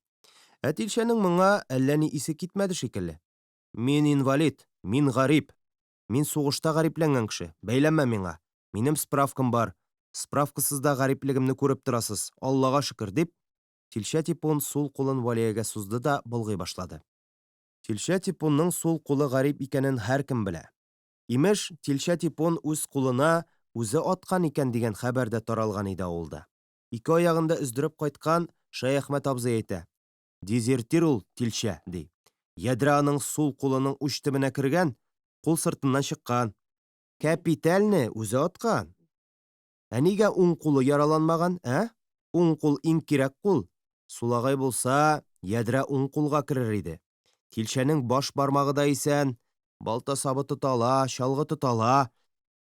Ә тилчәнең моңа әллә ни исе китмәде шикелле. Мин инвалид, мин гарип. Мин сугышта гарипләнгән кеше, бәйләнмә миңа. Минем справкам бар. Справкасыз да гариплегемне күреп торасыз, Аллага шөкер, дип, Тилчә Типун сул кулын Валиягә сузды да болгый башлады. Тилчә Типунның сул кулы гарип икәнен һәркем белә. Имеш, Тилчә Типун үз кулына үзе аткан икән дигән хәбәр дә таралган иде авылда. Ике аягын да өздереп кайткан Шәяхмәт абзый әйтә, Дезертир ул, тилчә, ди. Ядрә аның сул кулының уч төбенә кергән, кул сыртыннан чыккан. Кәпитәлне үзе аткан. Ә нигә уң кулы яраланмаган, ә? Уң кул иң кирәк кул. Сулагай булса, ядрә уң кулга керер иде. Тилчәнең баш бармагы да исән, балта сабы тота ала, чалгы тота ала.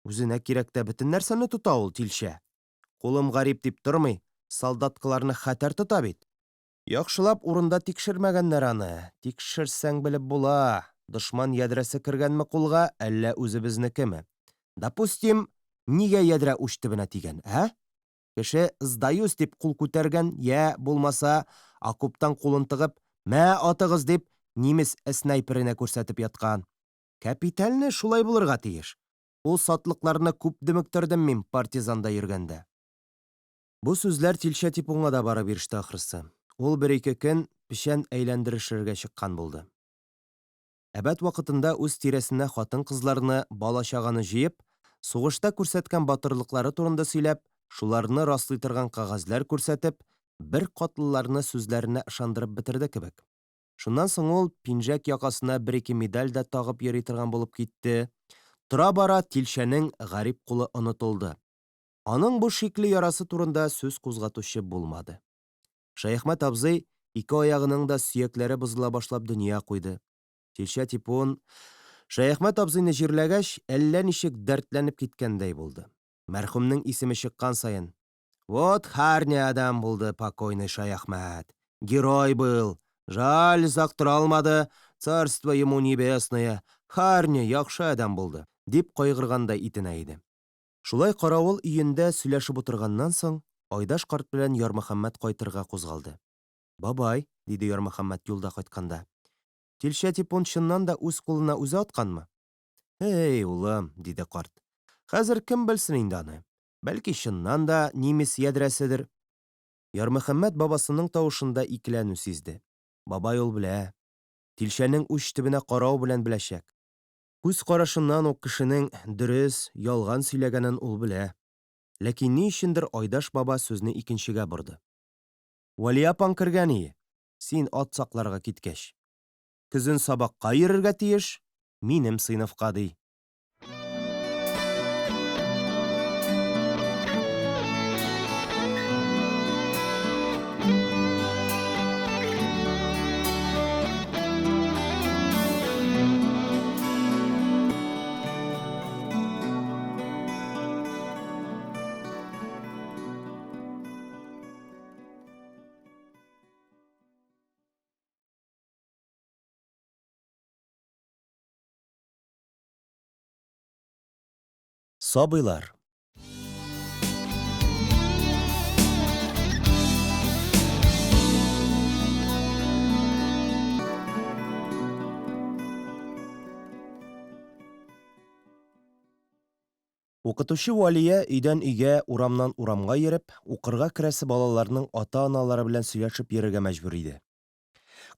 Үзенә кирәк тә бөтен нәрсәне тота ул, тилчә. Кулым гарип дип тормый, солдаткаларны хәтәр тота бит. Яхшылап урында тикшермәгәннәр аны. Тикшерсәң белеп була, дошман ядрәсе кергәнме кулга, әллә үзебезнекеме. Допустим, нигә ядрә уч төбенә тигән, ә? Кеше сдаюсь дип кул күтәргән, йә, булмаса, окоптан кулын тыгып, мә, атыгыз дип, нимес снайперенә күрсәтеп яткан. Кәпитәлне шулай булырга тиеш. Ул сатлыкларны күп дөмектердем мин партизанда йөргәндә. Бу сүзләр Тилчә Типунга да барып иреште ахрысы. Ул бер-ике көн печән әйләндерешергә чыккан булды. Әбәт вакытында үз тирәсенә хатын-кызларны, бала-чаганы җыеп, сугышта күрсәткән батырлыклары турында сөйләп, шуларны раслый торган кәгазьләр күрсәтеп, беркатлыларны сүзләренә ышандырып бетерде кебек. Шуннан соң ул пинжәк якасына бер-ике медаль дә тагып йөри торган булып китте. Тора-бара Тилчәнең гарип кулы онытылды. Аның бу шикле ярасы турында сүз кузгатучы булмады. Шәяхмәт абзый ике аягының да сөякләре бозыла башлап дөнья куйды. Тилчә Типун, Шәяхмәт абзыйны җирләгәч, әллә ничек дәртләнеп киткәндәй булды. Мәрхүмнең исеме чыккан саен, Вот харня адәм булды покойный Шәяхмәт. Герой был. Жаль, озак тора алмады. Царство ему небесное. Харня яхшы адәм булды, дип кайгыргандай итенә иде. Шулай каравыл өендә сөйләшеп утырганнан соң, Айдаш карт белән Ярмөхәммәт кайтырга кузгалды. Бабай, диде Ярмөхәммәт юлда кайтканда, тилчә Типун чыннан да үз кулына үзе атканмы? Эй, улым, диде карт. Хәзер кем белсен инде аны? Бәлки, чыннан да немец ядрәседер. Ярмөхәммәт бабасының тавышында икеләнү сизде. Бабай ул белә. Тилчәнең уч төбенә карау белән беләчәк. Күз карашыннан ук кешенең дөрес, ялган сөйләгәнен ул белә. Ләкин ни өчендер Айдаш баба сүзне икенчегә борды. Вәлия апаң кергән ие, син ат сакларга киткәч. Көзен сабакка йөрергә тиеш, минем сыйныфка, ди. Сабыйлар. Укытучы Вәлия өйдән өйгә, урамнан урамга йөреп, укырга керәсе балаларның ата-аналары белән сөйләшеп йөрергә мәҗбүр иде.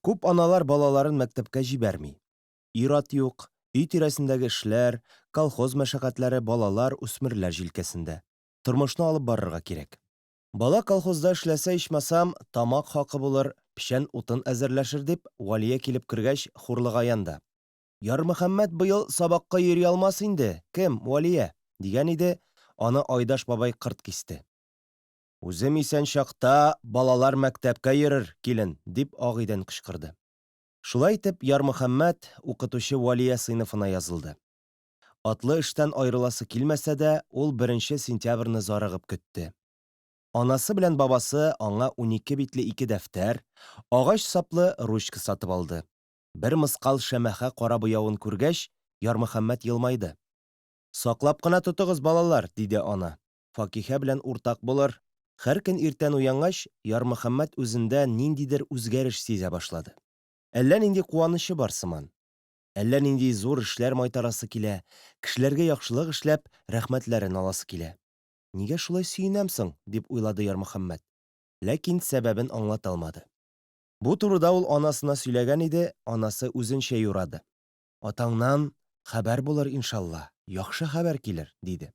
Күп аналар балаларын мәктәпкә җибәрми. Ир-ат юк, өй тирәсендәге эшләр, колхоз мәшәкатьләре балалар, үсмерләр җилкәсендә. Тормышны алып барырга кирәк. Бала колхозда эшләсә, ичмасам, тамак хакы булыр, печән-утын әзерләшер дип, Вәлия килеп кергәч, хурлыгаян да. Ярмөхәммәт быел сабакка йөри алмас инде, кем, Вәлия? дигән иде, аны Айдаш бабай кырт кисте. Үзем исән чакта балалар мәктәпкә йөрер, килен, дип Агыйдән кычкырды. Шулай итеп, Ярмөхәммәт укытучы Вәлия сыйныфына язылды. Атлы эштән аерыласы килмәсә дә, ул беренче сентябрьне зарыгып көтте. Анасы белән бабасы аңа 12 битле ике дәфтәр, агач саплы ручка сатып алды. Бер мыскал шәмәхә кара буявын күргәч, Ярмөхәммәт елмайды. Саклап кына тотыгыз, балалар, диде ана. Факиһә белән уртак булыр. Һәр көн иртән уянгач, Ярмөхәммәт үзендә ниндидер үзгәреш сизә башлады. Әллә нинди куанычы бар сыман. Әллә нинди зур эшләр майтарасы килә, кешеләргә яхшылык эшләп, рәхмәтләрен аласы килә. Нигә шулай сөенәм соң? дип уйлады Ярмөхәммәт. Ләкин сәбәбен аңлата алмады. Бу турыда ул анасына сөйләгән иде, анасы үзенчә юрады. Атаңнан хәбәр булыр, иншалла, яхшы хәбәр килер, диде.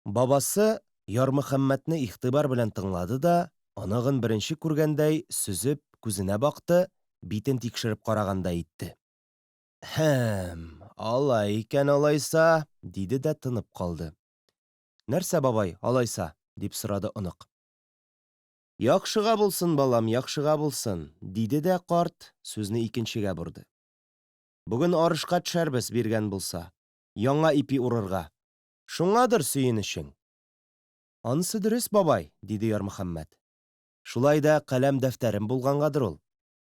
Бабасы Ярмөхәммәтне игътибар белән тыңлады да, оныгын беренче күргәндәй, сөзеп, күзенә бакты, битен тикшереп карагандай итте. Һем, алай икән алайса, диде дә тынып калды. Нәрсә, бабай, алайса? дип сорады онык. Яхшыга булсын, балам, яхшыга булсын, диде дә карт, сүзне икенчегә борды. Бүген арышка төшәрбез, биргән булса. Яңа ипи урырга. Шуңадыр сөенечең. Анысы дөрес, бабай, диде Ярмөхәммәт. Шулай да каләм-дәфтәрем булгангадыр ул.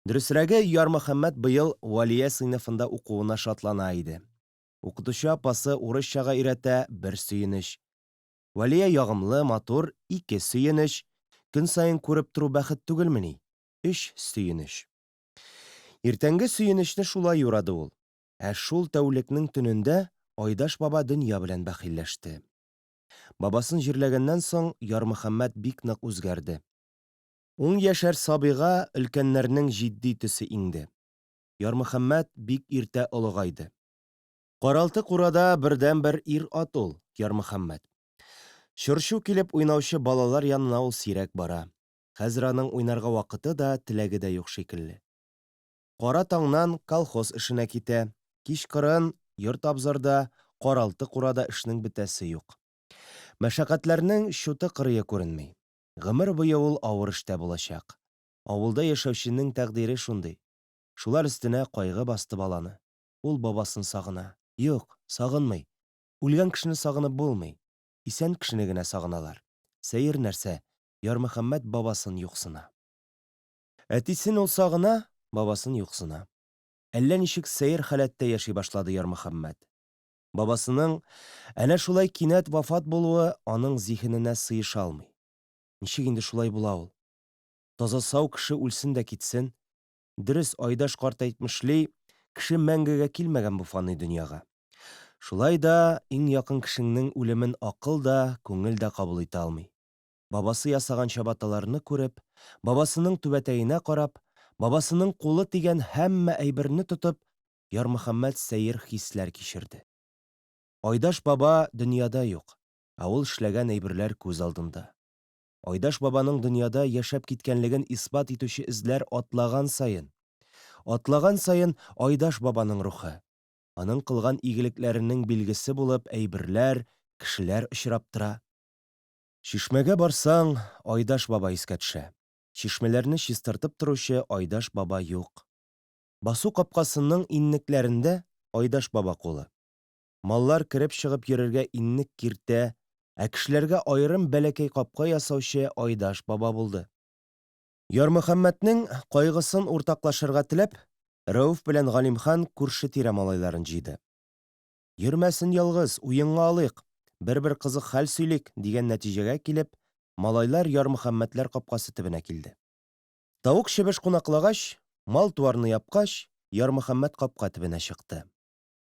Дөресрәге, Ярмөхәммәт быел Вәлия сыйныфында укуына шатлана иде. Укытучы апасы урысчага өйрәтә, бер сөенеч. Вәлия ягымлы, матур, ике сөенеч. Көн саен күреп тору бәхет түгелмени? Өч сөенеч. Иртәнге сөенечне шулай юрады ул. Ә шул тәүлекнең төнендә Айдаш баба дөнья белән бәхилләште. Бабасын җирләгәннән соң Ярмөхәммәт бик нык үзгәрде. Ун яшәр сабыйга өлкәннәрнең җитди төсе иңде. Ярмөхәммәт бик иртә олыгайды. Каралты-курада бердәнбер ир-ат ул, Ярмөхәммәт. Чыр-чу килеп уйнаучы балалар янына ул сирәк бара. Хәзер аның уйнарга вакыты да, теләге дә юк шикелле. Кара таңнан колхоз эшенә китә, кичкырын йорт-абзарда, каралты-курада эшнең бетәсе юк. Мәшәкатьләрнең чуты-кырые күренми. Гомер буе ул авыр эштә булачак. Авылда яшәүченең тәкъдире шундый. Шулар өстенә кайгы басты баланы. Ул бабасын сагына. Юк, сагынмый. Үлгән кешене сагынып булмый. Исән кешене генә сагыналар. Сәер нәрсә, Ярмөхәммәт бабасын юксына. Әтисен ул сагына, бабасын юксына. Әллә ничек сәер халәттә яши башлады Ярмөхәммәт. Бабасының әнә шулай кинәт вафат булуы аның зиһененә сыеша алмый. Ничек инде шулай була ул? Таза-сау кеше үлсен дә китсен. Дөрес, Айдаш карт әйтмешли, кеше мәңгегә килмәгән бу фани дөньяга. Шулай да иң якын кешеңнең үлемен акыл да, күңел дә кабул итә алмый. Бабасы ясаган чабаталарны күреп, бабасының түбәтәенә карап, бабасының кулы тигән һәммә әйберне тотып, Ярмөхәммәт сәер хисләр кичерде. Айдаш баба дөньяда юк, ә ул эшләгән әйберләр күз алдында. Айдаш бабаның дөньяда яшәп киткәнлеген исбат итүче эзләр атлаган саен, атлаган саен Айдаш бабаның рухы, аның кылган игелекләренең билгесе булып әйберләр, кешеләр очрап тора. Чишмәгә барсаң, Айдаш баба искә төшә. Чишмәләрне чистартып торучы Айдаш баба юк. Басу капкасының иннекләрендә Айдаш баба кулы. Маллар кереп-чыгып йөрергә иннек киртә, ә кешеләргә аерым бәләкәй капка ясаучы Айдаш баба булды. Ярмөхәммәтнең кайгысын уртаклашырга теләп, Рәүф белән Галимхан күрше-тирә малайларын җыйды. Йөрмәсен ялгыз, уенга алыйк, бер-бер кызык хәл сөйлик, дигән нәтиҗәгә килеп, малайлар Ярмөхәммәтләр капкасы төбенә килде. Тавык-чебеш кунаклагач, мал-туарны япкач, Ярмөхәммәт капка төбенә чыкты.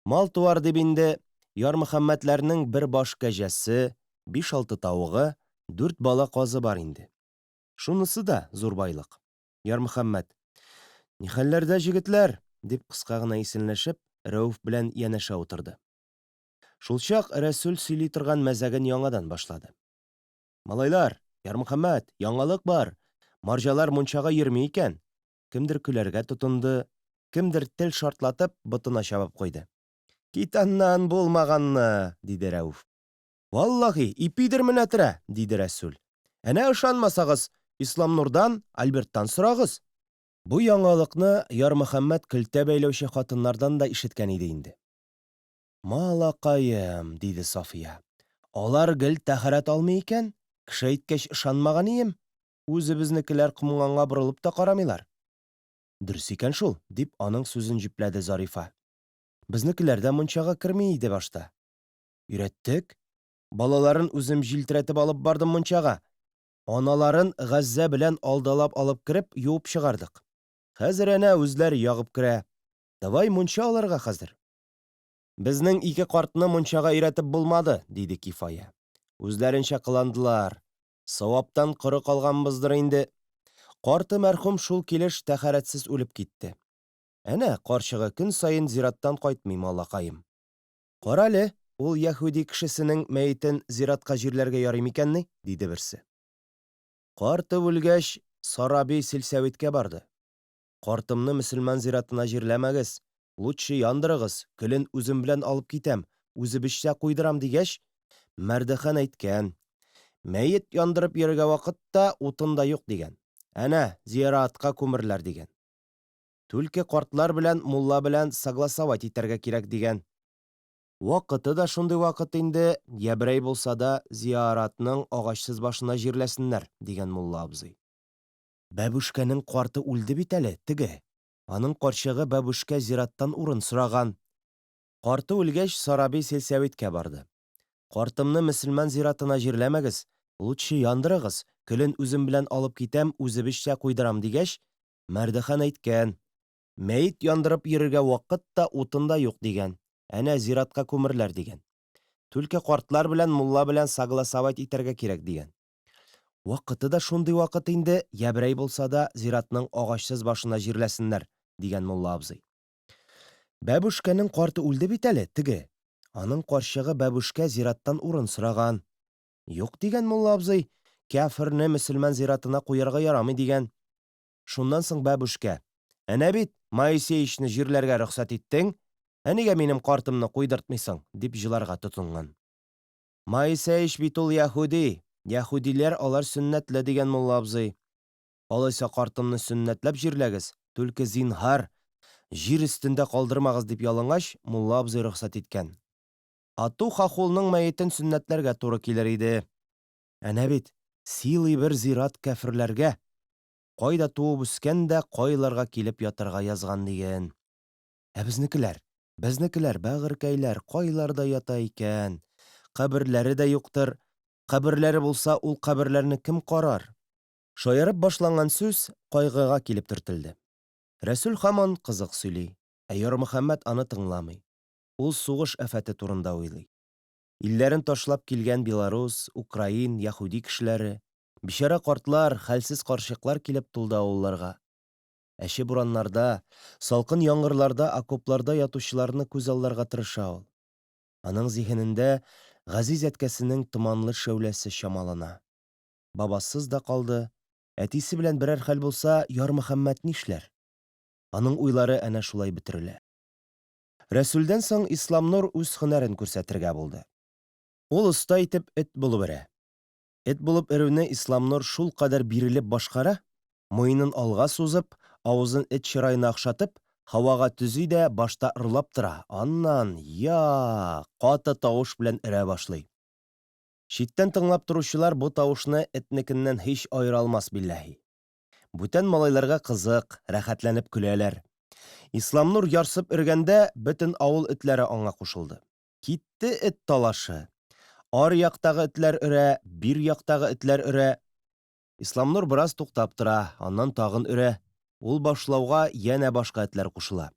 Мал-туар дип инде Ярмөхәммәтләрнең бер баш кәҗәсе, биш-алты тавыгы, дүрт бала казы бар инде. Шунысы да зур байлык. Ярмөхәммәт. Нихәлләрдә, җегетләр? дип кыска гына исәнләшеп, Рәүф белән янәшә утырды. Шулчак Рәсүл сөйли торган мәзәген яңадан башлады. Малайлар, Ярмөхәммәт, яңалык бар. Марҗалар мунчага йөрми икән. Кемдер көләргә тотынды, кемдер тел шартлатып, ботына чабып куйды. Кит аннан, булмаганны, диде Рәүф. Валлаһи, ипидер менәтерә, диде Рәсүл. Әнә ышанмасагыз, Исламнурдан, Альберттан сорагыз. Бу яңалыкны Ярмөхәммәт көлтә бәйләүче хатыннардан да ишеткән иде инде. Малакаем, диде Сафия. Алар гел тәһарәт алмый икән, кеше әйткәч ышанмаган ием. Үзебезнекеләр комганга борылып та карамыйлар. Дөрес икән шул, дип аның сүзен җөпләде Зарифа. Безнекеләр дә мунчага керми иде башта. Өйрәттек. Балаларын үзем җилтерәтеп алып бардым мунчага. Аналарын Газзә белән алдалап алып кереп, юып чыгардык. Хәзер әнә үзләре ягып керә. Давай мунча алырга хәзер. Безнең ике картны мунчага өйрәтеп булмады, диде Кифая. Үзләренчә кыландылар. Саваптан коры калганбыздыр инде. Карты мәрхүм шул килеш тәһарәтсез үлеп китте. Әнә, карчыгы көн саен зираттан кайтмый, малакаем. Карале, ул яһүди кешесенең мәетен зиратка җирләргә ярый микәнни? диде берсе. Карты үлгәч, Сараби сельсәвиткә барды. Картымны мөселман зиратына җирләмәгез, лучше яндырыгыз, көлен үзем белән алып китәм, үзебезчә куйдырам дигәч, Мәрдехан әйткән, мәет яндырып йөрергә вакыт та, утын да юк дигән. Әнә, зиратка күмерләр дигән. Түлке картлар белән мулла белән согласовать итәргә кирәк дигән. Вакыты да шундый вакыт инде, ябрәй булса да, зиаратның агачсыз башына җирләсеннәр, дигән мулла абзый. Бәбүшкәнең карты үлде бит әле, теге. Аның карчыгы бәбүшкә зираттан урын сораган. Карты үлгәч, Сараби сельсәвиткә барды. Картымны мөселман зиратына җирләмәгез, лучше яндырыгыз, көлен үзем белән алып китәм, үзебезчә куйдырам, дигәч, Мәрдехан әйткән, мәет яндырып йөрергә вакыт та, утын да юк, дигән. Әнә зиратка күмерләр, дигән. Түлке картлар белән мулла белән согласовать итәргә кирәк, дигән. Вакыты да шундый вакыт инде, ябрәй булса да, зиратның агачсыз башына җирләсеннәр, дигән мулла абзый. Бәбүшкәнең карты үлде бит әле, теге. Аның карчыгы бәбүшкә зираттан урын сораган. Юк, дигән мулла абзый, кяферне мөселман зиратына куярга ярамый, дигән. Шуннан соң бәбүшкә, әнә бит, Моисеичны җирләргә рөхсәт иттең, ә нигә минем картымны куйдыртмыйсың, дип җыларга тотынган. Моисеич бит ул яһүди, яһүдиләр алар сөннәтле, дигән мулла абзый. Алайса картымны сөннәтләп җирләгез, түлке зинһар, җир өстендә калдырмагыз, дип ялынгач, мулла абзый рөхсәт иткән. Ату хахулның мәетен сөннәтләргә туры килер иде. Әнә бит, силый бер зират кяферләргә. Кайда туып үскән дә кайларга килеп ятарга язган диген. Ә безнекеләр, безнекеләр, бәгырькәйләр, кайларда ята икән? Каберләре дә юктыр. Каберләре булса, ул каберләрне кем карар? Шаярып башланган сүз кайгыга килеп төртелде. Рәсүл һаман кызык сөйли, ә Ярмөхәммәт аны тыңламый. Ул сугыш афәте турында уйлый. Илләрен ташлап килгән белорус, украин, яһүди кешеләре, бичара картлар, хәлсез карчыклар килеп тулды авылларга. Әче бураннарда, салкын яңгырларда окопларда ятучыларны күз алларга тырыша ул. Аның зиһенендә газиз әткәсенең томанлы шәүләсе чамалана. Бабасыз да калды, әтисе белән берәр хәл булса, Ярмөхәммәт нишләр? Аның уйлары әнә шулай бөтерелә. Рәсүлдән соң Исламнур үз һөнәрен күрсәтергә булды. Ул оста итеп эт булып өрә. Эт булып өрүне Исламнур шулкадәр бирелеп башкара, муенын алга сузып, авызын эт чыраена охшатып, һавага төзи дә башта ырлап тора, аннан, я-а-а, каты тавыш белән өрә башлый. Читтән тыңлап торучылар бу тавышны этнекеннән һич аера алмас, билләһи. Бүтән малайларга кызык, рәхәтләнеп көләләр. Исламнур ярсып өргәндә, бөтен авыл этләре аңа кушылды. Китте эт талашы. Ар яктагы этләр өрә, бир яктагы этләр өрә. Исламнур бераз туктап тора, аннан тагын өрә. Ул башлауга янә башка этләр кушыла.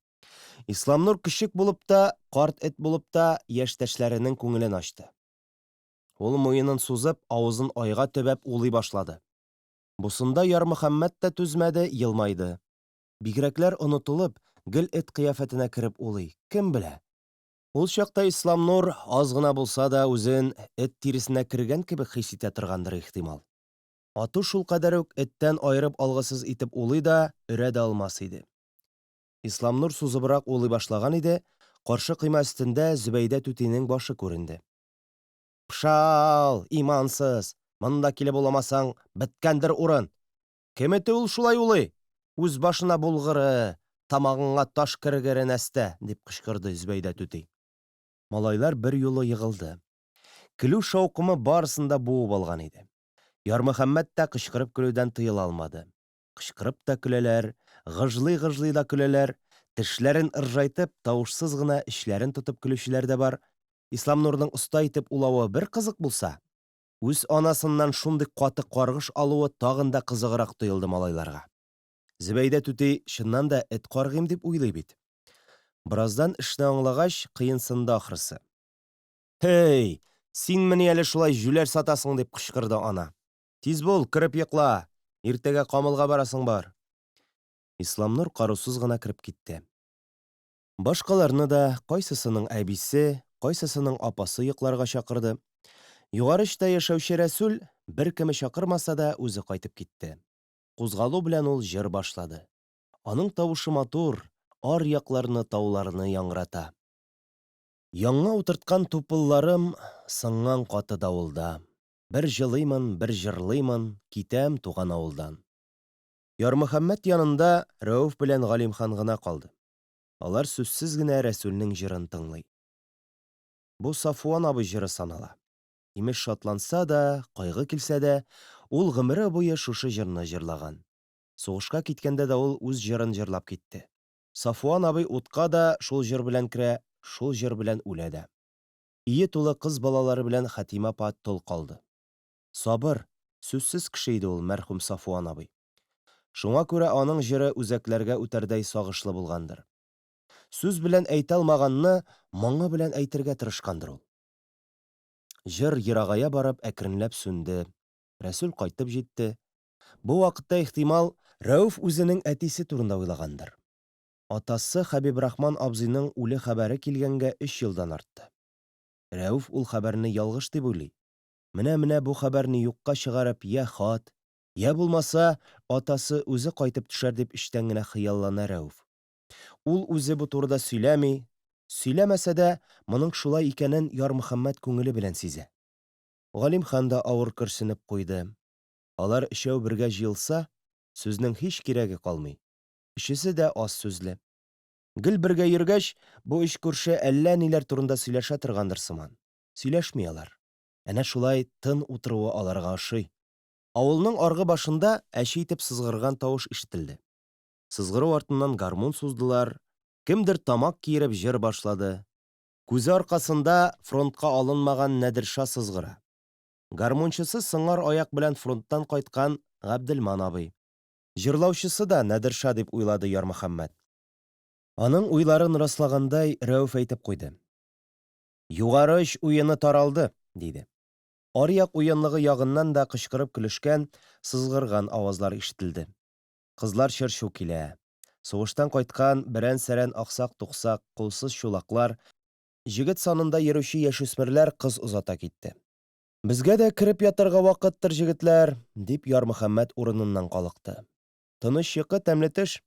Исламнур көчек булып та, карт эт булып та яшьтәшләренең күңелен ачты. Ул муенын сузып, авызын айга төбәп улый башлады. Бусында Ярмөхәммәт тә түзмәде, елмайды. Бигрәкләр онытылып, гел эт кыяфәтенә кереп улый, кем белә? Ул чакта Исламнур аз гына булса да үзен эт тиресенә кергән кебек хис итә торгандыр, ихтимал. Ату шулкадәр үк эттән аерып алгысыз итеп улый да, өрә дә алмас иде. Исламнур сузыбрак улый башлаган иде, каршы койма өстендә Зөбәйдә түтинең башы күренде. Пшал, имансыз! Монда килеп уламасаң, беткәндер урын! Кем эте ул шулай улый? Үз башына булгыры, тамагыңа таш кергере нәстә! дип кычкырды Зөбәйдә түти. Малайлар берьюлы егылды. Көлү шаукымы барысын да буып алган иде. Ярмөхәммәт тә кычкырып көлүдән тыела алмады. Кычкырып та көләләр, гыжлый-гыжлый да көләләр, тешләрен ыржайтып, тавышсыз гына эчләрен тотып көлүчеләр дә бар. Исламнурның оста итеп улавы бер кызык булса, Үз анасыннан шундый каты каргыш алуы тагын да кызыграк тоелды малайларга. Зөбәйдә түти чыннан да эт каргыйм дип уйлый бит. Бераздан эшне аңлагач, кыенсынды ахрысы. Һей, синмени әле шулай җүләр сатасың, дип кычкырды ана. Тиз бул, кереп йокла, иртәгә камылга барасың бар. Исламнур карусыз гына кереп китте. Башкаларны да кайсысының әбисе, кайсысының апасы йокларга чакырды. Югары очта яшәүче Рәсүл, беркеме чакырмаса да, үзе кайтып китте. Кузгалу белән ул җыр башлады. Аның тавышы матур, ар якларны, тауларны яңгырата. Яңа утырткан тупылларым сынган каты давылда. Бер җылыймын, бер җырлыймын, китәм туган авылдан. Ярмөхәммәт янында Рәүф белән Галимхан гына калды. Алар сүзсез генә Рәсүлнең җырын тыңлый. Бу Сафуан абый җыры санала. Имеш, шатланса да, кайгы килсә дә, ул гомере буе шушы җырны җырлаган. Сугышка киткәндә дә ул үз җырын җырлап китте. Сафуан абый утка да шул җыр белән керә, шул җыр белән үлә дә. Өе тулы кыз балалары белән Хәтимә апа тол калды. Сабыр, сүзсез кеше иде ул мәрхүм Сафуан абый. Шуңа күрә аның җыры үзәкләргә үтәрдәй сагышлы булгандыр. Сүз белән әйтә алмаганны моңы белән әйтергә тырышкандыр ул. Җыр ерагая барып әкренләп сүнде. Рәсүл кайтып җитте. Бу вакытта, ихтимал, Рәүф үзенең әтисе турында уйлагандыр. Атасы Хәбибрахман абзыйның үле хәбәре килгәнгә өч елдан артты. Рәүф ул хәбәрне ялгыш дип уйлый. Менә-менә бу хәбәрне юкка чыгарып йә хат, йә булмаса, атасы үзе кайтып төшәр дип эчтән генә хыяллана Рәүф. Ул үзе бу турыда сөйләми, сөйләмәсә дә, моның шулай икәнен Ярмөхәммәт күңеле белән сизә. Галимхан да авыр көрсенеп куйды. Алар өчәү бергә җыелса, сүзнең һич кирәге калмый. Өчесе дә аз сүзле. Гел бергә йөргәч, бу өч күрше әллә ниләр турында сөйләшә торгандыр сыман. Сөйләшми алар. Әнә шулай тын утыруы аларга ошый. Авылның аргы башында әче итеп сызгырган тавыш ишетелде. Сызгыру артыннан гармун суздылар, кемдер тамак киереп җыр башлады. Күзе аркасында фронтка алынмаган Нәдерша сызгыра. Гармунчысы сыңар аяк белән фронттан кайткан Габделман абый. Җырлаучысы да Нәдерша дип уйлады Ярмөхәммәт. Аның уйларын раслагандай, Рәүф әйтеп куйды. Югары оч уены таралды, диде. Аръяк уенлыгы ягыннан да кычкырып көлешкән, сызгырган авазлар ишетелде. Кызлар чыр-чу килә. Сугыштан кайткан берән-сәрән аксак-туксак, кулсыз чулаклар, җегет санында йөрүче яшүсмерләр кыз озата китте. Безгә дә кереп ятарга вакыттыр, җегетләр, дип Ярмөхәммәт урыныннан калыкты. Тыныч йокы, тәмле төш.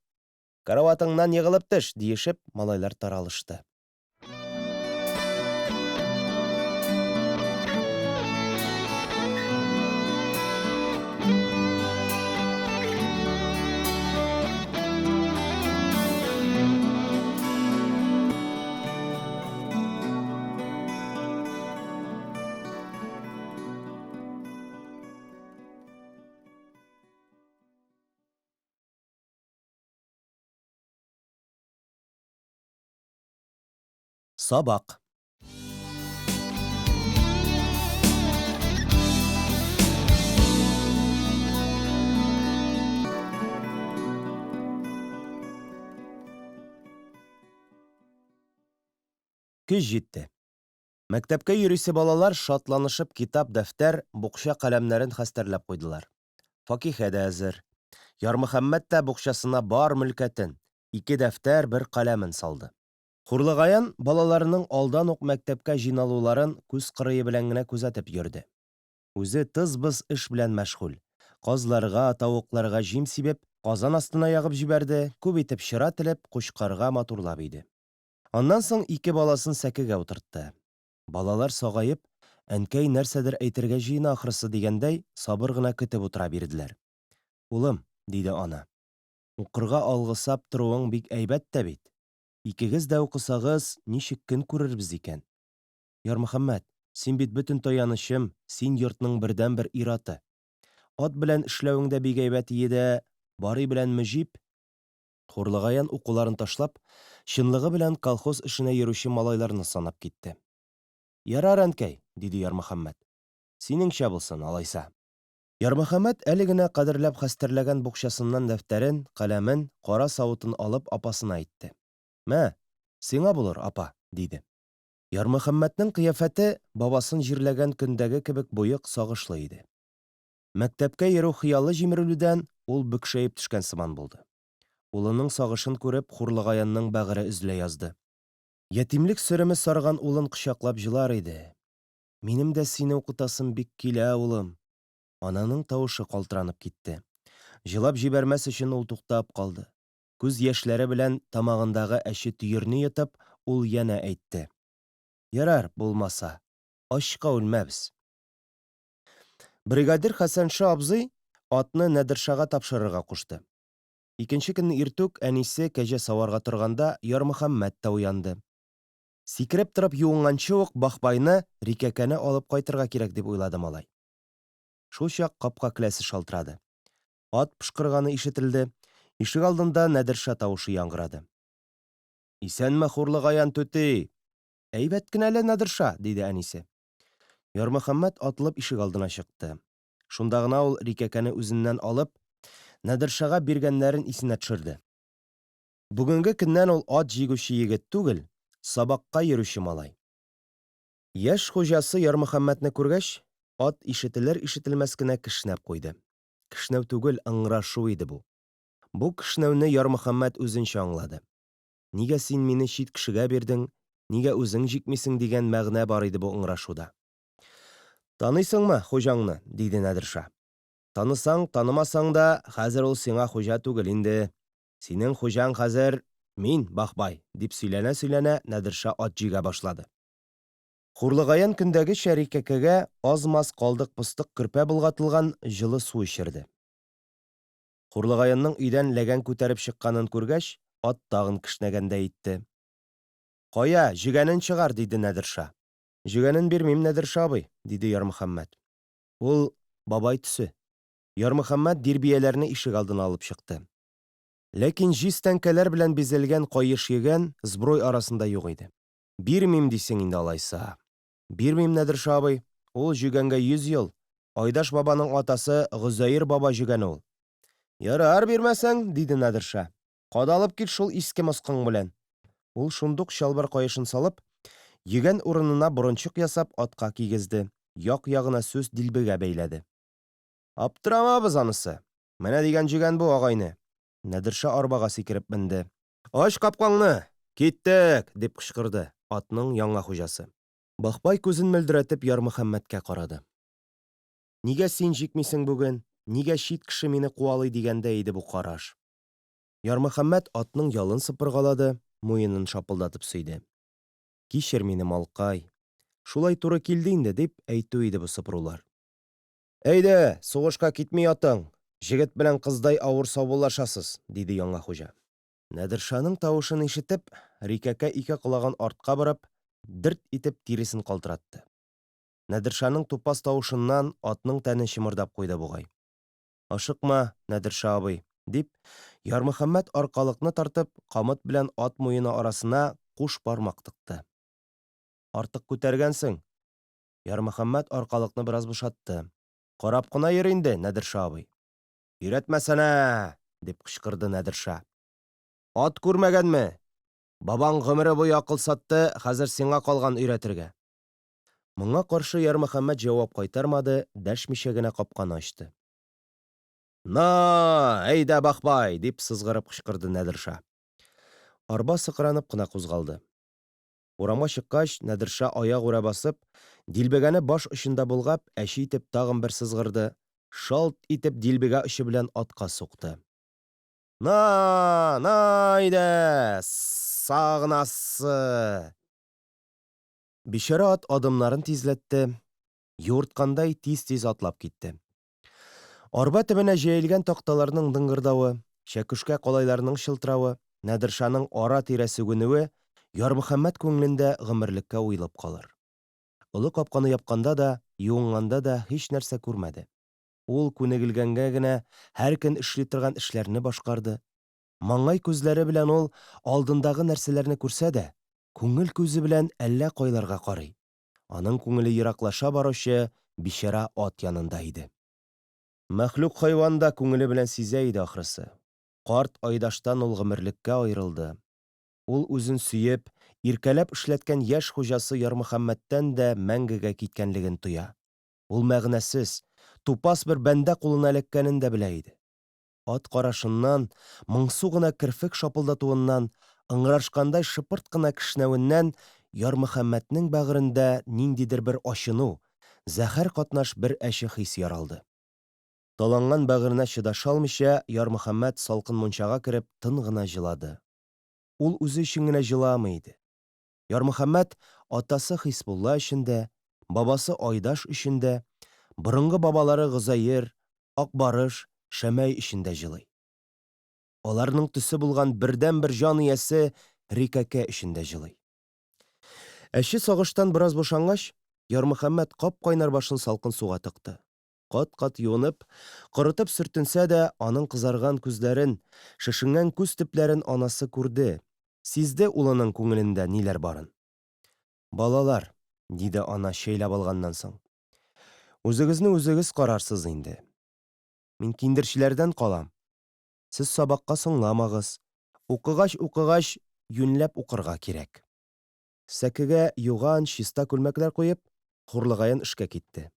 Караватыңнан егылып төш, диешеп, малайлар таралышты. Сабак. Көз җитте. Мәктәпкә йөрисе балалар шатланышып китап-дәфтәр, букча-каләмнәрен хәстәрләп куйдылар. Факиһә дә әзер. Ярмөхәммәт тә букчасына бар мөлкәтен, ике дәфтәр, бер каләмен салды. Хурлыгаян балаларының алдан ук мәктәпкә җыйналуларын күз кырые белән генә күзәтеп йөрде. Үзе тыз-быз эш белән мәшгуль, казларга, тавыкларга җим сибеп, казан астына ягып җибәрде, күп итеп чыра телеп, кучкарга матурлап өйде. Аннан соң ике баласын сәкегә утыртты. Балалар сагаеп, әнкәй нәрсәдер әйтергә җыена ахрысы дигәндәй, сабыр гына көтеп утыра бирделәр. Улым, диде ана, укырга алгысап торуың бик әйбәт тә бит. Икегез дә укысагыз, ничек көн күрербез икән? Ярмөхәммәт, син бит бөтен таянычым, син йортның бердәнбер ир-аты. Ат белән эшләвең дә бик әйбәт ие дә, Барый белән Мөҗип, Хурлыгаян укуларын ташлап, чынлыгы белән колхоз эшенә йөрүче малайларны санап китте. Ярар, әнкәй, диде Ярмөхәммәт. Синеңчә булсын, алайса. Ярмөхәммәт әле генә кадерләп хәстәрләгән букчасыннан дәфтәрен, каләмен, кара савытын алып апасына әйтте. Мә, сиңа булыр, апа, диде. Ярмөхәммәтнең кыяфәте бабасын җирләгән көндәге кебек боек, сагышлы иде. Мәктәпкә йөрү хыялы җимерелүдән ул бөкшәеп төшкән сыман булды. Улының сагышын күреп, Хурлыгаянның бәгыре өзелә язды. Ятимлек сөреме сарган улын кочаклап җылар иде. Минем дә сине укытасым бик килә, улым. Ананың тавышы калтыранып китте. Җылап җибәрмәс өчен ул туктап калды. Күз яшьләре белән тамагындагы әче төерне йотып, ул янә әйтте. Ярар, булмаса. Ачка үлмәбез. Бригадир Хәсәнша абзый атны Нәдершага тапшырырга кушты. Икенче көнне иртүк әнисе кәҗә саварга торганда Ярмөхәммәт тә уянды. Сикереп торып юынганчы ук Бахбайны, Рикәкәне алып кайтырга кирәк дип уйлады малай. Шулчак капка келәсе шалтырады. Ат пошкырганы ишетелде, ишегалдында Нәдерша тавышы яңгырады. Исәнме, Хурлыгаян түти! Әйбәт кенә әле, Нәдерша, диде әнисе. Ярмөхәммәт атылып ишегалдына чыкты. Шунда гына ул Рикәкәне үзеннән алып, Нәдершага биргәннәрен исенә төшерде. Бүгенге көннән ул ат җигүче егет түгел, сабакка йөрүче малай. Яшь хуҗасы Ярмөхәммәтне күргәч, ат ишетелер-ишетелмәс кенә кешнәп куйды. Кешнәү түгел, ыңгырашу иде бу. Бу кешнәүне Ярмөхәммәт үзенчә аңлады. Нигә син мине чит кешегә бирдең, нигә үзең җикмисең дигән мәгънә бар иде бу ыңгырашуда. Таныйсыңмы хуҗаңны? диде Нәдерша. Танысаң, танымасаң да, хәзер ул сиңа хуҗа түгел инде. Синең хуҗаң хәзер мин, Бахбай, дип сөйләнә-сөйләнә Нәдерша ат җигә башлады. Хурлыгаян көндәгечә Рикәкәгә аз-маз калдык-постык көрпә болгатылган җылы су эчерде. Хурлыгаянның өйдән ләгән күтәреп чыкканын күргәч, ат тагын кешнәгәндәй итте. Кая, җөгәнен чыгар, диде Нәдерша. Җөгәнен бирмим, Нәдерша абый, диде Ярмөхәммәт. Ул, бабай төсе. Ярмөхәммәт дирбияләрне ишегалдына алып чыкты. Ләкин җиз тәңкәләр белән бизәлгән каеш йөгән сбруй арасында юк иде. Бирмим дисең инде алайса. Бирмим, Нәдерша абый. Ул җөгәнгә 100 ел. Айдаш бабаның атасы Гозәер баба җөгәне ул. Ярар, бирмәсәң, диде Нәдерша. Кадалып кит шул иске-москың белән. Ул шундук чалбар каешын салып, Йөгән урынына борынчык ясап атка кигезде, як-ягына сүс дилбегә бәйләде. Аптырамабыз анысы. Менә дигән җөгән бу, агайне. Нәдерша арбага сикереп менде. Ач капкаңны! Киттек! дип кычкырды атның яңа хуҗасы. Бахбай күзен мөлдерәтеп Ярмөхәммәткә карады. Нигә син җикмисең бүген, нигә чит кеше мине куалый дигәндәй иде бу караш. Ярмөхәммәт атның ялын сыпыргалады, муенын шапылдатып сөйде. Кичер мине, малкай. Шулай туры килде инде, дип әйтү иде бу сыпырулар. Әйдә, сугышка китми атың, җегет белән кыздай авыр саубуллашасыз, диде яңа хуҗа. Нәдершаның тавышын ишетеп, Рикәкә ике колагын артка борып, дерт итеп тиресен калтыратты. Нәдершаның тупас тавышыннан атның тәне чымырдап куйды бугай. Ашыкма, Нәдерша абый, дип, Ярмөхәммәт аркалыкны тартып, камыт белән ат муены арасына куш бармак тыкты. Артык күтәргәнсең. Ярмөхәммәт аркалыкны бераз бушатты. Карап кына йөр инде, Нәдерша абый. Өйрәтмәсәнә! дип кычкырды Нәдерша. Ат күрмәгәнме? Бабаң гомере буе акыл сатты, хәзер сиңа калган өйрәтергә. Моңа каршы Ярмөхәммәт җавап кайтармады, дәшмичә генә капканы ачты. На, әйдә, Бахбай! дип сызгырып кычкырды Нәдерша. Арба сыкранып кына кузгалды. Урамга чыккач, Нәдерша аягүрә басып, дилбегәне баш очында болгап, әче итеп тагын бер сызгырды, шалт итеп дилбегә очы белән атка сукты. На, на, әйдә, сагынасы! Бичара ат адымнарын тизләтте, юырткандай тиз-тиз атлап китте. Арба төбенә җәелгән такталарның дыңгырдавы, чәкүшкә калайларның чылтыравы, Нәдершаның ара-тирә сүгенүе Ярмөхәммәт күңелендә гомерлеккә уелып калыр. Олы капканы япканда да, юынганда да һичнәрсә күрмәде. Ул күнегелгәнгә генә һәр көн эшли торган эшләрне башкарды. Маңгай күзләре белән ул алдындагы нәрсәләрне күрсә дә, күңел күзе белән әллә кайларга карый. Аның күңеле ераклаша баручы бичара ат янында иде. Мәхлук хайван да күңеле белән сизә иде ахрысы. Карт Айдаштан ул гомерлеккә аерылды. Ул үзен сөеп, иркәләп эшләткән яшь хуҗасы Ярмөхәммәттән дә мәңгегә киткәнлеген тоя. Ул мәгънәсез, тупас бер бәндә кулына эләккәнен дә белә иде. Ат карашыннан, моңсу гына керфек шапылдатуыннан, ыңгырашкандай шыпырт кына кешнәвеннән Ярмөхәммәтнең бәгырендә ниндидер бер ачыну, зәһәр катнаш бер әче хис яралды. Таланган бәгыренә чыдаша алмыйча, Ярмөхәммәт салкын мунчага кереп тын гына җылады. Ул үзе өчен генә җыламый иде. Ярмөхәммәт атасы Хисбулла өчен дә, бабасы Айдаш өчен дә, борынгы бабалары Гозәер, Акбарыш, Шәмәй өчен дә җылый. Аларның төсе булган бердәнбер җан иясе Рикәкә өчен дә җылый. Әче сагыштан бераз бушангач, Ярмөхәммәт кап-кайнар башын салкын суга тыкты. Кат-кат юынып, корытып сөртенсә дә, аның кызарган күзләрен, шешенгән күз төпләрен анасы күрде, сизде улының күңелендә ниләр барын. Балалар, диде ана чәйләп алганнан соң. Үзегезне үзегез карарсыз инде. Мин киндерчеләрдән калам. Сез сабакка соңламагыз. Укыгач укыгач, юньләп укырга кирәк. Сәкегә юган, чиста күлмәкләр куеп, Хурлыгаян эшкә китте.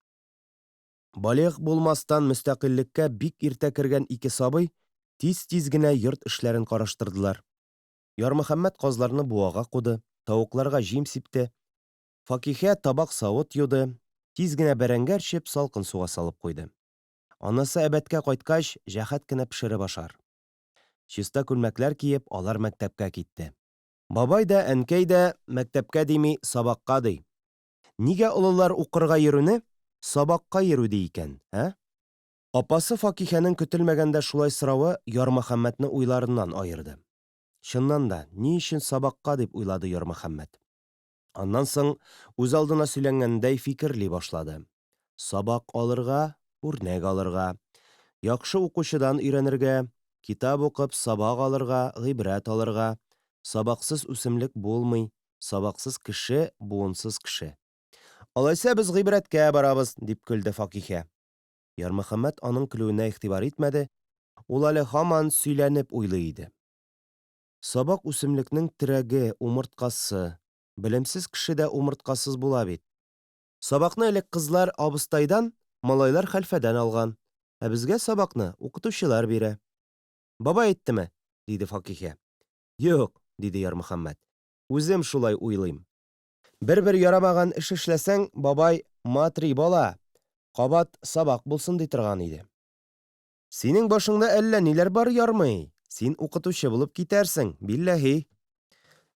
Балигъ булмастан мөстәкыйльлеккә бик иртә кергән ике сабый тиз-тиз генә йорт эшләрен караштырдылар. Ярмөхәммәт казларны буага куды, тавыкларга җим сипте. Факиһә табак-савыт юды, тиз генә бәрәңге әрчеп, салкын суга салып куйды. Анасы әбәткә кайткач, җәһәт кенә пешереп ашар. Чиста күлмәкләр киеп, алар мәктәпкә китте. Бабай да, әнкәй дә, мәктәпкә дими, сабакка, ди. Нигә олылар укырга йөрүне сабакка йөрү ди икән, ә? Апасы Факиһәнең көтелмәгәндә шулай соравы Ярмөхәммәтне уйларыннан аерды. Чыннан да, ни өчен сабакка дип уйлады Ярмөхәммәт. Аннан соң үзалдына сөйләнгәндәй фикерли башлады. Сабак алырга, үрнәк алырга, яхшы укучыдан өйрәнергә, китап укып сабак алырга, гыйбрәт алырга, сабаксыз үсемлек булмый, Сабаксыз кеше, буынсыз кеше. Алайса без гыйбрәткә барабыз, дип көлде Факиһә. Ярмөхәммәт аның көлүенә игътибар итмәде, ул әле һаман сөйләнеп уйлый иде. Сабак үсемлекнең терәге, умырткасы. Белемсез кеше дә умырткасыз була бит. Сабакны элек кызлар абыстайдан, малайлар хәлфәдән алган. Ә безгә сабакны укытучылар бирә. Бабай әйттеме? диде Факиһә. Юк, диде Ярмөхәммәт. Үзем шулай уйлыйм. Бер-бер ярамаган эш эшләсәң, бабай, Матри, бала, кабат сабак булсын, ди торган иде. Синең башыңда әллә ниләр бар, Ярмый. Син укытучы булып китәрсең, билләһи.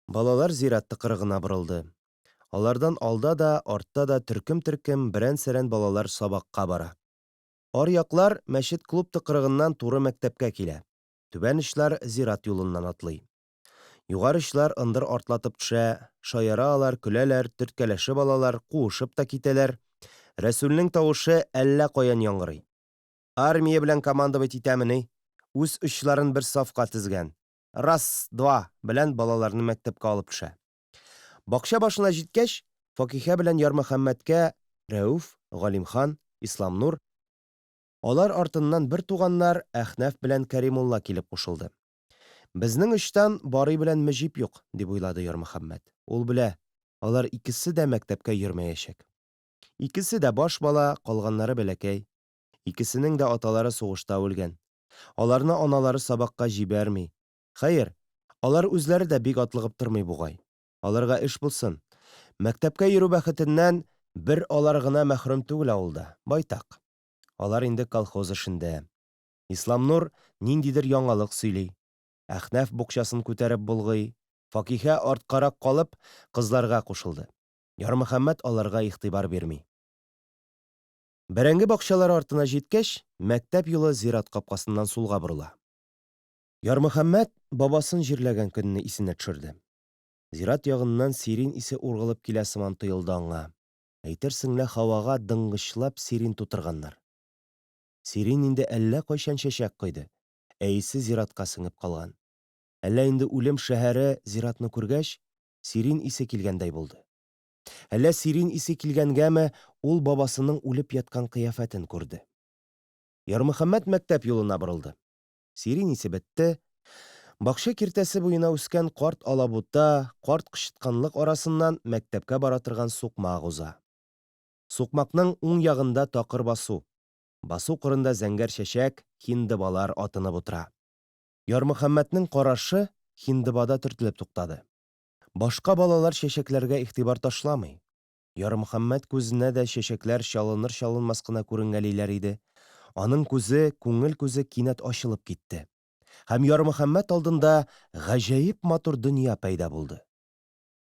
Балалар зират тыкрыгына борылды. Алардан алда да, артта да төркем-төркем, берән-сәрән балалар сабакка бара. Аръяклар мәчет-клуб тыкрыгыннан туры мәктәпкә килә. Түбән очлар зират юлыннан атлый. Югары очлар ындыр артлатып төшә, шаяра алар, көләләр, төрткәләшеп алалар, куышып та китәләр. Рәсүлнең тавышы әллә каян яңгырый. Армия белән командовать итәмени? Үз очларын бер сафка тезгән. Раз, два! белән балаларны мәктәпкә алып төшә. Бакча башына җиткәч, Факиһә белән Ярмөхәммәткә Рәүф, Галимхан, Исламнур, алар артыннан бертуганнар Әхнәф белән Кәримулла килеп кушылды. Безнең очтан Барый белән Мөҗип юк, дип уйлады Ярмөхәммәт. Ул белә, алар икесе дә мәктәпкә йөрмәячәк. Икесе дә баш бала, калганнары бәләкәй. Икесенең дә аталары сугышта үлгән. Аларны аналары сабакка җибәрми. Хәер, алар үзләре дә бик атлыгып тормый бугай. Аларга эш булсын. Мәктәпкә йөрү бәхетеннән бер алар гына мәхрүм түгел авылда, байтак. Алар инде колхоз эшендә. Исламнур ниндидер яңалык сөйли. Әхнәф букчасын күтәреп болгый. Факиһә арткарак калып, кызларга кушылды. Ярмөхәммәт аларга игътибар бирми. Бәрәңге бакчалары артына җиткәч, мәктәп юлы зират капкасыннан сулга борыла. Ярмөхәммәт бабасын җирләгән көнне исенә төшерде. Зират ягыннан сирин исе ургылып килә сыман тоелды аңа. Әйтерсең лә һавага дыңгычлап сирин тутырганнар. Сирин инде әллә кайчан чәчәк койды, ә исе зиратка сеңеп калган. Әллә инде үлем шәһәре зиратны күргәч, сирин исе килгәндәй булды. Әллә сирин исе килгәнгәме, ул бабасының үлеп яткан кыяфәтен күрде. Ярмөхәммәт мәктәп юлына борылды. Сирин исе бетте. Бакча киртәсе буена үскән карт алабута, карт кычытканлык арасыннан мәктәпкә бара торган сукмак уза. Сукмакның уң ягында такыр басу. Басу кырында зәңгәр чәчәк, һиндыбалар атынып утыра. Ярмөхәммәтнең карашы һиндыбада төртелеп туктады. Башка балалар чәчәкләргә игътибар ташламый. Ярмөхәммәт күзенә дә чәчәкләр чалыныр-чалынмас кына күренгәлиләр иде. Аның күзе, күңел күзе кинәт ачылып китте. Һәм Ярмөхәммәт алдында гаҗәеп матур дөнья пәйда булды.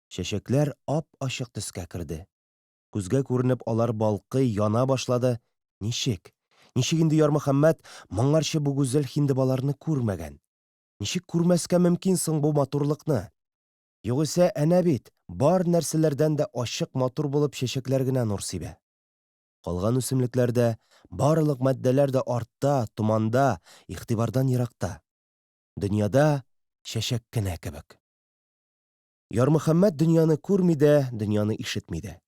Чәчәкләр ап-ачык төскә керде. Күзгә күренеп алар балкый, яна башлады. Ничек? Ничек инде Ярмөхәммәт моңарчы бу гүзәл һиндебаларны күрмәгән? Ничек күрмәскә мөмкин соң бу матурлыкны? Югыйсә, әнә бит, бар нәрсәләрдән дә ачык матур булып чәчәкләр генә нур сибә. Калган үсемлекләр дә, барлык матдәләр дә артта, томанда, игътибардан еракта. Дөньяда чәчәк кенә кебек. Ярмөхәммәт дөньяны күрми дә, дөньяны ишетми дә.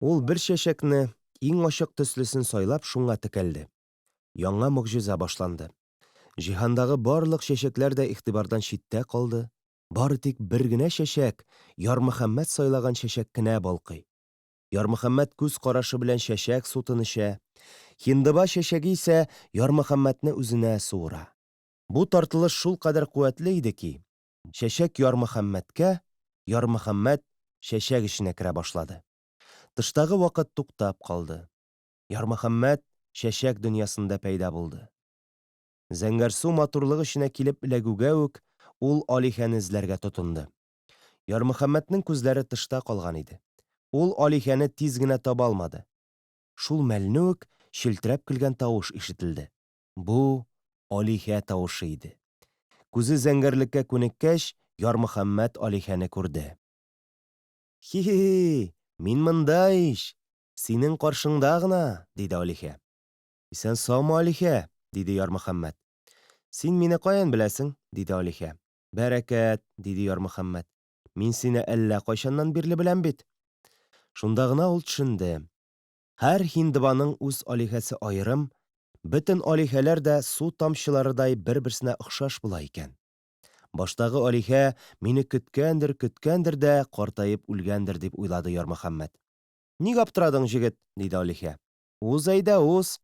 Ул бер чәчәкне, иң ачык төслесен сайлап, шуңа текәлде. Яңа могҗиза башланды. Җиһандагы барлык чәчәкләр дә игътибардан читтә калды, бары тик бер генә чәчәк, Ярмөхәммәт сайлаган чәчәк кенә балкый. Ярмөхәммәт күз карашы белән чәчәк сутын эчә, һиндыба чәчәге исә Ярмөхәммәтне үзенә суыра. Бу тартылыш шулкадәр куәтле иде ки, чәчәк Ярмөхәммәткә, Ярмөхәммәт чәчәк эченә керә башлады. Тыштагы вакыт туктап калды. Ярмөхәммәт чәчәк дөньясында пәйда булды. Зәңгәрсу матурлык эченә килеп эләгүгә үк, ул Алихәне эзләргә тотынды. Ярмөхәммәтнең күзләре тышта калган иде. Ул Алихәне тиз генә таба алмады. Шул мәлне үк челтерәп көлгән тавыш ишетелде. Бу, Алихә тавышы иде. Күзе зәңгәрлеккә күнеккәч, Ярмөхәммәт Алихәне күрде. Хи-хи-хи, мин монда ич! Синең каршыңда гына, диде Алихә. Исән-саумы, Алихә? диде Ярмөхәммәт. Син мине каян беләсең? диде Алихә. Бәрәкәт, диде Ярмөхәммәт. Мин сине әллә кайчаннан бирле беләм бит. Шунда гына ул төшенде. Һәр һиндыбаның үз алихәсе аерым, бөтен алихәләр дә су тамчыларыдай бер-берсенә охшаш була икән. Баштагы Алиһә мине көткәндер, көткәндер дә картаеп үлгәндер, дип уйлады Ярмөхәммәт. Ник аптырадың, җегет? диде Алиһә. Уз әйдә, уз.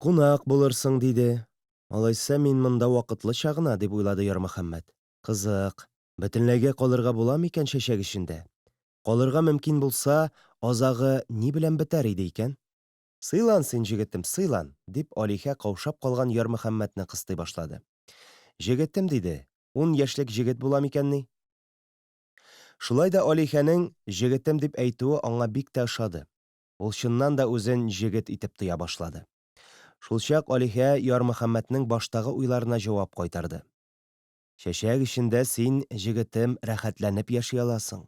Кунак булырсың, диде. Алайса мин монда вакытлыча гына, дип уйлады Ярмөхәммәт. Кызык, бөтенләйгә калырга була микән чәчәк эчендә? Калырга мөмкин булса, азагы ни белән бетәр иде икән? Сыйлан син, җегетем, сыйлан, дип Алиһә каушап калган Ярмөхәммәтне кыстый башлады. Җегетем, диде, ун яшьлек җегет була микәнни? Шулай да Алиһәнең җегетем дип әйтүе аңа бик тә ошады. Ул чыннан да үзен җегет итеп тоя башлады. Шулчак Алиһә Ярмөхәммәтнең баштагы уйларына җавап кайтарды. Чәчәк эчендә син, җегетем, рәхәтләнеп яши аласың.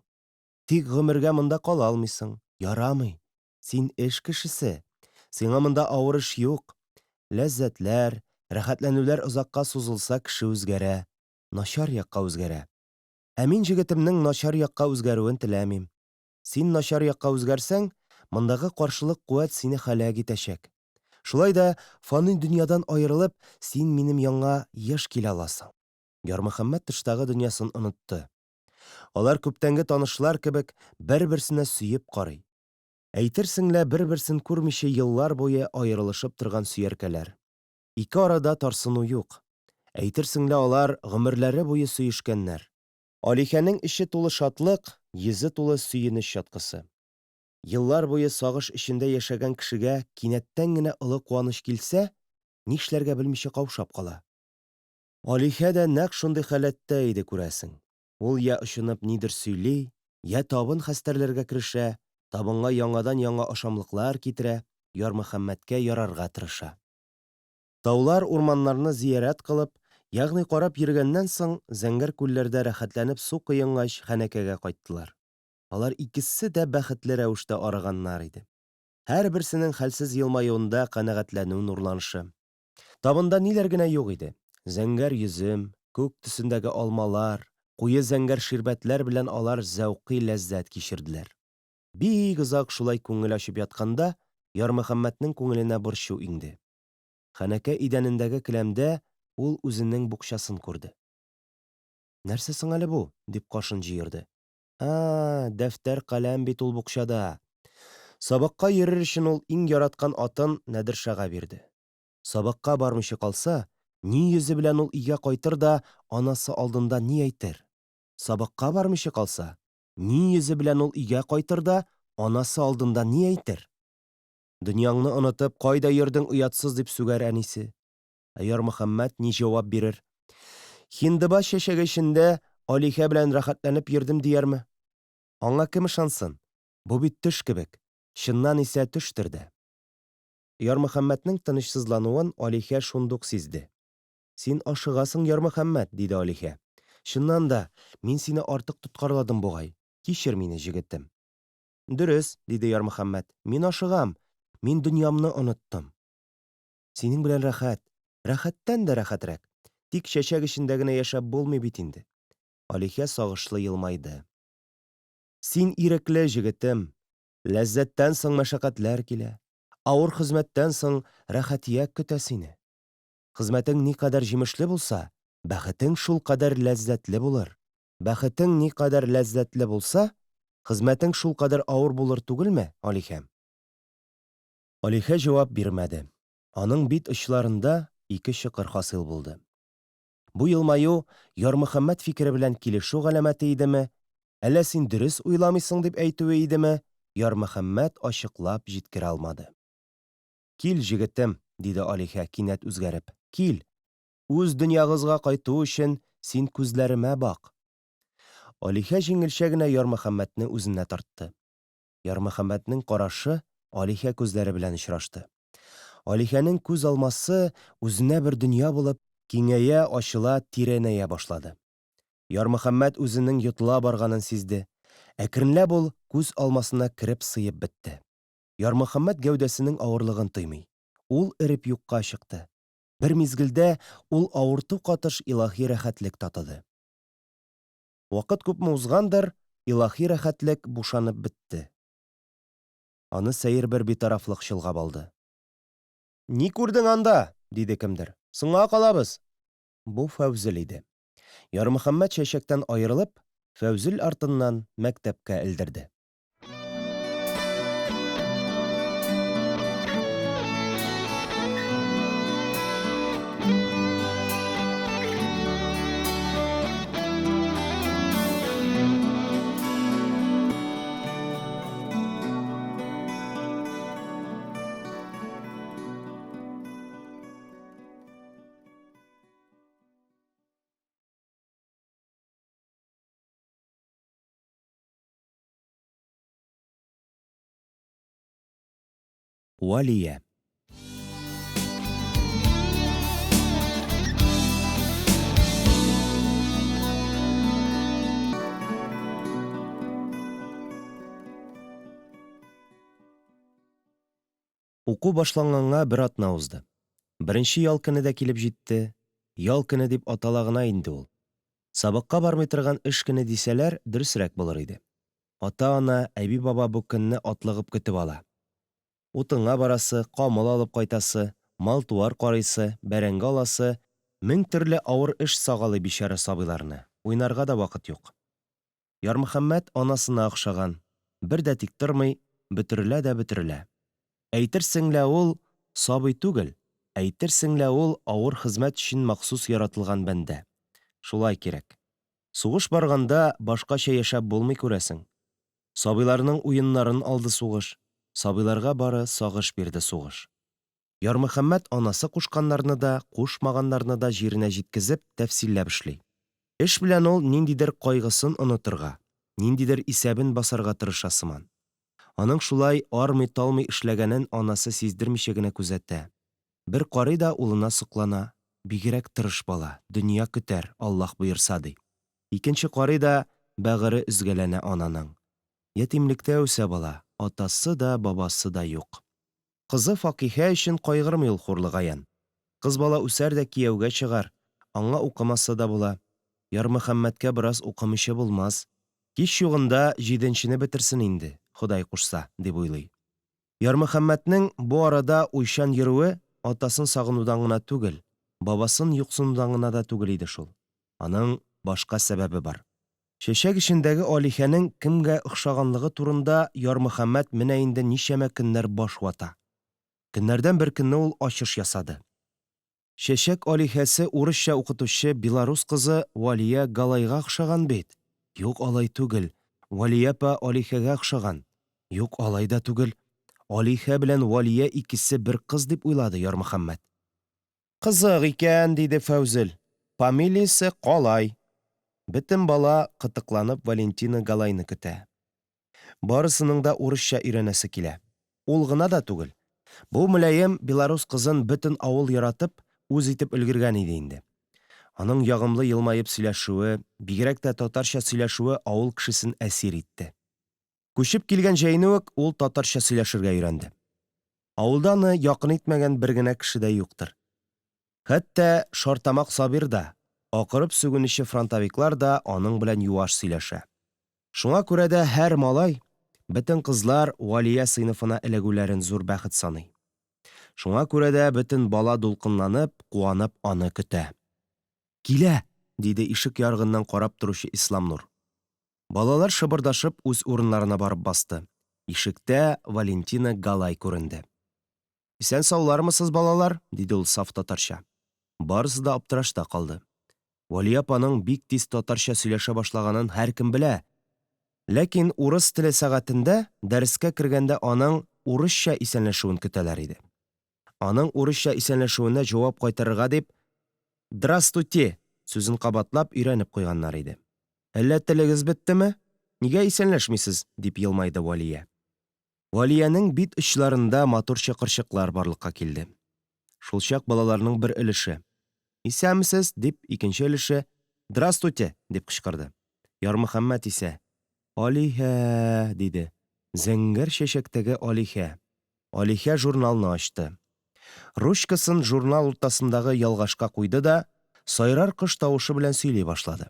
Тик гомергә монда кала алмыйсың. Ярамый. Син эш кешесе. Сиңа монда авыр эш юк. Ләззәтләр, рәхәтләнүләр озакка сузылса, кеше үзгәрә. Начар якка үзгәрә. Ә мин җегетемнең начар якка үзгәрүен теләмим. Син начар якка үзгәрсәң, мондагы каршылык куәт сине һәлак итәчәк. Шулай да, фани дөньядан аерылып, син минем янга еш килә аласың. Ярмөхәммәт тыштагы дөньясын онытты. Алар күптәнге танышлар кебек бер-берсенә сөеп карый. Әйтерсең лә бер-берсен күрмичә еллар буе аерылышып торган сөяркәләр. Ике арада тарсыну юк. Әйтерсең лә алар гомерләре буе сөешкәннәр. Алихәнең эче тулы шатлык, йөзе тулы сөенеч чаткысы. Еллар буе сагыш эчендә яшәгән кешегә кинәттән генә олы куаныч килсә, нишләргә белмичә каушап кала. Алихә дә нәкъ шундый халәттә иде, күрәсең. Ул я очынып нидер сөйли, я табын хәстәрләргә керешә, табынга яңадан-яңа ашамлыклар китерә, Ярмөхәммәткә ярарга тырыша. Таулар, урманнарны зиярәт кылып, ягъни карап йөргәннән соң, зәңгәр күлләрдә рәхәтләнеп су коенгач, ханәкәгә кайттылар. Алар икесе дә бәхетле рәвештә арыганнар иде. Һәрберсенең хәлсез елмаюында канәгатьләнү нурланышы. Табында ниләр генә юк иде. Зәңгәр йөзем, күк төсендәге алмалар, куе зәңгәр ширбәтләр белән алар зәүкый ләззәт кичерделәр. Бик озак шулай күңел ачып ятканда, Ярмөхәммәтнең күңеленә борчу иңде. Ханәкә идәнендәге келәмдә ул үзенең букчасын күрде. Нәрсә соң әле бу? дип кашын җыерды. А, дәфтәр-каләм бит ул букчада. Сабакка йөрер өчен ул иң яраткан атын Нәдершага бирде. Сабакка бармыйча калса, ни йөзе белән ул өйгә кайтыр да анасы алдында ни әйтер? Сабакка бармыйча калса, ни йөзе белән ул өйгә кайтыр да анасы алдында ни әйтер? Дөньяңны онытып, кайда йөрдең оятсыз дип сүгәр әнисе. Ә Ярмөхәммәт ни җавап бирер? Хиндыба чәчәге эчендә Алиһә белән рәхәтләнеп йөрдем диярме? Аңа кем ышансын? Бу бит төш кебек. Чыннан исә төштер дә. Ярмөхәммәтнең тынычсызлануын Алиһә шундук сизде. Син ашыгасың, Ярмөхәммәт, диде Алиһә. Чыннан да, мин сине артык тоткарладым бугай. Кичер мине, җегетем. Дөрес, диде Ярмөхәммәт, мин ашыгам. Мин дөньямны оныттым. Синең белән рәхәт. Рәхәттән дә рәхәтрәк. Тик чәчәк эчендә генә яшәп булмый бит инде. Алиһә сагышлы елмайды. Син ирекле, җегетем. Ләззәттән соң мәшәкатьләр килә. Авыр хезмәттән соң рәхәтияк көтә сине. Хезмәтең никадәр җимешле булса, бәхетең шулкадәр ләззәтле булыр. Бәхетең никадәр ләззәтле булса, хезмәтең шулкадәр авыр булыр түгелме, Алиһәм? Алиһә җавап бирмәде. Аның бит очларында ике чокыр хасил булды. Бу елмаю Ярмөхәммәт фикере белән килешү галәмәте идеме, әллә син дөрес уйламыйсың дип әйтүе идеме, Ярмөхәммәт ачыклап җиткерә алмады. Кил, җегетем, диде Алиһә, кинәт үзгәреп, кил! Үз дөньягызга кайту өчен син күзләремә бак! Алиһә җиңелчә генә Ярмөхәммәтне үзенә тартты. Ярмөхәммәтнең карашы Алиһә күзләре белән очрашты. Алиһәнең күз алмасы үзенә бер дөнья булып, киңәя, ачыла, тирәнәя башлады. Ярмөхәммәт үзенең йотыла барганын сизде. Әкренләп ул күз алмасына кереп сыеп бетте. Ярмөхәммәт гәүдәсенең авырлыгын тоймый. Ул эреп юкка чыкты. Бер мизгелдә ул авырту катыш илаһи рәхәтлек татыды. Вакыт күпме узгандыр, илаһи рәхәтлек бушанып бетте. Аны сәер бер битарафлык чолгап алды. Ни күрдең анда? диде кемдер. Соңга калабыз! Бу Фәүзел иде. Ярмөхәммәт чәчәктән аерылып, Фәүзел артыннан мәктәпкә элдерде. Валия. Уку башланганга бер атна узды. Беренче ял көне дә килеп җитте. Ял көне дип атала гына инде ул. Сабакка бармый торган эш көне дисәләр, дөресрәк булыр иде. Ата-ана, әби-баба бу көнне атлыгып көтеп ала. Утынга барасы, камыл алып кайтасы, мал-туар карыйсы, бәрәңге аласы, мең төрле авыр эш сагалый бичара сабыйларны, уйнарга да вакыт юк. Ярмөхәммәт анасына охшаган, бер дә тик тормый, бөтерелә дә бөтерелә. Әйтерсең лә ул сабый түгел, әйтерсең лә ул авыр хезмәт өчен махсус яратылган бәндә. Шулай кирәк. Сугыш барганда башкача яшәп булмый, күрәсең. Сабыйларның уеннарын алды сугыш, сабыйларга бары сагыш бирде сугыш. Ярмөхәммәт анасы кушканнарны да, кушмаганнарны да җиренә җиткезеп, тәфсилләп эшли. Эш белән ул ниндидер кайгысын онытырга, ниндидер исәбен басарга тырыша сыман. Аның шулай армый-талмый эшләгәнен анасы сиздермичә генә күзәтә. Бер карый да улына соклана, бигрәк тырыш бала, дөнья көтәр, Аллаһ боерса, ди. Икенче карый да, бәгыре өзгәләнә ананың. Ятимлектә үсә бала, атасы да, бабасы да юк. Кызы Факиһә өчен кайгырмый ул хурлыгаян. Кыз бала үсәр дә кияүгә чыгар, аңа укымаса да була. Ярмөхәммәткә бераз укымыйча булмас. Һич югында җиденчене бетерсен инде, Ходай кушса, дип уйлый. Ярмөхәммәтнең бу арада уйчан йөрүе атасын сагынудан гына түгел, бабасын юксынудан гына да түгел иде шул. Аның башка сәбәбе бар. Чәчәк эчендәге алиһәнең кемгә охшаганлыгы турында Ярмөхәммәт менә инде ничәмә көннәр баш вата. Көннәрдән бер көнне ул ачыш ясады. Чәчәк алиһәсе урысча укытучы белорус кызы Валия Галайга охшаган бит! Юк, алай түгел, Валия апа алиһәгә охшаган. Юк, алай да түгел, алиһә белән Валия икесе бер кыз дип уйлады Ярмөхәммәт. Кызык икән, диде Фәүзел. Фамилиясе Калай. Бөтен бала, кытыкланып, Валентина Галайны көтә. Барысының да урысча өйрәнәсе килә. Ул гына да түгел. Бу мөлаем белорус кызын бөтен авыл яратып, үз итеп өлгергән иде инде. Аның ягымлы елмаеп сөйләшүе, бигрәк тә татарча сөйләшүе авыл кешесен әсир итте. Күчеп килгән җәйне үк ул татарча сөйләшергә өйрәнде. Авылда аны якын итмәгән бер генә кеше дә юктыр. Хәтта Шартамак Сабир да, акырып сүгенүче фронтовиклар да аның белән юаш сөйләшә. Шуңа күрә дә һәр малай, бөтен кызлар Валия сыйныфына эләгүләрен зур бәхет саный. Шуңа күрә дә бөтен бала дулкынланып, куанып аны көтә. Килә! диде ишек ярыгыннан карап торучы Исламнур. Балалар шыбырдашып үз урыннарына барып басты. Ишектә Валентина Галай күренде. Исән-саулармысыз, балалар? диде ул саф татарча. Барысы да аптырашта калды. Вәлия апаның бик тиз татарча сөйләшә башлаганын һәркем белә. Ләкин урыс теле сәгатендә дәрескә кергәндә аның урысча исәнләшүен көтәләр иде. Аның урысча исәнләшүенә җавап кайтарырга дип, Драстуйте! сүзен кабатлап өйрәнеп куйганнар иде. Әллә телегез беттеме? Нигә исәнләшмисез? дип елмайды Вәлия. Вәлиянең бит очларында матур чокырчыклар барлыкка килде. Шулчак балаларның бер өлеше, Исәнмесез! дип, икенче өлеше, Драстуйте! дип кычкырды. Ярмөхәммәт исә, Алиһә! диде. Зәңгәр чәчәктәге Алиһә. Алиһә журналны ачты. Ручкасын журнал уртасындагы ялгашка куйды да, сайрар кош тавышы белән сөйли башлады.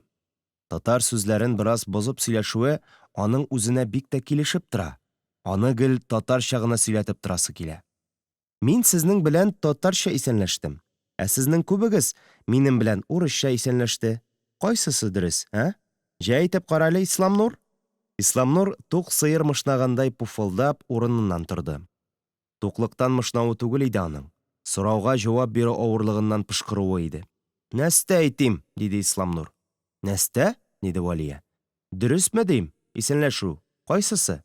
Татар сүзләрен бераз бозып сөйләшүе аның үзенә бик тә килешеп тора, аны гел татарча гына сөйләтеп торасы килә. Мин сезнең белән татарча исәнләштем, ә сезнең күбегез минем белән урысча исәнләште. Кайсысы дөрес, ә? Җә әйтеп кара әле, Исламнур? Исламнур, тук сыер мышнагандай пуфылдап, урыныннан торды. Туклыктан мышнавы түгел иде аның, сорауга җавап бирү авырлыгыннан пошкыруы иде. Нәстә әйтим? диде Исламнур. Нәстә? диде Вәлия. Дөресме дим, исәнләшү, кайсысы?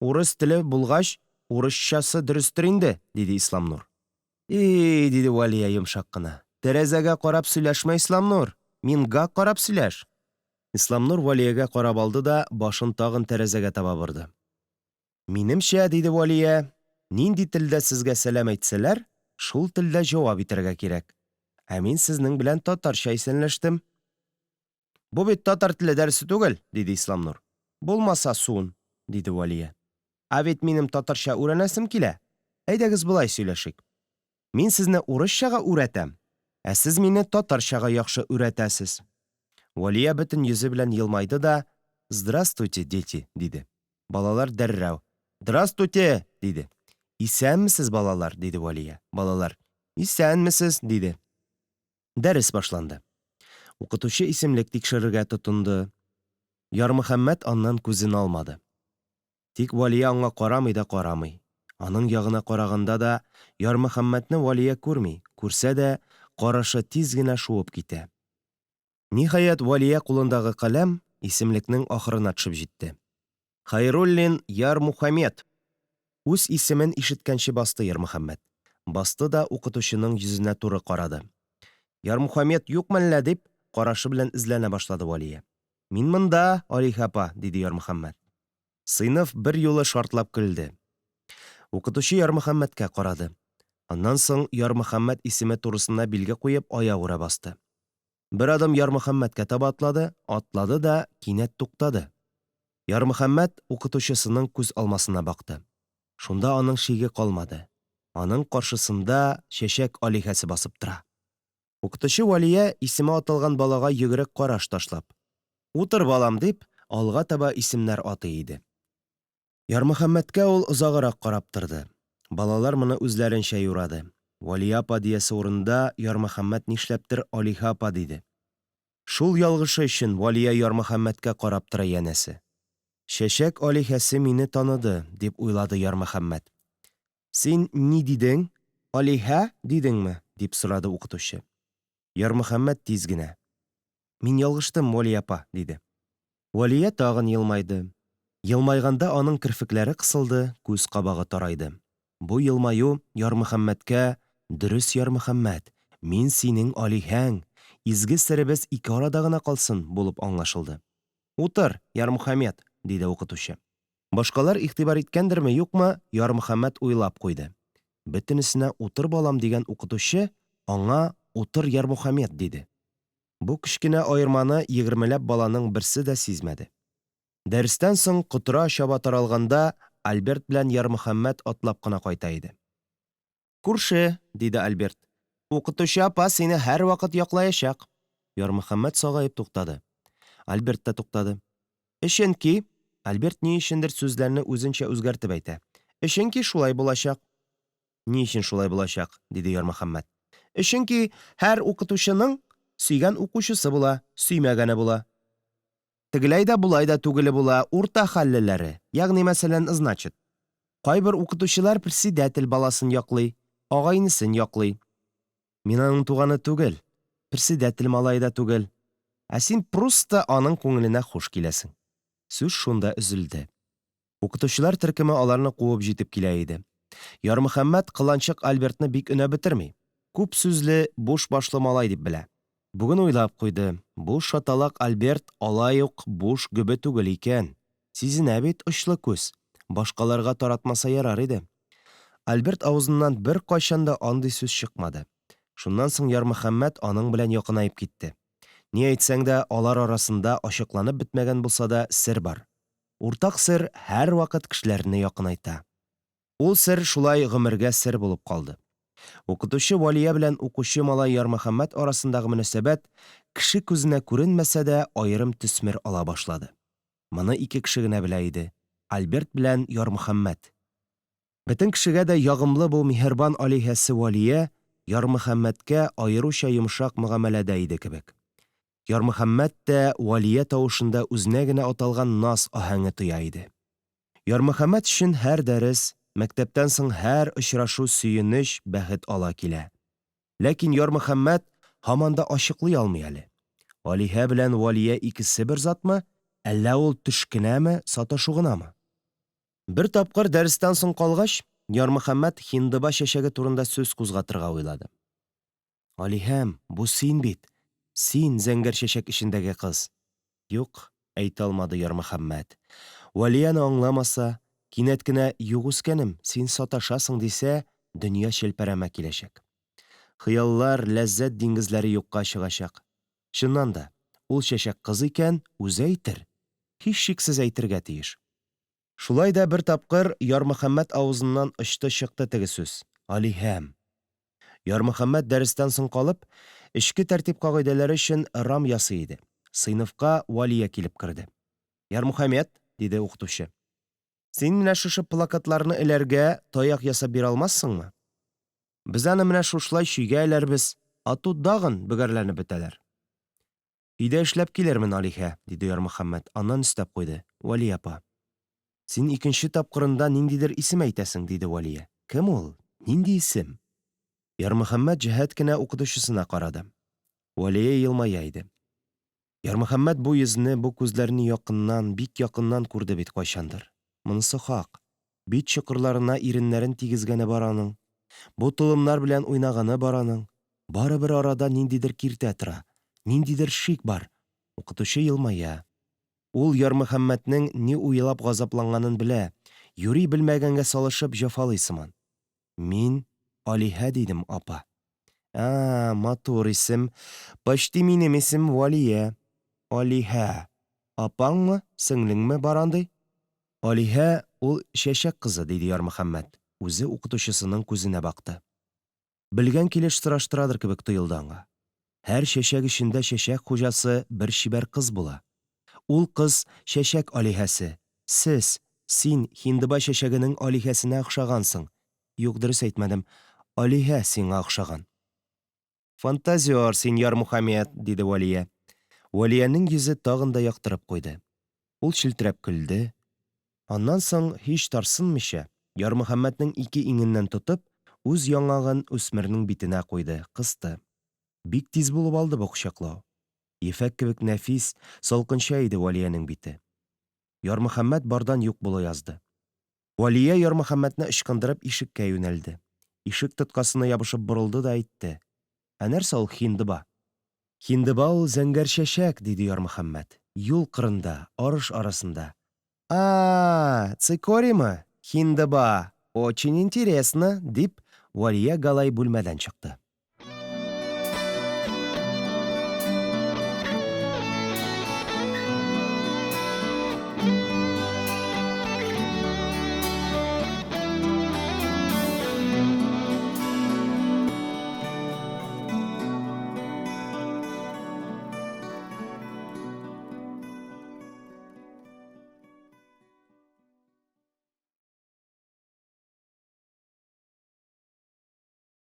Урыс теле булгач, урысчасы дөрестер инде, диде Исламнур. И-и, диде Вәлия йомшак кына. Тәрәзәгә карап сөйләшмә, Исламнур, минга карап сөйләш. Исламнур Вәлиягә карап алды да башын тагын тәрәзәгә таба борды. Минемчә, диде Вәлия, нинди телдә сезгә сәлам әйтсәләр, шул телдә җавап итәргә кирәк. Ә мин сезнең белән татарча исәнләштем. Бу бит татар теле дәресе түгел, диде Исламнур. Булмаса сун, диде Вәлия. Ә бит минем татарча үрәнәсем килә. Әйдәгез болай сөйләшик. Мин сезне урысчага үрәтәм, ә сез мине татарчага яхшы үрәтәсез. Вәлия бөтен йөзе белән елмайды да, Здравствуйте, дети, диде. Балалар дәррәү, Драстуте! диде. Исәнмесез, балалар, диде Вәлия. Балалар, Исәнмесез, диде. Дәрес башланды. Укытучы исемлек тикшерергә тотынды. Ярмөхәммәт аннан күзен алмады. Тик Вәлия аңа карамый да карамый. Аның ягына караганда да Ярмөхәммәтне Вәлия күрми, күрсә дә, карашы тиз генә шуып китә. Ниһаять, Вәлия кулындагы каләм исемлекнең ахырына төшеп җитте. Хәйруллин Ярмухамед! Үз исемен ишеткәнче басты Ярмөхәммәт. Басты да укытучының йөзенә туры карады. Ярмухамед юк мәллә дип, карашы белән эзләнә башлады Вәлия. Мин монда, Алиһә апа, диде Ярмөхәммәт. Сыйныф берьюлы шартлап көлде. Укытучы Ярмөхәммәткә карады. Аннан соң Ярмөхәммәт исеме турысына билге куеп аягүрә басты. Бер адым Ярмөхәммәткә таба атлады, атлады да кинәт туктады. Ярмөхәммәт укытучысының күз алмасына бакты. Шунда аның шиге калмады. Аның каршысында чәчәк алиһәсе басып тора. Укытучы Вәлия, исеме аталган балага йөгерек караш ташлап. Утыр, балам, дип, алга таба исемнәр атый иде. Ярмөхәммәткә ул озаграк карап торды. Балалар моны үзләренчә юрады. Вәлия апа диясе урында Ярмөхәммәт нишләптер Алиһә апа диде. Шул ялгышы өчен Вәлия Ярмөхәммәткә карап тора янәсе. Чәчәк алиһәсе мине таныды, дип уйлады Ярмөхәммәт. Син ни дидең, алиһә дидеңме? дип сорады укытучы. Ярмөхәммәт тиз генә. Мин ялгыштым, Вәлия апа, диде. Вәлия тагын елмайды. Елмайганда аның керфекләре кысылды, күз кабагы тарайды. Бу елмаю Ярмөхәммәткә, Дөрес, Ярмөхәммәт, мин синең алиһәң, изге серебез ике арада гына калсын, булып аңлашылды. Утыр, Ярмөхәммәт, диде укытучы. Башкалар игътибар иткәндерме, юкмы, Ярмөхәммәт уйлап куйды. Бөтенесенә утыр, балам дигән укытучы аңа утыр, Ярмөхәммәт, диде. Бу кечкенә аерманы егермеләп баланың берсе дә сизмәде. Дәрестән соң котыра чаба таралганда Альберт белән Ярмөхәммәт атлап кына кайта иде. Күрше, диде Альберт, укытучы апа сине һәрвакыт яклаячак. Ярмөхәммәт сагаеп туктады. Альберт та туктады. Эченки, Альберт ни өчендер сүзләрне үзенчә үзгәртеп әйтә. Эченки шулай булачак. Ни өчен шулай булачак? диде Ярмөхәммәт. Чөнки һәр укытучының сөйгән укучысы була, сөймәгәне була. Тегеләй дә, болай да түгеле була, урта хәллеләре, ягъни мәсәлән, ызначит. Кайбер укытучылар председатель баласын яклый, агай-энесен яклый. Мин аның туганы түгел, председатель малае да түгел. Ә син прусто аның күңеленә хуш киләсең. Сүз шунда өзелде. Укытучылар төркеме аларны куып җитеп килә иде. Ярмөхәммәт кыланчык Альбертны бик өнәп бетерми. Күп сүзле, буш башлы малай дип белә. Бүген уйлап куйды, бу шаталак Альберт алай ук буш гөбе түгел икән. Сизенә бит очлы күз. Башкаларга таратмаса ярар иде. Альберт авызыннан беркайчан да андый сүз чыкмады. Шуннан соң Ярмөхәммәт аның белән якынаеп китте. Ни әйтсәң дә, алар арасында ачыкланып бетмәгән булса да, сер бар. Уртак сер һәрвакыт кешеләрне якынайта. Ул сер шулай гомергә сер булып калды. Укытучы Вәлия белән укучы малай Ярмөхәммәт арасындагы мөнәсәбәт, кеше күзенә күренмәсә дә, аерым төсмер ала башлады. Моны ике кеше генә белә иде, Альберт белән Ярмөхәммәт. Бөтен кешегә дә ягымлы бу миһербан алиһәсе Вәлия Ярмөхәммәткә аеруча йомшак мөгамәләдә иде кебек. Ярмөхәммәт тә Вәлия тавышында үзенә генә аталган наз аһәңе тоя иде. Ярмөхәммәт өчен һәр дәрес, мәктәптән соң һәр очрашу сөенеч, бәхет ала килә. Ләкин Ярмөхәммәт һаман да ачыклый алмый әле. Алиһә белән Вәлия икесе бер затмы, әллә ул төш кенәме, саташу гынамы? Бер тапкыр дәрестән соң калгач, Ярмөхәммәт һиндыба чәчәге турында сүз кузгатырга уйлады. Алиһәм, бу син бит! Син, зәңгәр чәчәк эчендәге кыз! Юк, әйтә алмады Ярмөхәммәт. Вәлия аны аңламаса, кинәт кенә, Юк, үскәнем, син саташасың, дисә, дөнья челпәрәмә киләчәк. Хыяллар, ләззәт диңгезләре юкка чыгачак. Чыннан да, ул чәчәк кыз икән, үзе әйтер. Һичшиксез әйтергә тиеш. Шулай да бер тапкыр Ярмөхәммәт авызыннан очты чыкты теге сүз, Алиһәм. Ярмөхәммәт дәрестән соң калып, эчке тәртип кагыйдәләре өчен рам ясый иде. Сыйныфка Вәлия килеп керде. Ярмөхәммәт, диде укытучы, син менә шушы плакатларны эләргә таяк ясап бирә алмассыңмы? Без аны менә шушылай чөйгә эләрбез, ату дагын бөгәрләнеп бетәләр. Өйдә эшләп килермен, алиһә, диде Ярмөхәммәт, аннан өстәп куйды, Вәлия апа. Син икенче тапкырында ниндидер исем әйтәсең, диде Вәлия. Кем ул? Нинди исем? Ярмөхәммәт җәһәт кенә укытучысына карады. Вәлия елмая иде. Ярмөхәммәт бу йөзне, бу күзләрне якыннан, бик якыннан күрде бит кайчандыр. Монысы хак. Бит чокырларына иреннәрен тигезгәне бар аның. Бу толымнар белән уйнаганы бар аның. Барыбер арада ниндидер киртә тора, ниндидер шик бар. Укытучы елмая. Ул Ярмөхәммәтнең ни уйлап газапланганын белә, юри белмәгәнгә салышып җәфалый сыман. Мин Алиһә дидем, апа. А, матур исем. Почти минем исем Валия. Алиһә. Апаңмы, сеңлеңме бар андый? Алиһә, ул чәчәк кызы, диде Ярмөхәммәт, үзе укытучысының күзенә бакты. Белгән килеш сораштырадыр кебек тоелды аңа. Һәр чәчәк эчендә чәчәк хуҗасы бер чибәр кыз була. Ул кыз, чәчәк алиһәсе. Сез, син, һиндыба чәчәгенең алиһәсенә охшагансың. Юк, дөрес әйтмәдем. Алиһә сиңа охшаган. Фантазер син, Ярмухамед, диде Вәлия. Вәлиянең йөзе тагын да яктырып куйды. Ул челтерәп көлде. Аннан соң, һич тарсынмыйча, Ярмөхәммәтнең ике иңеннән тотып, үз яңагын үсмернең битенә куйды, кысты. Бик тиз булып алды бу кочаклау. Ефәк кебек нәфис, салкынча иде Вәлиянең бите. Ярмөхәммәт бардан юк була язды. Вәлия Ярмөхәммәтне ычкындырып ишеккә юнәлде. Ишек тоткасына ябышып борылды да әйтте, Ә нәрсә ул хиндыба? Хиндыба ул зәңгәр чәчәк, диде Ярмөхәммәт. Юл кырында, арыш арасында. А-а-а, цикоримы? Хиндыба! Очень интересно, дип, Вәлия Галай бүлмәдән чыкты.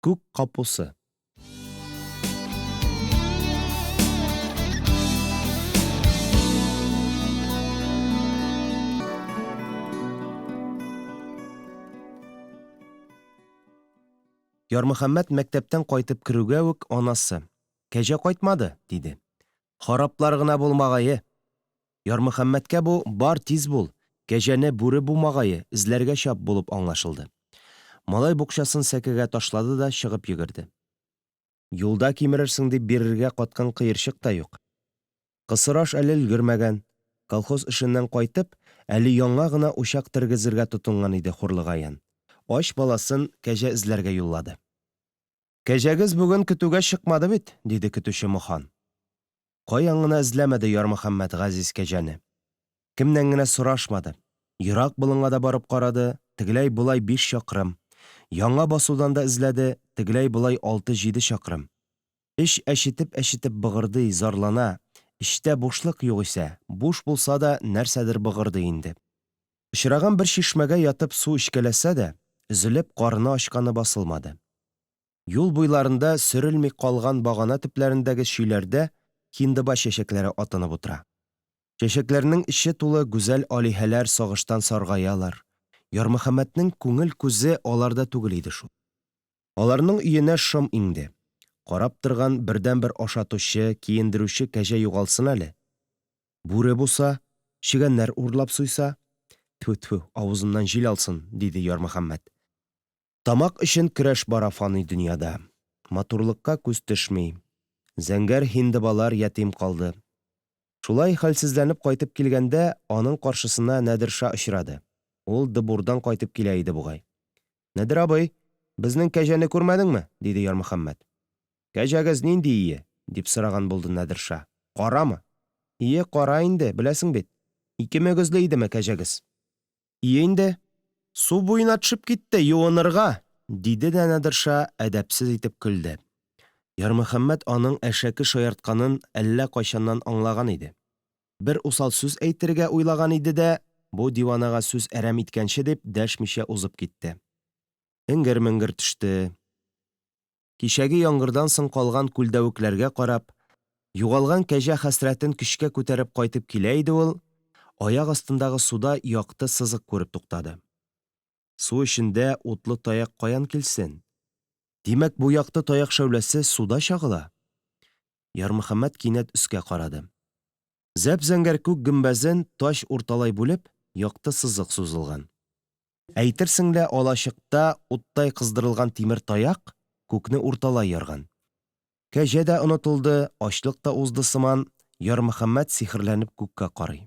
Күк капусы. Ярмөхәммәт мәктәптән кайтып керүгә үк анасы, Кәҗә кайтмады, диде. Хараплар гына булмагае. Ярмөхәммәткә бу, бар, тиз бул, кәҗәне бүре бумагае, эзләргә чап, булып аңлашылды. Малай букчасын сәкегә ташлады да чыгып йөгерде. Юлда кимерерсең дип бирергә каткан кыерчык та юк. Кысыр аш әле өлгермәгән. Колхоз эшеннән кайтып, әле яңа гына учак тергезергә тотынган иде Хурлыгаян. Ач баласын кәҗә эзләргә юллады. Кәҗәгез бүген көтүгә чыкмады бит, диде көтүче Мохан. Каян гына эзләмәде Ярмөхәммәт газиз кәҗәне. Кемнән генә сорашмады. Ерак болынга да барып карады, тегеләй-болай биш чакрым. Яңа басудан да эзләде, тегеләй-болай алты-җиде чакрым. Эч әчетеп-әчетеп быгырдый, зарлана, эчтә бушлык югыйсә, буш булса да, нәрсәдер быгырдый инде. Очраган бер чишмәгә ятып су эчкәләсә дә, өзелеп карыны ачканы басылмады. Юл буйларында сөрелми калган багана төпләрендәге чөйләрдә һиндыба чәчәкләре атынып утыра. Чәчәкләрнең эче тулы гүзәл алиһәләр сагыштан саргаялар. Ярмөхәммәтнең күңел күзе аларда түгел иде шул. Аларның өенә шом иңде. Карап торган бердәнбер ашатучы, киендерүче кәҗә югалсын әле. Бүре буса, чегәннәр урлап суйса? Тфү-тфү, авызымнан җил алсын, диде Ярмөхәммәт. Тамак өчен көрәш бара фани дөньяда. Матурлыкка күз төшми. Зәңгәр һиндыбалар ятим калды. Шулай хәлсезләнеп кайтып килгәндә, аның каршысына Нәдерша очрады. Ул дыбурдан кайтып килә иде бугай. Нәдер абый, безнең кәҗәне күрмәдеңме? диде Ярмөхәммәт. Кәҗәгез нинди ие? дип сораган булды Нәдерша. Карамы? Ие, кара инде, беләсең бит. Ике мөгезле идеме кәҗәгез? Ие инде. Су буена төшеп китте, юынырга, диде дә Нәдерша әдәпсез итеп көлде. Ярмөхәммәт аның әшәке шаяртканын әллә кайчаннан аңлаган иде. Бер усал сүз әйтергә уйлаган иде дә, бу диванага сүз әрәм иткәнче дип, дәшмичә узып китте. Эңгер-меңгер төште. Кичәге яңгырдан соң калган күлдәвекләргә карап, югалган кәҗә хәсрәтен көчкә күтәреп кайтып килә иде ул, аяк астындагы суда якты сызык күреп туктады. Су эчендә утлы таяк каян килсен? Димәк, бу якты таяк шәүләсе суда чагыла? Ярмөхәммәт кинәт өскә карады. Зәп-зәңгәр күк гөмбәзен тач урталай бүлеп, якты сызык сузылган. Әйтерсең лә алачыкта уттай кыздырылган тимер таяк күкне урталай ярган. Кәҗә дә онытылды, ачлык та узды сыман, Ярмөхәммәт сихерләнеп күккә карый.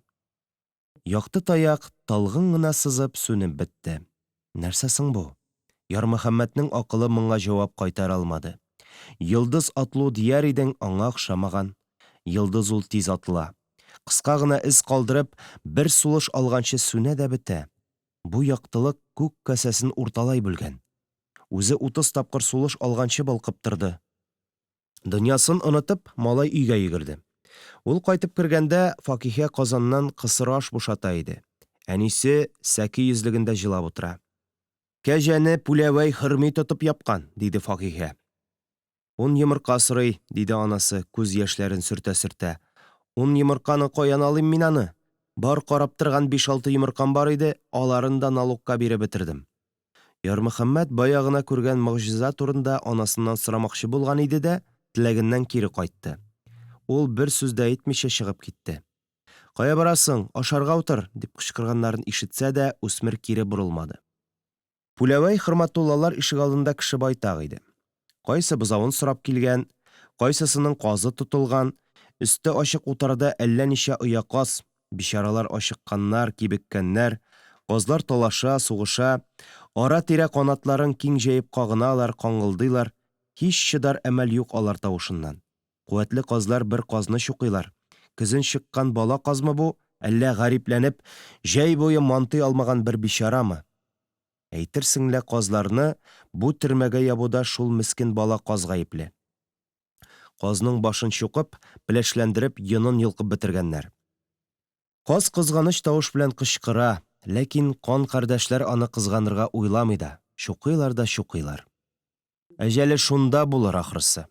Якты таяк, талгын гына сызып, сүнеп бетте. Нәрсә соң бу? Ярмөхәммәтнең акылы моңа җавап кайтара алмады. Йолдыз атылу дияр идең, аңа охшамаган. Йолдыз ул тиз атыла. Кыска гына эз калдырып, бер сулыш алганчы сүнә дә бетә. Бу яктылык күк касәсен урталай бүлгән. Үзе 30 тапкыр сулыш алганчы балкып торды. Дөньясын онытып, малай өйгә йөгерде. Ул кайтып кергәндә, Факиһә казаннан кысыр аш бушата иде. Әнисе сәке йөзлегендә җылап утыра. Кәҗәне Пүләвәй Хөрми тотып япкан, диде Факиһә. Ун йомырка сорый, диде анасы, күз яшьләрен сөртә-сөртә. Ун йомырканы каян алыйм мин аны? Бар карап торган биш-алты йомыркам бар иде, аларын да налогка биреп бетердем. Ярмөхәммәт бая гына күргән могҗиза турында анасыннан сорамакчы булган иде дә, теләгеннән кире кайтты. Ул бер сүз дә әйтмичә чыгып китте. Кая барасың, ашарга утыр, дип кычкырганнарын ишетсә дә, үсмер кире борылмады. Пүләвәй Хөрмәтуллалар ишегалдында кеше байтак иде. Кайсы бозавын сорап килгән, кайсысының казы тотылган, өсте ачык утарда әллә ничә оя каз, бичаралар ачыкканнар, кибеккәннәр, казлар талаша, сугыша, ара-тирә канатларын киң җәеп кагыналар, каңгылдыйлар, һич чыдар әмәл юк алар тавышыннан. Куәтле казлар бер казны чукыйлар. Көзен чыккан бала казмы бу, әллә гарипләнеп, җәй буе мантый алмаган бер бичарамы? Әйтерсең лә казларны бу төрмәгә ябуда шул мескен бала каз гаепле. Казның башын чукып, пеләшләндереп, йонын йолкып бетергәннәр. Каз кызганыч тавыш белән кычкыра, ләкин кан кардәшләр аны кызганырга уйламый да, чукыйлар да чукыйлар. Әҗәле шунда булыр, ахрысы.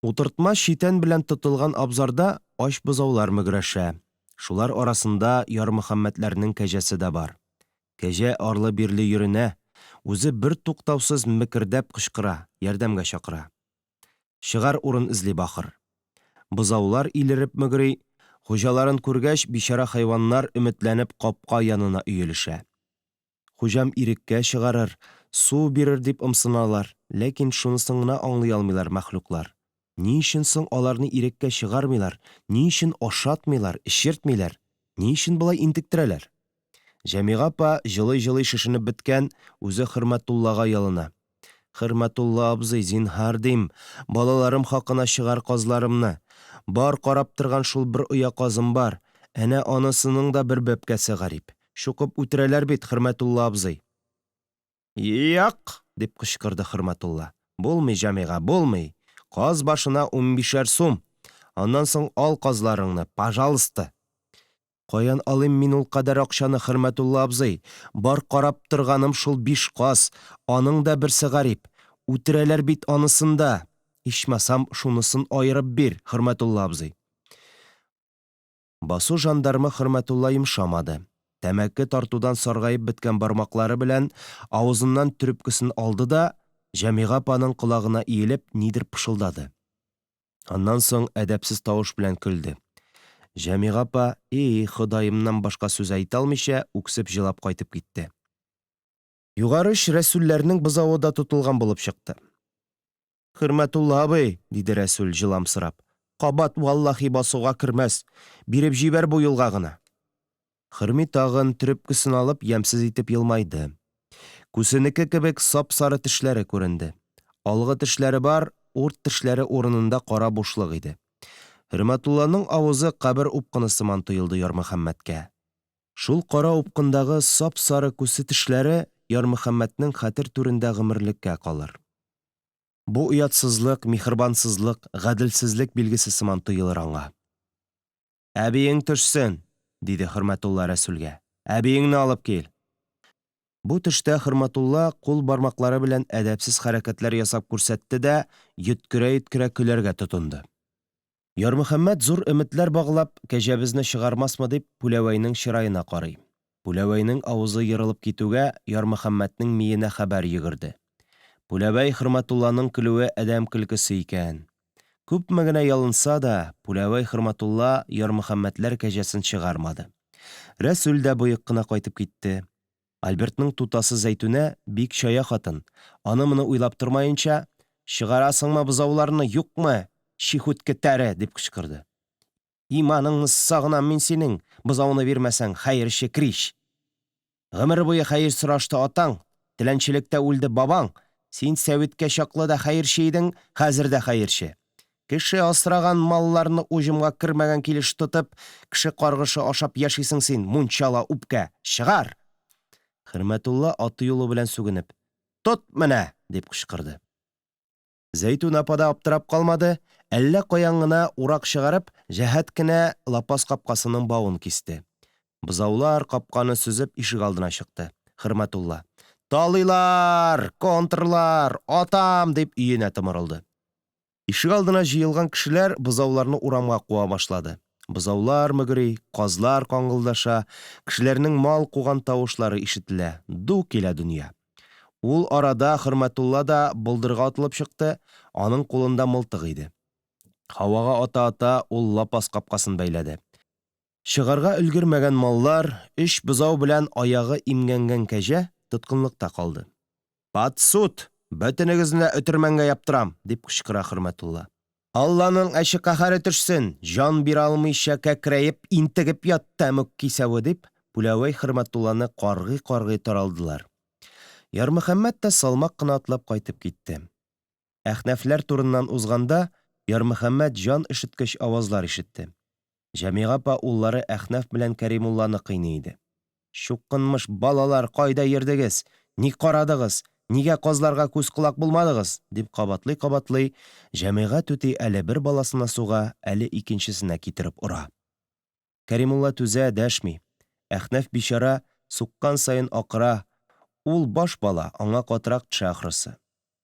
Утыртма читән белән тотылган абзарда ач бозаулар мөгрәшә. Шулар арасында Ярмөхәммәтләрнең кәҗәсе дә бар. Кәҗә арлы-бирле йөренә, үзе бертуктаусыз мекердәп кычкыра, ярдәмгә чакыра. Чыгар урын эзли бахыр. Бозаулар илереп мөгри, хуҗаларын күргәч, бичара хайваннар өметләнеп капка янына өелешә. Хуҗам иреккә чыгарыр, су бирер дип ымсыналар, ләкин шунысын гына аңлый алмыйлар мәхлуклар. Ни өчен соң аларны иреккә чыгармыйлар, ни өчен ашатмыйлар, эчертмиләр, ни өчен болай интектерәләр? Җәмига апа җылый-җылый шешенеп беткән, үзе Хөрмәтуллага ялына. Хөрмәтулла абзый, зинһар дим, балаларым хакына чыгар казларымны. Бар карап торган шул бер оя казым бар, әнә анысының да бер бәбкәсе гарип. Чукып үтерәләр бит, Хөрмәтулла абзый. Як! дип кычкырды Хөрмәтулла. Булмый, Җамига, булмый. Каз башына унбишәр сум. Аннан соң ал казларыңны, пажалысты. Каян алыйм мин ул кадәр акчаны, Хөрмәтулла абзый? Бар карап торганым шул биш каз, аның да берсе гарип. Үтерәләр бит анысын да. Ичмасам, шунысын аерып бир, Хөрмәтулла абзый. Басу жандармы Хөрмәтулла йомшамады. Тәмәке тартудан саргаеп беткән бармаклары белән авызыннан төрепкесен алды да, Җәмига апаның колагына иелеп, нидер пышылдады. Аннан соң әдәпсез тавыш белән көлде. Җәмига апа, и, Ходаемнан башка сүз әйтә алмыйча, үксеп җылап кайтып китте. Югары оч Рәсүлләрнең бозавы да тотылган булып чыкты. Хөрмәтулла абый, диде Рәсүл, җыламсырап, кабат, валлаһи, басуга кермәс, биреп җибәр бу юлга гына. Хөрми тагын, төрепкесен алып, ямьсез итеп елмайды. Күсенеке кебек сап-сары тешләре күренде. Алгы тешләре бар, урт тешләре урынында кара бушлык иде. Хөрмәтулланың авызы кабер упкыны сыман тоелды Ярмөхәммәткә. Шул кара упкындагы сап-сары күсе тешләре Ярмөхәммәтнең хәтер түрендә гомерлеккә калыр. Бу оятсызлык, миһербансызлык, гаделсезлек билгесе сыман тоелыр аңа. Әбиең төшсен, диде Хөрмәтулла Рәсүлгә. Әбиеңне алып кил. Бу төштә Хөрмәтулла кул бармаклары белән әдәпсез хәрәкәтләр ясап күрсәтте дә йөткерә-йөткерә көләргә тотынды. Ярмөхәммәт зур өметләр баглап, кәҗәбезне чыгармасмы дип, Пүләвәйнең чыраена карый. Пүләвәйнең авызы ерылып китүгә, Ярмөхәммәтнең миенә хәбәр йөгерде. Пүләвәй Хөрмәтулланың көлүе адәм көлкесе икән. Күпме генә ялынса да, Пүләвәй Хөрмәтулла Ярмөхәммәтләр кәҗәсен чыгармады. Рәсүл дә боек кына кайтып китте. Альбертның тутасы Зәйтүнә бик чая хатын, аны-моны уйлап тормаенча, Чыгарасыңмы бозауларны, юкмы, чихүтке тәре! дип кычкырды. Иманыңны сагынам мин синең, бозауны бирмәсәң, хәерче крич! Гомер буе хәер сорашты атаң, теләнчелектә үлде бабаң, син сәвиткә чаклы да хәерче идең, хәзер дә хәерче. Кеше асраган малларны уҗымга кермәгән килеш тотып, кеше каргышы ашап яшисең син, мунчала үпкә! Чыгар! Хөрмәтулла аты-юлы белән сүгенеп, Тот менә! дип кычкырды. Зәйтүн апа да аптырап калмады, әллә каян гына урак чыгарып, җәһәт кенә лапас капкасының бавын кисте. Бозаулар, капканы сөзеп, ишегалдына чыкты. Хөрмәтулла, Талыйлар! Контрлар! Атам! дип өенә томырылды. Ишегалдына җыелган кешеләр бозауларны урамга куа башлады. Бозаулар мөгри, казлар каңгылдаша, кешеләрнең мал куган тавышлары ишетелә, ду килә дөнья. Ул арада Хөрмәтулла да болдырга атылып чыкты, аның кулында мылтык иде. Һавага ата-ата ул лапас капкасын бәйләде. Чыгарга өлгермәгән маллар, өч бозау белән аягы имгәнгән кәҗә тоткынлыкта калды. Под суд! Бөтенегезне дә өтермәнгә яптырам! дип кычкыра Хөрмәтулла. Алланың әче каһәре төшсен, җан бирә алмыйча кәкрәеп, интегеп ят, тәмуг кисәве! дип, Пүләвәй Хөрмәтулланы каргый-каргый таралдылар. Ярмөхәммәт тә салмак кына атлап кайтып китте. Әхнәфләр турыннан узганда, Ярмөхәммәт җан өшеткеч авазлар ишетте. Җәмига апа уллары Әхнәф белән Кәримулланы кыйный иде. Чукынмыш балалар, кайда йөрдегез? Ник карадыгыз? Нигә казларга күз-колак булмадыгыз? дип кабатлый-кабатлый, Җәмига түти әле бер баласына суга, әле икенчесенә китереп ора. Кәримулла түзә, дәшми. Әхнәф бичара, суккан саен акыра. Ул баш бала, аңа катырак төшә ахрысы.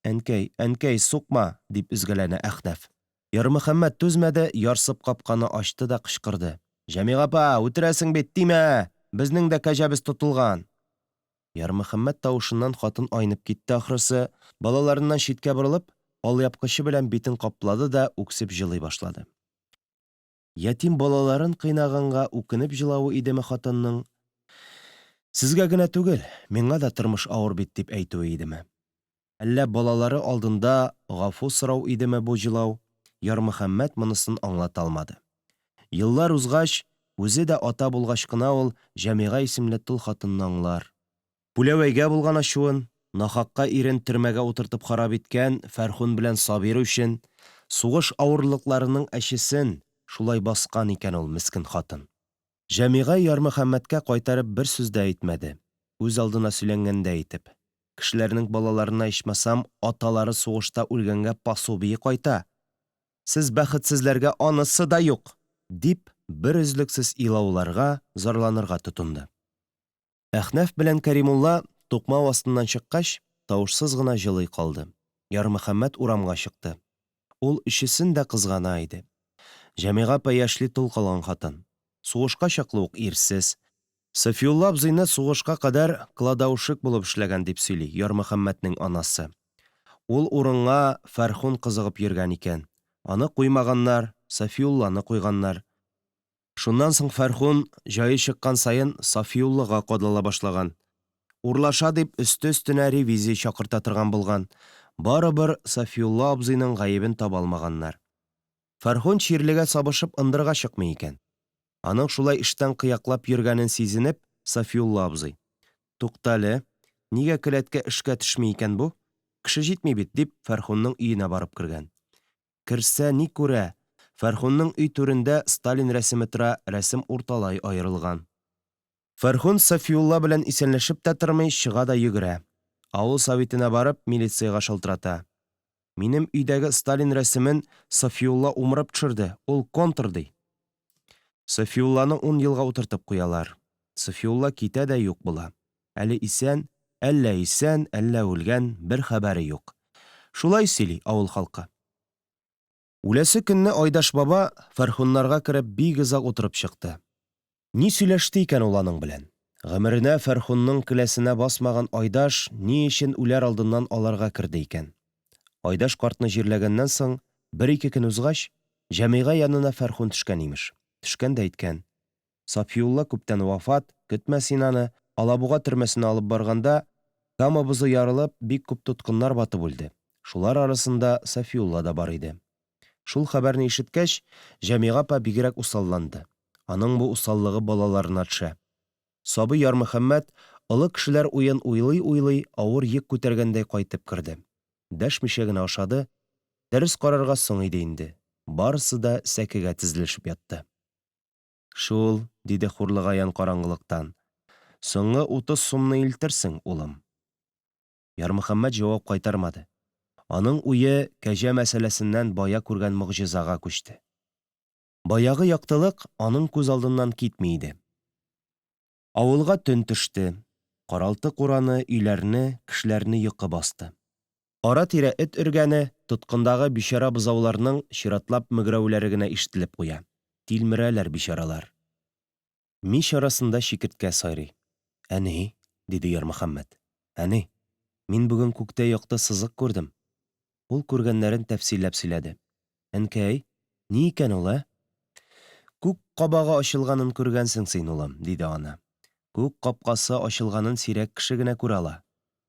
Әнкәй, әнкәй, сукма! дип өзгәләнә Әхнәф. Ярмөхәммәт түзмәде, ярсып капканы ачты да кычкырды. Җәмига апа, үтерәсең бит, тимә! Безнең дә кәҗәбез тотылган! Ярмөхәммәт тавышыннан хатын айнып китте ахрысы, балаларыннан читкә борылып, алъяпкычы белән битен каплады да үксеп җылый башлады. Ятим балаларын кыйнаганга үкенеп җылавы идеме хатынның? Сезгә генә түгел, миңа да тормыш авыр бит дип әйтүе идеме? Әллә балалары алдында гафу сорау идеме бу җылау, Ярмөхәммәт монысын аңлата алмады. Еллар узгач, үзе дә ата булгач кына ул Җәмига исемле тол хатынны аңлар. Пүләвәйгә булган ачуын, нахакка ирен төрмәгә утыртып харап иткән Фәрхун белән Сабир үчен, сугыш авырлыкларының әчесен шулай баскан икән ул мескен хатын. Җәмига Ярмөхәммәткә кайтарып бер сүз дә әйтмәде, үзалдына сөйләнгәндәй итеп, Кешеләрнең балаларына ичмасам аталары сугышта үлгәнгә пособие кайта, сез бәхетсезләргә анысы да юк! Дип, берөзлексез илауларга, зарланырга тотынды. Әхнәф белән Кәримулла тукмау астыннан чыккач, тавышсыз гына җылый калды. Ярмөхәммәт урамга чыкты. Ул өчесен дә кызгана иде. Җәмига апа яшьли тол калган хатын. Сугышка чаклы ук ирсез. Сафиулла абзыйны сугышка кадәр кладаушик булып эшләгән дип сөйли Ярмөхәммәтнең анасы. Ул урынга Фәрхун кызыгып йөргән икән. Аны куймаганнар, Сафиулланы куйганнар. Шуннан соң Фәрхун, җае чыккан саен, Сафиуллага кадала башлаган. Урлаша дип, өсте-өстенә ревизия чакырта торган булган. Барыбер Сафиулла абзыйның гаебен таба алмаганнар. Фәрхун чирлегә сабышып ындырга чыкмый икән. Аның шулай эштән кыяклап йөргәнен сизенеп, Сафиулла абзый. Туктале, нигә келәткә эшкә төшми икән бу? Кеше җитми бит, дип, Фәрхунның өенә барып кергән. Керсә, ни күрә, Фәрхунның өй түрендә Сталин рәсеме тора, рәсем урталай аерылган. Фәрхун Сафиулла белән исәнләшеп тә тормый, чыга да йөгерә. Авыл советына барып, милициягә шалтырата. Минем өйдәге Сталин рәсемен Сафиулла умырып төшерде, ул контр, ди. Сафиулланы ун елга утыртып куялар. Сафиулла китә дә юк була. Әле исән, әллә исән, әллә үлгән, бер хәбәре юк. Шулай сөйли авыл халкы. Үләсе көнне Айдаш баба Фәрхуннарга кереп бик озак утырып чыкты. Ни сөйләште икән ул аның белән? Гомеренә Фәрхунның келәсенә басмаган Айдаш ни өчен үләр алдыннан аларга керде икән? Айдаш картны җирләгәннән соң бер-ике көн узгач, Җәмига янына Фәрхун төшкән, имеш. Төшкән дә әйткән, Сафиулла күптән вафат, көтмә син аны, Алабуга төрмәсенә алып барганда, Кама бозы ярылып, бик күп тоткыннар батып үлде. Шулар арасында Сафиулла да бар иде. Шул хәбәрне ишеткәч, Җәмига апа бигрәк усалланды. Аның бу усаллыгы балаларына төшә. Сабый Ярмөхәммәт, олы кешеләр уен уйлый-уйлый, авыр йөк күтәргәндәй кайтып керде. Дәшмичә генә ашады, дәрес карарга соң иде инде, барысы да сәкегә тезелешеп ятты. Шул, диде Хурлыгаян караңгылыктан. Соңгы 30 сумны илтерсең, улым. Ярмөхәммәт җавап кайтармады. Аның уе кәҗә мәсьәләсеннән бая күргән могҗизага күчте. Баягы яктылык аның күз алдыннан китми иде. Авылга төн төште. Каралты-кураны, өйләрне, кешеләрне йокы басты. Ара-тирә эт өргәне, тоткындагы бичара бозауларның чиратлап мөгрәүләре генә ишетелеп куя. Тилмерәләр бичаралар. Мич арасында чикерткә сайрый. Әни, диде Ярмөхәммәт, әни, мин бүген күктә якты сызык күрдем. Ул күргәннәрен тәфсилләп сөйләде. Әнкәй, ни икән ул, ә? Күк кабагы ачылганын күргәнсең син, улым, диде ана. Күк капкасы ачылганын сирәк кеше генә күрә ала.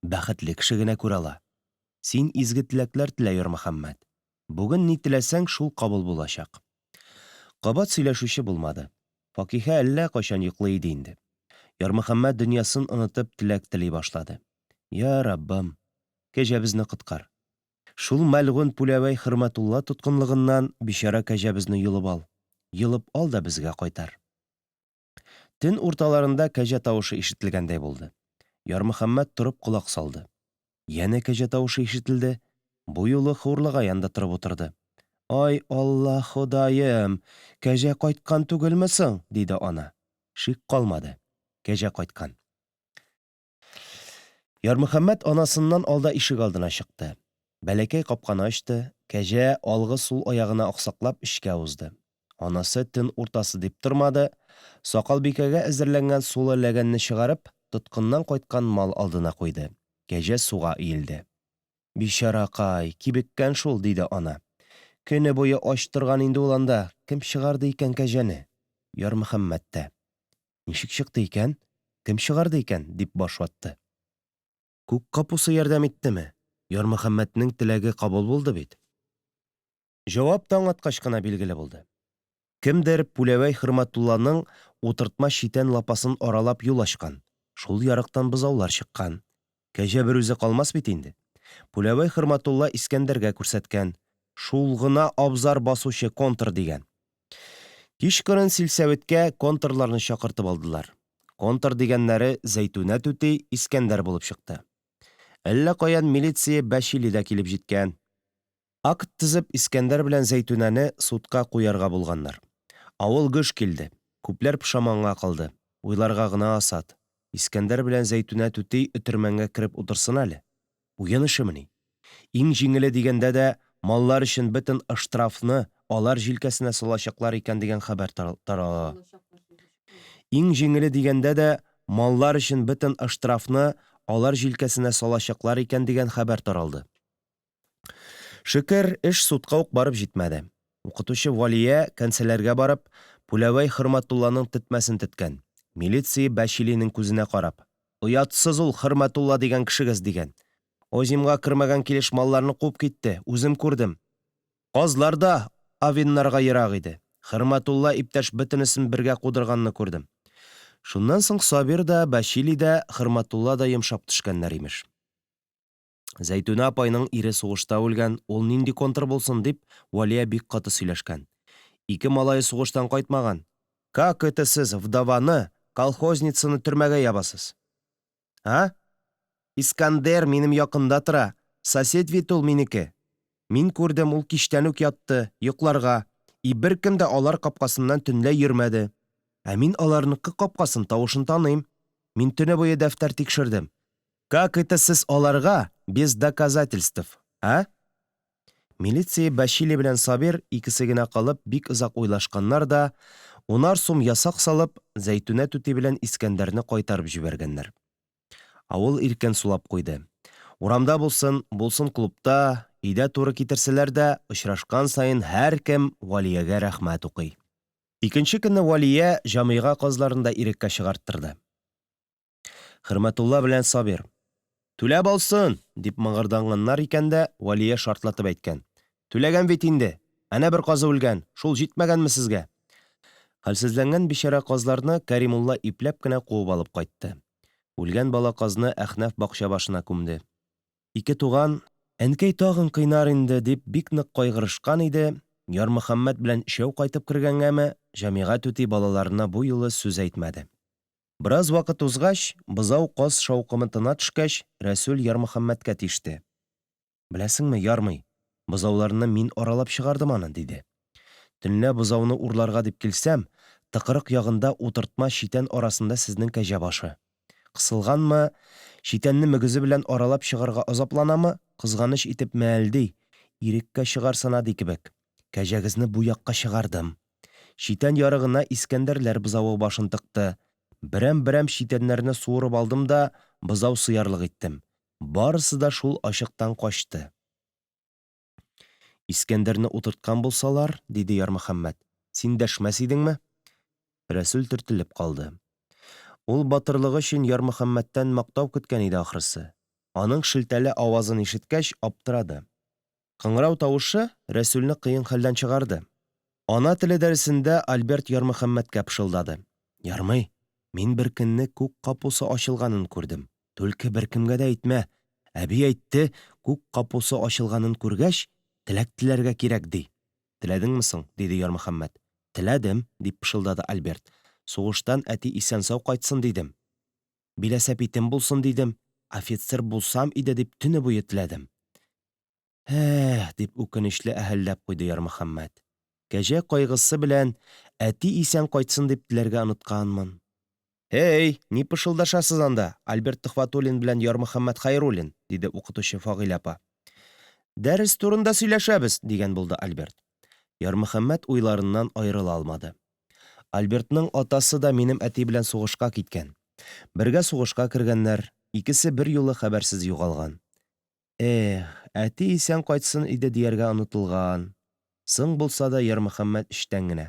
Бәхетле кеше генә күрә ала. Син изге теләкләр телә, Ярмөхәммәт. Бүген ни теләсәң, шул кабул булачак. Кабат сөйләшүче булмады. Факиһә әллә кайчан йоклый иде инде. Ярмөхәммәт дөньясын онытып теләк тели башлады. Я Раббым, кәҗәбезне коткар. Шул мәлгунь Пүләвәй Хөрмәтулла тоткынлыгыннан бичара кәҗәбезне йолып ал. Йолып ал да безгә кайтар. Төн урталарында кәҗә тавышы ишетелгәндәй булды. Ярмөхәммәт торып колак салды. Янә кәҗә тавышы ишетелде. Бу юлы Хурлыгаян да торып утырды. Ай, Алла, Ходаем, кәҗә кайткан түгелме соң? диде ана. Шик калмады. Кәҗә кайткан. Ярмөхәммәт анасыннан алда ишек алдына чыкты. Бәләкәй капканы ачты, кәҗә алгы сул аягына аксаклап эчкә узды. Анасы төн уртасы дип тормады, сакалбикәгә әзерләнгән сулы ләгәнне чыгарып, тоткыннан кайткан мал алдына куйды. Кәҗә суга иелде. Бичаракай, кибеккән шул, диде ана. Көне буе ач торган инде ул анда, кем чыгарды икән кәҗәне? Ярмөхәммәт тә. Ничек чыкты икән? Кем чыгарды икән? дип баш ватты. Күк капусы ярдәм иттеме? Ярмөхәммәтнең теләге кабул булды бит. Җавап таң аткач кына билгеле булды. Кемдер Пүләвәй Хөрмәтулланың утыртма читән лапасын аралап юл ачкан. Шул ярыктан бозаулар чыккан. Кәҗә берүзе калмас бит инде. Пүләвәй Хөрмәтулла Искәндәргә күрсәткән. Шул гына абзар басучы контр дигән. Кичкырын силсәветкә контрларны чакыртып алдылар. Контр дигәннәре Зәйтүнә түти, Искәндәр булып чыкты. Әллә каян милиция Бәчили дә килеп җиткән. Акт төзеп, Искәндәр белән Зәйтүнәне судка куярга булганнар. Авыл гөж килде. Күпләр пошаманга калды. Уйларга гына асат. Искәндәр белән Зәйтүнә түти өтермәнгә кереп утырсын әле. Уен эшемени? Иң җиңеле дигәндә дә, маллар өчен бөтен ыштрафны алар җилкәсенә салачаклар икән дигән хәбәр тарала. Иң җиңеле дигәндә дә, маллар өчен бөтен ыштрафны алар җилкәсенә салачаклар икән дигән хәбәр таралды. Шөкер, эш судка ук барып җитмәде. Укытучы Валия, кәнсәләргә барып, Пүләвәй Хөрмәтулланың тетмәсен теткән. Милиция Бәчилинең күзенә карап, Оятсыз ул Хөрмәтулла дигән кешегез, дигән. Озимга кермәгән килеш малларны куып китте, үзем күрдем. Казлар да Авеннарга ерак иде. Хөрмәтулла иптәш бөтенесен бергә кудырганны күрдем. Шуннан соң Сабир да, Бәчили дә, Хөрмәтулла да йомшап төшкәннәр, имеш. Зәйтүнә апайның ире сугышта үлгән, ул нинди контр булсын, дип, Вәлия бик каты сөйләшкән. Ике малае сугыштан кайтмаган. Как это сез вдованы, колхозницаны төрмәгә ябасыз? А? Искандер минем якында тора, сосед вит ул минеке. Мин күрдем, ул кичтән үк ятты, йокларга, и беркем дә алар капкасыннан төнлә йөрмәде. Ә мин аларныкы капкасын тавышын таныйм. Мин төне буе дәфтәр тикшердем. Как это сез аларга без доказательств, а? Милиция Бәчили белән Сабир икесе генә калып бик озак уйлашканнар да, унар сум ясак салып, Зәйтүнә түти белән Искәндәрне кайтарып җибәргәннәр. Авыл иркен сулап куйды. Урамда булсын, булсын клубта, өйдә туры китерсәләр дә, очрашкан саен һәркем Валиягә рәхмәт укый. Икенче көнне Валия Җамыйга казларын да иреккә чыгарттырды. Хөрмәтулла белән Сабир. Түләп алсын! дип мыгырданганнар икән дә, Вәлия шартлатып әйткән. Түләгән бит инде! Әнә бер казы үлгән, шул җитмәгәнме сезгә? Хәлсезләнгән бичара казларны Кәримулла ипләп кенә куып алып кайтты. Үлгән бала казны Әхнәф бакча башына күмде. Ике туган, Әнкәй тагын кыйнар инде, дип бик нык кайгырышкан иде, Ярмөхәммәт белән өчәү кайтып кергәнгәме, Җамига түти балаларына бу юлы сүз әйтмәде. Бераз вакыт узгач, бозау каз шаукымы тына төшкәч, Рәсүл Ярмөхәммәткә тиште. Беләсеңме, Ярмый, бозауларны мин аралап чыгардым аны, диде. Төнлә бозауны урларга дип килсәм, тыкрык ягында утыртма читән арасында сезнең кәҗә башы. Кысылганмы, читәнне мөгезе белән аралап чыгарга азапланамы, кызганыч итеп мәэлди, иреккә чыгарсана ди кебек. Кәҗәгезне бу якка чыгардым. Читән ярыгына Искәндәрләр бозавы башын тыкты. Берәм-берәм читәннәрне суырып алдым да бозау сыярлык иттем. Барысы да шул ачыктан качты. Искәндәрне утырткан булсалар, диде Ярмөхәммәт, син дәшмәс идеңме? Рәсүл төртелеп калды. Ул батырлыгы өчен Ярмөхәммәттән мактау көткән иде ахрысы. Аның шелтәле авазын ишеткәч, аптырады. Кыңгырау тавышы Рәсүлне кыен хәлдән чыгарды. Ана теле дәресендә Альберт Ярмөхәммәткә пышылдады. Ярмый, мин беркөнне күк капусы ачылганын күрдем. Түлке беркемгә дә әйтмә. Әби әйтте, күк капусы ачылганын күргәч, теләк теләргә кирәк, ди. Теләдеңме соң? диде Ярмөхәммәт. Теләдем, дип пышылдады Альберт. Сугыштан әти исән-сау кайтсын, дидем. Биләсәпитем булсын, дидем. Офицер булсам иде дип төне буе теләдем. Эх, дип үкенечле әһелдәп куйды Ярмөхәммәт. Кәҗә кайгысы белән әти исән кайтсын дип теләргә онытканмын. Һей, ни пышылдашасыз анда, Альберт Төхвәтуллин белән Ярмөхәммәт Хәйруллин? диде укытучы Фагыйлә апа. Дәрес турында сөйләшәбез, дигән булды Альберт. Ярмөхәммәт уйларыннан аерыла алмады. Альбертның атасы да минем әти белән сугышка киткән. Бергә сугышка кергәннәр, икесе берьюлы хәбәрсез югалган. Эх, әти исән кайтсын иде дияргә онытылган. Соң булса да Ярмөхәммәт эчтән генә.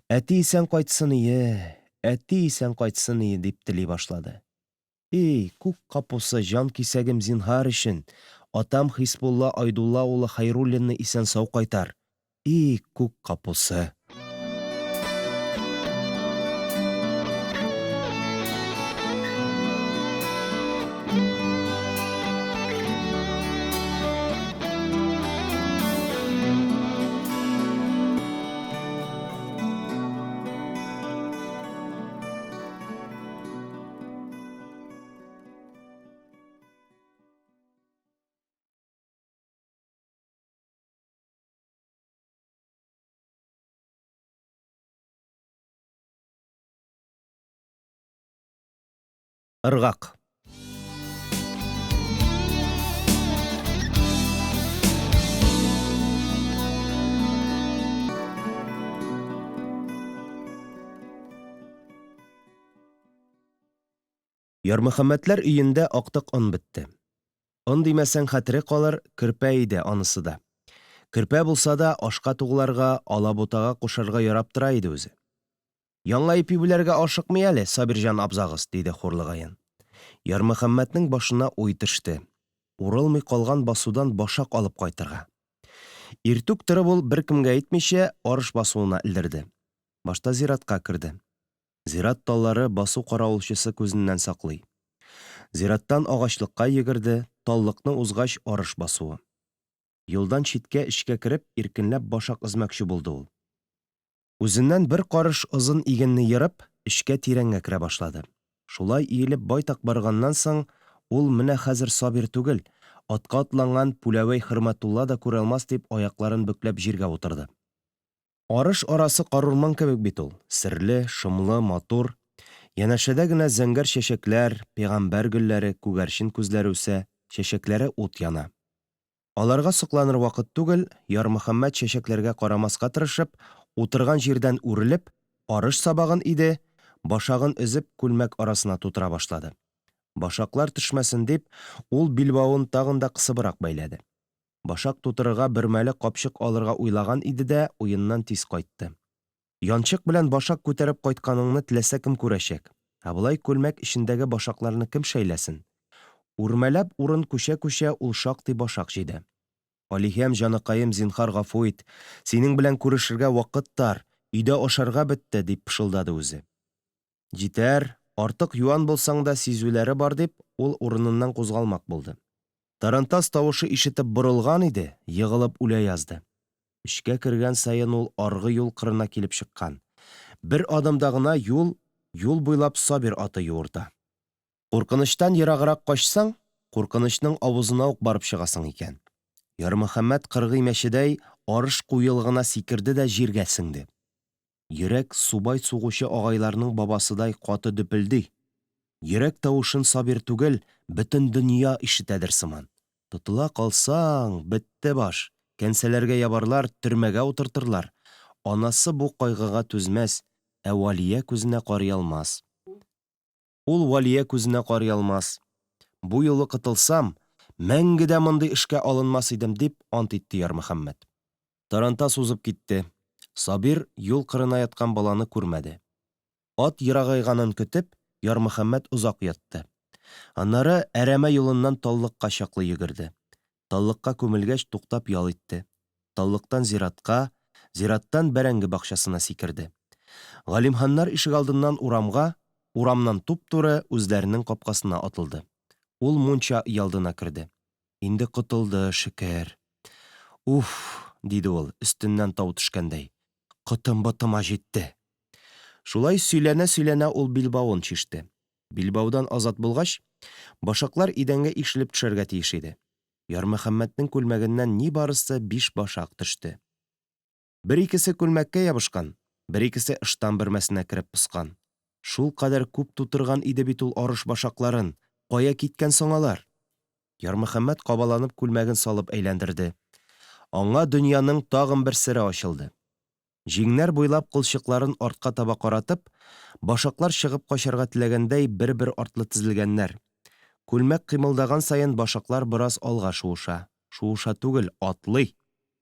Әти исән кайтсын ие, әти исән кайтсын ие, дип тели башлады. И, күк капусы, җан кисәгем зинһар өчен, атам Хисбулла Айдулла улы Хәйруллинны исән-сау кайтар. И, күк капусы! Ыргак. Ярмөхәммәтләр өендә актык он бетте. Он димәсәң хәтере калыр, көрпә иде анысы да. Көрпә булса да, ашка тугларга, алабутага кушарга ярап тора иде үзе. Яңа ипи бүләргә ашыкмый әле, Сабирҗан абзагыз, диде Хурлыгаян. Ярмөхәммәтнең башына уй төште. Урылмый калган басудан башак алып кайтырга. Иртүк торып ул, беркемгә әйтмичә, арыш басуына элдерде. Башта зиратка керде. Зират таллары басу каравылчысы күзеннән саклый. Зираттан агачлыкка йөгерде, таллыкны узгач, арыш басуы. Юлдан читкә эчкә кереп, иркенләп башак өзмәкче булды ул. Үзеннән бер карыш озын игенне ерып, эчкә тирәнгә керә башлады. Шулай иелеп байтак барганнан соң, ул менә хәзер Сабир түгел, атка атланган Пүләвәй Хөрмәтулла да күралмас дип аякларын бөкләп җиргә утырды. Арыш арасы карурман кебек бит ул, серле, шомлы, матур. Янәшәдә генә зәңгәр чәчәкләр, пәйгамбәр гөлләре, күгәрчен күзләре үсә, чәчәкләре ут яна. Аларга сокланыр вакыт түгел, Ярмөхәммәт чәчәкләргә карамаска тырышып, утырган җирдән үрелеп, арыш сабагын иде, башагын өзеп, күлмәк арасына тутыра башлады. Башаклар төшмәсен дип, ул билбавын тагын да кысыбрак бәйләде. Башак тутырырга бөрмәле капчык алырга уйлаган иде дә, уеннан тиз кайтты. Янчык белән башак күтәреп кайтканыңны теләсә кем күрәчәк. Ә болай күлмәк эчендәге башакларны кем шәйләсен? Үрмәләп урын күчә-күчә ул шактый башак җыйды. Алиһәм, җаныкаем, зинһар гафу ит. Синең белән күрешергә вакыт тар, өйдә ашарга бетте, дип пышылдады үзе. Җитәр, артык юан булсаң да сизүләре бар, дип, ул урыныннан кузгалмак булды. Тарантас тавышы ишетеп борылган иде, егылып үлә язды. Эчкә кергән саен ул аргы юл кырына килеп чыккан. Бер адымда гына юл, юл буйлап Сабир аты юырта. Куркынычтан ераграк качсаң, куркынычның авызына ук барып чыгасың икән. Ярмөхәммәт кыргый мәчедәй арыш куелыгына сикерде дә җиргә сеңде. Йөрәк субай сугучы агайларның бабасыдай каты дөпелди. Йөрәк тавышын Сабир түгел, бөтен дөнья ишетәдер сыман. Тотыла калсаң, бетте баш, кәнсәләргә ябарлар, төрмәгә утыртырлар. Анасы бу кайгыга түзмәс, ә Вәлия күзенә карый алмас. Ул Вәлия күзенә карый алмас. Бу юлы котылсам, мәңге дә мондый эшкә алынмас идем, дип ант итте Ярмөхәммәт. Тарантас узып китте. Сабир юл кырына яткан баланы күрмәде. Ат ерагайганын көтеп, Ярмөхәммәт озак ятты. Аннары әрәмә юлыннан таллыкка чаклы йөгерде. Таллыкка күмелгәч, туктап ял итте. Таллыктан зиратка, зираттан бәрәңге бакчасына сикерде. Галимханнар ишегалдыннан урамга, урамнан туп-туры үзләренең капкасына атылды. Ул мунча өйалдына керде. Инде котылды, шөкер. Уф, диде ул, өстеннән тау төшкәндәй. Котым ботыма җитте. Шулай сөйләнә-сөйләнә ул билбавын чиште. Билбаудан азат булгач, башаклар идәнгә ишелеп төшәргә тиеш иде. Ярмөхәммәтнең күлмәгеннән нибарысы биш башак төште. Бер-икесе күлмәккә ябышкан, бер-икесе ыштан бөрмәсенә кереп поскан. Шулкадәр күп тутырган иде бит ул арыш башакларын, кая киткән соң алар? Ярмөхәммәт кабаланып күлмәген салып әйләндерде. Аңа дөньяның тагын бер сере ачылды. Җиңнәр буйлап кылчыкларын артка таба каратып, башаклар чыгып качарга теләгәндәй бер-бер артлы тезелгәннәр. Күлмәк кыймылдаган саен башаклар бераз алга шуыша. Шуыша түгел, атлый.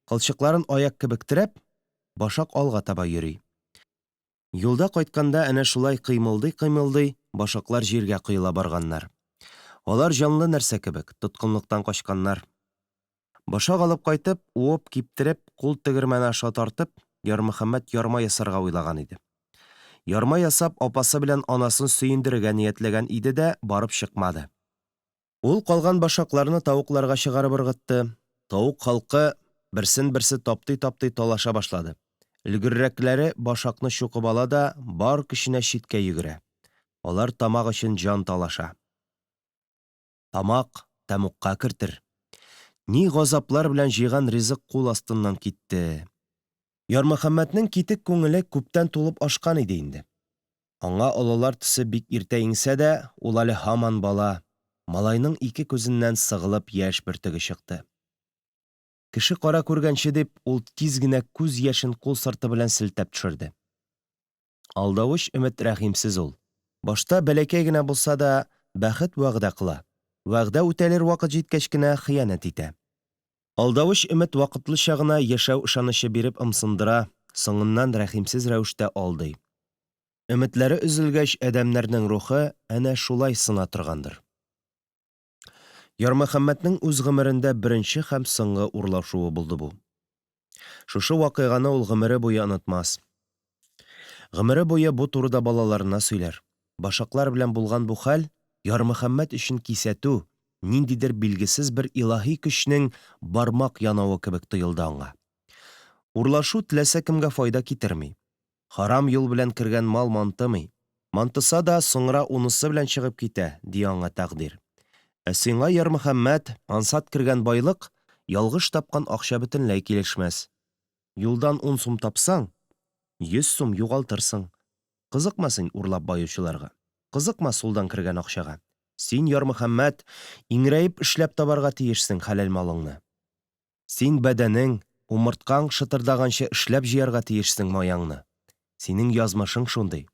Кылчыкларын аяк кебек терәп, башак алга таба йөри. Юлда кайтканда әнә шулай кыймылдый-кыймылдый, башаклар җиргә коела барганнар. Алар җанлы нәрсә кебек, тоткынлыктан качканнар. Башак алып кайтып, уып, киптереп, кул тегермәне аша тартып, Ярмөхәммәт ярма ясарга уйлаган иде. Ярма ясап, апасы белән анасын сөендерергә ниятләгән иде дә, барып чыкмады. Ул калган башакларны тавыкларга чыгарып ыргытты. Тавык халкы берсен-берсе таптый-таптый талаша башлады. Өлгеррәкләре башакны чукып ала да бар көченә читкә йөгерә. Алар тамак өчен җан талаша. Тамак тәмугка кертер. Ни газаплар белән җыйган ризык кул астыннан китте. Ярмөхәммәтнең китек күңеле күптән тулып ашкан иде инде. Аңа олылар төсе бик иртә иңсә дә, ул әле һаман бала. Малайның ике күзеннән сыгылып яшь бөртеге чыкты. Кеше-кара күргәнче дип, ул тиз генә күз яшен кул сырты белән селтәп төшерде. Алдавыч өмет рәхимсез ул. Башта бәләкәй генә булса да, бәхет вәгъдә кыла, вәгъдә үтәлер вакыт җиткәч кенә хыянәт итә. Алдавыч өмет вакытлыча гына яшәү ышанычы биреп ымсындыра, соңыннан рәхимсез рәвештә алдый. Өметләре өзелгәч, адәмнәрнең рухы әнә шулай сына торгандыр. Ярмөхәммәтнең үз гомерендә беренче һәм соңгы урлашуы булды бу. Шушы вакыйганы ул гомере буе онытмас. Гомере буе бу турыда балаларына сөйләр. Башаклар белән булган бу хәл Ярмөхәммәт өчен кисәтү, ниндидер билгесез бер илаһи көчнең бармак янавы кебек тоелды аңа. Урлашу теләсә кемгә файда китерми. Харам юл белән кергән мал мантымый. Мантыса да, соңра унысы белән чыгып китә, ди аңа тәкъдир. Ә сиңа, Ярмөхәммәт, ансат кергән байлык, ялгыш тапкан акча бөтенләй килешмәс. Юлдан ун сум тапсаң, 100 сум югалтырсың. Кызыкма син урлап баючыларга. Кызыкма сулдан кергән акчага. Син, Ярмөхәммәт, иңрәеп эшләп табарга тиешсең хәләл малыңны. Син бәдәнең, умырткаң шытырдаганчы эшләп җыярга тиешсең маяңны. Синең язмышың шундый.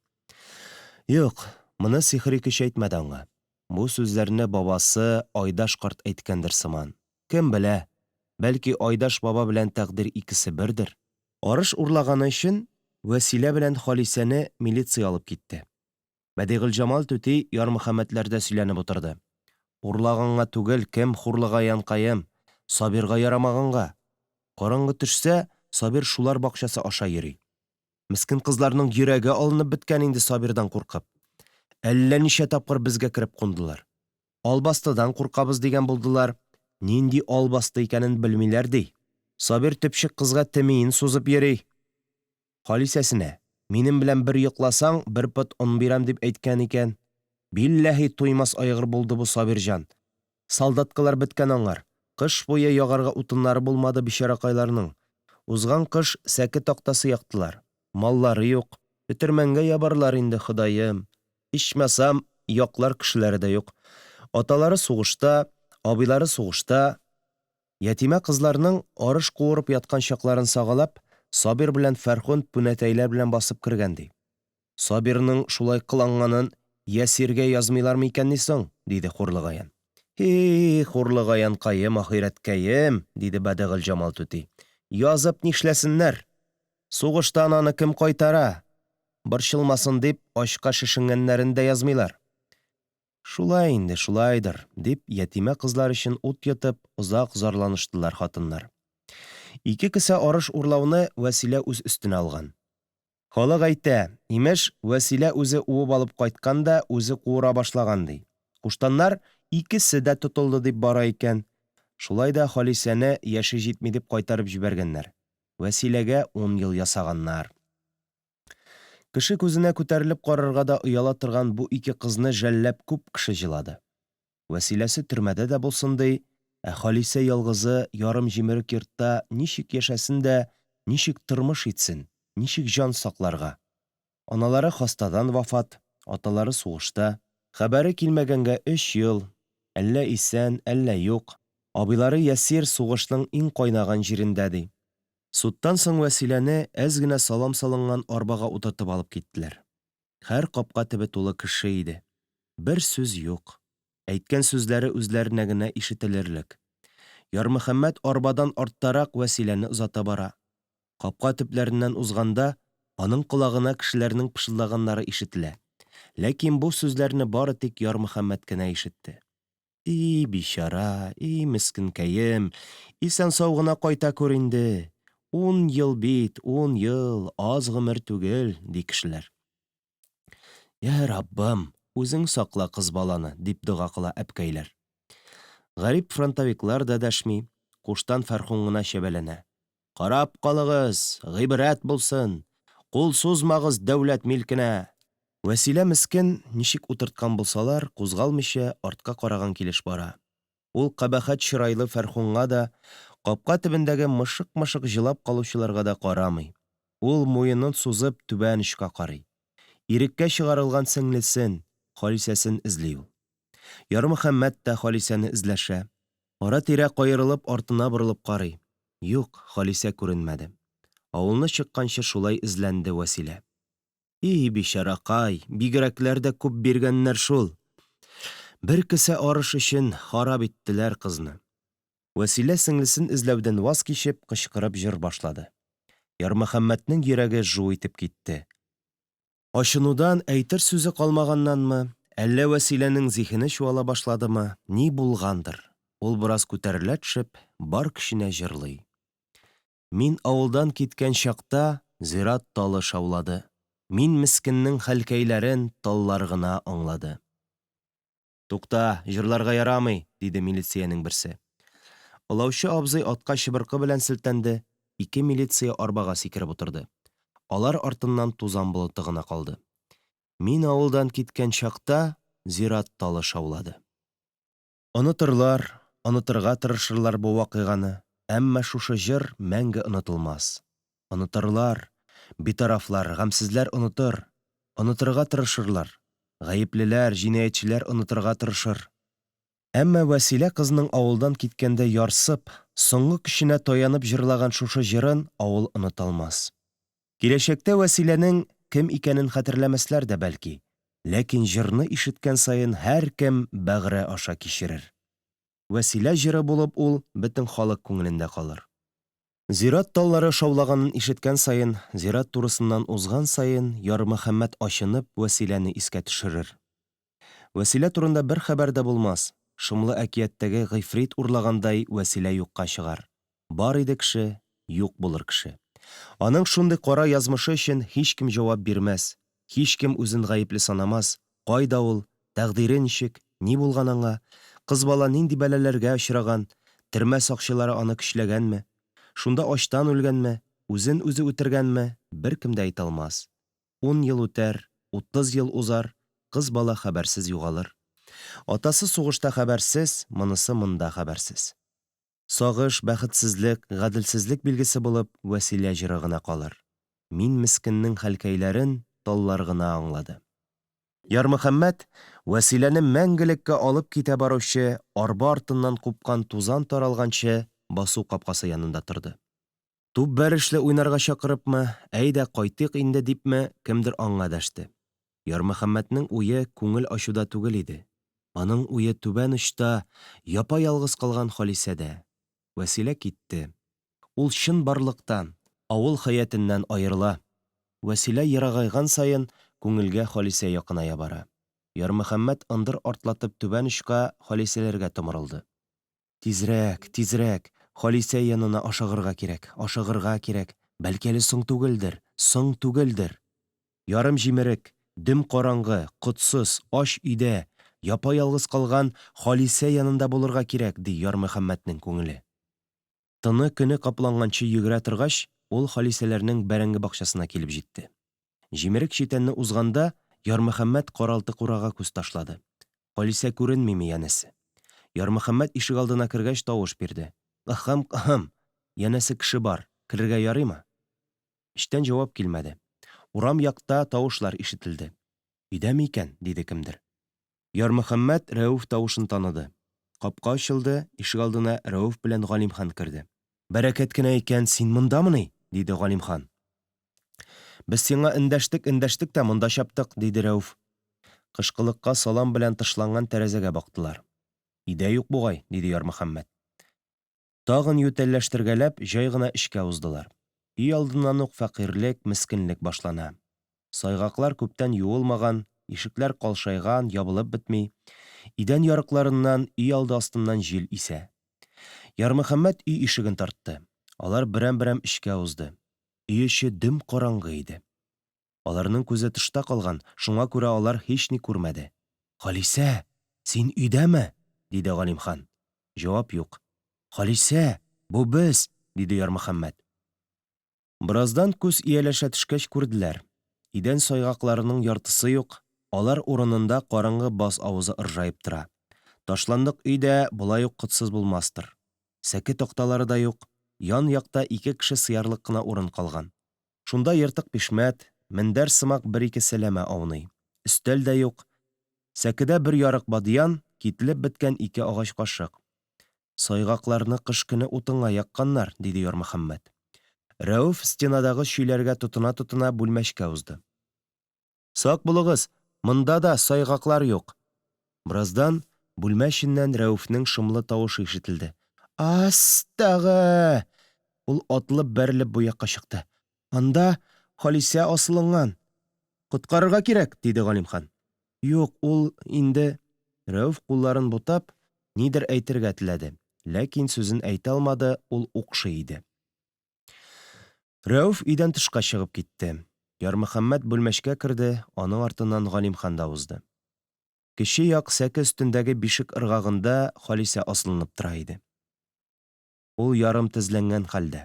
Юк, моны сихри көч әйтмәде аңа. Бу сүзләрне бабасы Айдаш карт әйткәндер сыман. Кем белә, бәлки Айдаш баба белән тәкъдир икесе бердер? Арыш урлаганы өчен Вәсилә белән Халисәне милиция алып китте. Бәдыйгылҗамал түти Ярмөхәммәтләрдә сөйләнеп утырды. Урлаганга түгел, кем хурлыга янкаем, Сабирга ярамаганга. Караңгы төшсә, Сабир шулар бакчасы аша йөри. Мескен кызларның йөрәге алынып беткән инде Сабирдан куркып. Әллә ничә тапкыр безгә кереп кундылар. Албастыдан куркабыз дигән булдылар. Нинди албасты икәнен белмиләр, ди. Сабир төпчек кызга темиен сузып йөри. Халисәсенә, Минем белән бер йокласаң, бер пот он бирәм, дип әйткән икән. Билләһи, туймас айгыр булды бу Сабирҗан. Солдаткалар беткән аңар. Кыш буе ягарга утыннары булмады бичаракайларның. Узган кыш сәке тактасы яктылар. Маллары юк. Өтермәнгә ябарлар инде, Ходаем. Ичмасам, яклар кешеләре дә юк. Аталары сугышта, абыйлары сугышта. Ятимә кызларның арыш куырып яткан чакларын сагалап, Сабир белән Фәрхунд пүнәтәйләр белән басып кергән, ди. Сабирның шулай кыланганын Ясиргә язмыйлармы икәнни соң? диде Хурлыгаян. Һи-и, Хурлыгаянкаем, ахирәткәем, диде Бәдыгылҗамал түти. Язып нишләсеннәр? Сугыштан аны кем кайтара? Борчылмасын дип, ачка шешенгәннәрен дә язмыйлар. Шулай инде, шулайдыр, дип, ятимә кызлар өчен ут йотып, озак зарланыштылар хатыннар. Ике кесә арыш урлауны Вәсилә үз өстенә алган. Халык әйтә, имеш, Вәсилә үзе уып алып кайткан да үзе куыра башлаган, ди. Куштаннар, икесе дә тотылды, дип бара икән. Шулай да Халисәне яше җитми дип кайтарып җибәргәннәр. Вәсиләгә ун ел ясаганнар. Кеше күзенә күтәрелеп карарга да ояла торган бу ике кызны жәлләп күп кеше җылады. Вәсиләсе төрмәдә дә булсын ди, ә Халисә ялгызы ярым җимерек йортта ничек яшәсен дә, ничек тормыш итсен, ничек җан сакларга? Аналары хастадан вафат, аталары сугышта. Хәбәре килмәгәнгә өч ел, әллә исән, әллә юк. Абыйлары Ясир сугышның иң кайнаган җирендә, ди. Судтан соң Вәсиләне әз генә салам салынган арбага утыртып алып киттеләр. Һәр капка төбе тулы кеше иде. Бер сүз юк. Әйткән сүзләре үзләренә генә ишетелерлек. Ярмөхәммәт арбадан арттарак Вәсиләне озата бара. Капка төпләреннән узганда, аның колагына кешеләрнең пышылдаганнары ишетелә. Ләкин бу сүзләрне бары тик Ярмөхәммәт кенә ишетте. И, бичара, и, мескенкәем, исән-сау гына кайта күр инде. Ун ел бит, ун ел, аз гомер түгел, ди кешеләр. Йә Раббым, үзең сакла кыз баланы, дип дога кыла әбкәйләр. Гарип фронтовиклар да дәшми, куштан Фәрхун гына чәбәләнә. Карап калыгыз, гыйбрәт булсын! Кул сузмагыз дәүләт милкенә! Вәсилә мескен, ничек утырткан булсалар, кузгалмыйча, артка караган килеш бара. Ул кабахәт чырайлы Фәрхунга да, капка төбендәге мышык-мышык җылап калучыларга да карамый. Ул, муенын сузып, түбән очка карый. Иреккә чыгарылган сеңлесен, Халисәсен эзли ул. Ярмөхәммәт тә Халисәне эзләшә. Ара-тирә каерылып артына борылып карый. Юк, Халисә күренмәде. Авылны чыкканчы шулай эзләнде Вәсилә. И, бичаракай, бигрәкләр дә күп биргәннәр шул. Бер кесә арыш өчен харап иттеләр кызны. Вәсилә сеңлесен эзләүдән ваз кичеп, кычкырып җыр башлады. Ярмөхәммәтнең йөрәге жу итеп китте. Ачынудан әйтер сүзе калмаганнанмы, әллә Вәсиләнең зиһене чуала башладымы, ни булгандыр, ул бераз күтәрелә төшеп, бар көченә җырлый. Мин авылдан киткән чакта зират талы шаулады, мин мескеннең хәлкәйләрен таллар гына аңлады. Тукта, җырларга ярамый, диде милициянең берсе. Олаучы абзый атка чыбыркы белән селтәнде, ике милиция арбага сикереп утырды. Алар артыннан тузан болыты гына калды. Мин авылдан киткән чакта зират талы шаулады. Онытырлар, онытырга тырышырлар бу вакыйганы, әмма шушы җыр мәңге онытылмас. Онытырлар, битарафлар, гамьсезләр онытыр, онытырга тырышырлар, гаеплеләр, җинаятьчеләр онытырга тырышыр. Әмма Вәсилә кызның авылдан киткәндә ярсып, соңгы көченә таянып җырлаган шушы җырын авыл оныталмас. Киләчәктә Вәсиләнең кем икәнен хәтерләмәсләр дә бәлки, ләкин җырны ишеткән саен һәркем бәгыре аша кичерер. Вәсилә җыры булып ул бөтен халык күңелендә калыр. Зират таллары шаулаганын ишеткән саен, зират турысыннан узган саен Ярмөхәммәт ачынып Вәсиләне искә төшерер. Вәсилә турында бер хәбәр дә булмас, шомлы әкияттәге гыйфрит урлагандай Вәсилә юкка чыгар. Бар иде кеше, юк булыр кеше. Аның шундый кара язмышы өчен һичкем җавап бирмәс, һичкем үзен гаепле санамас, кайда ул, тәкъдире ничек, ни булган аңа, кыз бала нинди бәлаләргә очраган, төрмә сакчылары аны көчләгәнме, шунда ачтан үлгәнме, үзен үзе үтергәнме, беркем дә әйтә алмас. Ун ел үтәр, 30 ел узар, кыз бала хәбәрсез югалыр. Атасы сугышта хәбәрсез, монысы монда хәбәрсез. Сагыш, бәхетсезлек, гаделсезлек билгесе булып Вәсилә җыры гына калыр. Мин мескеннең хәлкәйләрен таллар гына аңлады. Ярмөхәммәт, Вәсиләне мәңгелеккә алып китә баручы арба артыннан купкан тузан таралганчы басу капкасы янында торды. Туп бәрешле уйнарга чакырыпмы, әйдә, кайтыйк инде дипме, кемдер аңа дәште. Ярмөхәммәтнең уе күңел ачуда түгел иде. Аның уе түбән очта, япа-ялгыз калган Халисәдә. Вәсилә китте. Ул чынбарлыктан, авыл хәятеннән аерыла. Вәсилә ерагайган саен, күңелгә Халисә якыная бара. Ярмөхәммәт ындыр артлатып түбән очка Халисәләргә томырылды. Тизрәк, тизрәк, Халисә янына ашыгырга кирәк, ашыгырга кирәк, бәлки әле соң түгелдер, соң түгелдер. Ярым җимерек, дөм караңгы, котсыз, ач өйдә, япа-ялгыз калган Халисә янында булырга кирәк, ди Ярмөхәммәтнең күңеле. Тыны-көне капланганчы йөгерә торгач, ул Халисәләрнең бәрәңге бакчасына килеп җитте. Җимерек читәнне узганда, Ярмөхәммәт каралты-курага күз ташлады. Халисә күренмиме, янәсе. Ярмөхәммәт ишегалдына кергәч тавыш бирде. Ыхым, ыхым! Янәсе кеше бар, керергә ярыймы? Эчтән җавап килмәде. Урам якта тавышлар ишетелде. Өйдәме икән? диде кемдер. Ярмөхәммәт Рәүф тавышын таныды. Капка ачылды, ишегалдына Рәүф белән Галимхан керде. Бәрәкәт кенә икән, син мондамыни? диде Галимхан. Без сиңа эндәштек-эндәштек тә монда чаптык, диде Рәүф. Кышкылыкка салам белән тышланган тәрәзәгә бактылар. Өйдә юк бугай, диде Ярмөхәммәт. Тагын ютәлләштергәләп, җай гына эчкә уздылар. Өй алдыннан ук фәкыйрьлек, мескенлек башлана. Сайгаклар күптән юылмаган, ишекләр калшайган, ябылып бетми. Идән ярыкларыннан, өй алды астыннан җил исә. Ярмөхәммәт өй ишеген тартты. Алар берәм-берәм эчкә узды. Өй эче дөм караңгы иде. Аларның күзе тышта калган, шуңа күрә алар һични күрмәде. Халисә, син өйдәме? диде Галимхан. Җавап юк. Халисә, бу без, диде Ярмөхәммәт. Бераздан күз ияләшә төшкәч күрделәр. Идән сайгакларының яртысы юк, алар урынында караңгы баз авызы ыржаеп тора. Ташландык өй дә болай ук котсыз булмастыр. Сәке такталары да юк, ян якта ике кеше сыярлык кына урын калган. Шунда ертык бишмәт, мендәр сымак бер-ике сәләмә ауный. Өстәл дә юк. Сәкедә бер ярык бадьян, кителеп беткән ике агач кашык. Сайгакларны кыш көне утынга якканнар, диде Ярмөхәммәт. Рәүф стенадагы чөйләргә тотына-тотына бүлмәчкә узды. Сак булыгыз, монда да сайгаклар юк. Бераздан бүлмә эченнән Рәүфнең шомлы тавышы ишетелде. Астагы! Ул атылып-бәрелеп бу якка чыкты. Анда Халисә асылынган. Коткарырга кирәк, диде Галимхан. Юк, ул инде Рәүф кулларын бутап, нидер әйтергә теләде, ләкин сүзен әйтә алмады, ул укшый иде. Рәүф өйдән тышка чыгып китте. Ярмөхәммәт бүлмәчкә керде, аның артыннан Галимхан да узды. Кече як сәке өстендәге бишек ыргагында Халисә асылынып тора иде. Ул ярым тезләнгән хәлдә.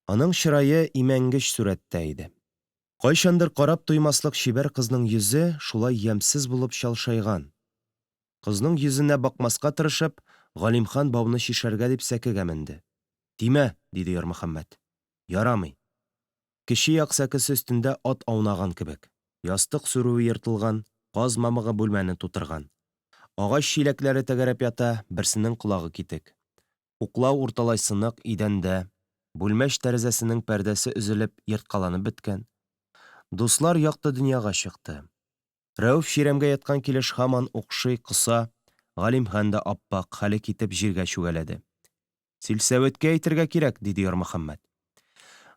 Аның чырае имәнгеч сурәттә иде. Кайчандыр карап туймаслык чибәр кызның йөзе шулай ямьсез булып чалшайган. Кызның йөзенә бакмаска тырышып, Галимхан бауны чишәргә дип сәкегә менде. Тимә! диде Ярмөхәммәт. Ярамый. Кече як сәкесе өстендә ат аунаган кебек. Ястык сүрүе ертылган, каз мамыгы бүлмәне тутырган. Агач чиләкләре тәгәрәп ята, берсенең колагы китек. Уклау урталай сынык, идәндә. Бүлмәч тәрәзәсенең пәрдәсе өзелеп, ерткаланып беткән. Дуслар якты дөньяга чыкты. Рәүф чирәмгә яткан килеш һаман укшый, коса, Галимхан да ап-ак, хәле китеп, җиргә чүгәләде. Силсәветкә әйтергә кирәк, диде Ярмөхәммәт.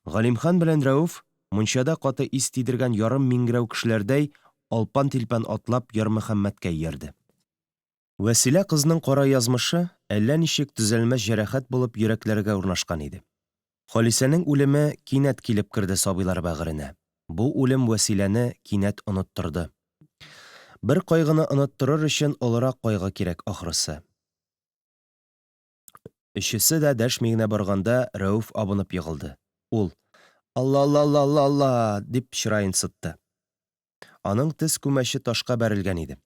Галимхан белән Рәүф, мунчада каты ис тидергән ярым миңгерәү кешеләрдәй, алпан-тилпән атлап, Ярмөхәммәткә иярде. Вәсилә кызның кара язмышы әллә ничек төзәлмәс җәрәхәт булып йөрәкләргә урнашкан иде. Халисәнең үлеме кинәт килеп керде сабыйлар бәгыренә. Бу үлем Вәсиләне кинәт оныттырды. Бер кайгыны оныттырыр өчен олырак кайгы кирәк, ахрысы. Өчесе дә дәшми генә барганда Рәүф абынып егылды. Ул, Алла-лла-лла-лла! дип чыраен сытты. Аның тез күмәче ташка бәрелгән иде.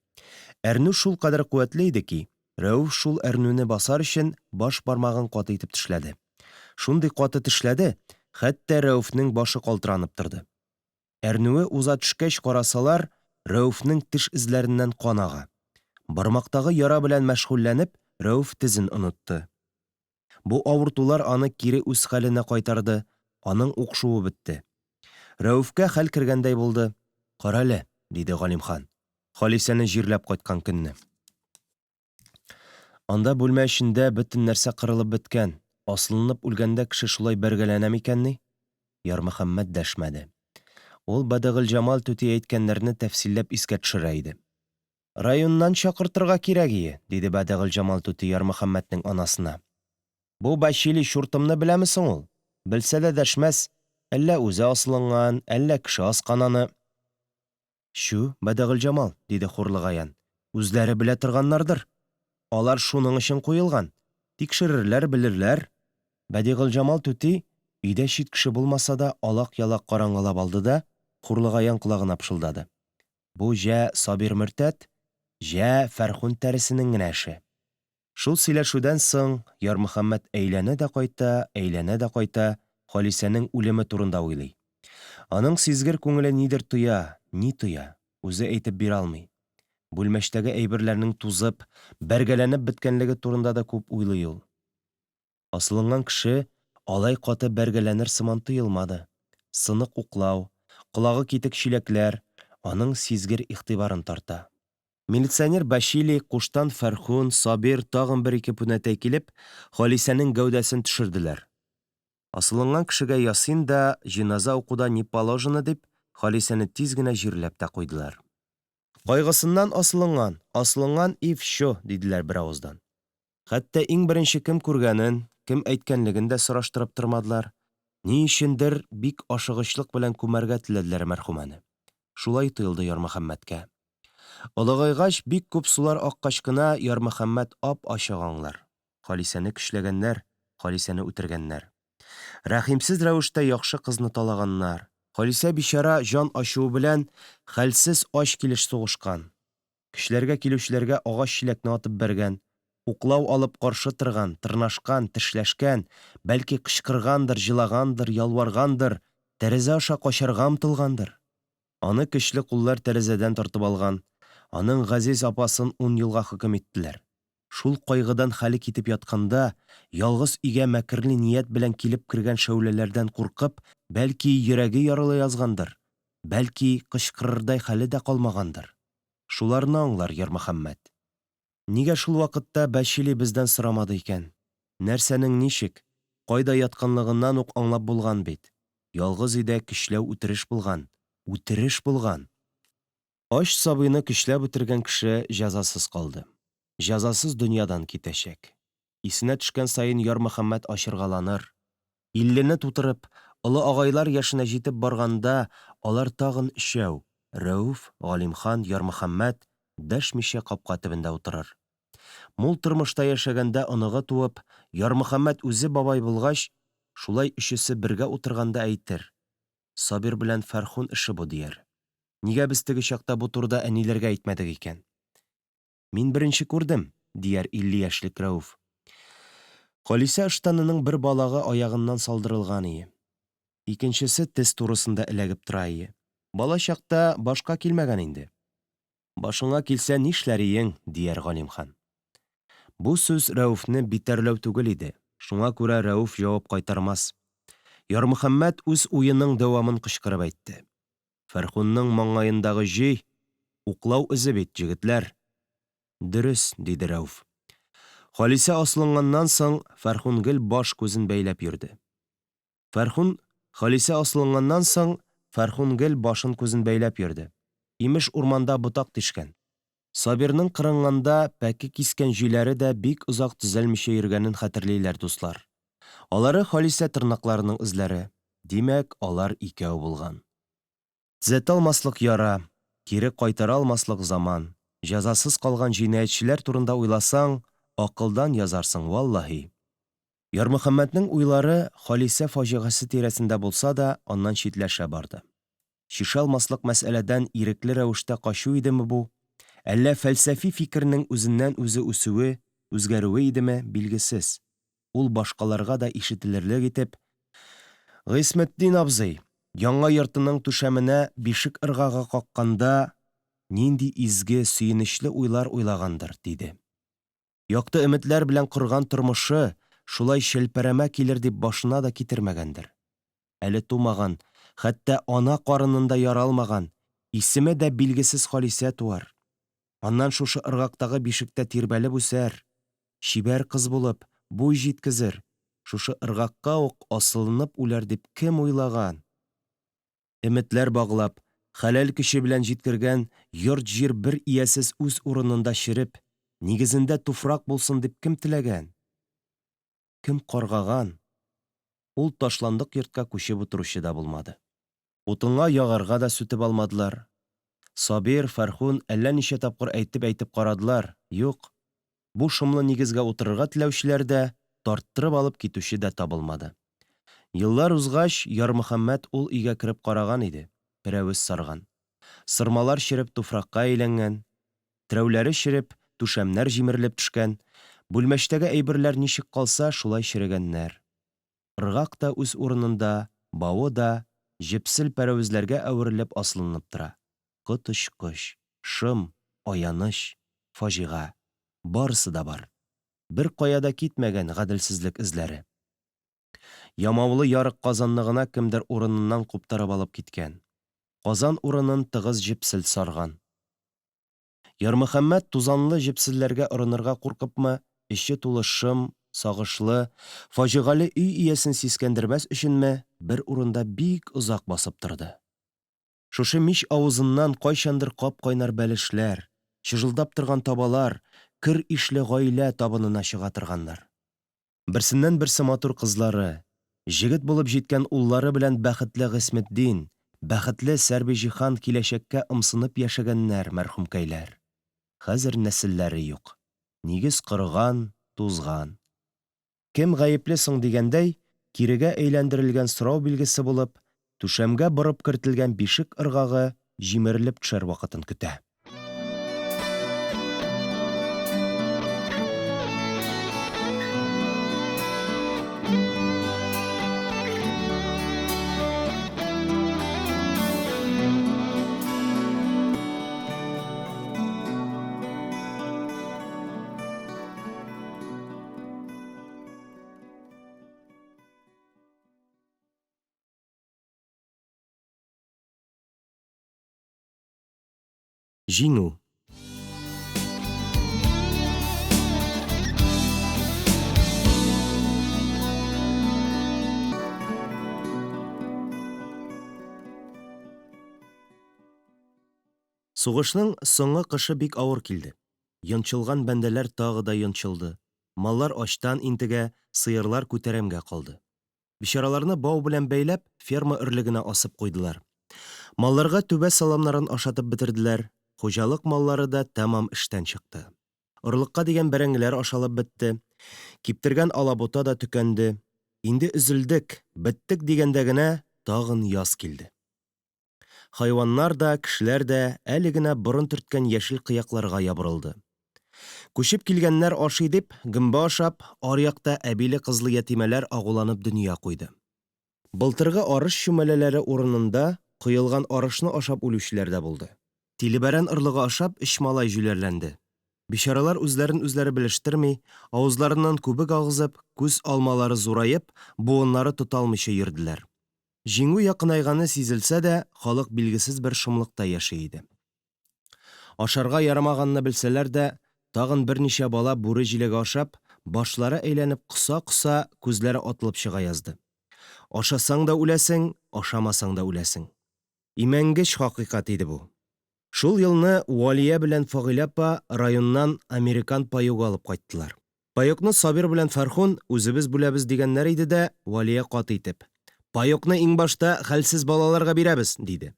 Әрнү шулкадәр куәтле иде ки, Рәүф шул әрнүне басар өчен баш бармагын каты итеп тешләде. Шундый каты тешләде, хәтта Рәүфнең башы калтыранып торды. Әрнүе уза төшкәч карасалар, Рәүфнең теш эзләреннән кан ага. Бармактагы яра белән мәшгульләнеп, Рәүф тезен онытты. Бу авыртулар аны кире үз хәленә кайтарды, аның укшуы бетте. Рәүфкә хәл кергәндәй булды. Карале, диде Галимхан, Халисәне җирләп кайткан көнне. Анда бүлмә эчендә бөтен нәрсә кырылып беткән, асылынып үлгәндә кеше шулай бәргәләнә микәнни? Ярмөхәммәт дәшмәде. Ул Бәдыгылҗамал түти әйткәннәрне тәфсилләп искә төшерә иде. Районнан чакыртырга кирәгие, диде Бәдыгылҗамал түти Ярмөхәммәтнең анасына. Бу Бачили чуртымны беләме соң ул? Белсә дә дәшмәс, әллә үзе асылынган, әллә кеше аскан аны. Чү, Бәдыгылҗамал, диде Хурлыгаян, үзләре белә торганнардыр. Алар шуның өчен куелган. Тикшерерләр, белерләр. Бәдигылҗамал түти, өйдә чит кеше булмаса да, алак-ялак караңгылап алды да, Хурлыгаян колагына пышылдады. Бу җә Сабир мөртәт, җә Фәрхун тәресенең генә эше. Шул сөйләшүдән соң Ярмөхәммәт әйләнә дә кайта, әйләнә дә кайта, Халисәнең үлеме турында уйлый. Аның сизгер күңеле нидер тоя, ни тоя, үзе әйтеп бирә алмый. Бүлмәчтәге әйберләрнең тузып, бәргәләнеп беткәнлеге турында да күп уйлый ул. Асылынган кеше алай каты бәргәләнер сыман тоелмады. Сынык уклау, колагы китек чиләкләр аның сизгер игътибарын тарта. Милиционер Бачили, куштан Фәрхун, Сабир, тагын бер-ике пүнәтәй килеп, Халисәнең гәүдәсен төшерделәр. Асылынган кешегә ясин да, җеназа уку да не положено дип, Халисәне тиз генә җирләп тә куйдылар. Кайгысыннан асылынган, асылынган и вщо, диделәр беравыздан. Хәтта иң беренче кем күргәнен, кем әйткәнлеген дә сораштырып тормадылар. Ни өчендер бик ашыгычлык белән күмәргә теләделәр мәрхүмәне. Шулай тоелды Ярмөхәммәткә. Олыгайгач, бик күп сулар аккач кына Ярмөхәммәт ап-ачык аңлар, Халисәне көчләгәннәр, Халисәне үтергәннәр. Рәхимсез рәвештә яхшы кызны талаганнар. Халисә бичара җан ачуы белән хәлсез ач килеш сугышкан. Көчләргә килүчеләргә агач чиләкне атып бәргән, уклау алып каршы торган, тырнашкан, тешләшкән, бәлки кычкыргандыр, җылагандыр, ялваргандыр, тәрәзә аша качарга омтылгандыр. Аны көчле куллар тәрәзәдән тартып алган, аның газиз апасын ун елга хөкем иттеләр. Шул кайгыдан хәле китеп ятканда, ялгыз өйгә мәкерле ният белән килеп кергән шәүләләрдән куркып, бәлки, йөрәге ярыла язгандыр, бәлки, кычкырырдай хәле дә калмагандыр. Шуларны аңлар Ярмөхәммәт. Нигә шул вакытта Бәчели бездән сорамады икән? Нәрсәнең ничек, кайда ятканлыгыннан ук аңлап булган бит. Ялгыз өйдә көчләү үтереш булган. Үтереш булган! Ач сабыйны көчләп үтергән кеше җәзасыз калды. Җәзасыз дөньядан китәчәк. Исенә төшкән саен Ярмөхәммәт ачыргаланыр. Иллене тутырып, олы агайлар яшенә җитеп барганда, алар тагын өчәү, Рәүф, Галимхан, Ярмөхәммәт, дәшмичә капка төбендә утырыр. Мул тормышта яшәгәндә оныгы туып, Ярмөхәммәт үзе бабай булгач, шулай өчесе бергә утырганда әйтер, Сабир белән Фәрхун эше бу, дияр. Нигә без теге чакта бу турыда әниләргә әйтмәдек икән? Мин беренче күрдем, дияр 50 яшьлек Рәүф. Халисә ыштанының бер балагы аягыннан салдырылган ие. Икенчесе тез турысында эләгеп тора ие. Бала чакта башка килмәгән инде. Башыңа килсә нишләр иең, дияр Галимхан. Бу сүз Рәүфне битәрләү түгел иде, шуңа күрә Рәүф җавап кайтармас. Ярмөхәммәт үз уеның дәвамын кычкырып әйтте. Фәрхунның маңгаендагы җөй, уклау эзе бит, җегетләр. Дөрес, диде Рәүф. Халисә асылынганнан соң, Фәрхун гел баш-күзен бәйләп йөрде. Фәрхун, Халисә асылынганнан соң, Фәрхун гел башын-күзен бәйләп йөрде. Имеш, урманда ботак тишкән. Сабирның кырынганда пәке кискән җөйләре дә бик озак төзәлмичә йөргәнен хәтерлиләр дуслар. Алары Халисә тырнакларының эзләре. Димәк, алар икәү булган. Төзәтә алмаслык яра, кире кайтара алмаслык заман, җәзасыз калган җинаятьчеләр турында уйласаң, акылдан язарсың, валлаһи. Ярмөхәммәтнең уйлары Халисә фаҗигасе тирәсендә булса да, аннан читләшә барды. Чишә алмаслык мәсьәләдән ирекле рәвештә качу идеме бу, әллә фәлсәфи фикернең үзеннән-үзе үсүе, үзгәрүе идеме, билгесез. Ул башкаларга да ишетелерлек итеп, Гыйсметдин абзый, яңа йортының түшәменә бишек ыргагы какканда, нинди изге, сөенечле уйлар уйлагандыр, диде. Якты өметләр белән корган тормышы шулай челпәрәмә килер дип башына да китермәгәндер. Әле тумаган, хәтта ана карынында яралмаган, исеме дә билгесез Халисә туар. Аннан шушы ыргактагы бишектә тирбәлеп үсәр, чибәр кыз булып, буй җиткезер, шушы ыргакка ук асылынып үләр дип кем уйлаган? Өметләр баглап, хәләл көче белән җиткергән йорт-җир бер иясез үз урынында череп, нигезендә туфрак булсын дип кем теләгән? Кем каргаган? Ул ташландык йортка күчеп утыручы да булмады. Утынга ягарга да сүтеп алмадылар. Сабир, Фәрхун әллә ничә тапкыр әйтеп-әйтеп карадылар, юк, бу шомлы нигезгә утырырга теләүчеләр дә, тарттырып алып китүче дә табылмады. Еллар узгач, Ярмөхәммәт ул өйгә кереп караган иде, пәрәвез сарган. Сырмалар череп туфракка әйләнгән, терәүләре череп, түшәмнәр җимерелеп төшкән, бүлмәчтәге әйберләр ничек калса, шулай черегәннәр. Ыргак та үз урынында, бавы да җепсел пәрәвезләргә әверелеп асылынып тора. Коточкыч, шом, аяныч, фаҗига. Барысы да бар. Беркая да китмәгән гаделсезлек эзләре. Ямаулы ярык казанны гына кемдер урыныннан куптарып алып киткән. Казан урынын тыгыз җепсел сарган. Ярмөхәммәт тузанлы җепселләргә орынырга куркыпмы, эче тулы шым, сагышлы, фаҗигале өй иясен сискәндермәс өченме, бер урында бик озак басып торды. Шушы мич авызыннан кайчандыр кап-кайнар бәлешләр, чыжылдап торган табалар, көр ишле гаилә табынына чыга торганнар. Берсеннән-берсе матур кызлары, җегет булып җиткән уллары белән бәхетле Гыйсметдин, бәхетле Сәрбиҗиһан киләчәккә ымсынып яшәгәннәр, мәрхүмкәйләр. Хәзер нәселләре юк. Нигез корыган, тузган. Кем гаепле соң дигәндәй, кирегә әйләндерелгән сорау билгесе булып, түшәмгә борып кертелгән бишек ыргагы җимерелеп төшәр вакытын көтә. Җиңү. Сугышның соңгы кышы бик авыр килде. Йончылган бәндәләр тагы да йончылды. Маллар ачтан интегә, сыерлар күтәрәмгә калды. Бичараларны бау белән бәйләп, ферма өрлегенә асып куйдылар. Малларга түбә саламнарын ашатып бетерделәр, хуҗалык маллары да тәмам эштән чыкты. Орлыкка дигән бәрәңгеләр ашалып бетте. Киптергән алабута да төкәнде. Инде өзелдек, беттек дигәндә генә тагын яз килде. Хайваннар да, кешеләр дә әле генә борын төрткән яшел кыякларга ябырылды. Күчеп килгәннәр ашый дип, гөмбә ашап, аръякта әбиле-кызлы ятимәләр агуланып дөнья куйды. Былтыргы арыш чүмәләләре урынында коелган арышны ашап үлүчеләр дә булды. Тилебәрән орлыгы ашап, өч малай җүләрләнде. Бичаралар үзләрен үзләре белештерми, авызларыннан күбек агызып, күз алмалары зураеп, буыннары тоталмыйча йөрделәр. Җиңү якынайганы сизелсә дә, халык билгесез бер шомлыкта яши иде. Ашарга ярамаганны белсәләр дә, тагын берничә бала бүре җиләге ашап, башлары әйләнеп коса-коса, күзләре атылып чыга язды. Ашасаң да үләсең, ашамасаң да үләсең. Имәнгеч хакыйкать иде бу. Шул елны Валия белән Фагыйлә апа районнан американ паёгы алып кайттылар. Паёкны Сабир белән Фәрхун үзебез бүләбез дигәннәр иде дә, Валия каты итеп, Паёкны иң башта хәлсез балаларга бирәбез, диде.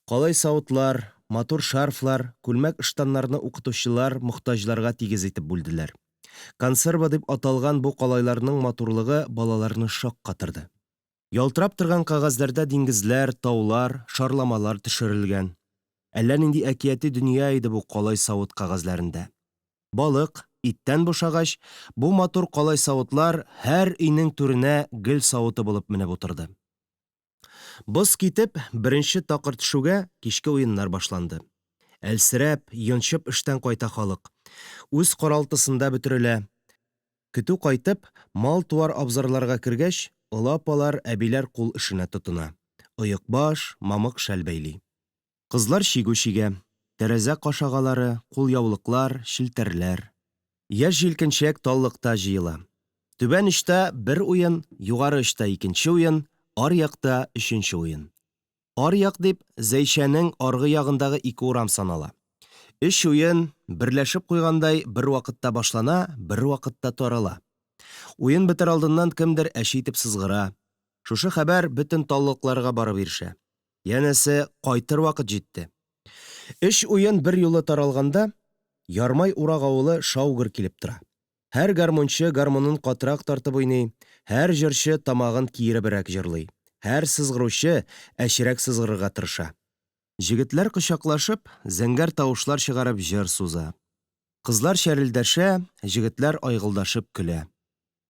Калай савытлар, матур шарфлар, күлмәк-ыштаннарны укытучылар мохтаҗларга тигез итеп бүлделәр. Консерва дип аталган бу калайларның матурлыгы балаларны шаккатырды. Ялтырап торган кәгазьләрдә диңгезләр, таулар, шарламалар төшерелгән. Әллә нинди әкияти дөнья иде бу калай савыт кәгазьләрендә. Балык, иттән бушагач, бу матур калай савытлар һәр өйнең түренә гөл савыты булып менеп утырды. Боз китеп, беренче такыр төшүгә, кичке уеннар башланды. Әлсерәп, йончып эштән кайта халык. Үз каралтысында бөтерелә. Көтү кайтып, мал-туар абзарларга кергәч, олы апалар, әбиләр кул эшенә тотына. Оекбаш, мамык шәл бәйли. Кызлар чигү чигә. Тәрәзә кашагалары, кулъяулыклар, челтәрләр. Яшь-җилкенчәк таллыкта җыела. Түбән очта бер уен, югары очта икенче уен, аръякта өченче уен. Аръяк дип, Зәйчәнең аргы ягындагы ике урам санала. Өч уен, берләшеп куйгандай, бер вакытта башлана, бер вакытта тарала. Уен бетәр алдыннан кемдер әче итеп сызгыра. Шушы хәбәр бөтен таллыкларга барып ирешә. Янәсе, кайтыр вакыт җитте. Өч уен берьюлы таралганда, Ярмай Урак авылы шау-гөр килеп тора. Һәр гармунчы гармунын катырак тартып уйный, һәр җырчы тамагын киеребрәк җырлый, һәр сызгыручы әчерәк сызгырырга тырыша. Җегетләр кочаклашып, зәңгәр тавышлар чыгарып җыр суза. Кызлар чәрелдәшә, җегетләр айгылдашып көлә.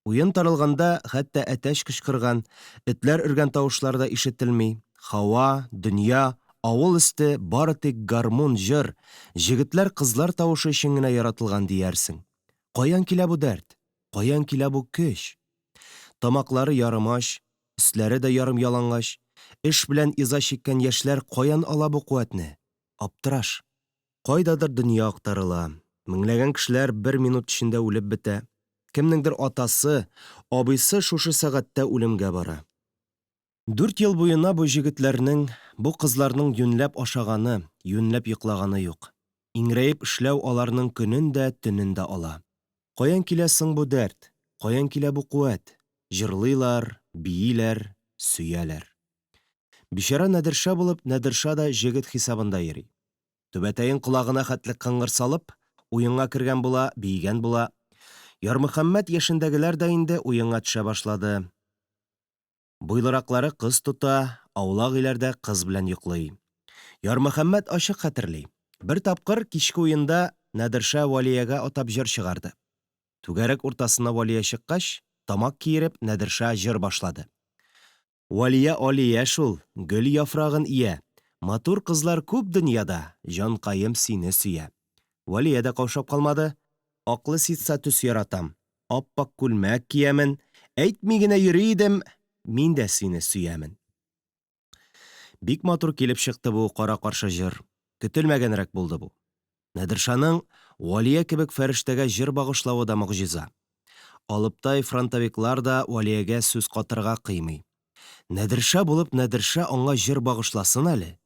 Уен таралганда хәтта әтәч кычкырган, этләр өргән тавышлар да ишетелми, һава, дөнья, авыл өсте бары тик гармун, җыр, җегетләр-кызлар тавышы өчен генә яратылган диярсең. Каян килә бу дәрт? Каян килә бу көч? Тамаклары ярым ач, өсләре дә ярым ялангач, эш белән иза чиккән яшьләр каян ала бу куәтне? Аптыраш. Кайдадыр дөнья актарыла, меңләгән кешеләр бер минут эчендә үлеп бетә. Кемнеңдер атасы, абыйсы шушы сәгатьтә үлемгә бара. Дүрт ел буена бу җегетләрнең, бу кызларның юньләп ашаганы, юньләп йоклаганы юк. Иңрәеп эшләү аларның көнен дә, төнен дә ала. Каян килә соң бу дәрт? Каян килә бу куәт? Җырлыйлар, бииләр, сөяләр. Бичара Нәдерша булып, Нәдерша да җегет хисабында йөри. Түбәтәен колагына хәтле кыңгыр салып, уенга кергән була, биегән була. Ярмөхәммәт яшендәгеләр дә инде уенга төшә башлады. Буйлыраклары кыз тота, аулак өйләрдә кыз белән йоклый. Ярмөхәммәт ачык хәтерли. Бер тапкыр кичке уенда Нәдерша Вәлиягә атап җыр чыгарды. Түгәрәк уртасына Вәлия чыккач, тамак киереп, Нәдерша җыр башлады. Вәлия Алия шул, гөл яфрагын ия, Матур кызлар күп дөньяда, Җанкаем сине сөя. Вәлия дә каушап калмады. Аклы ситса төс яратам, Ап-ак күлмәк киямен, Әйтми генә йөри идем, Мин дә сине сөямен. Бик матур килеп чыкты бу кара-каршы җыр. Көтелмәгәнрәк булды бу. Нәдершаның Валия кебек фәрештәгә җыр багышлавы да могҗиза. Алыптай фронтовиклар да Валиягә сүз катырга кыймый. Нәдерша булып Нәдерша аңа җыр багышласын әле!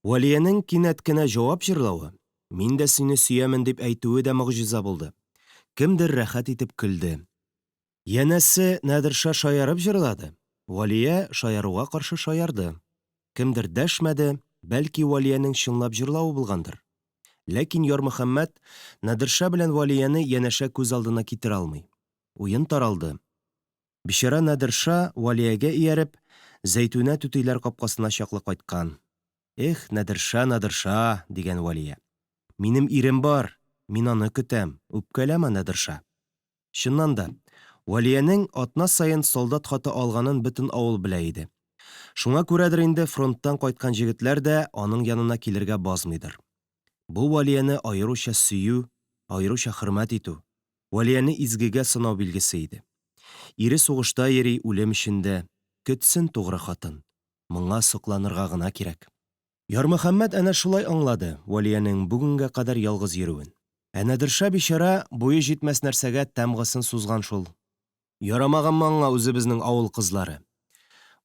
Вәлиянең кинәт кенә җавап җырлавы, мин дә сине сөямен дип әйтүе дә могҗиза булды. Кемдер рәхәт итеп көлде. Янәсе, Нәдерша шаярып җырлады, Вәлия шаяруга каршы шаярды. Кемдер дәшмәде, бәлки Вәлиянең чынлап җырлавы булгандыр. Ләкин Ярмөхәммәт Нәдерша белән Вәлияне янәшә күз алдына китерә алмый. Уен таралды. Бичара Нәдерша, Вәлиягә ияреп, Зәйтүнә түтиләр капкасына чаклы кайткан. Эх, Нәдерша, Нәдерша, дигән Вәлия. Минем ирем бар, мин аны көтәм, үпкәләмә, Нәдерша. Чыннан да, Вәлиянең атна саен солдат хаты алганын бөтен авыл белә иде. Шуңа күрәдер инде фронттан кайткан җегетләр дә аның янына килергә базмыйдыр. Бу Вәлияне аеруча сөю, аеруча хөрмәт итү, Вәлияне изгегә санау билгесе иде. Ире сугышта йөри, үлем эчендә. Көтсен тугры хатын. Моңа сокланырга гына кирәк. Ярмөхәммәт әнә шулай аңлады Вәлиянең бүгенгә кадәр ялгыз йөрүен. Ә Нәдерша бичара буе җитмәс нәрсәгә тәмгысын сузган шул. Ярамаганмы аңа үзебезнең авыл кызлары?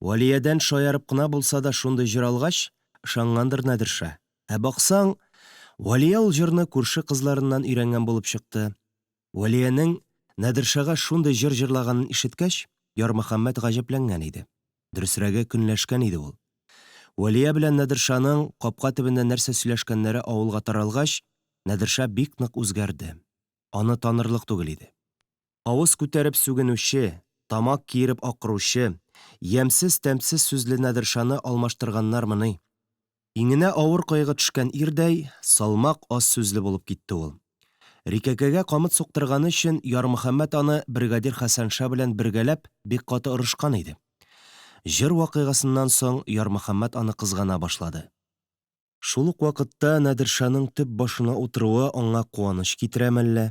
Вәлиядән шаярып кына булса да шундый җыр алгач, ышангандыр Нәдерша. Ә баксаң, Вәлия ул җырны күрше кызларыннан өйрәнгән булып чыкты. Вәлиянең Нәдершага шундый җыр җырлаганын ишеткәч, Ярмөхәммәт гаҗәпләнгән иде. Дөресрәге, көнләшкән иде ул. Вәлия белән Нәдершаның капка төбендә нәрсә сөйләшкәннәре авылга таралгач, Нәдерша бик нык үзгәрде. Аны танырлык түгел иде. Авыз күтәреп сүгенүче, тамак киереп акыручы, ямьсез-тәмсез сүзле Нәдершаны алмаштырганнармыни? Иңенә авыр кайгы төшкән ирдәй, салмак, аз сүзле булып китте ул. Рикәкәгә камыт суктырганы өчен Ярмөхәммәт аны бригадир Хәсәнша белән бергәләп бик каты орышкан иде. Җыр вакыйгасыннан соң Ярмөхәммәт аны кызгана башлады. Шул ук вакытта Нәдершаның төп башына утыруы аңа куаныч китерә мәллә?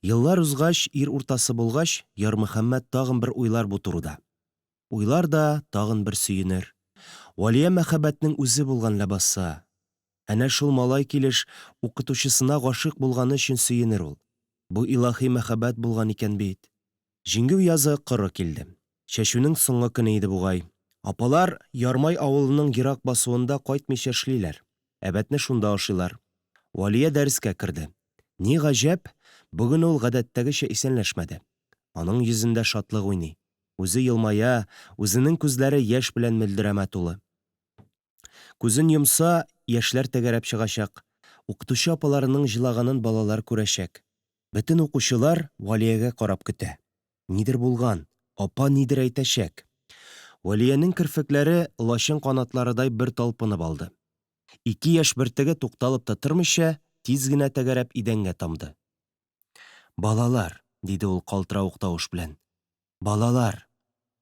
Еллар узгач, ир уртасы булгач, Ярмөхәммәт тагын бер уйлар бу турыда. Уйлар да тагын бер сөенер. Вәлия мәхәббәтнең үзе булган ләбаса. Әнә шул малай килеш укытучысына гашыйк булганы өчен сөенер ул. Бу илаһи мәхәббәт булган икән бит. Җиңгү язы коры килде. Чәчүнең соңгы көне иде бугай. Апалар Ярмай авылының ерак басуында кайтмыйча эшлиләр. Әбәтне шунда ашыйлар. Вәлия дәрескә керде. Ни гаҗәп, бүген ул гадәттәгечә исәнләшмәде. Аның йөзендә шатлык уйный. Үзе елмая, үзенең күзләре яшь белән мөлдерәмә тулы. Күзен йомса, яшьләр тәгәрәп чыгачак. Укытучы апаларының җылаганын балалар күрәчәк. Бөтен укучылар Валиягә карап көтә. Нидер булган, апа нидер әйтәчәк. Валиянең керфекләре лачын канатларыдай бер талпынып алды. Ике яшь бөртеге тукталып та тормыйча, тиз генә тәгәрәп идәнгә тамды. Балалар, диде ул калтыравык тавыш белән. Балалар,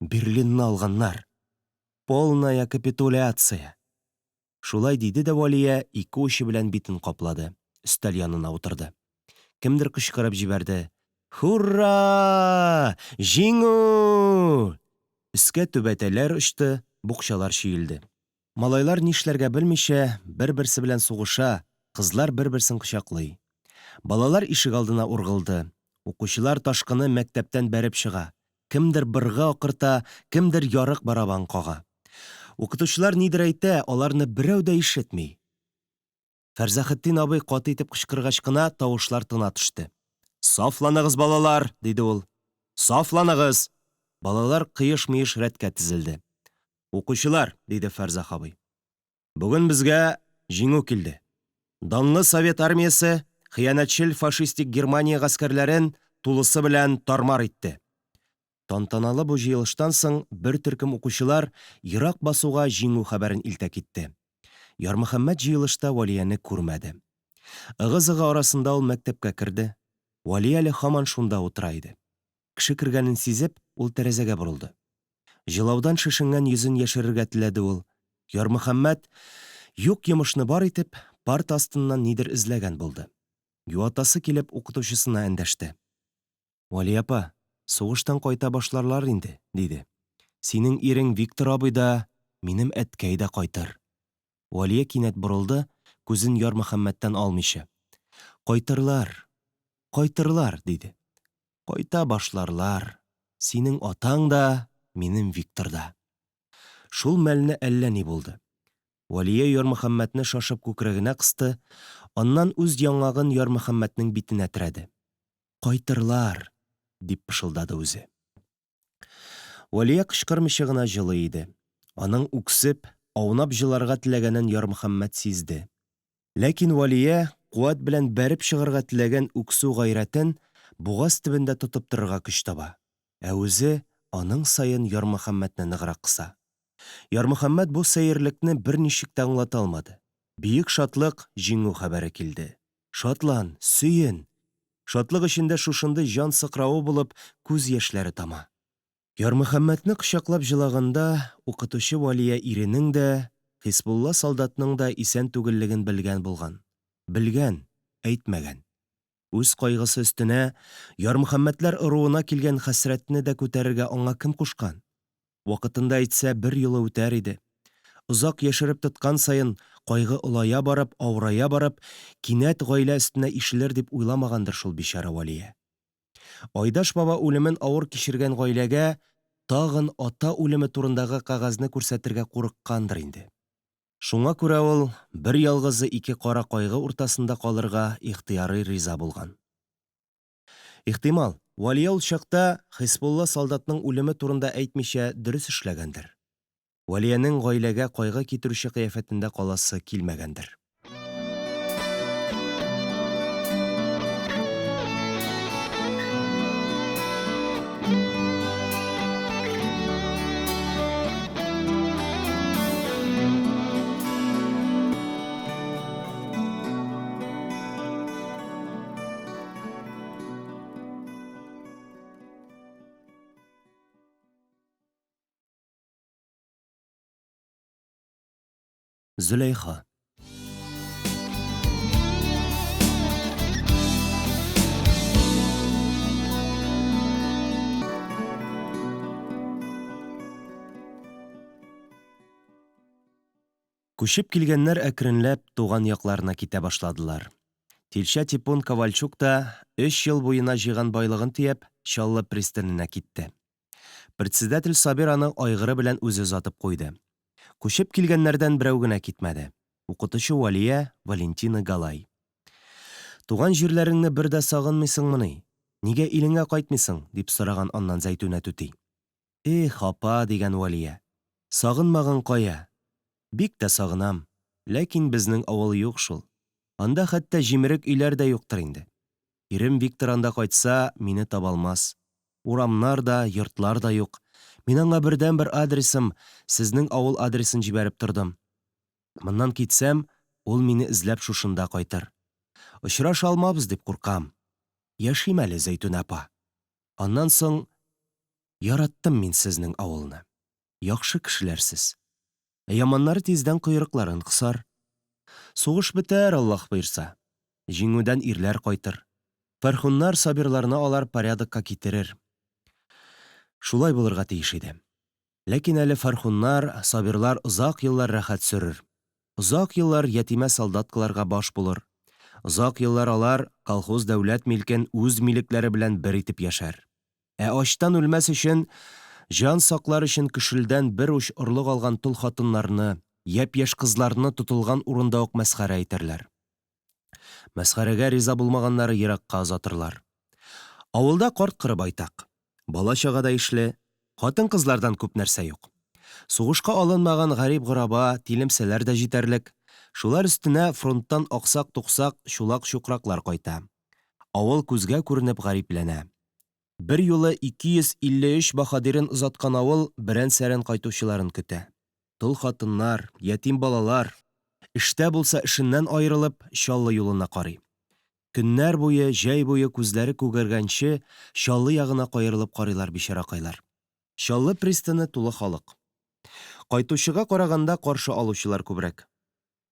Берлинны алганнар. Полная капитуляция. Шулай диде дә Валия ике учы белән битен каплады, өстәл янына утырды. Кемдер кычкырып җибәрде. Һурра! Җиңү! Өскә түбәтәйләр очты, букчалар чөелде. Малайлар нишләргә белмичә, бер-берсе белән сугыша, кызлар бер-берсен кочаклый. Балалар ишегалдына ургылды. Укучылар ташкыны мәктәптән бәреп чыга. Кемдер быргы акырта, кемдер ярык барабан кага. Укытучылар нидер әйтә, аларны берәү дә ишетми. Фәрзәхетдин абый каты итеп кычкыргач кына тавышлар тына төште. Сафланыгыз, балалар! диде ул. Сафланыгыз! Балалар кыеш-мыеш рәткә тезелде. Укучылар, диде Фәрзах абый. Бүген безгә җиңү килде. Данлы Совет армиясе хыянәтчел фашистик Германия гаскәрләрен тулысы белән тармар итте. Тантаналы бу җыелыштан соң бер төркем укучылар ерак басуга җиңү хәбәрен илтә китте. Ярмөхәммәт җыелышта Вәлияне күрмәде. Ыгы-зыгы арасында ул мәктәпкә керде. Вәлия әле һаман шунда утыра иде. Кеше кергәнен сизеп, ул тәрәзәгә борылды. Җылаудан шешенгән йөзен яшерергә теләде ул. Ярмөхәммәт, юк йомышны бар итеп, парта астыннан нидер эзләгән булды. Юатасы килеп, укытучысына эндәште. Вәли апа, сугыштан кайта башларлар инде, диде. Синең ирең Виктор абый да, минем әткәй дә кайтыр. Вәлия кинәт борылды, күзен Ярмөхәммәттән алмыйча. Кайтырлар, кайтырлар, диде. Кайта башларлар. Синең атаң да, минем Виктор да. Шул мәлне әллә ни булды. Вәлия Ярмөхәммәтне шашып күкрәгенә кысты, аннан үз яңагын Ярмөхәммәтнең битенә терәде. Кайтырлар! дип пышылдады үзе. Вәлия кычкырмыйча гына җылый иде. Аның үксеп, аунап җыларга теләгәнен Ярмөхәммәт сизде. Ләкин Вәлия куәт белән бәреп чыгарга теләгән үксү гайрәтен бугаз төбендә тотып торырга көч таба. Ә үзе аның саен Ярмөхәммәтне ныграк кыса. Ярмөхәммәт бу сәерлекне берничек тә аңлата алмады. Бөек шатлык, җиңү хәбәре килде. Шатлан, сөен! Шатлык эчендә шушындый җан сыкравы булып күз яшьләре тама. Ярмөхәммәтне кочаклап җылаганда, укытучы Вәлия иренең дә, Хисбулла солдатның да исән түгеллеген белгән булган. Белгән, әйтмәгән. Үз кайгысы өстенә Ярмөхәммәтләр ыруына килгән хәсрәтне дә күтәрергә аңа кем кушкан? Вакытында әйтсә, берьюлы үтәр иде. Озак яшереп тоткан саен, кайгы олая барып, авырая барып, кинәт гаилә өстенә ишелер дип уйламагандыр шул бичара Вәлия. Айдаш баба үлемен авыр кичергән гаиләгә тагын ата үлеме турындагы кәгазьне күрсәтергә курыккандыр инде. Шуңа күрә ул берьялгызы ике кара кайгы уртасында калырга ихтыярый риза булган. Ихтимал, Вәлия ул чакта Хисбулла солдатның үлеме турында әйтмичә дөрес эшләгәндер. Вәлиянең гаиләгә кайгы китерүче кыяфәтендә каласы килмәгәндер. Зөләйха. Күчеп килгәннәр әкренләп туган якларына китә башладылар. Тилчә Типун Ковальчук та, өч ел буена җыйган байлыгын төяп, Чаллы пристаненә китте. Председатель Сабир аны айгыры белән үзе озатып куйды. Күчеп килгәннәрдән берәү генә китмәде, укытучы Вәлия, Валентина Галай. Туган җирләреңне бер дә сагынмыйсыңмыни? Нигә илеңә кайтмыйсың? дип сораган аннан Зәйтүнә түти. Эх, апа, дигән Вәлия, сагынмаган кая? Бик тә сагынам. Ләкин безнең авыл юк шул. Анда хәтта җимерек өйләр дә юктыр инде. Ирем Виктор анда кайтса, мине таба алмас. Урамнар да, йортлар да юк. Мин аңа бердәнбер адресым, сезнең авыл адресын җибәреп тордым. Моннан китсәм, ул мине эзләп шушында кайтыр. Очраша алмабыз дип куркам. Яшим әле, Зәйтүнә апа. Аннан соң, яраттым мин сезнең авылны. Яхшы кешеләр сез. Ә яманнары тиздән койрыкларын кысар. Сугыш бетәр, Аллаһ боерса. Җиңүдән ирләр кайтыр. Фәрхуннар, Сабирларны алар порядокка китерер. Шулай булырга тиеш иде. Ләкин әле Фәрхуннар, Сабирлар озак еллар рәхәт сөрер. Озак еллар ятимә солдаткаларга баш булыр. Озак еллар алар колхоз дәүләт милкен үз милекләре белән бер итеп яшәр. Ә ачтан үлмәс өчен, җан саклар өчен көшелдән бер уч орлык алган тол хатыннарны, япь-яшь кызларны тотылган урында ук мәсхәрә итәрләр. Мәсхәрәгә риза булмаганнары еракка озатырлар. Авылда карт-коры байтак. Бала-чага да ишле. Хатын-кызлардан күп нәрсә юк. Сугышка алынмаган гарип-гораба, тилемсәләр дә җитәрлек. Шулар өстенә фронттан аксак-туксак, чулак-чукраклар кайта. Авыл күзгә күренеп гарипләнә. Берьюлы 253 баһадирын озаткан авыл берән-сәрән кайтучыларын көтә. Тол хатыннар, ятим балалар, эштә булса эшеннән аерылып, Чаллы юлына карый. Көннәр буе, җәй буе күзләре күгәргәнче Чаллы ягына каерылып карыйлар бичаракайлар. Чаллы пристане тулы халык. Кайтучыга караганда каршы алучылар күбрәк.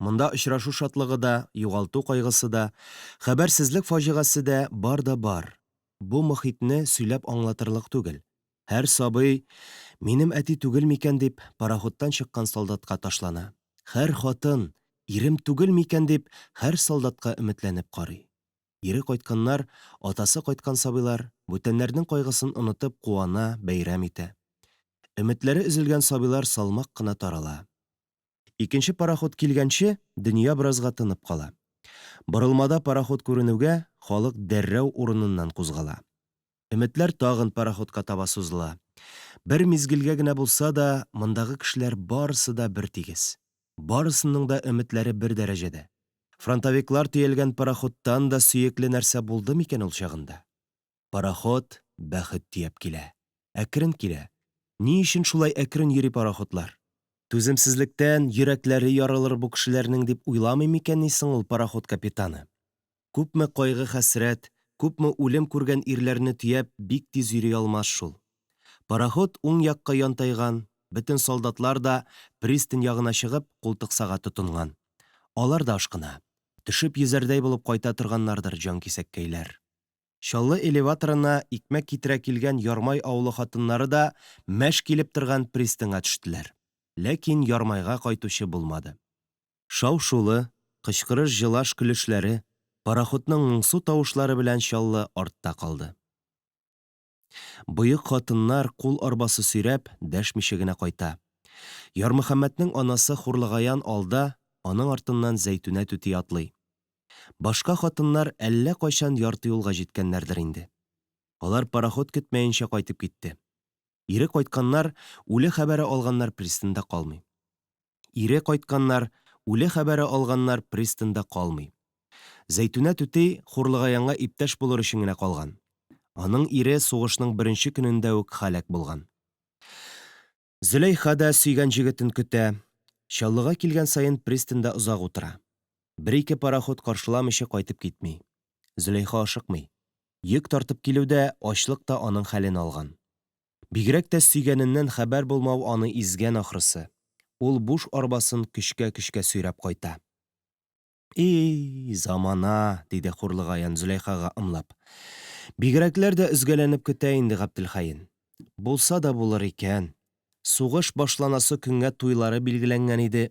Монда очрашу шатлыгы да, югалту кайгысы да, хәбәрсезлек фаҗигасе дә бар да бар. Бу мохитне сөйләп аңлатырлык түгел. Һәр сабый, минем әти түгел микән дип, пароходтан чыккан солдатка ташлана. Һәр хатын, ирем түгел микән дип, һәр солдатка өметләнеп карый. Ире кайтканнар, атасы кайткан сабыйлар, бүтәннәрнең кайгысын онытып, куана, бәйрәм итә. Өметләре өзелгән сабыйлар салмак кына тарала. Икенче пароход килгәнче, дөнья беразга тынып кала. Борылмада пароход күренүгә, халык дәррәү урыныннан кузгала. Өметләр тагын пароходка таба сузыла. Бер мизгелгә генә булса да, мондагы кешеләр барысы да бертигез. Барысының да өметләре бер дәрәҗәдә. Фронтовиклар төялгән пароходтан да сөекле нәрсә булды микән ул чагында? Пароход бәхет төяп килә. Әкрен килә. Ни өчен шулай әкрен йөри пароходлар? Түземсезлектән йөрәкләре ярылыр бу кешеләрнең дип уйламый микәнни соң ул пароход капитаны? Күпме кайгы-хәсрәт, күпме үлем күргән ирләрне төяп бик тиз йөри алмас шул. Пароход уң якка янтайган, бөтен солдатлар да, пристань ягына чыгып, култыксага тотынган. Алар да ашкына. Төшеп йөзәрдәй булып кайта торганнардыр җанкисәккәйләр. Чаллы элеваторына икмәк китерә килгән Ярмай авылы хатыннары да мәш килеп торган пристаньга төштеләр. Ләкин Ярмайга кайтучы булмады. Шау-шулы, кычкырыш-җылаш көлешләре, пароходның моңсу тавышлары белән Чаллы артта калды. Боек хатыннар кул арбасы сөйрәп, дәшмичә генә кайта. Ярмөхәммәтнең анасы Хурлыгаян алда, аның артыннан Зәйтүнә түти атлый. Башка хатыннар әллә кайчан ярты юлга җиткәннәрдер инде. Алар пароход көтмәенчә кайтып китте. Ире кайтканнар, үле хәбәре алганнар пристаньда калмый. Ире кайтканнар, үле хәбәре алганнар пристаньда калмый. Зәйтүнә түти Хурлыгаянга иптәш булыр өчен генә калган. Аның ире сугышның беренче көнендә үк һәлак булган. Зөләйха да сөйгән җегетен көтә. Чаллыга килгән саен пристаньда озак утыра. Бер-ике пароход каршыламыйча кайтып китми. Зөләйха ашыкмый. Йөк тартып килү дә, ачлык та аның хәлен алган. Бигрәк тә сөйгәненнән хәбәр булмау аны изгән ахрысы. Ул буш арбасын көчкә-көчкә сөйрәп кайта. И, замана, диде Хурлыгаян Зөләйхага ымлап. Бигрәкләр дә өзгәләнеп көтә инде Габделхәен. Булса да булыр икән. Сугыш башланасы көнгә туйлары билгеләнгән иде.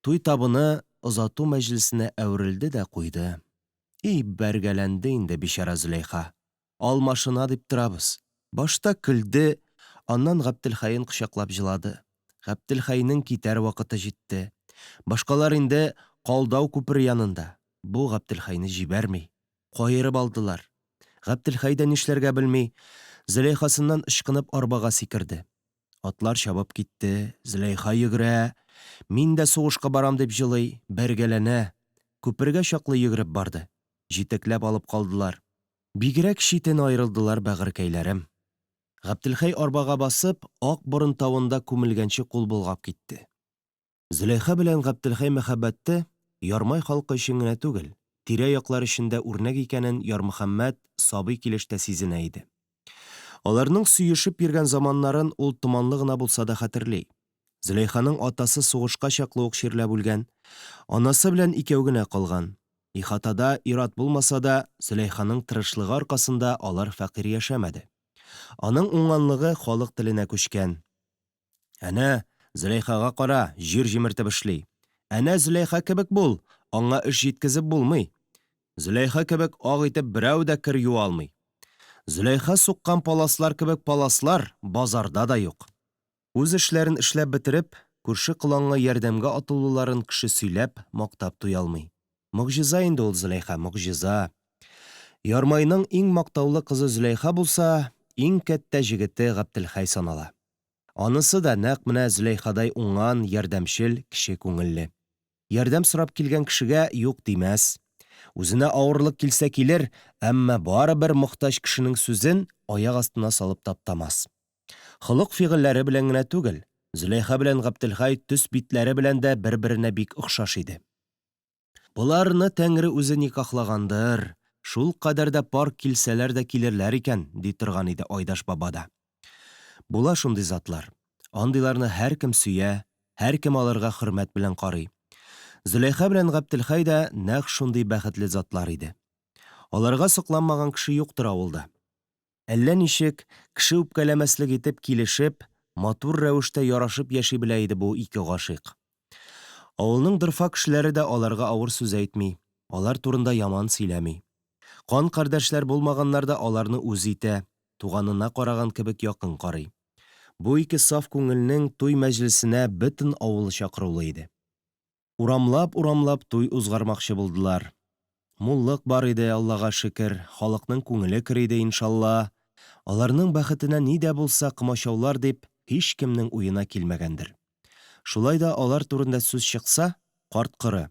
Туй табыны озату мәҗлесенә әверелде дә куйды. И, бәргәләнде инде бичара Зөләйха. Алмашына дип торабыз. Башта көлде, аннан Гаптелхәен кочаклап җылады. Гаптелхәйнең китәр вакыты җитте. Башкалар инде Калдау күпере янында. Бу Гаптелхәйне җибәрми. Каерып алдылар. Гаптелхәй дә нишләргә белми, Зөләйхасыннан ычкынып арбага сикерде. Атлар чабып китте, Зөләйха йөгерә. Мин дә сугышка барам дип җылый, бәргәләнә. Күпергә чаклы йөгереп барды. Җитәкләп алып калдылар. Бигрәк читен аерылдылар бәгырькәйләрем. Габделхәй арбага басып, Ак борын тавында күмелгәнче кул болгап китте. Зөләйха белән Габделхәй мәхәббәте Ярмай халкы өчен генә түгел, тирә-яклар өчен дә үрнәк икәнен Ярмөхәммәт сабый килеш тә сизенә иде. Аларның сөешеп йөргән заманнарын ул томанлы гына булса да хәтерли. Зөләйханың атасы сугышка чаклы ук чирләп үлгән. Анасы белән икәү генә калган. Ихатада ир-ат булмаса да, Зөләйханың тырышлыгы аркасында алар фәкыйрь яшәмәде. Аның уңганлыгы халык теленә күчкән. Әнә, Зөләйхага кара, җир җимертеп эшли. Әнә Зөләйха кебек бул, аңа эш җиткезеп булмый. Зөләйха кебек ак итеп берәү дә кер юа алмый. Зөләйха суккан паласлар кебек паласлар базарда да юк. Үз эшләрен эшләп бетереп, күрше-коланга ярдәмгә атылуларын кеше сөйләп, мактап туялмый. Могҗиза инде ул Зөләйха, могҗиза. Ярмайның иң мактаулы кызы Зөләйха булса, иң кәттә җегете Гаптелхәй санала. Анысы да нәкъ менә Зөләйхадай уңган, ярдәмчел, кече күңелле. Ярдәм сорап килгән кешегә юк димәс. Үзенә авырлык килсә килер, әмма барыбер мохтаҗ кешенең сүзен аяк астына салып таптамас. Холык-фигыльләре белән генә түгел, Зөләйха белән Гаптелхәй төс-битләре белән дә бер-беренә бик охшаш иде. Боларны Тәңре үзе никахлагандыр, шулкадәр дә пар килсәләр дә килерләр икән, ди торган иде Айдаш баба да. Була шундый затлар. Андыйларны һәркем сөя, һәркем аларга хөрмәт белән карый. Зөләйха белән Гаптелхәй дә нәкъ шундый бәхетле затлар иде. Аларга сокланмаган кеше юктыр авылда. Әллә ничек, кеше үпкәләмәслек итеп килешеп, матур рәвештә ярашып яши белә иде бу ике гашыйк. Авылның дорфа кешеләре дә аларга авыр сүз әйтми, алар турында яман сөйләми. Кан кардәшләр булмаганнар да аларны үз итә, туганына караган кебек якын карый. Бу ике саф күңелнең туй мәҗлесенә бөтен авыл чакырулы иде. Урамлап-урамлап туй узгармакчы булдылар. Муллык бар иде, Аллага шөкер, халыкның күңеле көр иде, иншалла. Аларның бәхетенә ни дә булса комачаулар дип, һичкемнең уена килмәгәндер. Шулай да алар турында сүз чыкса, карт-коры,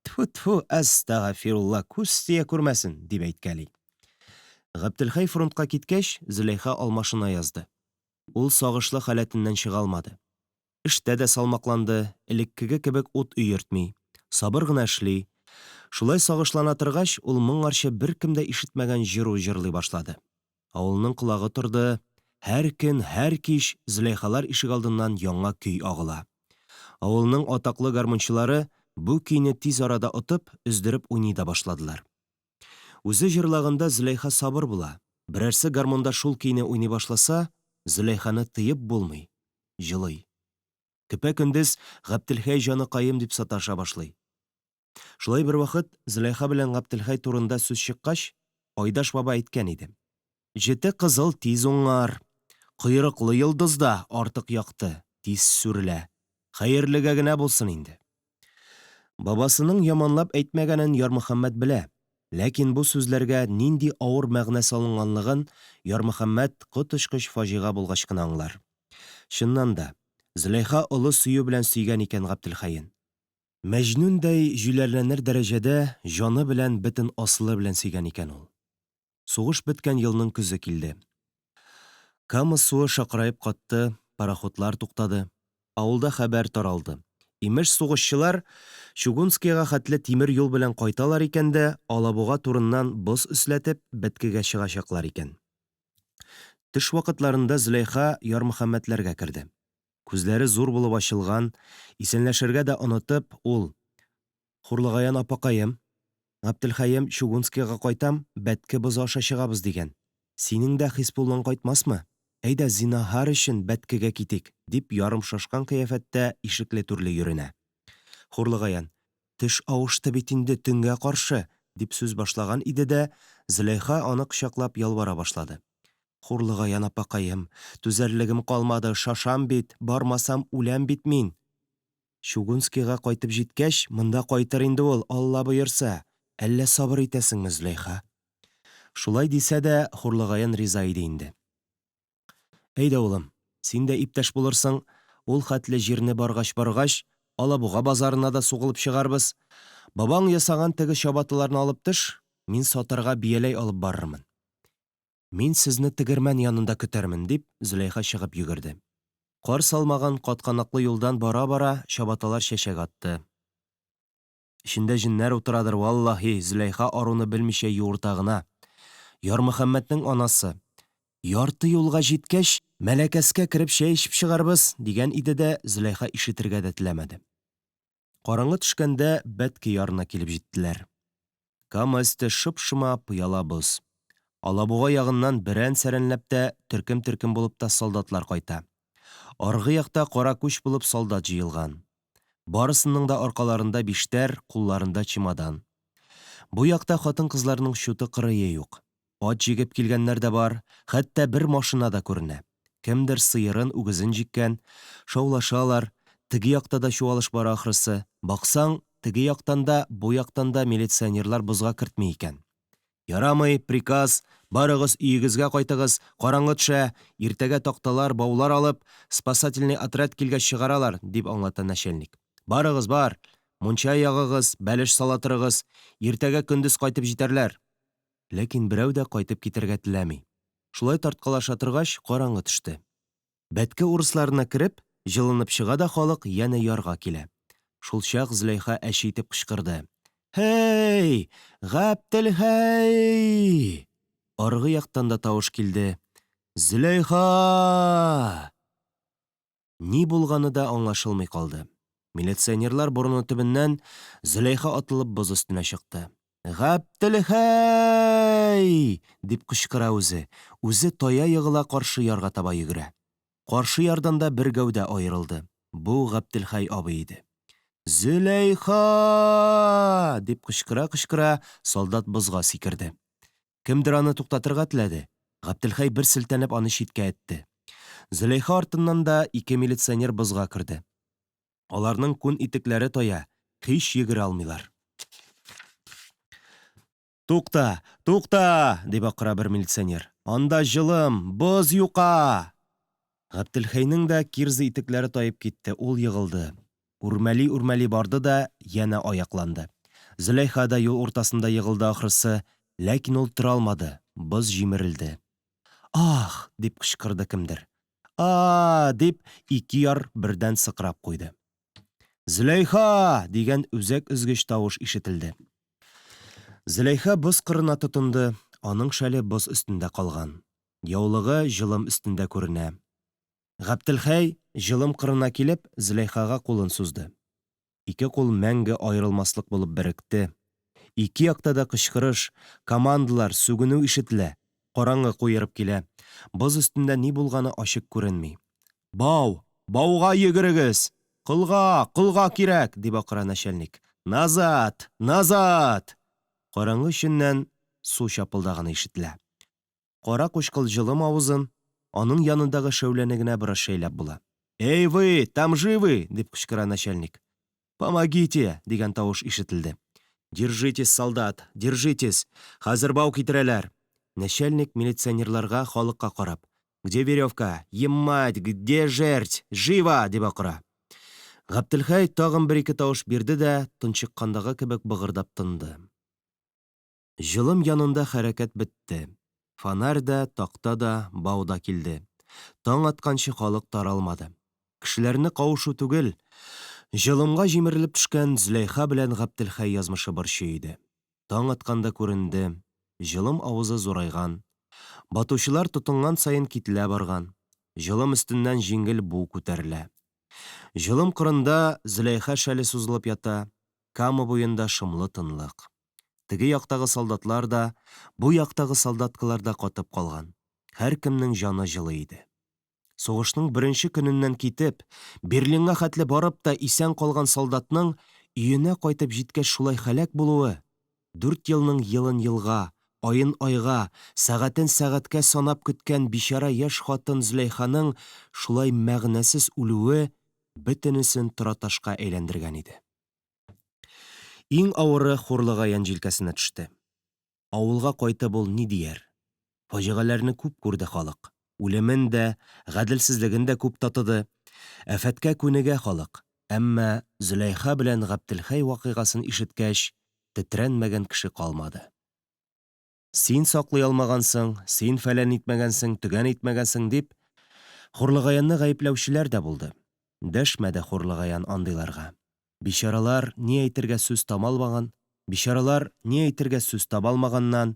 Тфү-тфү, әстәгафирулла, күз тия күрмәсен, дип әйткәли. Габделхәй фронтка киткәч, Зөләйха алмашына язды. Ул сагышлы халәтеннән чыга алмады. Эштә дә салмакланды, элеккеге кебек ут өертми, сабыр гына эшли. Шулай сагышлана торгач, ул моңарчы беркем дә ишетмәгән җыру җырлый башлады. Авылның колагы торды, һәр көн, һәр кич Зөләйхалар ишегалдыннан яңа көй агыла. Авылның атаклы гармунчылары бу көйне тиз арада отып, өздереп уйный да башладылар. Үзе җырлаганда Зөләйха сабыр була, берәрсе гармунда шул көйне уйный башласа, Зөләйханы тыеп булмый, җылый. Көпә-көндез Гаптелхәй җаныкаем дип саташа башлый. Шулай бервакыт Зөләйха белән Гаптелхәй турында сүз чыккач, Айдаш баба әйткән иде. Җете кызыл тиз уңар. Койрыклы йолдыз да артык якты, тиз сүрелә. Хәерлегә генә булсын инде. Бабасының яманлап әйтмәгәнен Ярмөхәммәт белә, ләкин бу сүзләргә нинди авыр мәгънә салынганлыгын Ярмөхәммәт коточкыч фаҗига булгач кына аңлар. Чыннан да, Зөләйха олы сөю белән сөйгән икән Габделхәен. Мәҗнүндәй җүләрләнер дәрәҗәдә җаны белән, бөтен асылы белән сөйгән икән ул. Сугыш беткән елның көзе килде. Кама суы шакыраеп катты, пароходлар туктады. Авылда хәбәр таралды. Имеш, сугышчылар Чугунскийга хәтле тимер юл белән кайталар икән дә, Алабуга турыннан боз өсләтеп, Бәткегә чыгачаклар икән. Төш вакытларында Зөләйха Ярмөхәммәтләргә керде. Күзләре зур булып ачылган, исәнләшергә дә онытып, ул, Хурлыгаян апакаем, Гаптелхәем, Чугунскийга кайтам, Бәтке бозы аша чыгабыз, дигән. Синең дә Хисбуллаң кайтмасмы? Әйдә, зинаһар өчен Бәткегә китик, дип ярым шашкан кыяфәттә ишекле-түрле йөренә. Хурлыгаян, Төш авышты бит инде, төнгә каршы, дип сүз башлаган иде дә, Зөләйха аны кочаклап ялвара башлады. Хурлыгаян апакаем, түзәрлегем калмады, шашам бит, бармасам, үләм бит мин. Чугунскийга кайтып җиткәч, монда кайтыр инде ул, Алла боерса. Әллә сабыр итәсеңме, Зөләйха? Шулай дисә дә, Хурлыгаян риза иде инде. Әйдә, улым, син дә иптәш булырсың, ул хәтле җирне баргач-баргач, Алабуга базарына да сугылып чыгарбыз. Бабаң ясаган теге чабаталарны алып төш, мин сатарга бияләй алып барырмын. Мин сезне тегермән янында көтәрмен, дип, Зөләйха чыгып йөгерде. Кар салмаган катканаклы юлдан бара-бара чабаталар чәчәк атты. Эчендә җеннәр утырадыр, валлаһи, Зөләйха аруны белмичә юырта гына. Ярмөхәммәтнең анасы, Ярты юлга җиткәч, Мәләкәскә кереп чәй эчеп чыгарбыз, дигән иде дә, Зөләйха ишетергә дә теләмәде. Караңгы төшкәндә Бәтке ярына килеп җиттеләр. Кама өсте шып-шома пыяла боз. Алабуга ягыннан берән-сәрәнләп тә, төркем-төркем булып та солдатлар кайта. Аргы якта кара күч булып солдат җыелган. Барысының да аркаларында биштәр, кулларында чемодан. Бу якта хатын-кызларның чуты-кырые юк. Ат җигеп килгәннәр дә бар, хәтта бер машина да күренә. Кемдер сыерын, үгезен җиккән. Шаулашалар. Теге якта да чуалыш бара ахрысы. Баксаң, теге яктан да, бу яктан да милиционерлар бозга кертми икән. Ярамый, приказ, барыгыз өегезгә кайтыгыз, караңгы төшә, иртәгә такталар, баулар алып, спасательный отряд килгәч чыгаралар, дип аңлата нәчәлник. Барыгыз, бар, мунча ягыгыз, бәлеш сала торыгыз, иртәгә көндез кайтып җитәрләр. Ләкин берәү дә кайтып китәргә теләми. Шулай тарткалаша торгач, караңгы төште. Бәтке урысларына кереп, җылынып чыга да халык янә ярга килә. Шулчак Зөләйха әче итеп кычкырды. Һей! Гаптелхәй! Аргы яктан да тавыш килде. Зөләйха! Ни булганы да аңлашылмый калды. Милиционерлар борыны төбеннән Зөләйха атылып боз өстенә чыкты. Гаптелхәй! дип кычкыра үзе. Үзе тая-егыла каршы ярга таба йөгерә. Каршы ярдан да бер гәүдә аерылды. Бу Гаптелхәй абый иде. Зөләйха! дип кычкыра-кычкыра, солдат бозга сикерде. Кемдер аны туктатырга теләде, Гаптелхәй бер селтәнеп аны читкә этте. Зөләйха артыннан да ике милиционер бозга керде. Аларның күн итекләре тая, Һич йөгерә алмыйлар. Тукта! Тукта! дип акыра бер милиционер. Анда җылым, боз юка! Габделхәйнең дә кирза итекләре таеп китте, ул егылды. Үрмәли-үрмәли барды да янә аякланды. Зөләйха да юл уртасында егылды ахрысы, ләкин ул тора алмады, боз җимерелде. Ах! дип кычкырды кемдер. А-а-а! дип, ике яр бердән сыкрап куйды. Зөләйха! дигән үзәк өзгеч тавыш ишетелде. Зөләйха боз кырына тотынды, аның шәле боз өстендә калган. Яулыгы җылым өстендә күренә. Гаптелхәй, җылым кырына килеп, Зөләйхага кулын сузды. Ике кул мәңге аерылмаслык булып беректе. Ике якта да кычкырыш, командалар, сүгенү ишетелә. Караңгы куерып килә. Боз өстендә ни булганы ачык күренми. Бау! Бауга йөгерегез! Колга! Колга кирәк! дип акыра нәчәлник. Назад! Назад! Караңгы эченнән су чапылдаганы ишетелә. Кара-кучкыл җылым авызын, аның янындагы шәүләне генә бераз шәйләп була. Эй вы, там живы? дип кычкыра нәчәлник. Помогите! дигән тавыш ишетелде. Держитесь, солдат, держитесь! Хәзер бау китерәләр! Нәчәлник милиционерларга, халыкка карап, Где веревка? Еммать, где жерть? Живо! дип акыра. Гаптелхәй тагын бер-ике тавыш бирде дә, тончыккандагы кебек быгырдап тынды. Җылым янында хәрәкәт бетте. Фонарь да, такта да, бау да килде. Таң атканчы халык таралмады. Кешеләрне кавышу түгел, җылымга җимерелеп төшкән Зөләйха белән Гаптелхәй язмышы борчый иде. Таң атканда күренде, җылым авызы зурайган. Батучылар тотынган саен кителә барган. Җылым өстеннән җиңел бу күтәрелә. Җылым кырында Зөләйха шәле сузылып ята, Кама буенда шомлы тынлык. Теге яктагы солдатлар да, бу яктагы солдаткалар да катып калган. Һәркемнең җаны җылы иде. Сугышның беренче көненнән китеп, Берлинга хәтле барып та исән калган солдатның өенә кайтып җиткәч шулай һәлак булуы, дүрт елның елын елга, аен айга, сәгатен сәгатькә санап көткән бичара яшь хатын Зөләйханың шулай мәгънәсез үлүе бөтенесен тораташка әйләндергән иде. Иң авыры Хурлыгаян җилкәсенә төште. Авылга кайтып ул ни дияр? Фаҗигаләрне күп күрде халык. Үлемен дә, гаделсезлеген дә күп татыды. Афәткә күнегә халык. Әмма Зөләйха белән Гаптелхәй вакыйгасын ишеткәч, тетрәнмәгән кеше калмады. Син саклый алмагансың, син фәлән итмәгәнсең, төгән итмәгәнсең, дип, Хурлыгаянны гаепләүчеләр дә булды. Дәшмәде Хурлыгаян андыйларга. Бичаралар ни әйтергә сүз тамалмаган, бичаралар ни әйтергә сүз таба алмаганнан,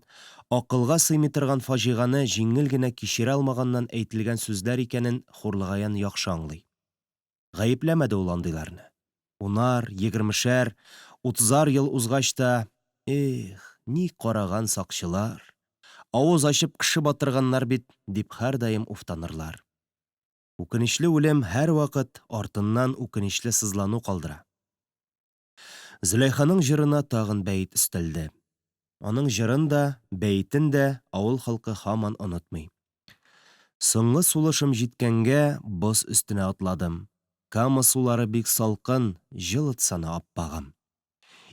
акылга сыймый торган фаҗигане җиңел генә кичерә алмаганнан әйтелгән сүзләр икәнен Хурлыгаян яхшы аңлый. Гаепләмәде ул андыйларны. Унар, егермешәр, утызар ел узгач та, Эх, ни караган сакчылар! Авыз ачып кеше батырганнар бит, дип һәрдаим уфтанырлар. Үкенечле үлем һәрвакыт артыннан үкенечле сызлану калдыра. Зөләйханың җырына тагын бәет өстәлде. Аның җырын да, бәетен дә авыл халкы һаман онытмый. Соңгы сулышым җиткәнгә боз өстенә атладым. Кама сулары бик салкын, җылытсана, аппагым.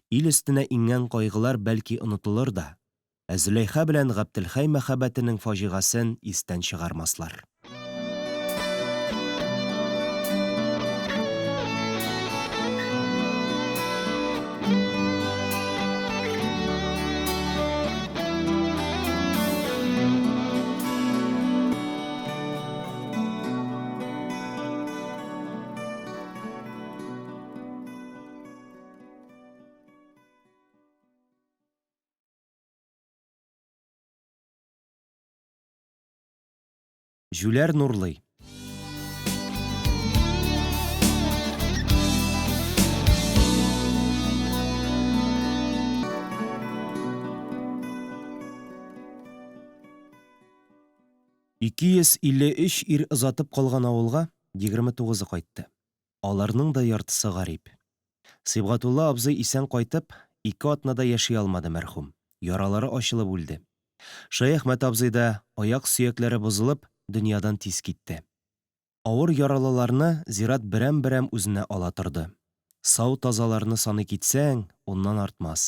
Ил өстенә иңгән кайгылар бәлки онытылыр да, Ә Зөләйха белән Гаптелхәй мәхәббәтенең фаҗигасен истән чыгармаслар. Җүләр Нурлый. 253 ир озатып калган авылга 29-ы кайтты. Аларның да яртысы гарип. Сибгатулла абзый исән кайтып, ике атна да яши алмады мәрхүм, яралары ачылып үлде. Шәяхмәт абзый да, аяк сөякләре бозылып, дөньядан тиз китте. Авыр яралыларны зират берәм-берәм үзенә ала торды. Сау-тазаларны саный китсәң, уннан артмас.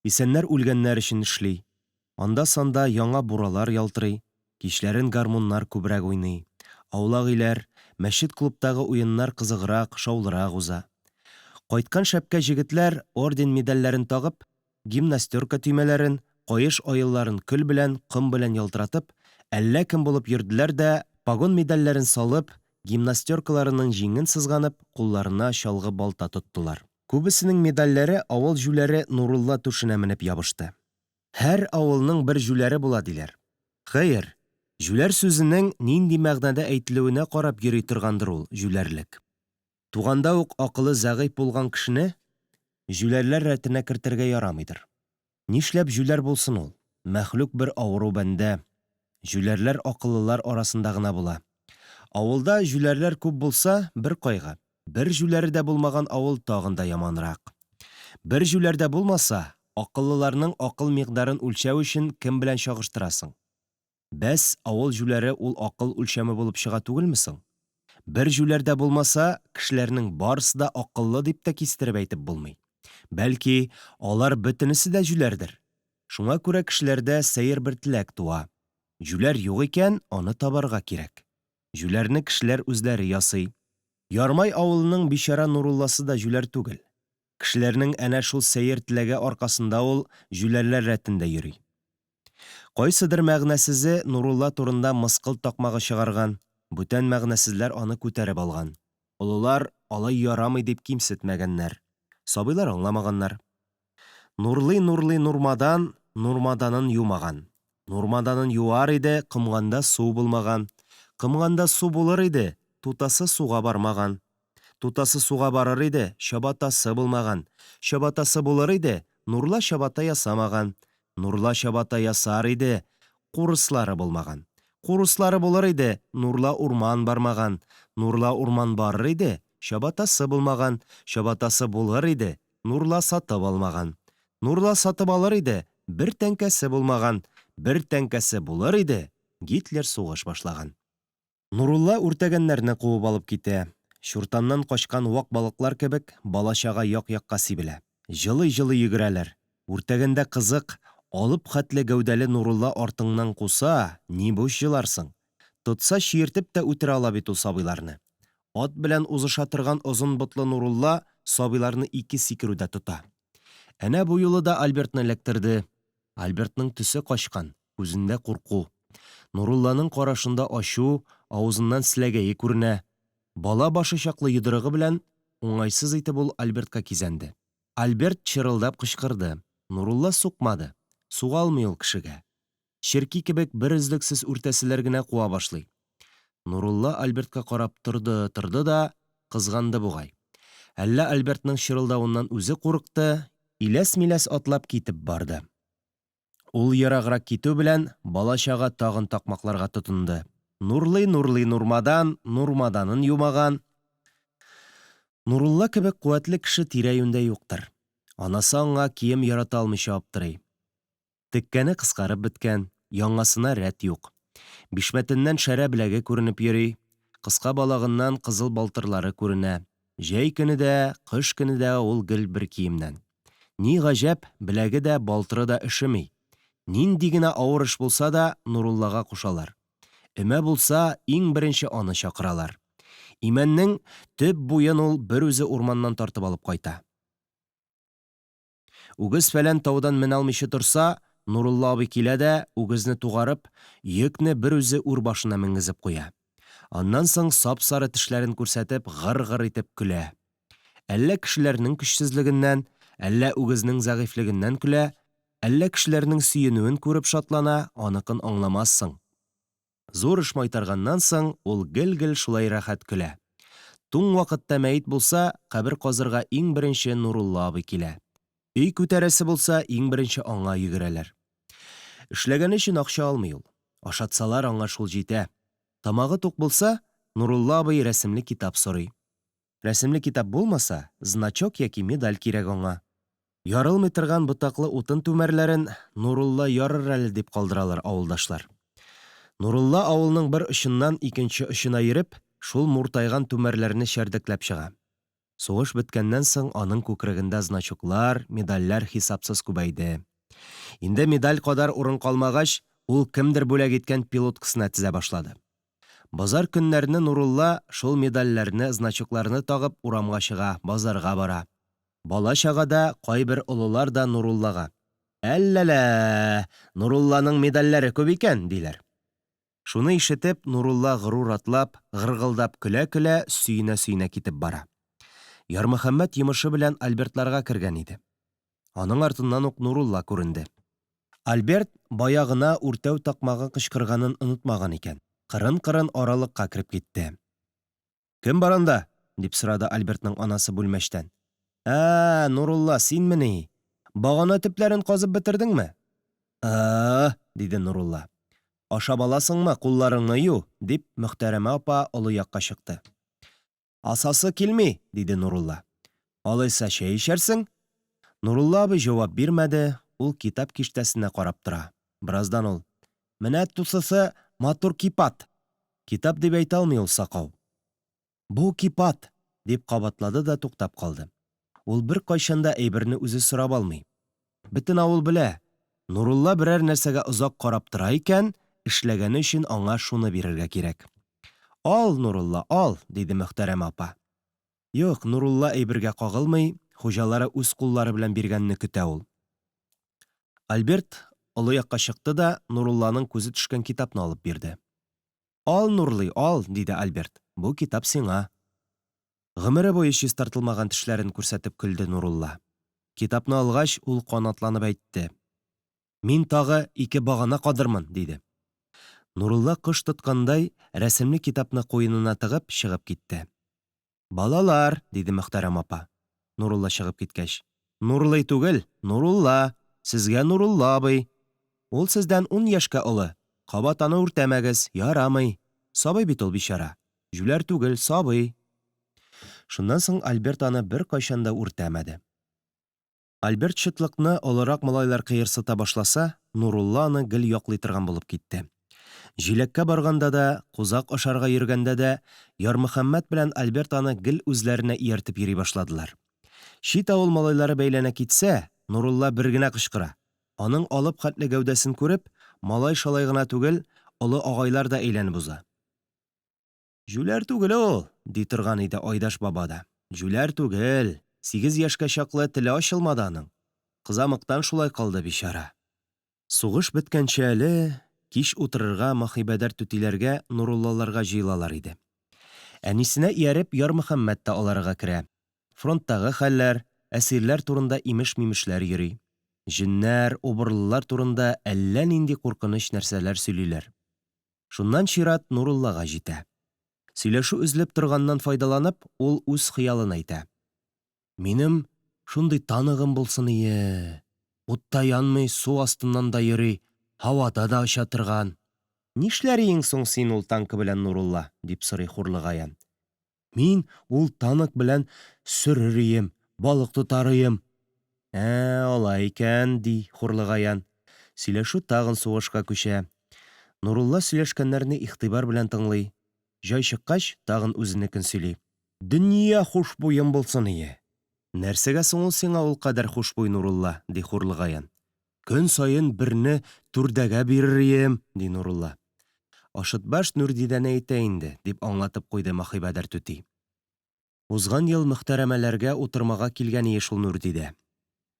Исәннәр үлгәннәр өчен эшли. Анда-санда яңа буралар ялтырый, кичләрен гармуннар күбрәк уйный. Аулак өйләр, мәчет-клубтагы уеннар кызыграк, шаулырак уза. Кайткан шәпкә җегетләр орден-медальләрен тагып, гимнастерка төймәләрен, каеш аелларын көл белән, ком белән ялтыратып, әллә кем булып йөрделәр дә, погон-медальләрен салып, гимнастеркаларының җиңен сызганып, кулларына чалгы-балта тоттылар. Күбесенең медальләре авыл җүләре Нурулла түшенә менеп ябышты. Һәр авылның бер җүләре була, диләр. Хәер, җүләр сүзенең нинди мәгънәдә әйтелүенә карап йөри торгандыр ул җүләрлек. Туганда ук акылы зәгыйфь булган кешене җүләрләр рәтенә кертергә ярамыйдыр. Нишләп җүләр булсын ул, мәхлук бер авыру бәндә. Җүләрләр акыллылар арасында гына була. Авылда җүләрләр күп булса, бер кайгы. Бер җүләре дә булмаган авыл тагын да яманрак. Бер җүләр дә булмаса, акыллыларның акыл микъдарын үлчәү өчен кем белән чагыштырасың? Бәс, авыл җүләре ул акыл үлчәме булып чыга түгелме соң? Бер җүләр дә булмаса, кешеләрнең барысы да акыллы дип тә кистереп әйтеп булмый. Бәлки, алар бөтенесе дә җүләрдер? Шуңа күрә кешеләрдә сәер бер теләк туа. Җүләр юк икән, аны табарга кирәк. Җүләрне кешеләр үзләре ясый. Ярмай авылының бичара Нурулласы да җүләр түгел. Кешеләрнең әнә шул сәер теләге аркасында ул җүләрләр рәтендә йөри. Кайсыдыр мәгънәсезе Нурулла турында мыскыл такмагы чыгарган, бүтән мәгънәсезләр аны күтәреп алган. Олылар алай ярамый дип кимсетмәгәннәр. Сабыйлар аңламаганнар. Нурлый-нурлый Нурмадан, Нурмаданын юмаган. Нурмаданын юар иде, комганда су булмаган. Комганда су булыр иде, тутасы суга бармаган. Тутасы суга барыр иде, чабатасы булмаган. Чабатасы булыр иде, Нурла чабата ясамаган. Нурла чабата ясар иде, курыслары булмаган. Курыслары булыр иде, Нурла урман бармаган. Нурла урман барыр иде, чабатасы булмаган. Чабатасы булыр иде, Нурла сатып алмаган. Нурла сатып алыр иде, бер тәңкәсе булмаган. Бер тәңкәсе булыр иде, Гитлер сугыш башлаган. Нурулла үртәгәннәрне куып алып китә. Чуртаннан качкан вак балыклар кебек, бала-чага як-якка сибелә. Җылый-җылый йөгерәләр. Үртәгәндә кызык, алып хәтле гәүдәле Нурулла артыңнан куса, нибуч җыларсың. Тотса, чиертеп тә үтерә ала бит ул сабыйларны. Ат белән узыша торган озын ботлы Нурулла сабыйларны ике сикерүдә тота. Әнә бу юлы да Альбертны эләктерде. Альбертның төсе качкан, күзендә курку. Нурулланың карашында ачу, авызыннан селәгәе күренә. Бала башы чаклы йодрыгы белән уңайсыз итеп ул Альбертка кизәнде. Альберт чырылдап кычкырды. Нурулла сукмады. Суга алмый ул кешегә. Черки кебек берөзлексез үртәселәр генә куа башлый. Нурулла Альбертка карап торды, торды да, кызганды бугай. Әллә Альбертның чырылдавыннан үзе курыкты, иләс-миләс атлап китеп барды. Ул ераграк китү белән, бала-чага тагын такмакларга тотынды. Нурлый-нурлый Нурмадан, Нурмаданын юмаган. Нурулла кебек куәтле кеше тирә-юньдә юктыр. Анасы аңа кием ярата алмыйча аптырый. Теккәне кыскарып беткән, яңасына рәт юк. Бишмәтеннән шәрә беләге күренеп йөри, кыска балагыннан кызыл балтырлары күренә. Җәй көне дә, кыш көне дә ул гел бер киемнән. Ни гаҗәп, беләге дә, балтыры да өшеми. Нинди генә авыр эш булса да, Нуруллага кушалар. Өмә булса, иң беренче аны чакыралар. Имәннең төп буен ул берүзе урманнан тартып алып кайта. Үгез-фәлән таудан менә алмыйча торса, Нурулла абый килә дә, үгезне тугарып, йөкне берүзе үр башына менгезеп куя. Аннан соң сап-сары тешләрен күрсәтеп, гыр-гыр итеп көлә. Әллә кешеләрнең көчсезлегеннән, әллә үгезнең зәгыйфьлегеннән көлә, әллә кешеләрнең сөенүен күреп шатлана, аныкын аңламассың. Зур эш майтарганнан соң, ул гел-гел шулай рәхәт көлә. Туң вакытта мәет булса, кабер казырга иң беренче Нурулла абый килә. Өй күтәрәсе булса, иң беренче аңа йөгерәләр. Эшләгәне өчен акча алмый ул. Ашатсалар, аңа шул җитә. Тамагы тук булса, Нурулла абый рәсемле китап сорый. Рәсемле китап булмаса, значок яки медаль кирәк аңа. Ярылмый торган ботаклы утын түмәрләрен Нурулла ярыр әле дип калдыралар авылдашлар. Нурулла авылның бер очыннан икенче очына йөреп, шул муртайган түмәрләрне чәрдәкләп чыга. Сугыш беткәннән соң аның күкрәгендә значоклар, медальләр хисапсыз күбәйде. Инде медаль кадар урын калмагач, ул кемдер бүләк иткән пилоткасына тезә башлады. Базар көннәрне Нурулла шул медальләрне, значокларны тагып урамга чыга, базарга бара. Бала-чага да, кайбер олылар да Нуруллага, Әллә-лә, Нурулланың медальләре күп икән, диләр. Шуны ишетеп, Нурулла горур атлап, гыргылдап көлә-көлә, сөенә-сөенә китеп бара. Ярмөхәммәт йомышы белән Альбертларга кергән иде. Аның артыннан ук Нурулла күренде. Альберт бая гына үртәү такмагы кычкырганын онытмаган икән, кырын-кырын аралыкка кереп китте. Кем бар анда? дип сорады Альбертның анасы бүлмәчтән. Ә, Нурулла, синмени? Багана төпләрен казып бетердеңме? Ә, диде Нурулла. Ашап аласыңмы, кулларыңны ю, дип, Мөхтәрәмә апа олы якка чыкты. Асасы килми, диде Нурулла. Алайса чәй эчәрсең? Нурулла абый җавап бирмәде, ул китап киштәсенә карап тора. Бераздан ул, Менә тусысы матур кипат! Китап дип әйтә алмый ул сакау. Бу кипат! дип кабатлады да туктап калды. Ул беркайчан да әйберне үзе сорап алмый. Бөтен авыл белә, Нурулла берәр нәрсәгә озак карап тора икән, эшләгәне өчен аңа шуны бирергә кирәк. Ал, Нурулла, ал, диде Мөхтәрәмә апа. Юк, Нурулла әйбергә кагылмый, хуҗалары үз куллары белән биргәнне көтә ул. Альберт олы якка чыкты да Нурулланың күзе төшкән китапны алып бирде. Ал, Нурлый, ал, диде Альберт, бу китап сиңа. Гомере буе чистартылмаган тешләрен күрсәтеп көлде Нурулла. Китапны алгач, ул канатланып әйтте. Мин тагы ике багана кадырмын, диде. Нурулла кош тоткандай, рәсемле китапны куенына тыгып, чыгып китте. Балалар, диде Мөхтәрәм апа, Нурулла чыгып киткәч. Нурлый түгел, Нурулла! Сезгә Нурулла абый. Ул сездән ун яшькә олы. Кабат аны үртәмәгез, ярамый. Сабый бит ул, бичара. Җүләр түгел, сабый. Шуннан соң Альберт аны беркайчан да үртәмәде. Альберт Чытлыкны олырак малайлар кыерсыта башласа, Нурулла аны гел яклый торган булып китте. Җиләккә барганда да, кузак ашарга йөргәндә дә Ярмөхәммәт белән Альберт аны гел үзләренә ияртеп йөри башладылар. Чит авыл малайлары бәйләнә китсә, Нурулла бер генә кычкыра. Аның алып хәтле гәүдәсен күреп, малай-шалай гына түгел, олы агайлар да әйләнеп уза. Җүләр түгел ул, ди торган иде Айдаш баба да. Җүләр түгел, сигез яшькә чаклы теле ачылмады аның. Кызамыктан шулай калды, бичара. Сугыш беткәнче әле кич утырырга Маһибәдәр түтиләргә, Нуруллаларга җыелалар иде. Әнисенә ияреп Ярмөхәммәт тә аларга керә. Фронттагы хәлләр, әсирләр турында имеш-мимешләр йөри. Җеннәр, убырлылар турында әллә нинди куркыныч нәрсәләр сөйлиләр. Шуннан чират Нуруллага җитә. Сөйләшү өзелеп торганнан файдаланып, ул үз хыялын әйтә. Минем шундый таныгым булсын ие! Утта янмый, су астыннан да йөри, һавада да оча торган. Нишләр иең соң син ул танкы белән, Нурулла? дип сорый Хурлыгаян. Мин ул танк белән сөрер ием, балык тотар ием. Ә, алай икән, ди Хурлыгаян. Сөйләшү тагын сугышка күчә. Нурулла сөйләшкәннәрне игътибар белән тыңлый. Җай чыккач, тагын үзенекен сөйли. Дөнья хушбуем булсын ие. Нәрсәгә соң ул сиңа ул кадәр хушбуй, Нурулла, ди Хурлыгаян. Көн саен берне түрдәгә бирер ием, ди Нурулла. Ашытбаш Нурдидәне әйтә инде, дип аңлатып куйды Маһибәдәр түти. Узган ел мөхтәрәмәләргә утырмага килгән ие шул Нурдидә.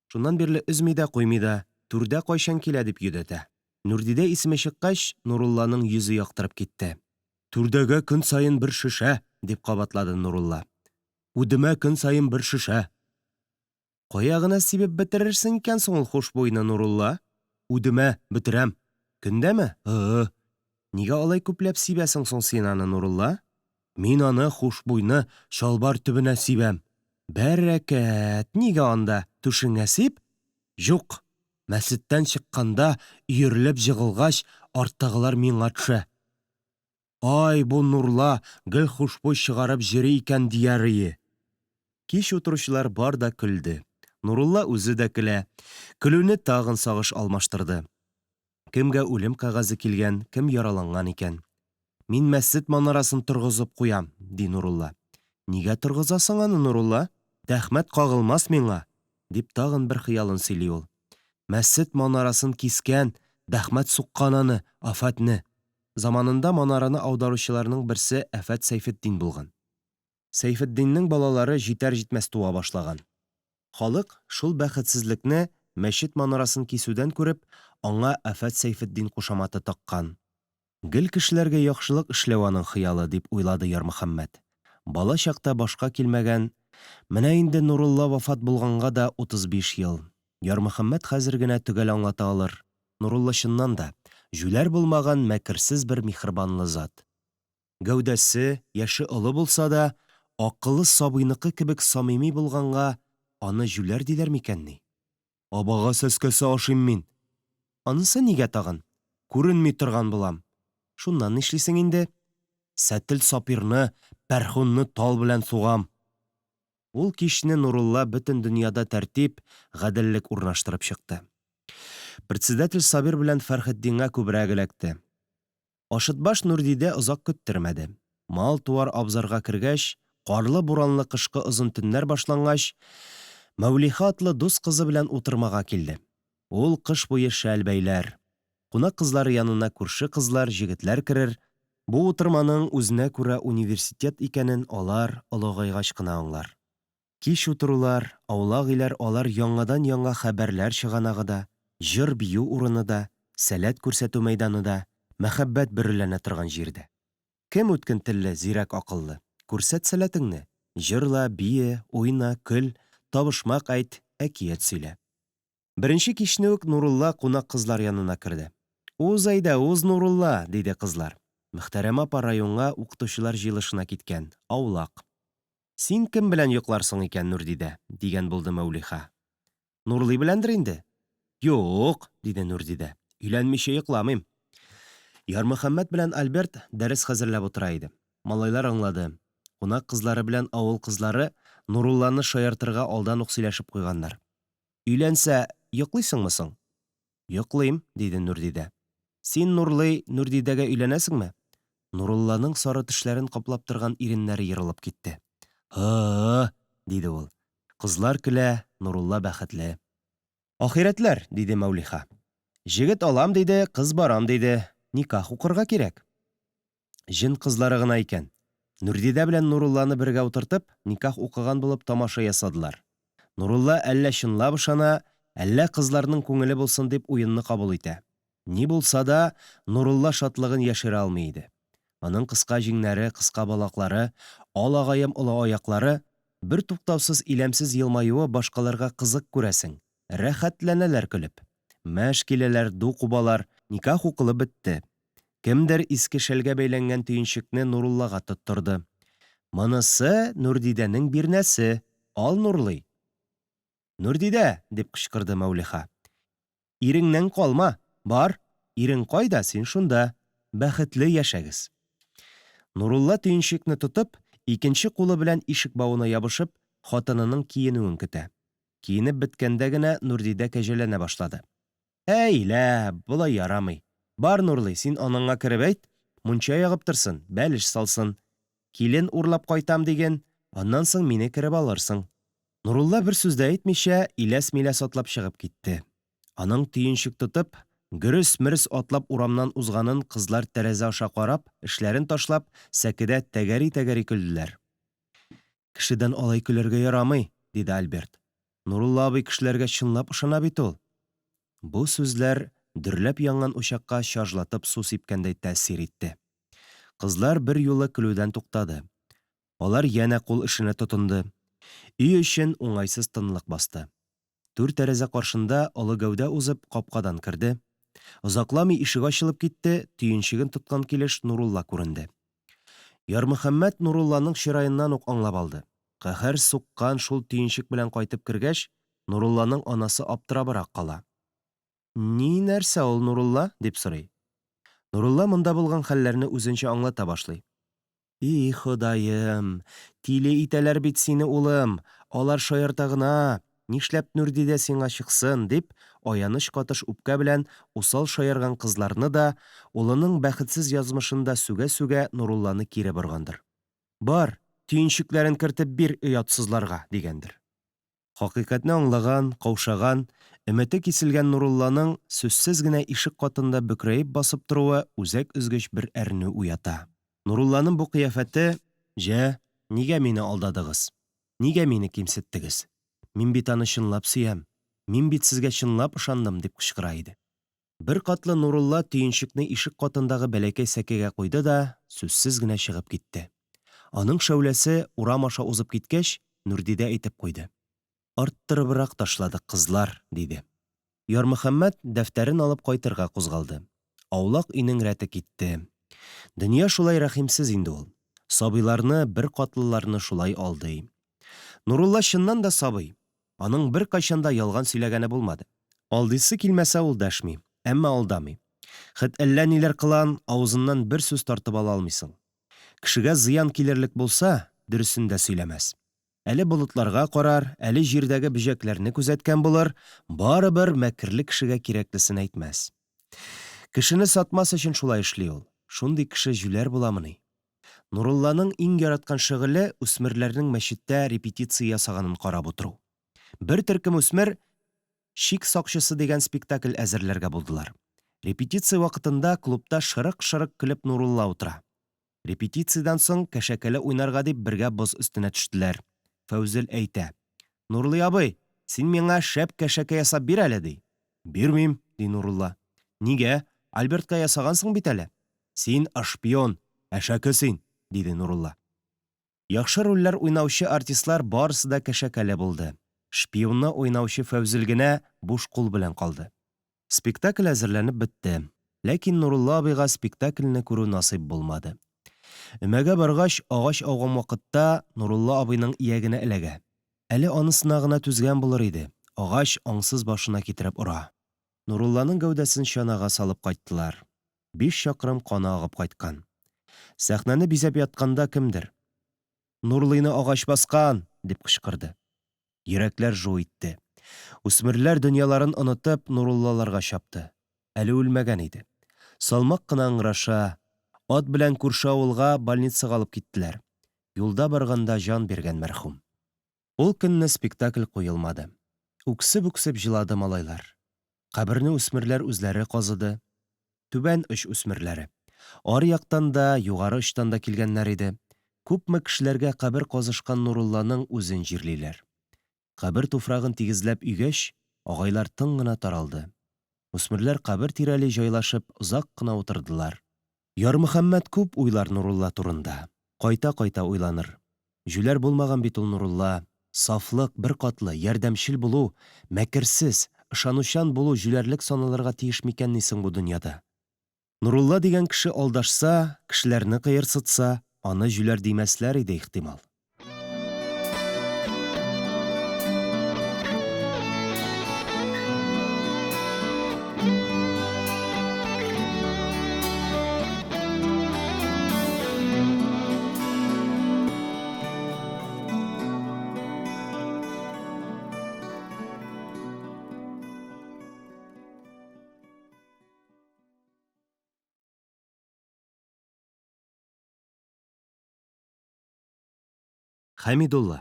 Шуннан бирле өзми дә куймый да, түрдә кайчан килә дип йөдәтә. Нурдидә исеме чыккач, Нурулланың йөзе яктырып китте. Түрдәгә көн саен бер шешә, дип кабатлады Нурулла. Үдемә көн саен бер шешә. Кая гына сибеп бетерерсең икән соң ул хушбуйны, Нурулла? Үдемә, бетерәм. Көндәме? Ы-ы. Нигә алай күпләп сибәсең соң син аны, Нурулла? Мин аны, хушбуйны, чалбар төбенә сибәм. Бәрәкәт, нигә анда, түшеңә сип? Җук. Мәсеттән чыкканда, өерелеп җыгылгач, арттагылар миңа төшә. Ай, бу Нурла гел хушбуй чыгарып җөри икән диярие. Кич утыручылар бар да көлде. Нурулла үзе дә көлә. Көлүне тагын сагыш алмаштырды. Кемгә үлем кәгазе килгән, кем яраланган икән. Мин мәсҗед манарасын торгызып куям, ди Нурулла. Нигә торгызасың аны, Нурулла? Дәхмәт кагылмас миңа! дип тагын бер хыялын сөйли ул. Мәсет манарасын кискән, дәхмәт суккан аны, афәтне. Заманында манараны аударучыларның берсе Афәт Сәйфетдин булган. Сәйфетдиннең балалары җитәр-җитмәс туа башлаган. Халык, шул бәхетсезлекне мәчет манарасын кисүдән күреп, аңа Афәт Сәйфетдин кушаматы таккан. Гел кешеләргә яхшылык эшләү аның хыялы, дип уйлады Ярмөхәммәт. Бала чакта башка килмәгән, менә инде Нурулла вафат булганга да 35 ел. Ярмөхәммәт хәзер генә төгәл аңлата алыр, Нурулла чыннан да, җүләр булмаган мәкерсез бер миһербанлы зат. Гәүдәсе, яше олы булса да, акылы сабыйныкы кебек самими булганга, аны җүләр диләр микәнни? Абага сәскәсе ашыйм мин. Анысы нигә тагын? Күренми торган булам. Шуннан нишлисең инде? Сәтел Сапирны, Пәрхунны тал белән сугам. Ул кичне Нурулла бөтен дөньяда тәртип, гаделлек урнаштырып чыкты. Председатель Сабир белән Фәрхетдингә күбрәк эләкте. Ашытбаш Нурдидә озак көттермәде. Мал-туар абзарга кергәч, карлы-буранлы кышкы озын төннәр башлангач, Мәүлиха атлы дус кызы белән утырмага килде. Ул кыш буе шәл бәйләр. Кунак кызлары янына күрше кызлар, җегетләр керер. Бу утырманың үзенә күрә университет икәнен алар олыгайгач кына аңлар. Кич утырулар, аулак өйләр алар яңадан-яңа хәбәрләр чыганагы да, җыр-бию урыны да, сәләт күрсәтү мәйданы да, мәхәббәт бөреләнә торган җир дә. Кем үткен телле, зирәк акыллы? Күрсәт сәләтеңне! Җырла, бие, уйна, көл, табышмак әйт, әкият сөйлә. Беренче кичне үк Нурулла кунак кызлар янына керде. Уз әйдә, уз, Нурулла, диде кызлар. Мөхтәрәмә апа районга укытучылар җыелышына киткән, аулак. Син кем белән йокларсың икән, Нурдидә? дигән булды Мәүлиха. Нурлый беләндер инде? Юк, диде Нурдидә. Өйләнмичә йокламыйм. Ярмөхәммәт белән Альберт дәрес хәзерләп утыра иде. Малайлар аңлады. Кунак кызлары белән авыл кызлары Нурулланы шаяртырга алдан ук сөйләшеп куйганнар. Өйләнсә, йоклыйсыңмы соң? Йоклыйм, диде Нурдидә. Син, Нурлый, Нурдидәгә өйләнәсеңме? Нурулланың сары тешләрен каплап торган иреннәре ерылып китте. Һы-ы-ы, диде ул. Кызлар көлә, Нурулла бәхетле. Ахирәтләр, диде Мәүлиха. Җегет алам, диде, кыз барам, диде. Никах укырга кирәк. Җен кызлары гына икән. Нурдидә белән Нурулланы бергә утыртып, никах укыган булып тамаша ясадылар. Нурулла әллә чынлап ышана, әллә кызларның күңеле булсын дип уенны кабул итә. Ни булса да, Нурулла шатлыгын яшерә алмый иде. Аның кыска җиңнәре, кыска балаклары, алагаем олы аяклары, бертуктаусыз иләмсез елмаюы башкаларга кызык күрәсең, рәхәтләнәләр көлеп. Мәш киләләр, ду кубалар, никах укылып бетте. Кемдер иске шәлгә бәйләнгән төенчекне Нуруллага тоттырды. Монысы Нурдидәнең бирнәсе, ал, Нурлый. Нурдидә! дип кычкырды Мәүлиха. Иреңнән калма, бар, ирең кайда, син шунда. Бәхетле яшәгез. Нурулла төенчекне тотып, икенче кулы белән ишек бавына ябышып, хатынының киенүен көтә. Киенеп беткәндә генә Нурдидә кәҗәләнә башлады. Әй лә, болай ярамый. Бар, Нурлый, син анаңа кереп әйт, мунча ягып торсын, бәлеш салсын. Килен урлап кайтам диген, аннан соң мине кереп алырсың. Нурулла бер сүз дә әйтмичә, иләс-миләс атлап чыгып китте. Аның төенчек тотып, гөрес-мөрес атлап урамнан узганын кызлар тәрәзә аша карап, эшләрен ташлап, сәкедә тәгәри-тәгәри көлделәр. Кешедән алай көләргә ярамый, диде Альберт. Нурулла абый кешеләргә чынлап ышана бит ул. Бу сүзләр дөрләп янган учакка чажлатып су сипкәндәй тәэсир итте. Кызлар берьюлы көлүдән туктады. Алар янә кул эшенә тотынды. Өй эчен уңайсыз тынлык басты. Түр тәрәзә каршында олы гәүдә узып, капкадан керде. Озакламый ишек ачылып китте, төенчеген тоткан килеш Нурулла күренде. Ярмөхәммәт Нурулланың чыраеннан ук аңлап алды. Каһәр суккан шул төенчек белән кайтып кергәч, Нурулланың анасы аптырабрак кала. Ни нәрсә ул, Нурулла? дип сорый. Нурулла монда булган хәлләрне үзенчә аңлата башлый. И Ходаем, тиле итәләр бит сине, улым, алар шаярта гына, нишләп Нүрдидә сиңа чыксын, дип, аяныч катыш үпкә белән усал шаярган кызларны да, улының бәхетсез язмышын да сүгә-сүгә Нурулланы кире боргандыр. Бар, төенчекләрен кертеп бир оятсызларга, дигәндер. Хакыйкатьне аңлаган, каушаган, өмете киселгән Нурулланың сүзсез генә ишек катында бөкрәеп басып торуы үзәк өзгеч бер әрнү уята. Нурулланың бу кыяфәте, Җә, нигә мине алдадыгыз? Нигә мине кимсеттегез? Мин бит аны чынлап сөям, мин бит сезгә чынлап ышандым, дип кычкыра иде. Беркатлы Нурулла төенчекне ишек катындагы бәләкәй сәкегә куйды да сүзсез генә чыгып китте. Аның шәүләсе урам аша узып киткәч, Нүрдидә әйтеп куйды. Арттырыбрак ташладык, кызлар, диде. Ярмөхәммәт дәфтәрен алып кайтырга кузгалды. Аулак өйнең рәте китте. Дөнья шулай рәхимсез инде ул. Сабыйларны, беркатлыларны шулай алдый. Нурулла чыннан да сабый. Аның беркайчан да ялган сөйләгәне булмады. Алдыйсы килмәсә, ул дәшми, әмма алдамый. Хет әллә ниләр кылан, авызыннан бер сүз тартып ала алмыйсың. Кешегә зыян килерлек булса, дөресен дә сөйләмәс. Әле болытларга карар, әле җирдәге бөҗәкләрне күзәткән булыр, барыбер мәкерле кешегә кирәклесен әйтмәс. Кешене сатмас өчен шулай эшли ул. Шундый кеше җүләр буламыни? Нурулланың иң яраткан шөгыле, үсмерләрнең мәчеттә репетиция ясаганын карап утыру. Бер төркем үсмер Чик сакчысы дигән спектакль әзерләргә булдылар. Репетиция вакытында клубта шырык-шырык көлеп Нурулла утыра. Репетициядән соң кәшәкәле уйнарга дип бергә боз өстенә төштеләр. Фәүзел әйтә. Нурлый абый, син миңа шәп кәшәкә ясап бир әле, ди. Бирмим, ди Нурулла. Нигә? Альбертка ясагансың бит әле. Син ышпион, әшәке син, диде Нурулла. Яхшы рольләр уйнаучы артистлар барысы да кәшәкәле булды. Шпионны уйнаучы Фәүзел генә буш кул белән калды. Спектакль әзерләнеп бетте. Ләкин Нурулла абыйга спектакльне күрү насыйп булмады. Өмәгә баргач, агач ауган вакытта Нурулла абыйның иягенә эләгә. Әле анысына гына түзгән булыр иде, агач аңсыз башына китереп ора. Нурулланың гәүдәсен чанага салып кайттылар. Биш чакрым каны агып кайткан. Сәхнәне бизәп ятканда кемдер, Нурлыйны агач баскан! дип кычкырды. Йөрәкләр жу итте. Үсмерләр дөньяларын онытып, Нуруллаларга чапты. Әле үлмәгән иде. Салмак кына ыңгыраша. Ат белән күрше авылга больницага алып киттеләр. Юлда барганда җан биргән мәрхүм. Ул көнне спектакль куелмады. Үксеп-үксеп җылады малайлар. Каберне үсмерләр үзләре казыды. Түбән оч үсмерләре. Аръяктан да, югары очтан да килгәннәр иде. Күпме кешеләргә кабер казышкан Нурулланың үзен җирлиләр. Кабер туфрагын тигезләп өйгәч, агайлар тын гына таралды. Үсмерләр кабер тирәли җайлашып озак кына утырдылар. Ярмөхәммәт күп уйлар Нурулла турында. Кайта-кайта уйланыр. Җүләр булмаган бит ул Нурулла. Сафлык, беркатлы, ярдәмчел булу, мәкерсез, ышанучан булу җүләрлек саналырга тиеш микәнни соң бу дөньяда? Нурулла дигән кеше алдашса, кешеләрне кыерсытса, аны җүләр димәсләр иде, ихтимал. Хәмидулла.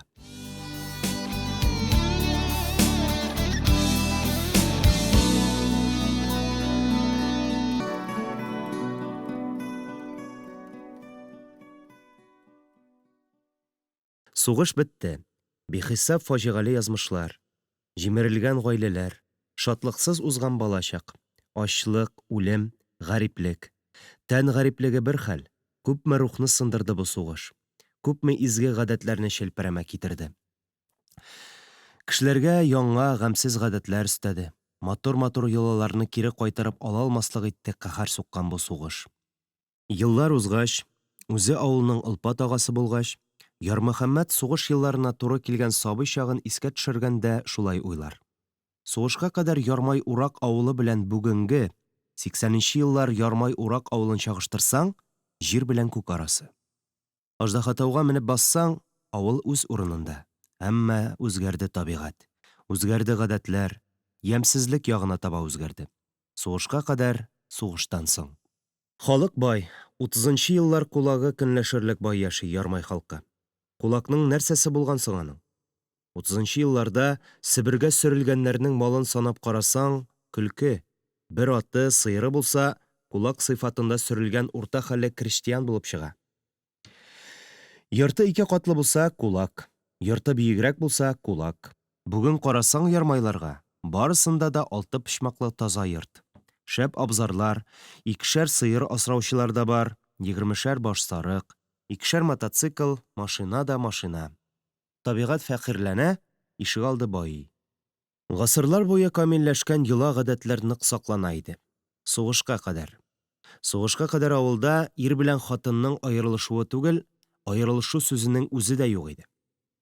Сугыш бетте. Бихисап фаҗигале язмышлар, җимерелгән гаиләләр, шатлыксыз узган балачак, ачлык, үлем, гариплек. Тән гариплеге бер хәл, күпме рухны сындырды бу сугыш, күпме изге гадәтләрне челпәрәмә китерде. Кешеләргә яңа, гамьсез гадәтләр өстәде, матур-матур йолаларны кире кайтарып ала алмаслык итте каһәр суккан бу сугыш. Еллар узгач, үзе авылның олпат агасы булгач, Ярмөхәммәт сугыш елларына туры килгән сабый чагын искә төшергәндә шулай уйлар. Сугышка кадәр Ярмай Урак авылы белән бүгенге, сиксәненче еллар Ярмай Урак авылын чагыштырсаң, җир белән күк арасы. Аждаһатауга менеп бассаң, авыл үз урынында, әмма үзгәрде табигать, үзгәрде гадәтләр, ямьсезлек ягына таба үзгәрде. Сугышка кадәр, сугыштан соң. Халык бай, утызынчы еллар кулагы көнләшерлек бай яши Ярмай халкы. Кулакның нәрсәсе булган соң аның? Утызынчы елларда Себергә сөрелгәннәрнең малын санап карасаң, көлке. Бер аты, сыеры булса, кулак сыйфатында сөрелгән урта хәлле крестьян булып чыга. Йорты ике катлы булса, кулак. Йорты биегрәк булса, кулак. Бүген карасаң ярмайларга, барысында да алты почмаклы таза йорт. Шәп абзарлар, икешәр сыер асраучылар да бар, егермешәр баш сарык, икешәр мотоцикл, машина да машина. Табигать фәкыйрьләнә, ишегалды байый. Гасырлар буе камилләшкән йола-гадәтләр нык саклана иде. Сугышка кадәр. Сугышка кадәр авылда ир белән хатынның аерылышуы түгел, аерылышу сүзенең үзе дә юк иде.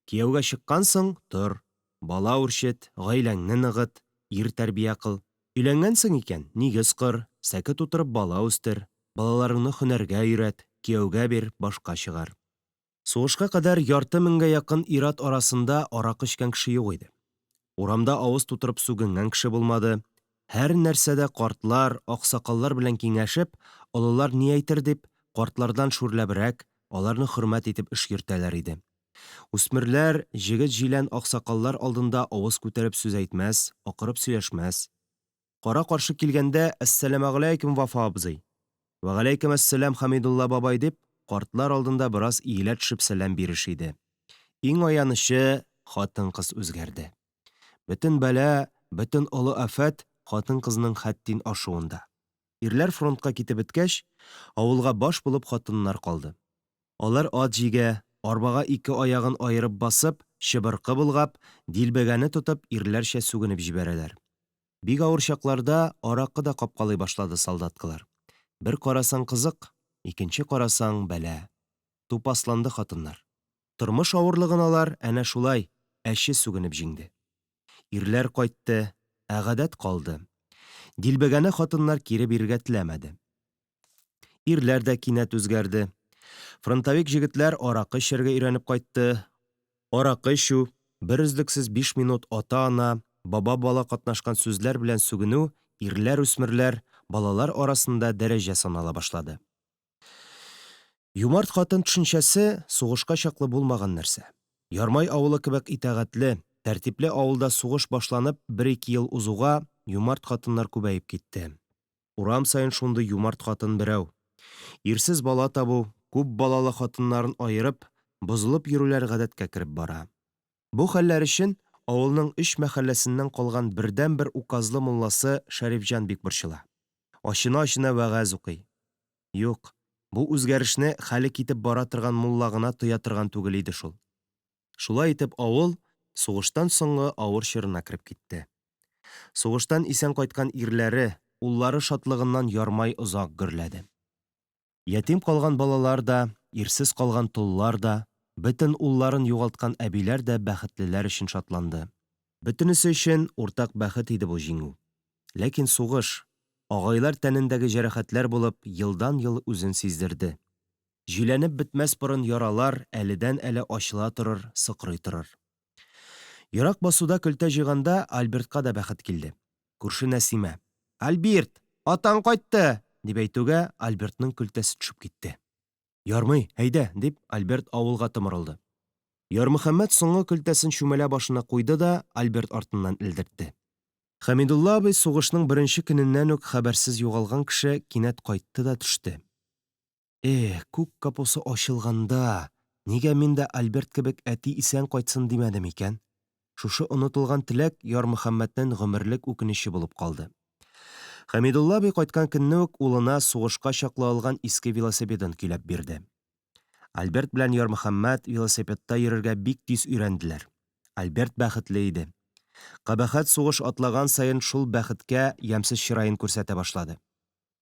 Кияүгә чыккансың, тор, бала үрчет, гаиләңне ныгыт, ир тәрбия кыл. Өйләнгәнсең икән, нигез кор, сәке тутырып бала үстер, балаларыңны һөнәргә өйрәт, кияүгә бир, башка чыгар. Сугышка кадәр ярты меңгә якын ир-ат арасында аракы эчкән кеше юк иде. Урамда авыз тутырып сүгенгән кеше булмады. Һәр нәрсәдә картлар, аксакаллар белән киңәшеп, олылар ни әйтер дип, картлардан шүрләбрәк, аларны хөрмәт итеп эш йөртәләр иде. Үсмерләр, җегет-җилән аксакаллар алдында авыз күтәреп сүз әйтмәс, акырып сөйләшмәс. Кара-каршы килгәндә, Әссәламәгаләйкем, Вафа абзый! Вәгаләйкем әссәлам, Хәмидулла бабай, дип, картлар алдында бераз иелә төшеп сәлам биреш иде. Иң аянычы, хатын-кыз үзгәрде. Бөтен бәла, бөтен олы афәт хатын-кызның хәттин ашуында. Ирләр фронтка китеп беткәч, авылга баш булып хатыннар калды. Алар ат җигә, арбага ике аягын аерып басып, чыбыркы болгап, дилбегәне тотып, ирләрчә сүгенеп җибәрәләр. Бик авыр чакларда аракы да капкалый башлады солдаткалар. Бер карасаң кызык, икенче карасаң, бәла. Тупасланды хатыннар. Тормыш авырлыгын алар әнә шулай әче сүгенеп җиңде. Ирләр кайтты, ә гадәт калды. Дилбегәне хатыннар кире бирергә теләмәде. Ирләр дә кинәт үзгәрде. Фронтовик җегетләр аракы эчәргә өйрәнеп кайтты. Аракы эчү, берөзлексез биш минут ата-ана, баба-бала катнашкан сүзләр белән сүгенү ирләр-үсмерләр, балалар арасында дәрәҗә санала башлады. Юмарт хатын төшенчәсе сугышка чаклы булмаган нәрсә. Ярмай авылы кебек итагатьле, тәртипле авылда сугыш башланып бер-ике ел узуга, юмарт хатыннар күбәеп китте. Урам саен шундый юмарт хатын берәү. Ирсез бала табу, күп балалы хатыннарын аерып, бозылып йөрүләр гадәткә кереп бара. Бу хәлләр өчен авылның өч мәхәлләсеннән калган бердәнбер указлы мулласы Шәрифҗан бик борчыла. Ачына-ачына вәгазь укый. Юк, бу үзгәрешне хәле китеп бара торган мулла гына тоя торган түгел иде шул. Шулай итеп авыл сугыштан соңгы авыр чорына кереп китте. Сугыштан исән кайткан ирләре, уллары шатлыгыннан ярмай озак гөрләде. Ятим калган балалар да, ирсез калган толлар да, бөтен улларын югалткан әбиләр дә бәхетлеләр өчен шатланды. Бөтенесе өчен уртак бәхет иде бу җиңү. Ләкин сугыш, агайлар тәнендәге җәрәхәтләр булып, елдан-ел үзен сиздерде. Җөйләнеп бетмәс борын яралар әледән-әле ачыла торыр, сыкрый торыр. Ерак басуда көлтә җыйганда Альбертка да бәхет килде. Күрше Нәсимә, Альбирт, атаң кайтты! дип әйтүгә, Альбертның көлтәсе төшеп китте. Ярмый, әйдә, дип, Альберт авылга томырылды. Ярмөхәммәт соңгы көлтәсен чүмәлә башына куйды да Альберт артыннан элдертте. Хәмидулла абый сугышның беренче көненнән үк хәбәрсез югалган кеше кинәт кайтты да төште. Эх, күк капусы ачылганда, нигә мин дә Альберт кебек әти исән кайтсын димәдем икән? Шушы онытылган теләк Ярмөхәммәтнен гомерлек үкенече булып калды. Хәмидулла абый кайткан көнне үк улына сугышка чаклы алган иске велосипедын көйләп бирде. Альберт белән Ярмөхәммәт велосипедта йөрергә бик тиз өйрәнделәр. Альберт бәхетле иде. Кабахәт сугыш атлаган саен шул бәхеткә ямьсез чыраен күрсәтә башлады.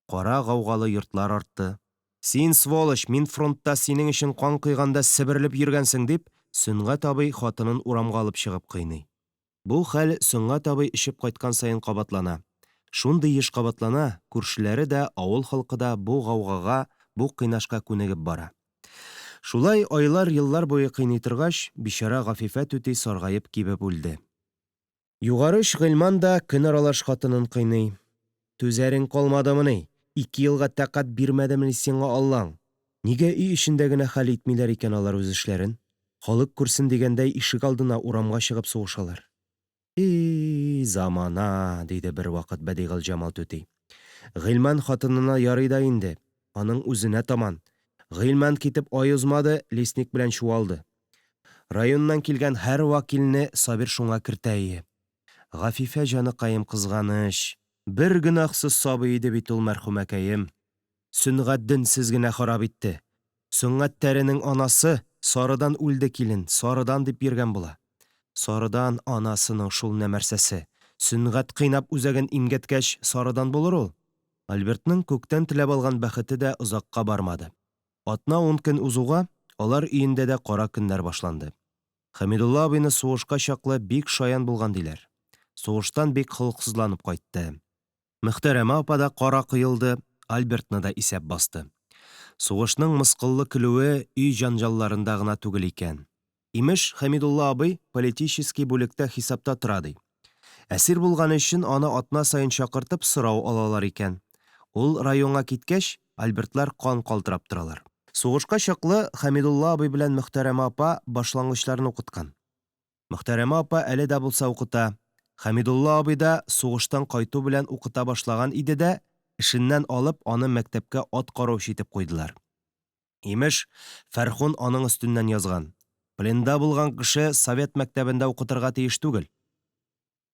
Кара гаугалы йортлар артты. Син, сволочь, мин фронтта синең өчен кан койганда себерелеп йөргәнсең, дип, Сөнгать абый хатынын урамга алып чыгып кыйный. Бу хәл Сөнгать абый эчеп кайткан саен кабатлана. Шундый еш кабатлана, күршеләре дә, авыл халкы да бу гаугага, бу кыйнашка күнегеп бара. Шулай айлар-еллар буе кыйный торгач, бичара Гафифә түти саргаеп кибеп үлде. Югары оч Гыйльман да көн аралаш хатынын кыйный. Түзәрең калмадымыни, ике елга тәкать бирмәдемени сиңа Аллаң? Нигә өй эчендә генә хәл итмиләр икән алар үз эшләрен? Халык күрсен дигәндәй ишек алдына, урамга чыгып сугышалар. И-и, замана, диде бервакыт Бәдигылҗамал түти. Гыйльман хатынына ярый да инде, аның үзенә таман. Гыйльман китеп ай узмады, лесник белән чуалды. Районнан килгән һәр вәкилне Сабир шуңа кертә ие. Гафифә җаныкаем кызганыч. Бер гөнаһсыз сабый иде бит ул мәрхүмәкәем. Сөнгать денсез генә харап итте. Сөнгать тәренең анасы, сарыдан үлде килен, сарыдан дип йөргән була. Сарыдан анасының шул нәмәрсәсе. Сөнгать кыйнап үзәген имгәткәч, сарыдан булыр ул. Альбертның күктән теләп алган бәхете дә озакка бармады. Атна-ун көн узуга, алар өендә дә кара көннәр башланды. Хәмидулла абыйны сугышка чаклы бик шаян булган диләр. Сугыштан бик холыксызланып кайтты. Мөхтәрәмә апа да кара коелды, Альбертны да исәп басты. Сугышның мыскыллы көлүе өй җанҗалларында гына түгел икән. Имеш, Хәмидулла абый политический бүлектә хисапта тора, ди. Әсир булганы өчен аны атна саен чакыртып сорау алалар икән. Ул районга киткәч, Альбертлар кан калтырап торалар. Сугышка чаклы Хәмидулла абый белән Мөхтәрәмә апа башлангычларны укыткан. Мөхтәрәмә апа әле дә булса укыта. Хәмидулла абый да сугыштан кайту белән укыта башлаган иде дә, эшеннән алып, аны мәктәпкә ат караучы итеп куйдылар. Имеш, Фәрхун аның өстеннән язган. Пленда булган кеше совет мәктәбендә укытырга тиеш түгел.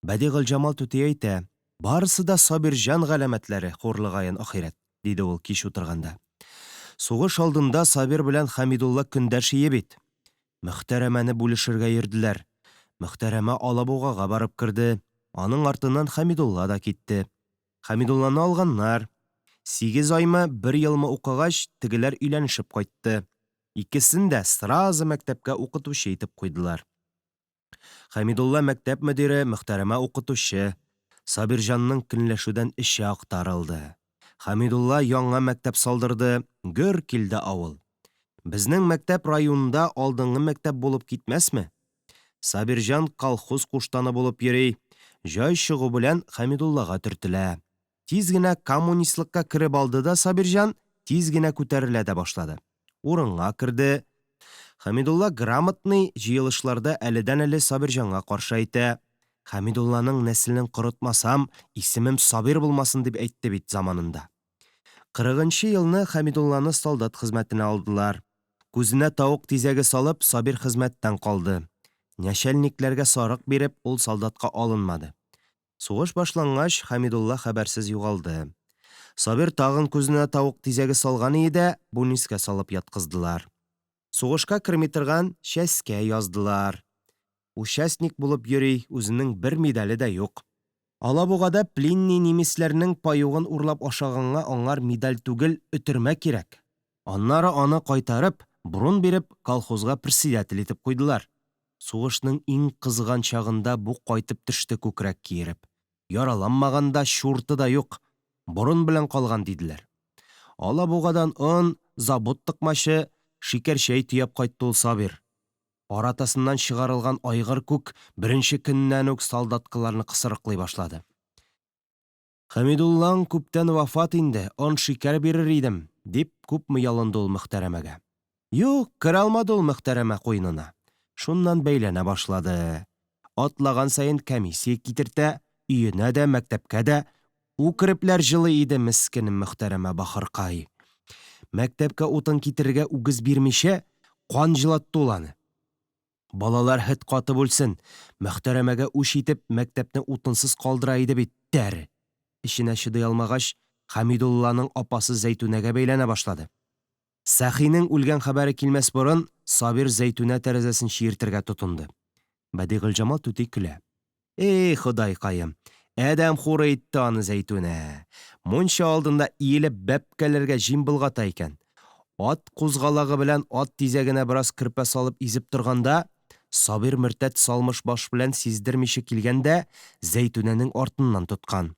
Бәдигылҗамал түти әйтә, барысы да Сабирҗан галәмәтләре, хурлыгаен ахирәт, диде ул кич утырганда. Сугыш алдында Сабир белән Хәмидулла көндәш ие бит. Мөхтәрәмәне бүлешергә йөрделәр. Мөхтәрәмә Алабугага барып керде. Аның артыннан Хәмидулла да китте. Хәмидулланы алганнар. Сигез аймы, бер елмы укыгач, тегеләр өйләнешеп кайтты. Икесен дә сразу мәктәпкә укытучы итеп куйдылар. Хәмидулла мәктәп мөдире, Мөхтәрәмә укытучы. Сабирҗанның көнләшүдән эче актарылды. Хәмидулла яңа мәктәп салдырды, гөр килде авыл. Безнең мәктәп районда алдынгы мәктәп булып китмәсме? Сабирҗан колхоз куштаны булып йөри, җай чыгу белән Хәмидуллага төртелә. Тиз генә коммунистлыкка кереп алды да Сабирҗан, тиз генә күтәрелә дә башлады. Урынга керде. Хәмидулла грамотный җыелышларда әледән-әле Сабирҗанга каршы әйтә. Хәмидулланың нәселен корытмасам, исемем Сабир булмасын дип әйтте бит заманында. Кырыгынчы елны Хәмидулланы солдат хезмәтенә алдылар. Күзенә тавык тизәге салып, Сабир хезмәттән калды. Нәчәлникләргә сарык биреп, ул солдатка алынмады. Сугыш башлангач, Хәмидулла хәбәрсез югалды. Сабир тагын күзенә тавык тизәге салган ие дә, бүлнискә салып яткыздылар. Сугышка керми торган чәскә яздылар. Участник булып йөри, үзенең бер медале дә юк. Алабугада пленный нимесләрнең паёгын урлап ашаганга аңар медаль түгел, өтермә кирәк. Аннары аны кайтарып, брун биреп, колхозга председатель итеп куйдылар. Сугышның иң кызган чагында бу кайтып төште күкрәк киереп. Яраланмаган да, чурты да юк. Борын белән калган, диделәр. Алабугадан он, забут токмачы, шикәр-чәй төяп кайтты ул Сабир. Аратасыннан чыгарылган айгыр күк беренче көннән үк солдаткаларны кысрыклый башлады. Хәмидуллаң күптән вафат инде, он-шикәр бирер идем, дип күпме ялынды ул Мөхтәрәмәгә. Юк, керә алмады ул Мөхтәрәмә куенына. Шуннан бәйләнә башлады. Атлаган саен комиссия китертә, өенә дә, мәктәпкә дә. Үкерепләр җылый иде мескенем Мөхтәрәмә бахыркай. Мәктәпкә утын китерергә үгез бирмичә, кан җылатты ул аны. Балалар хет катып үлсен, Мөхтәрәмәгә үч итеп, мәктәпне утынсыз калдыра иде бит, тәре! Эченә чыдый алмагач, Хәмидулланың апасы Зәйтүнәгә бәйләнә башлады. Сәхинең үлгән хәбәре килмәс борын, Сабир Зәйтүнә тәрәзәсен чиертергә тотынды. Бәдигылҗамал түти көлә. Эй, Ходайкаем, адәм хуры итте аны Зәйтүнә. Мунча алдында иелеп бәбкәләргә җим болгата икән. Ат кузгалагы белән ат тизәгенә бераз көрпә салып изеп торганда, Сабир мөртәт салмыш баш белән сиздермичә килгән дә Зәйтүнәнең артыннан тоткан.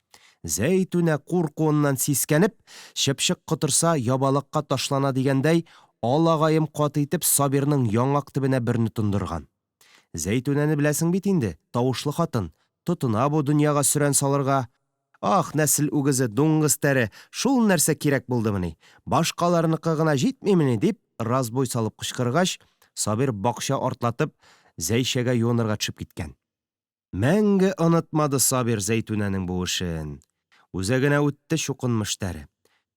Зәйтүнә куркуыннан сискәнеп, чыпчык котырса, ябалакка ташлана дигәндәй, алагаем каты итеп Сабирның яңак төбенә берне тондырган. Зәйтүнәне беләсең бит инде, тавышлы хатын, тотына бу дөньяга сөрән салырга. Ах, нәсел үгезе, дуңгыз тәре, шул нәрсә кирәк булдымыни? Башкаларныкы гына җитмимени? дип, разбой салып кычкыргач, Сабир бакча артлатып, Зәйчәгә юынырга төшеп киткән. Мәңге онытмады Сабир Зәйтүнәнең бу эшен. Үзәгенә үтте чукынмыш тәре.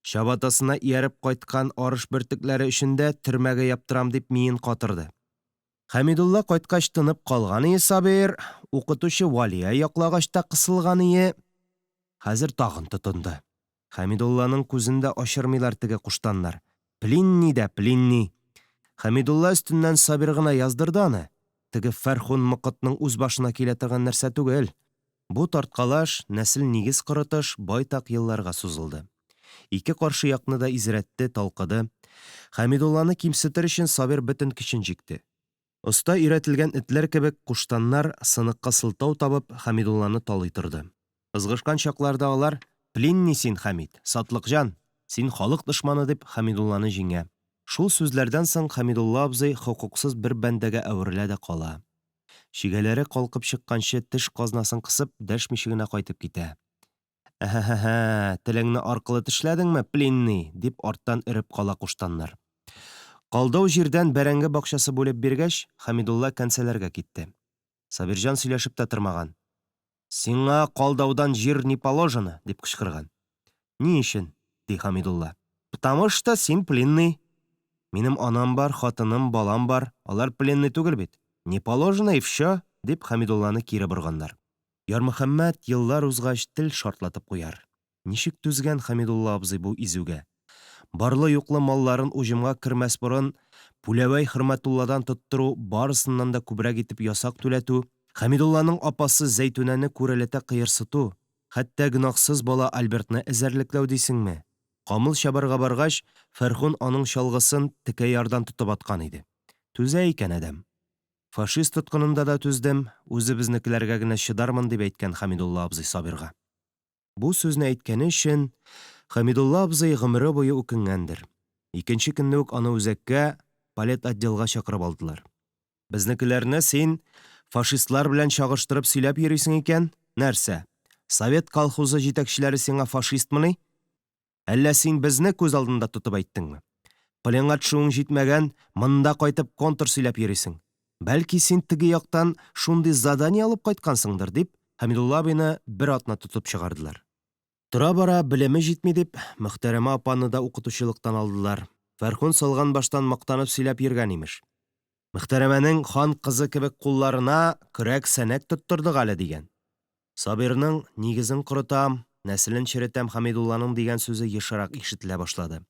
Чабатасына ияреп кайткан арыш бөртекләре өчен дә төрмәгә яптырам дип миен катырды. Хәмидулла кайткач тынып калган ие Сабир, укытучы Валия яклагач та кысылган ие. Хәзер тагын тотынды. Хәмидулланың күзен дә ачырмыйлар теге куштаннар. Плинни дә плинни. Хәмидулла өстеннән Сабир гына яздырды аны. Теге Фәрхун мокытның үз башына килә торган нәрсә түгел. Бу тарткалаш, нәсел-нигез корытыш байтак елларга сузылды. Ике каршы якны да изрәтте, талкыды. Хәмидулланы кимсетер өчен Сабир бөтен көчен җикте. Оста өйрәтелгән этләр кебек, куштаннар, сыныкка сылтау табып, Хәмидулланы талый торды. Ызгышкан чакларда алар, Пленни син, Хәмит, сатлыкҗан! Син халык дошманы, дип, Хәмидулланы җиңә. Шул сүзләрдән соң Хәмидулла абзый хокуксыз бер бәндәгә әверелә дә кала. Чигәләре калкып чыкканчы теш казнасын кысып, дәшмичә генә кайтып китә. Әһә-һә-һә, телеңне аркылы тешләдеңме, пленный? дип арттан өреп кала куштаннар. Калдау җирдән бәрәңге бакчасы бүлеп биргәч, Хәмидулла кәнсәләргә китте. Сабирҗан сөйләшеп тә тормаган. Сиңа Калдаудан җир не положено, дип кычкырган. Ни өчен? ди Хәмидулла. Потому что син пленный. Минем анам бар, хатыным, балам бар, алар пленный түгел бит. Не положено и всё, дип Хәмидулланы кире борганнар. Ярмөхәммәт еллар узгач тел шартлатып куяр. Ничек түзгән Хәмидулла абзый бу изүгә? Барлы-юклы малларын уҗымга кермәс борын Пүләвәй Хөрмәтулладан тоттыру, барысыннан да күбрәк итеп ясак түләтү, Хәмидулланың апасы Зәйтүнәне күрәләтә кыерсыту, хәтта гөнаһсыз бала Альбертны эзәрлекләү дисеңме? Камыл чабарга баргач, Фәрхун аның чалгысын текә ярдан тотып аткан иде. Түзә икән адәм. Фашист тоткынында да түздем, үзебезнекеләргә генә чыдармын, дип әйткән Хәмидулла абзый Сабирга. Бу сүзне әйткәне өчен Хәмидулла абзый гомере буе үкенгәндер. Икенче көнне үк аны үзәккә, политотделга чакырып алдылар. Безнекеләрне син фашистлар белән чагыштырып сөйләп йөрисең икән, нәрсә, совет колхозы җитәкчеләре сиңа фашистмыни? Әллә син безне күз алдында тотып әйттеңме? Пленга төшүең җитмәгән, монда кайтып контр сөйләп йөрисең. Бәлки, син теге яктан шундый задание алып кайткансыңдыр, дип, Хәмидулла абыйны бер атна тотып чыгардылар. Тора-бара, белеме җитми дип, Мөхтәрәмә апаны да укытучылыктан алдылар. Фәрхун салган баштан мактанып сөйләп йөргән, имеш. Мөхтәрәмәнең хан кызы кебек кулларына көрәк-сәнәк тоттырдык әле, дигән. Сабирның, нигезен корытам, нәселен черетәм Хәмидулланың дигән сүзе ешрак ишетелә башлады.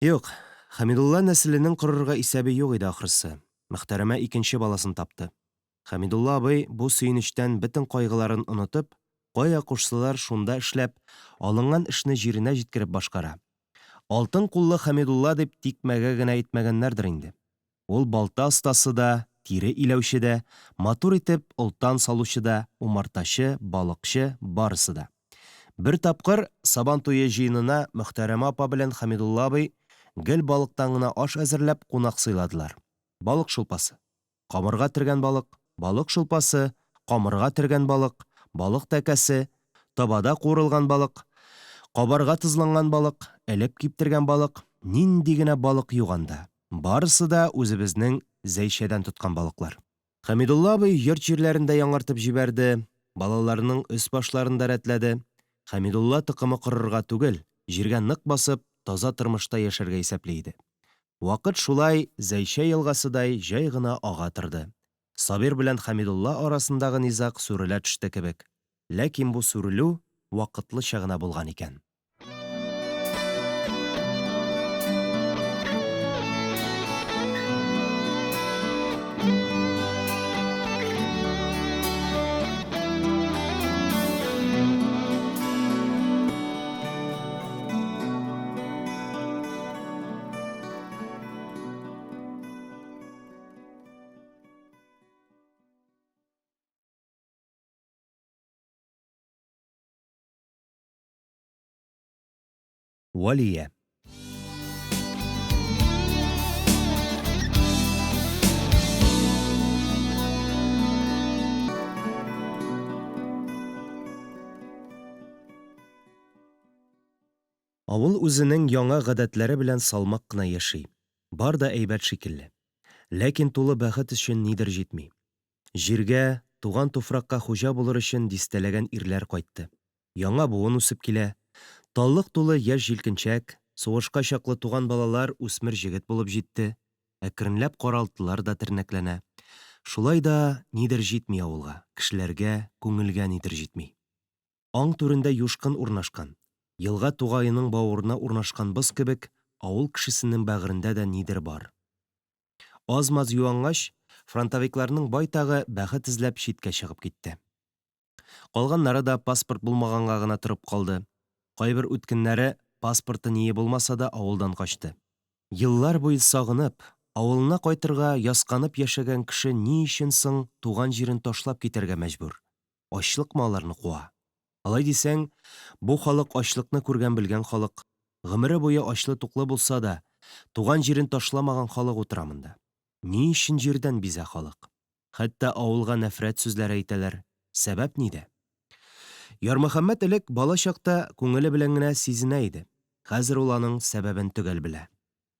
Юк, Хәмидулла нәселенең корырга исәбе юк иде ахрысы. Мөхтәрәмә икенче баласын тапты. Хәмидулла абый бу сөенечтән бөтен кайгыларын онытып, кая кушсалар шунда эшләп, алынган эшне җиренә җиткереп башкара. Алтын куллы Хәмидулла дип тикмәгә генә әйтмәгәннәрдер инде. Ул балта остасы да, тире иләүче дә, матур итеп олтан салучы да, умартачы, балыкчы, барысы да. Бер тапкыр Сабан туе җыенына Мөхтәрәмә апа белән Хәмидулла абый гел балыктан гына аш әзерләп кунак сыйладылар. Балык шулпасы. Камырга төргән балык, балык шулпасы, камырга төргән балык, балык тәкәсе, табада куырылган балык, кабарга тозланган балык, элеп киптергән балык, нинди генә балык юк анда. Барысы да үзебезнең Зәйчәдән тоткан балыклар. Хәмидулла абый йорт-җирләрен дә яңартып җибәрде, балаларының өс-башларын да рәтләде. Хәмидулла токымы корырга түгел, җиргә нык басып, таза тормышта яшәргә исәпли иде. Вакыт шулай Зәйчә елгасыдай җай гына ага торды. Сабир белән Хәмидулла арасындагы низаг сүрелә төште кебек. Ләкин бу сүрелү вакытлыча гына булган икән. Валия. Авыл үзенең яңа гадәтләре белән салмак кына яши. Бар да әйбәт шикелле. Ләкин тулы бәхет өчен нидер җитми. Җиргә, туган туфракка хуҗа булыр өчен дистәләгән ирләр кайтты. Яңа буын үсеп килә. Таллык тулы яшь җилкенчәк, сугышка чаклы туган балалар үсмер җегет булып җитте. Әкренләп каралтылар да тернәкләнә. Шулай да нидер җитми авылга, кешеләргә, күңелгә нидер җитми. Аң түрендә юшкын урнашкан, елга тугаеның бавырына урнашкан боз кебек, авыл кешесенең бәгырендә дә нидер бар. Аз-маз юангач, фронтовикларның байтагы бәхет эзләп читкә чыгып китте. Калганнары да паспорт булмаганга гына торып калды. Кайбер үткеннәре паспорты-ние булмаса да авылдан качты. Еллар буе сагынып, авылына кайтырга ясканып яшәгән кеше ни өчен соң туган җирен ташлап китәргә мәҗбүр? Ачлыкмы аларны куа? Алай дисәң, бу халык ачлыкны күргән-белгән халык. Гомере буе ачлы-туклы булса да, туган җирен ташламаган халык утыра монда. Ни өчен җирдән бизә халык? Хәтта авылга нәфрәт сүзләре әйтәләр. Сәбәп нидә? Ярмөхәммәт элек бала чакта күңеле белән генә сизенә иде. Хәзер ул аның сәбәбен төгәл белә.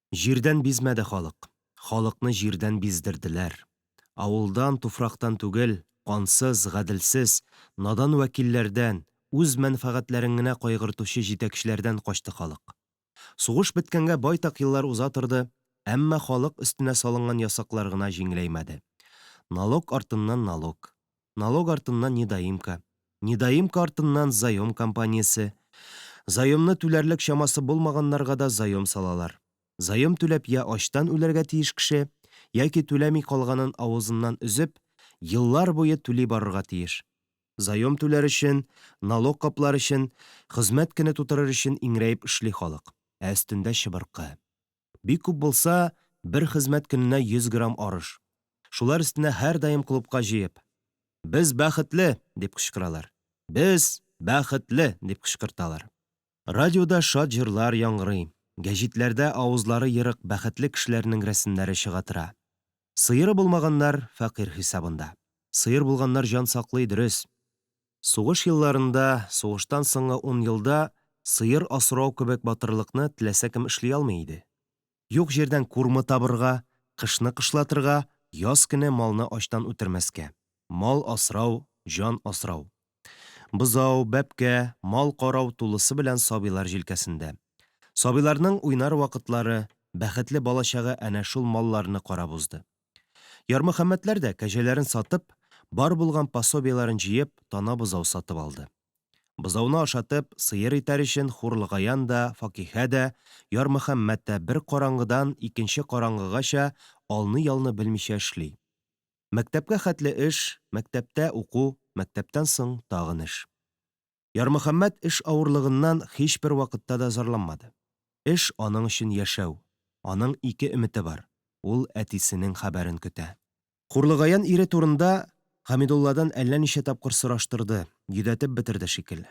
Җирдән бизмәде халык. Халыкны җирдән биздерделәр. Авылдан, туфрактан түгел, кансыз, гаделсез, надан вәкилләрдән, үз мәнфәгатьләрен генә кайгыртучы җитәкчеләрдән качты халык. Сугыш беткәнгә байтак еллар уза торды, әмма халык өстенә салынган ясаклар гына җиңеләймәде. Налог артыннан налог. Налог артыннан недоимка. Недоимка артыннан заем компаниясе. Заемны түләрлек чамасы булмаганнарга да заем салалар. Заем түләп я ачтан үләргә тиеш кеше, яки түләми калганын авызыннан өзеп, еллар буе түли барырга тиеш. Заем түләр өчен, налог каплар өчен, хезмәт көне тутырыр өчен иңрәеп эшли халык. Ә өстендә чыбыркы. Бик күп булса, бер хезмәт көненә 100 грамм арыш. Шулар өстенә һәрдаим клубка җыеп, Без бәхетле! дип кычкыралар. Без бәхетле! дип кычкырталар. Радиода шат җырлар яңгырый, гәҗитләрдә авызлары ерык бәхетле кешеләрнең рәсемнәре чыга тора. Сыеры булмаганнар фәкыйрь хисабында. Сыер булганнар җан саклый, дөрес. Сугыш елларында, сугыштан соңгы ун елда сыер асрау кебек батырлыкны теләсә кем эшли алмый иде. Юк җирдән курмы табырга, кышны кышлатырга, яз көне малны ачтан үтермәскә. Мал асрау, җан асрау. Бозау, бәбкә, мал карау тулысы белән сабыйлар җилкәсендә. Сабыйларның уйнар вакытлары, бәхетле балачагы әнә шул малларны карап узды. Ярмөхәммәтләр дә, кәҗәләрен сатып, бар булган пособиеләрен җыеп, тана бозау сатып алды. Бозауны ашатып, сыер итәр өчен Хурлыгаян да, Факиһә дә, Ярмөхәммәт тә бер караңгыдан икенче караңгыгача алны-ялны белмичә эшли. Мәктәпкә хәтле эш, мәктәптә уку, мәктәптән соң тагын эш. Ярмөхәммәт эш авырлыгыннан һичбер вакытта да зарланмады. Эш аның өчен яшәү. Аның ике өмете бар, ул әтисенең хәбәрен көтә. Хурлыгаян ире турында Хәмидулладан әллә ничә тапкыр сораштырды, йөдәтеп бетерде шикелле.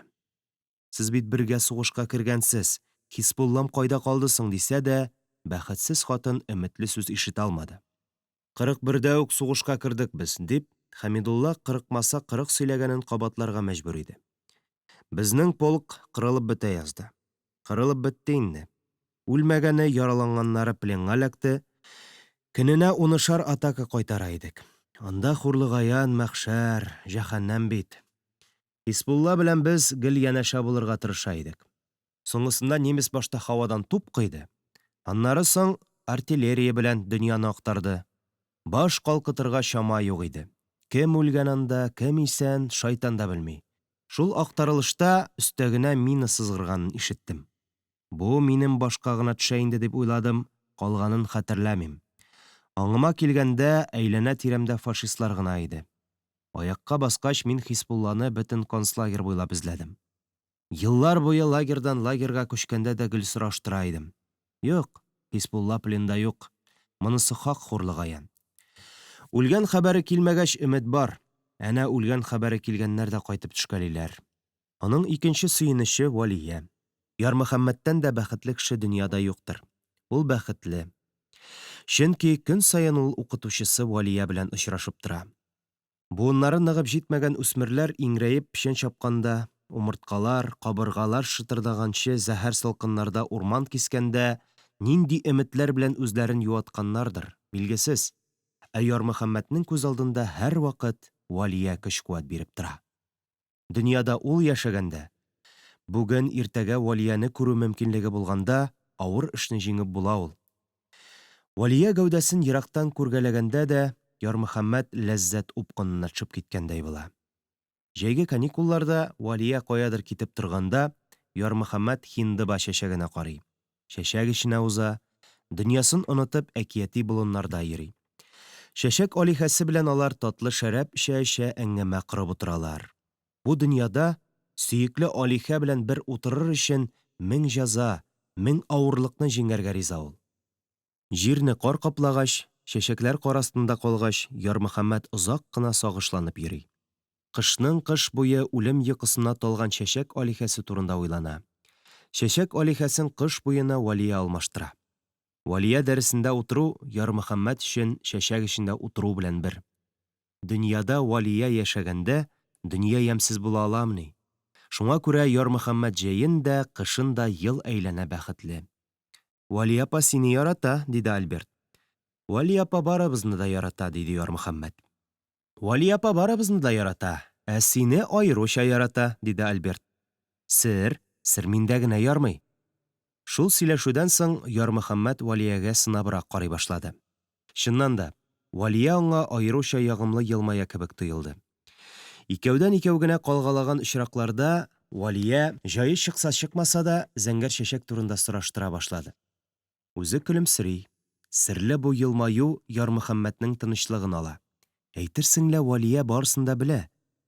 Сез бит бергә сугышка кергәнсез, Хисбуллам кайда калды соң, дисә дә, бәхетсез хатын өметле сүз ишетә алмады. 41 дә үк сугышка кердек без, дип, Хәмидулла кырыкмаса кырык сөйләгәнен кабатларга мәҗбүр иде. Безнең полк кырылып бетә язды. Кырылып бетте инде. Үлмәгәне, яраланганнары пленга эләкте. Көненә унышар атака кайтара идек. Анда хурлыгаян, мәхшәр, җәһәннәм бит. Хисбулла белән без гел янәшә булырга тырыша идек. Соңгысында немец башта һавадан туп койды, аннары соң артиллерия белән дөньяны актарды. Баш калкытырга чама юк иде. Кем үлгән анда, кем исән, шайтан да белми. Шул актарылышта өстә генә мина сызгырганын ишеттем. Бу минем башка гына төшә инде дип уйладым, калганын хәтерләмим. Аңыма килгәндә, әйләнә-тирәмдә фашистлар гына иде. Аякка баскач, мин Хисбулланы бөтен концлагерь буйлап эзләдем. Еллар буе лагерьдан лагерьга күчкәндә дә гел сораштыра идем. Юк, Хисбулла пленда юк. Монысы хак хурлыгаян. Үлгән хәбәре килмәгәч, өмет бар. Әнә үлгән хәбәре килгәннәр дә кайтып төшкәлиләр. Аның икенче сөенече, Вәлия. Ярмөхәммәттән дә бәхетле кеше дөньяда юктыр. Ул бәхетле. Чөнки көн саен ул укытучысы Вәлия белән очрашып тора. Буыннары ныгып җитмәгән үсмерләр иңрәеп печән чапканда, умырткалар, кабыргалар шытырдаганчы зәһәр салкыннарда урман кискәндә нинди өметләр белән үзләрен юатканнардыр, билгесез. Ә Ярмөхәммәтнең күз алдында һәрвакыт Вәлия көч-куәт биреп тора. Дөньяда ул яшәгәндә, бүген, иртәгә Вәлияне күрү мөмкинлеге булганда, авыр эшне җиңеп була ул. Вәлия гәүдәсен ерактан күргәләгәндә дә Ярмөхәммәт ләззәт упкынына төшеп киткәндәй була. Җәйге каникулларда Вәлия каядыр китеп торганда, Ярмөхәммәт һиндыба чәчәгенә карый. Чәчәк эченә уза, дөньясын онытып, әкияти болыннарда йөри. Чәчәк алиһәсе белән алар татлы шәраб эчә-эчә әңгәмә корып утыралар. Бу дөньяда сөекле алиһә белән бер утырыр өчен мең җәза, мең авырлыкны җиңәргә риза ул. Җирне кар каплагач, чәчәкләр кар астында калгач, Ярмөхәммәт озак кына сагышланып йөри. Кышның кыш буе үлем йокысына талган чәчәк алиһәсе турында уйлана. Чәчәк алиһәсен кыш буена Вәлия алмаштыра. Вәлия дәресендә утыру Ярмөхәммәт өчен чәчәк эчендә утыру белән бер. Дөньяда Вәлия яшәгәндә, дөнья ямьсез була аламыни? Шуңа күрә Ярмөхәммәт җәен дә, кышын да ел әйләнә бәхетле. Вәли апа сине ярата, диде Альберт. Вәли апа барыбызны да ярата, диде Ярмөхәммәт. Вәли апа барыбызны да ярата, ә сине аеруча ярата, диде Альберт. Сер, сер миндә генә ярмый. Шул сөйләшүдән соң Ярмөхәммәт Вәлиягә сынабрак карый башлады. Чыннан да, Вәлия аңа аеруча ягымлы елмая кебек тоелды. Икәүдән-икәү генә калгалаган очракларда Вәлия, җае чыкса-чыкмаса да, зәңгәр чәчәк турында сораштыра башлады. Үзе көлемсери. Серле бу елмаю Ярмөхәммәтнең тынычлыгын ала. Әйтерсең лә Вәлия барысын да белә,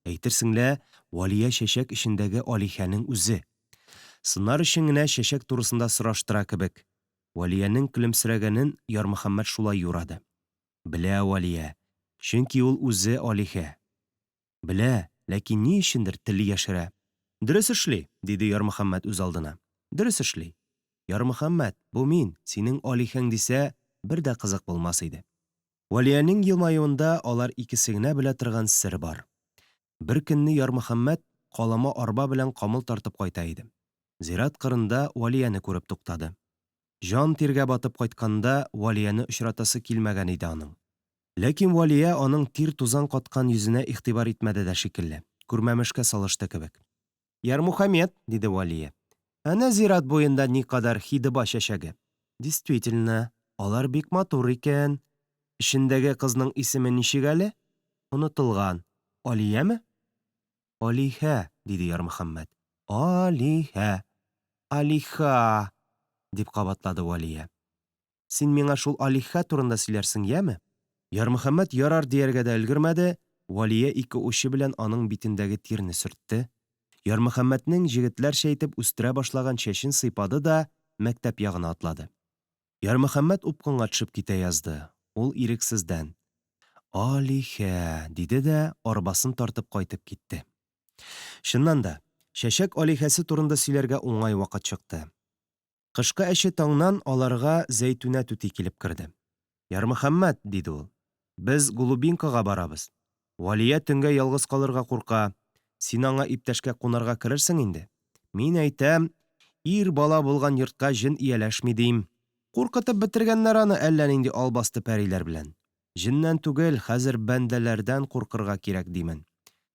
әйтерсең лә Вәлия чәчәк эчендәге алиһәнең үзе. Сынар өчен генә чәчәк турысында сораштыра кебек. Вәлиянең көлемсерәгәнен Ярмөхәммәт шулай юрады. Белә Вәлия, чөнки ул үзе алиһә. Белә, ләкин ни өчендер тел яшерә. Дөрес эшли, диде Ярмөхәммәт үзалдына. Дөрес эшли. Ярмөхәммәт, бу мин, синең алиһәң дисә, бер дә кызык булмас иде. Вәлиянең елмаюында алар икесе генә белә торган сер бар. Беркөнне Ярмөхәммәт калама арба белән камыл тартып кайта иде. Зират кырында Вәлияне күреп туктады. Җан тиргә батып кайтканда Вәлияне очратасы килмәгән иде аның. Ләкин Вәлия аның тир-тузан каткан йөзенә игътибар итмәде дә шикелле, күрмәмешкә салышты кебек. Ярмухамед, диде Вәлия, әнә зират буенда никадәр хидыба чәчәге. Действительно, алар бик матур икән. Эчендәге кызның исеме ничек әле? Онытылган. Алияме? Алиһә, диде Ярмөхәммәт. Алиһә. Алиха, дип кабатлады Вәлия. Син миңа шул Алиһә турында сөйләрсең, яме? Ярмөхәммәт ярар дияргә дә өлгермәде, Вәлия ике учы белән аның битендәге тирне сөртте, Ярмөхәммәтнең җегетләрчә итеп үстерә башлаган чәчен сыйпады да мәктәп ягына атлады. Ярмөхәммәт упкынга төшеп китә язды, ул ирексездән. Алиһә, диде дә арбасын тартып кайтып китте. Чыннан да, чәчәк алиһәсе турында сөйләргә уңай вакыт чыкты. Кышкы әче таңнан аларга Зәйтүнә түти килеп керде. Ярмөхәммәт, диде ул, без Голубинкага барабыз. Вәлия төнгә ялгыз калырга курка, син аңа иптәшкә кунарга керерсең инде. Мин әйтәм, ир бала булган йортка җен ияләшми, дим. Куркытып бетергәннәр аны әллә нинди албасты пәриләр белән. Җеннән түгел, хәзер бәндәләрдән куркырга кирәк, димен.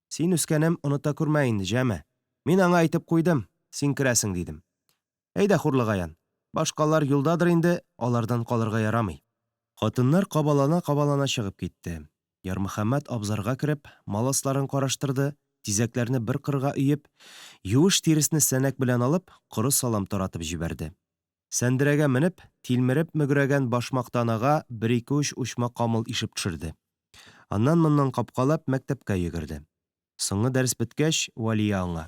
Син, үскәнем, оныта күрмә инде, җәме. Мин аңа әйтеп куйдым, син керәсең, дидем. Әйдә, Хурлыгаян, башкалар юлдадыр инде, алардан калырга ярамый. Хатыннар кабалана-кабалана чыгып китте. Ярмөхәммәт абзарга кереп, мал асларын караштырды, тизәкләрне бер кырга өеп, юеш тиресне сәнәк белән алып, коры салам таратып җибәрде. Сәндерәгә менеп, тилмереп мөгрәгән башмак танага бер-ике уч учма камыл ишеп төшерде. Аннан-моннан капкалап, мәктәпкә йөгерде. Соңгы дәрес беткәч, Вәлия аңа.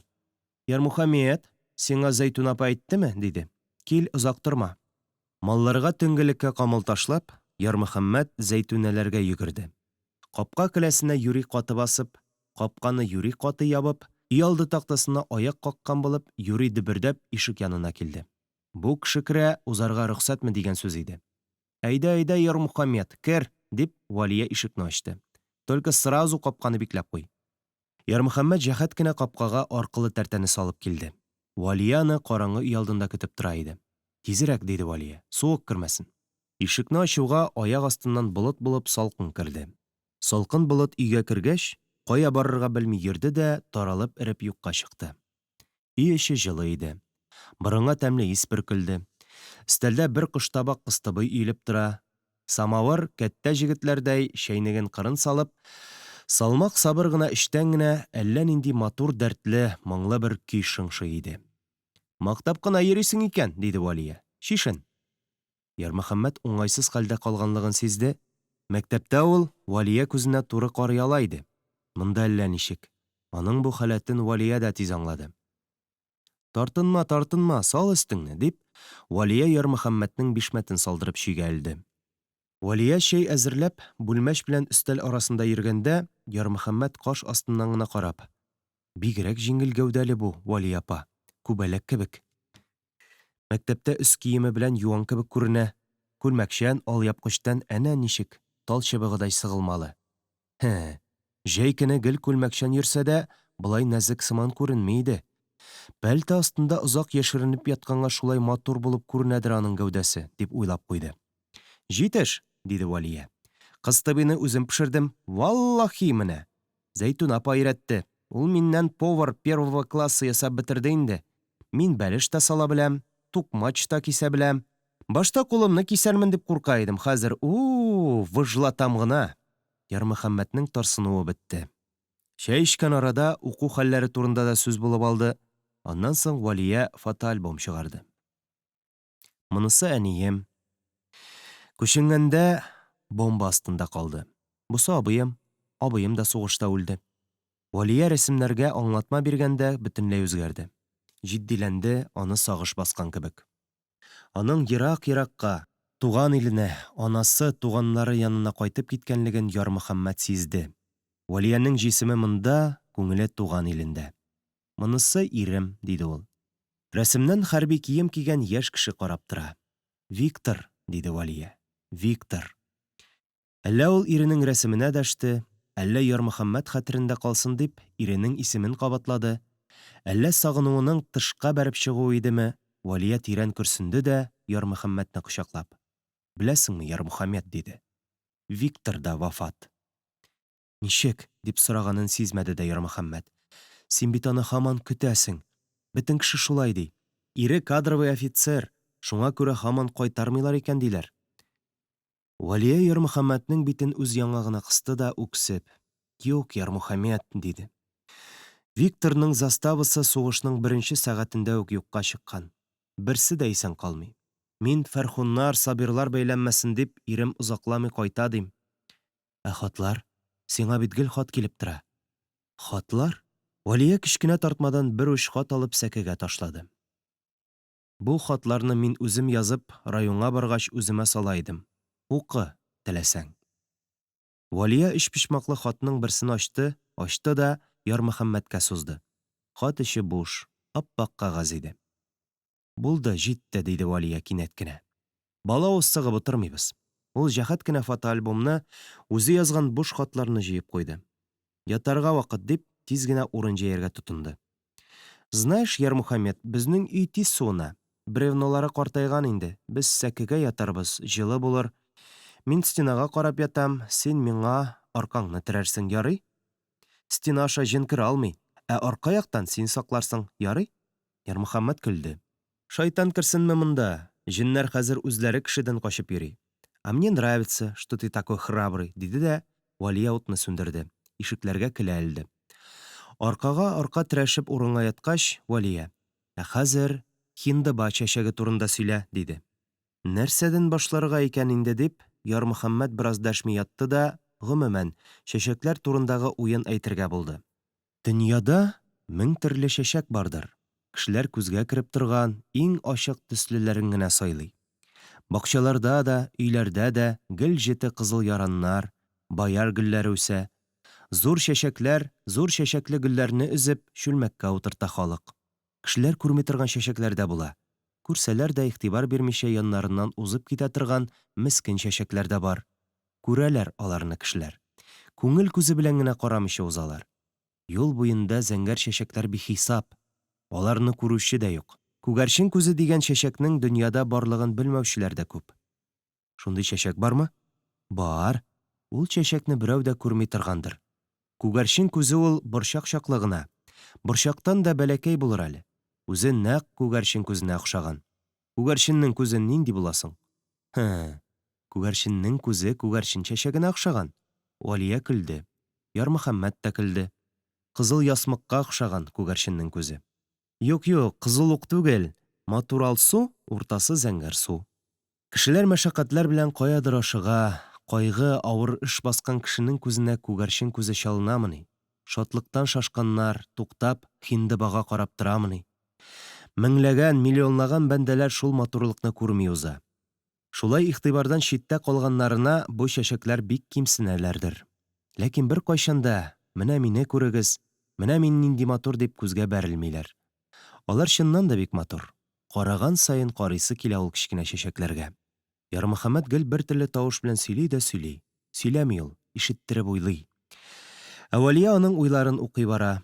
Ярмухамед, сиңа Зәйтүн апа әйттеме? диде. Кил, озак торма. Малларга төнгелеккә камыл ташлап, Ярмөхәммәт Зәйтүнәләргә йөгерде. Капка келәсенә юри каты басып, капканы юри каты ябып, өйалды тактасына аяк каккан булып, юри дөбердәп ишек янына килде. Бу кеше керә, узарга рөхсәтме дигән сүз иде. Әйдә, әйдә, Ярмухамед, кер, дип, Вәлия ишекне ачты. Только сразу капканы бикләп куй. Ярмөхәммәт җәһәт кенә капкага аркылы тәртәне салып килде. Вәлия аны караңгы өйалдында көтеп тора иде. Тизрәк, диде Вәлия, суык кермәсен. Ишекне ачуга, аяк астыннан болыт булып салкын керде. Салкын болыт өйгә кергәч, кая барырга белми йөрде дә таралып эреп юкка чыкты. Өй эче җылы иде. Борынга тәмле ис бөркелде. Өстәлдә бер коштабак кыстыбый өелеп тора. Самавыр, кәттә җегетләрдәй, чәйнеген кырын салып, салмак-сабыр гына эчтән генә әллә нинди матур дәртле, моңлы бер көй шыңшый иде. Мактап кына йөрисең икән, диде Вәлия. Чишен. Ярмөхәммәт уңайсыз хәлдә калганлыгын сизде. Мәктәптә ул Вәлия күзенә туры карый ала иде. Монда әллә ничек. Аның бу халәтен Вәлия дә тиз аңлады. Тартынма, тартынма, сал өстеңне, дип, Вәлия Ярмөхәммәтнең бишмәтен салдырып чөйгә элде. Вәлия чәй әзерләп, бүлмәч белән өстәл арасында йөргәндә, Ярмөхәммәт каш астыннан гына карап, Бигрәк җиңел гәүдәле бу, Вәлия апа, күбәләк кебек. Мәктәптә өс киеме белән юан кебек күренә, күлмәкчән, алъяпкычтан әнә ничек, тал чыбыгыдай сыгылмалы. Һе, җәй көне гел күлмәкчән йөрсә дә, болай нәзек сыман күренми иде. Пәлтә астында озак яшеренеп ятканга шулай матур булып күренәдер аның гәүдәсе, дип уйлап куйды. Җитеш! диде Вәлия. Кыстыбыйны үзем пешердем, валлаһи менә! Зәйтүн апа өйрәтте. Ул миннән повар первого класса ясап бетерде инде. Мин бәлеш тә сала беләм, тукмач та кисә беләм. Башта кулымны кисәрмен дип курка идем, хәзер, у-у-у, выжлатам гына. Ярмөхәммәтнең тарсынуы бетте. Чәй эчкән арада уку хәлләре турында да сүз булып алды. Аннан соң Вәлия фотоальбом чыгарды. Монысы әнием. Күченгәндә бомба астында калды. Бусы абыем. Абыем да сугышта үлде. Вәлия рәсемнәргә аңлатма биргәндә бөтенләй үзгәрде. Җитдиләнде, аны сагыш баскан кебек. Аның ерак-еракка, туган иленә, анасы, туганнары янына кайтып киткәнлеген Ярмөхәммәт сизде. Вәлиянең җисеме монда, күңеле туган илендә. Монысы ирем, диде ул. Рәсемнән хәрби кием кигән яшь кеше карап тора. Виктор, диде Вәлия. Виктор. Әллә ул иренең рәсеменә дәште, әллә Ярмөхәммәт хәтерендә калсын дип, иренең исемен кабатлады, әллә сагынуының тышка бәреп чыгуы идеме, Вәлия тирән көрсенде дә, Ярмөхәммәтне кочаклап. Беләсеңме, Ярмөхәммәт, диде. Виктор да вафат. Ничек? дип сораганын сизмәде дә Ярмөхәммәт. Син бит аны һаман көтәсең. Бөтен кеше шулай ди. Ире кадровый офицер, шуңа күрә һаман кайтармыйлар икән, диләр. Вәлия Ярмөхәммәтнең битен үз яңагына кысты да, үксеп, Юк, Ярмөхәммәт, диде. Викторның заставасы сугышның беренче сәгатендә үк юкка чыккан. Берсе дә исән калмый. Мин, Фәрхуннар, Сабирлар бәйләнмәсен дип, ирем озакламый кайта, дим. Ә хатлар? Сиңа бит гел хат килеп тора. Хатлар? Вәлия кечкенә тартмадан бер уч хат алып сәкегә ташлады. Бу хатларны мин үзем язып, районга баргач үземә сала идем. Укы, теләсәң. Вәлия өчпочмаклы хатның берсен ачты, ачты да Ярмөхәммәткә сузды. Хат эче буш, ап-ак кәгазь иде. Булды, җитте, диде Вәлия кинәт кенә. Балавыз сыгып утырмыйбыз. Ул җәһәт кенә фотоальбомны, үзе язган буш хатларны җыеп куйды. Ятарга вакыт, дип, тиз генә урын җәяргә тотынды. Знаешь, Ярмөхәммәт, безнең өй тиз суына. Бревнолары картайган инде. Без сәкегә ятарбыз, җылы булыр. Мин стенага карап ятам, син миңа аркаңны терәрсең, ярый? Стена аша җен керә алмый, ә арка яктан син сакларсың, ярый? Ярмөхәммәт көлде. Шайтан керсенме монда, җеннәр хәзер үзләре кешедән качып йөри. А мне нравится, что ты такой храбрый, диде дә Вәлия утны сүндерде, ишекләргә келә элде. Аркага арка терәшеп урынга яткач, Вәлия, Ә хәзер хиндыба чәчәге турында сөйлә, диде. Нәрсәдән башларга икән инде дип, Ярмөхәммәт бераз дәшми ятты да, гомумән, чәчәкләр турындагы уен әйтергә булды. Дөньяда мең төрле чәчәк бардыр, кешеләр күзгә кереп торган иң ачык төслеләрен генә сайлый. Бакчаларда да, өйләрдә дә гел җете кызыл яраннар, бояр гөлләре үсә. Зур чәчәкләр, зур чәчәкле гөлләрне өзеп, чүлмәккә утырта халык. Кешеләр күрми торган чәчәкләр дә була. Күрсәләр дә игътибар бирмичә яннарыннан узып китә торган мескен чәчәкләр дә бар. Күрәләр аларны кешеләр. Күңел күзе белән генә карамыйча узалар. Юл буенда зәңгәр чәчәкләр бихисап. Аларны күрүче дә юк. Күгәрчен күзе дигән чәчәкнең дөньяда барлыгын белмәүчеләр дә күп. Шундый чәчәк бармы? Бар. Ул чәчәкне берәү дә күрми торгандыр. Күгәрчен күзе ул борчак чаклы гына. Борчактан да бәләкәй булыр әле. Үзе нәкъ күгәрчен күзенә охшаган. Күгәрченнең күзе нинди була соң? Һе, күгәрченнең күзе күгәрчен чәчәгенә охшаган. Вәлия көлде. Ярмөхәммәт тә көлде. Кызыл ясмыкка охшаган күгәрченнең күзе. Юк-юк, кызыл ук түгел, матур алсу, уртасы зәңгәрсу. Кешеләр мәшәкатьләр белән каядыр ашыга, кайгы, авыр эш баскан кешенең күзенә күгәрчен күзе чалынамыни? Шатлыктан шашканнар, туктап, Һиндыбага карап торамыни? Меңләгән, миллионлаган бәндәләр шул матурлыкны күрми уза. Шулай игътибардан читтә калганнарына бу чәчәкләр бик кимсенәләрдер. Ләкин беркайчан да, менә мине күрегез, менә мин нинди матур дип күзгә бәрелмиләр. Алар чыннан да бик матур. Караган саен карыйсы килә ул кечкенә чәчәкләргә. Ярмөхәммәт гел бер төрле тавыш белән сөйли дә сөйли. Сөйләми ул, ишеттереп уйлый. Ә Вәлия аның уйларын укый бара.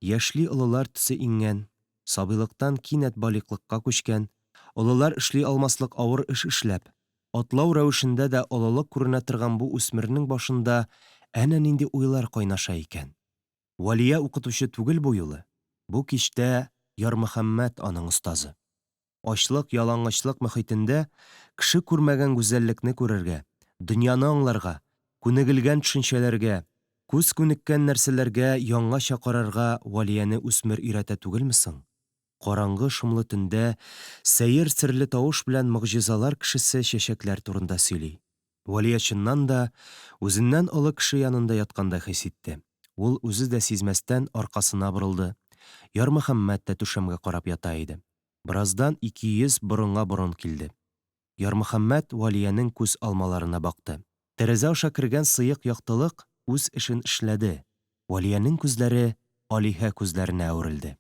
Яшьли олылар төсе иңгән, сабыйлыктан кинәт балигълыкка күчкән, олылар эшли алмаслык авыр эш эшләп, атлау рәвешендә дә олылык күренә торган бу үсмернең башында әнә нинди уйлар кайнаша икән. Вәлия укытучы түгел бу юлы, бу кичтә Ярмөхәммәт аның остазы. Ачлык, ялангачлык мохитендә кеше күрмәгән гүзәллекне күрергә, дөньяны аңларга, күнегелгән төшенчәләргә, күз күнеккән нәрсәләргә яңача карарга Вәлияне үсмер өйрәтә түгелме соң? Караңгы шомлы төндә сәер серле тавыш белән могҗизалар кешесе чәчәкләр турында сөйли. Вәлия чыннан да үзеннән олы кеше янында яткандай хис итте. Ул үзе дә сизмәстән аркасына борылды. Ярмөхәммәт тә түшәмгә карап ята иде. Бераздан 200 борынга борын килде. Ярмөхәммәт Вәлиянең күз алмаларына бакты. Тәрәзә аша кергән сыек яктылык үз эшен эшләде, Вәлиянең күзләре алиһә күзләренә әверелде.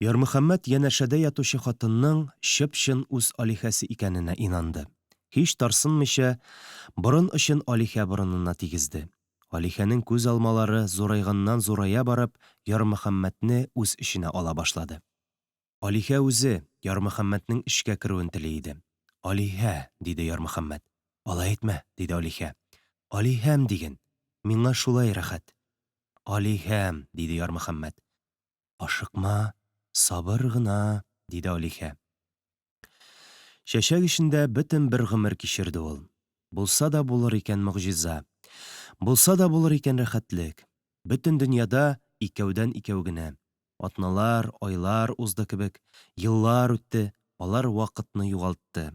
Ярмөхәммәт янәшәдә ятучы хатынның чып-чын үз алиһәсе икәненә инанды. Һич тарсынмыйча, борын очын алиһә борынына тигезде. Алиһәнең күз алмалары зурайганнан-зурая барып, Ярмөхәммәтне үз эченә ала башлады. Алиһә үзе Ярмөхәммәтнең эчкә керүен тели иде. Алиһә! диде Ярмөхәммәт. Алай әйтмә, диде Алиһә. Алиһәм диген! Миңа шулай рәхәт. Алиһәм! диде Ярмөхәммәт. Ашыкма, сабыр гына, диде Алиһә. Чәчәк эчендә бөтен бер гомер кичерде ул. Булса да булыр икән могҗиза. Булса да булыр икән рәхәтлек. Бөтен дөньяда икәүдән-икәү генә. Атналар, айлар узды кебек, еллар үтте, алар вакытны югалтты.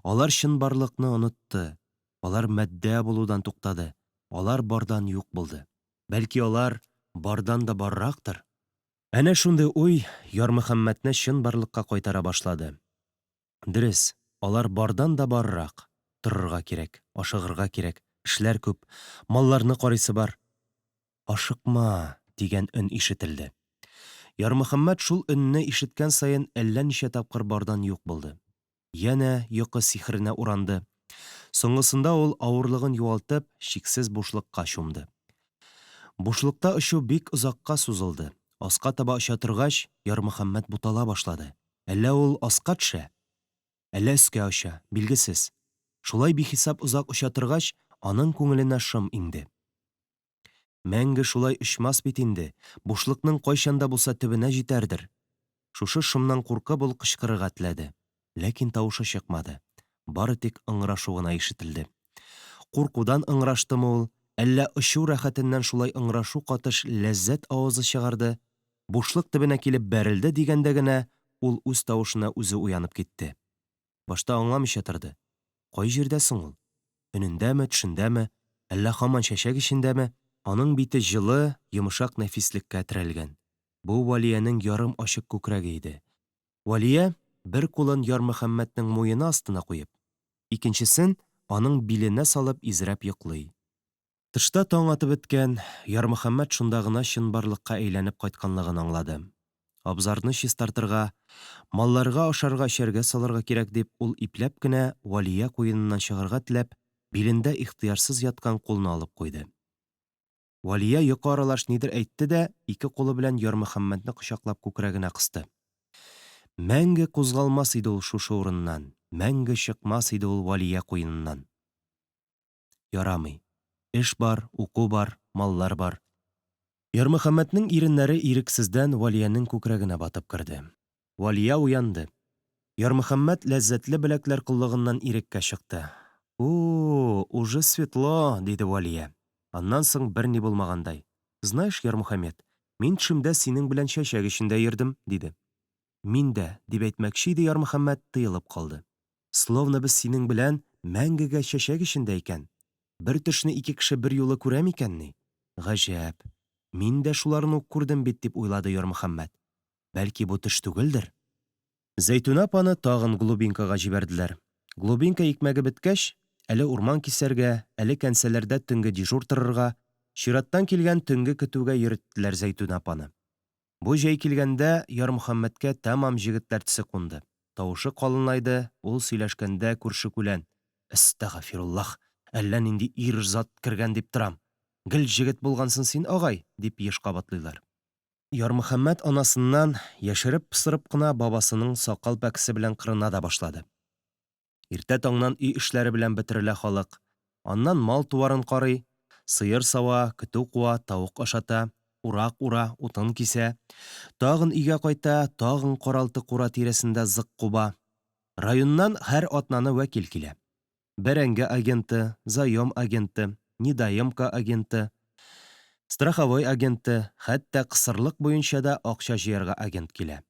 Алар чынбарлыкны онытты. Алар матдә булудан туктады. Алар бардан юк булды. Бәлки алар бардан да баррактыр? Әнә шундый уй Ярмөхәммәтне чынбарлыкка кайтара башлады. Дөрес, алар бардан да баррак. Торырга кирәк, ашыгырга кирәк, эшләр күп, малларны карыйсы бар. Ашыкма, дигән өн ишетелде. Ярмөхәммәт шул өнне ишеткән саен әллә ничә тапкыр бардан юк булды. Янә йокы сихеренә уранды. Соңгысында ул, авырлыгын югалтып, чиксез бушлыкка чумды. Бушлыкта очу бик озакка сузылды. Аска таба оча торгач, Ярмөхәммәт бутала башлады. Әллә ул аска төшә? Әллә өскә оча, билгесез. Шулай бихисап озак оча торгач, аның күңеленә шом иңде. Мәңге шулай очмас бит инде, бушлыкның кайчан да булса төбенә җитәрдер. Шушы шомнан куркып ул кычкырырга теләде. Ләкин тавышы чыкмады. Бары тик ыңгырашу гына ишетелде. Куркудан ыңгыраштымы ул, әллә очу рәхәтеннән шулай ыңгырашу катыш ләззәт авазы чыгарды, бушлык төбенә килеп бәрелде дигәндә генә ул үз тавышына үзе уянып китте. Башта аңламыйча торды. Кай җирдә соң ул? Өнендәме, төшендәме, әллә һаман чәчәк эчендәме? Аның бите җылы, йомшак нәфислеккә терәлгән. Бу Вәлиянең ярым ачык күкрәге иде. Вәлия, бер кулын Ярмөхәммәтнең муены астына куеп, икенчесен аның биленә салып изрәп йоклый. Тышта таң атып беткән, Ярмөхәммәт шунда гына чынбарлыкка әйләнеп кайтканлыгын аңлады. Абзарны чистартырга, малларга ашарга-эчәргә салырга кирәк дип, ул ипләп кенә Вәлия куеныннан чыгарга теләп, билендә ихтыярсыз яткан кулны алып куйды. Вәлия йокы аралаш нидер әйтте дә, ике кулы белән Ярмөхәммәтне кочаклап күкрәгенә кысты. Мәңге кузгалмас иде ул шушы урыннан. мәңге чыкмас иде ул Валия куеныннан. Ярамый. Эш бар, уку бар, маллар бар. Ярмөхәммәтнең иреннәре ирексездән Валиянең күкрәгенә батып керде. Валия уянды. Ярмөхәммәт ләззәтле беләкләр коллыгыннан иреккә чыкты. У-у, уже светло, диде Валия. Аннан соң берни булмагандай. Знаешь, Ярмөхәммәт, мин төшемдә синең белән чәчәк эчендә йөрдем, диде. Мин дә, дип әйтмәкче иде Ярмөхәммәт, тыелып калды. Словно без синең белән мәңгегә чәчәк эчендә икән. Бер төшне ике кеше берьюлы күрә микәнни? Гаҗәп. Мин дә шуларны ук күрдем бит, дип уйлады Ярмөхәммәт. Бәлки бу төш түгелдер? Зәйтүнә апаны тагын глубинкага җибәрделәр. Глубинка икмәге беткәч, әле урман кисәргә, әле кәнсәләрдә төнге дежур торырга, чираттан килгән төнге көтүгә йөреттеләр Зәйтүнә апаны. Бу җәй килгәндә Ярмөхәммәткә тәмам җегетләр төсе кунды. Тавышы калынайды, ул сөйләшкәндә күрше-күлән, Әстәгафируллаһ, әллә нинди ир зат кергән дип торам. Гел җегет булгансың син, агай, дип еш кабатлыйлар. Ярмөхәммәт анасыннан яшереп-посырып кына бабасының сакал пәкесе белән кырына да башлады. Иртә таңнан өй эшләре белән бөтерелә халык. Аннан мал-туарын карый, сыер сава, көтү куа, тавык ашата, урак ура, утын кисә. Тагын өйгә кайта, тагын каралты-кура тирәсендә зык куба. Районнан һәр атнаны вәкил килә. Бәрәңге агенты, заем агенты, недоемка агенты, страховой агенты, хәтта кысырлык буенча да акча җыярга агент килә.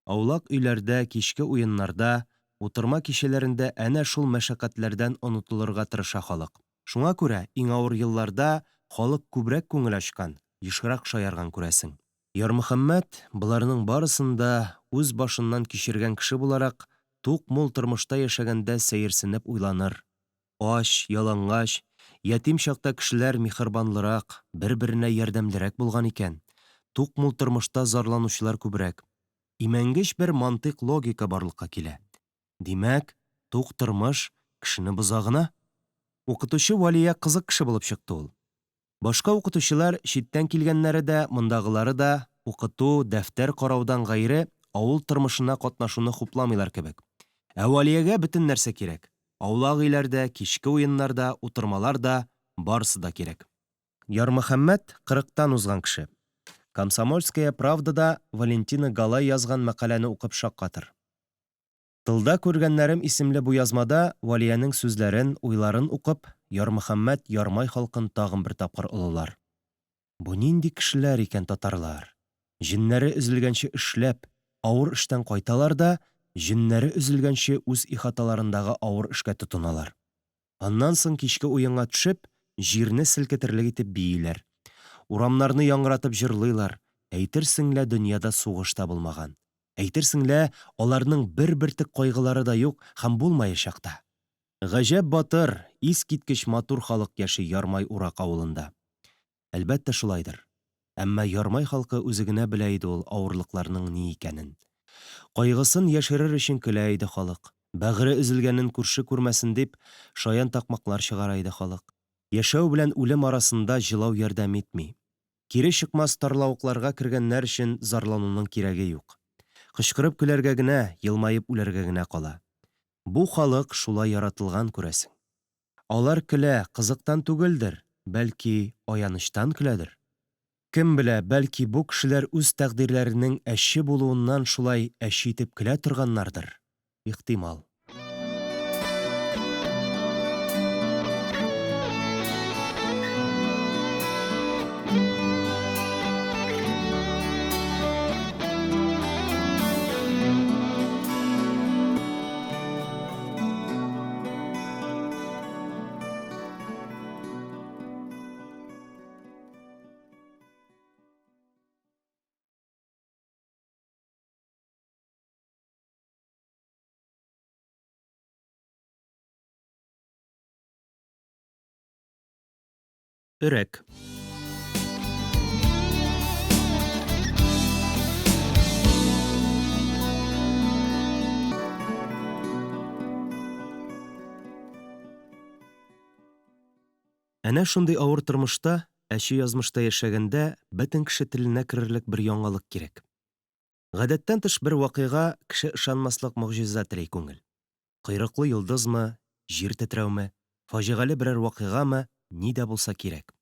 Аулак өйләрдә, кичке уеннарда, утырма кичәләрендә әнә шул мәшәкатьләрдән онытылырга тырыша халык. Шуңа күрә иң авыр елларда халык күбрәк күңел ачкан, ешрак шаярган, күрәсең. Ярмөхәммәт, боларның барысын да үз башыннан кичергән кеше буларак, тук-мул тормышта яшәгәндә сәерсенеп уйланыр, Ач, ялангач, ятим чакта кешеләр миһербанлырак, бер-беренә ярдәмлерәк булган икән. Тук-мул тормышта зарланучылар күбрәк. Имәнгеч бер мантыйк-логика барлыкка килә. Димәк, тук тормыш кешене боза гына? Укытучы Вәлия кызык кеше булып чыкты ул. Башка укытучылар, читтән килгәннәре дә, мондагылары да, укыту, дәфтәр караудан гайре, авыл тормышына катнашуны хупламыйлар кебек. Ә Вәлиягә бөтен нәрсә кирәк. Аулак өйләр дә, кичке уеннар да, утырмалар да, барысы да кирәк. Ярмөхәммәт, кырыктан узган кеше. Комсомольская правда да Валентина Галай язган мәкаләне укып шаккатыр. Тылда күргәннәрем исемле бу язмада Вәлиянең сүзләрен, уйларын укып, Ярмөхәммәт Ярмай халкын тагын бер тапкыр олылар. Бу нинди кешеләр икән татарлар? Җеннәре өзелгәнче эшләп, авыр эштән кайталар да, җеннәре өзелгәнче үз ихаталарындагы авыр эшкә тотыналар. Аннан соң кичке уенга төшеп, җирне селкетерлек итеп бииләр. Урамнарны яңгыратып җырлыйлар, әйтерсең лә дөньяда сугыш та булмаган. Әйтерсең лә аларның бер бөртек кайгылары да юк һәм булмаячак та. Гаҗәп батыр, искиткеч матур халык яши Ярмай Урак авылында. Әлбәттә, шулайдыр. Әмма Ярмай халкы үзе генә белә иде ул авырлыкларның ни икәнен. Кайгысын яшерер өчен көлә иде халык. Бәгыре өзелгәнен күрше күрмәсен дип, шаян такмаклар чыгара иде халык. Яшәү белән үлем арасында җылау ярдәм итми. Кире чыкмас тарлавыкларга кергәннәр өчен зарлануның кирәге юк. Кычкырып көләргә генә, елмаеп үләргә генә кала. Бу халык шулай яратылган, күрәсең. Алар көлә, кызыктан түгелдер, бәлки, аянычтан көләдер? Кем белә, бәлки, бу кешеләр үз тәкъдирләренең әче булуыннан шулай әче итеп көлә торганнардыр? Ихтимал. Өрәк. Әнә шундый авыр тормышта, әче язмышта яшәгәндә, бөтен кеше теленә керерлек бер яңалык кирәк. Гадәттән тыш бер вакыйга, кеше ышанмаслык могҗиза тели күңел. Койрыклы йолдызмы, җир тетрәүме, фаҗигале берәр вакыйгамы, ни дә булса кирәк.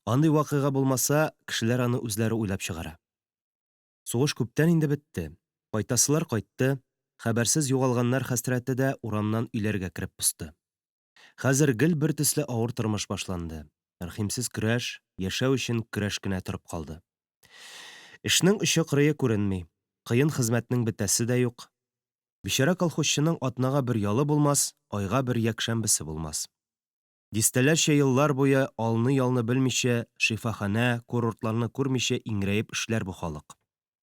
Андый вакыйга булмаса, кешеләр аны үзләре уйлап чыгара. Сугыш күптән инде бетте. Кайтасылар кайтты, хәбәрсез югалганнар хәсрәте дә урамнан өйләргә кереп посты. Хәзер гел бер төсле авыр тормыш башланды. Рәхимсез көрәш, яшәү өчен көрәш кенә торып калды. Эшнең очы-кырые күренми. Кыен хезмәтнең бетәсе дә юк. Бичара колхозчының атнага бер ялы булмас, айга бер якшәмбесе булмас. Дистәләрчә еллар буе алны-ялны белмичә, шифаханә, курортларны күрмичә иңрәеп эшләр бу халык.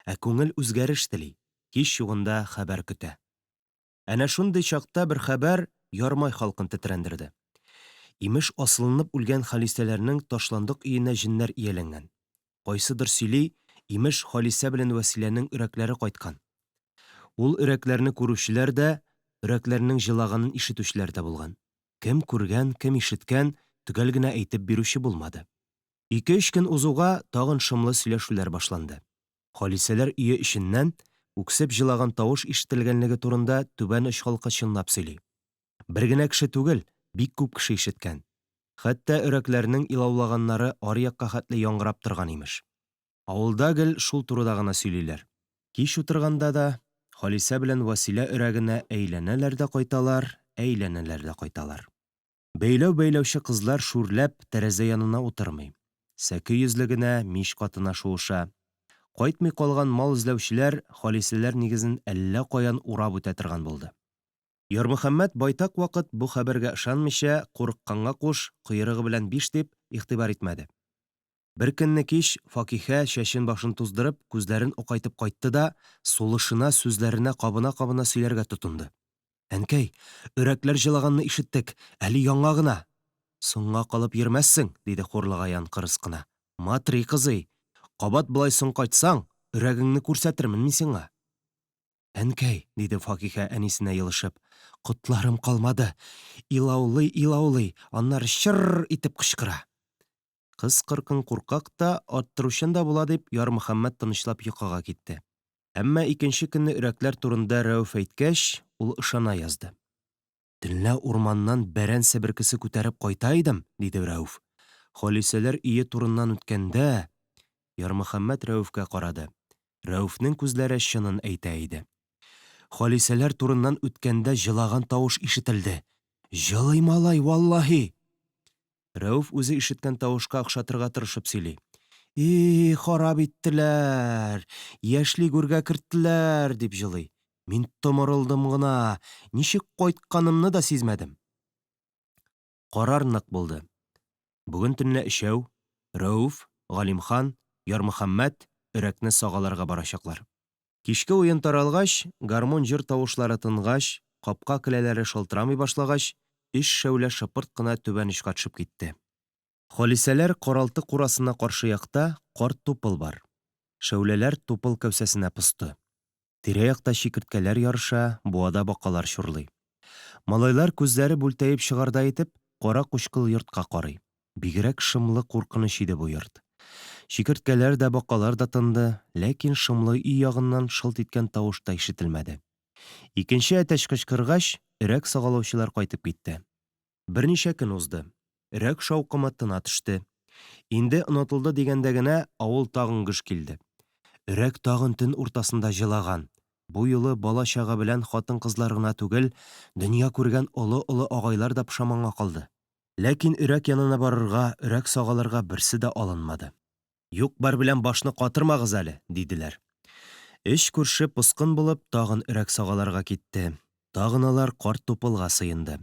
Ә күңел үзгәреш тели, һич югында хәбәр көтә. Әнә шундый чакта бер хәбәр Ярмай халкын тетрәндерде. Имеш, асылынып үлгән Халисәләрнең ташландык өенә җеннәр ияләнгән. Кайсыдыр сөйли, имеш, Халисә белән Вәсиләнең өрәкләре кайткан. Ул өрәкләрне күрүчеләр дә, өрәкләрнең җылаганын ишетүчеләр дә булган. Кем күргән, кем ишеткән, төгәл генә әйтеп бирүче булмады. Ике-өч көн узуга, тагын шомлы сөйләшүләр башланды. Халисәләр өе эченнән үксеп җылаган тавыш ишетелгәнлеге турында Түбән оч халкы чынлап сөйли. Бер генә кеше түгел, бик күп кеше ишеткән. Хәтта өрәкләрнең илаулаганнары аръякка хәтле яңгырап торган, имеш. Авылда гел шул турыда гына сөйлиләр. Кич утырганда да Халисә белән Вәсилә өрәгенә әйләнәләр дә кайталар, әйләнәләр дә кайталар. Бәйләү бәйләүче кызлар шүрләп тәрәзә янына утырмый. Сәке йөзлегенә, мич катына шуыша. Кайтмый калган мал эзләүчеләр Халисәләр нигезен әллә каян урап үтә торган булды. Ярмөхәммәт байтак вакыт бу хәбәргә ышанмыйча, курыкканга куш, койрыгы белән биш дип, игътибар итмәде. Беркөнне кич Факиһә чәчен-башын туздырып, күзләрен акайтып кайтты да, сулышына, сүзләренә кабына-кабына сөйләргә тотынды. Әнкәй, өрәкләр җылаганны ишеттек, әле яңа гына. Соңга калып йөрмәссең, диде Хурлыгаян кырыс кына. Матри, кызый, кабат болай соң кайтсаң, өрәгеңне күрсәтермен мин сиңа. Әнкәй, диде Факиһә әнисенә елышып, котларым калмады. Илаулый-илаулый, аннары чыр-р итеп кычкыра. Кыз-кыркын куркак та, арттыручан да була дип, Ярмөхәммәт тынычлап йокыга китте. Әмма икенче көнне өрәкләр турында Рәүф әйткәч, ул ышана язды. Төнлә урманнан бәрән себеркесе күтәреп кайта идем, диде Рәүф. Халисәләр өе турыннан үткәндә, Ярмөхәммәт Рәүфкә карады. Рәүфнең күзләре чынын әйтә иде. Халисәләр турыннан үткәндә җылаган тавыш ишетелде. Җылый малай, валлаһи! Рәүф үзе ишеткән тавышка охшатырга тырышып сөйли. И, харап иттеләр! Яшьли гүргә керттеләр! дип җылый. Мин томырылдым гына, ничек кайтканымны да сизмәдем. Карар нык булды. Бүген төнлә өчәү, Рәүф, Галимхан, Ярмөхәммәт өрәкне сагаларга барачаклар. Кичке уен таралгач, гармун-җыр тавышлары тынгач, капка келәләре шалтырамый башлагач, өч шәүлә шыпырт кына түбән очка төшеп китте. Халисәләр каралты курасына каршы якта карт тупыл бар. Шәүләләр тупыл кәүсәсенә посты. Тирә-якта чикерткәләр ярыша, буада бакалар чурлый. Малайлар күзләре бүлтәеп чыгардай итеп, кара-кучкыл йортка карый. Бигрәк шомлы куркыныч иде бу йорт. Чикерткәләр дә, бакалар да тынды, ләкин шомлы өй ягыннан шылт иткән тавыш та ишетелмәде. Икенче әтәч кычкыргач, өрәк сагалаучылар кайтып китте. Берничә көн узды. Өрәк шаукымы тына төште. Инде онытылды дигәндә генә авыл тагын гөж килде. Өрәк тагын төн уртасында җылаган. Бу юлы бала-чага белән хатын-кызлар гына түгел, дөнья күргән олы-олы агайлар да пошаманга калды. Ләкин өрәк янына барырга, өрәк сагаларга берсе дә алынмады. Юк-бар белән башны катырмагыз әле, диделәр. Өч күрше поскын булып тагын өрәк сагаларга китте. Тагын алар карт тупылга сыенды.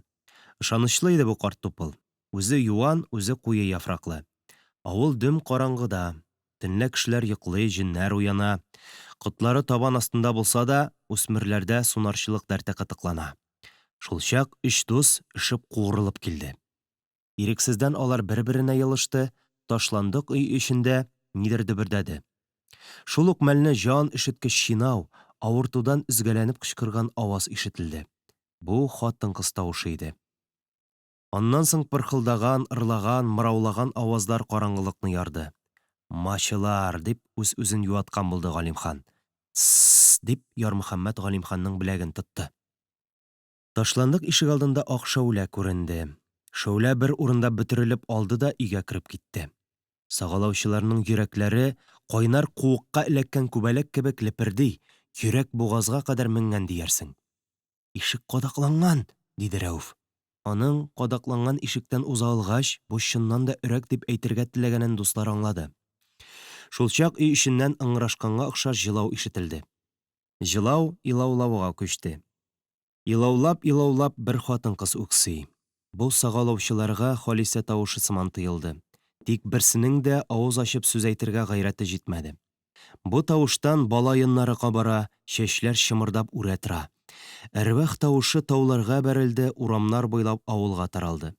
Ышанычлы иде бу карт тупыл. Үзе юан, үзе куе яфраклы. Авыл дөм караңгыда. Төнлә кешеләр йоклый, җеннәр уяна. Котлары табан астында булса да, үсмерләрдә сунарчылык дәрте кытыклана. Шулчак өч дус өшеп куырылып килде. Ирексездән алар бер-беренә елышты, ташландык өй эчендә нидер дөбердәде. Шул ук мәлне җан өшеткеч чинау, авыртудан өзгәләнеп кычкырган аваз ишетелде. Бу хатын-кыз тавышы иде. Аннан соң пырхылдаган, ырлаган, мыраулаган авазлар караңгылыкны ярды. Мачылар! дип үз-үзен юаткан булды Галимхан. Тсс! дип Ярмөхәммәт Галимханның беләген тотты. Ташландык ишегалдында ак шәүлә күренде. Шәүлә бер урында бөтерелеп алды да өйгә кереп китте. Сагалаучыларның йөрәкләре кайнар куыкка эләккән күбәләк кебек леперди, йөрәк бугазга кадәр менгән диярсең. Ишек кадакланган! диде Рәүф. Аның, кадакланган ишектән уза алгач, бу чыннан да өрәк дип әйтергә теләгәнен дуслар аңлады. Шулчак өй эченнән ыңгырашканга охшаш җылау ишетелде. Җылау илаулауга күчте. Илаулап-илаулап бер хатын-кыз үкси. Бу сагалаучыларга Халисә тавышы сыман тоелды. Тик берсенең дә авыз ачып сүз әйтергә гайрәте җитмәде. Бу тавыштан бала йоннары кабара, чәчләр чымырдап үрә тора. Әрвах тавышы тауларга бәрелде, урамнар буйлап авылга таралды.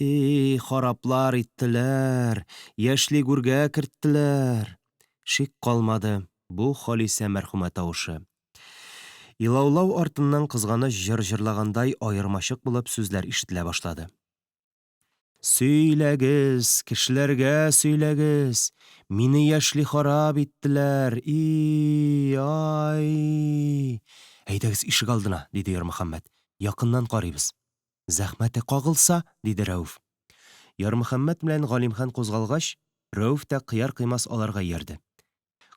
И, хараплар иттеләр, яшьли гүргә керттеләр. Шик калмады, бу Халисә мәрхүмә тавышы. Илаулау артыннан кызганыч җыр җырлагандай аермачык булып сүзләр ишетелә башлады. Сөйләгез, кешеләргә сөйләгез, мине яшьли харап иттеләр, и, ай. Әйдәгез ишегалдына, диде Ярмөхәммәт, якыннан карыйбыз. Зәхмәте кагылса, диде Рәүф. Ярмөхәммәт белән Галимхан кузгалгач, Рәүф тә кыяр-кыймас аларга иярде.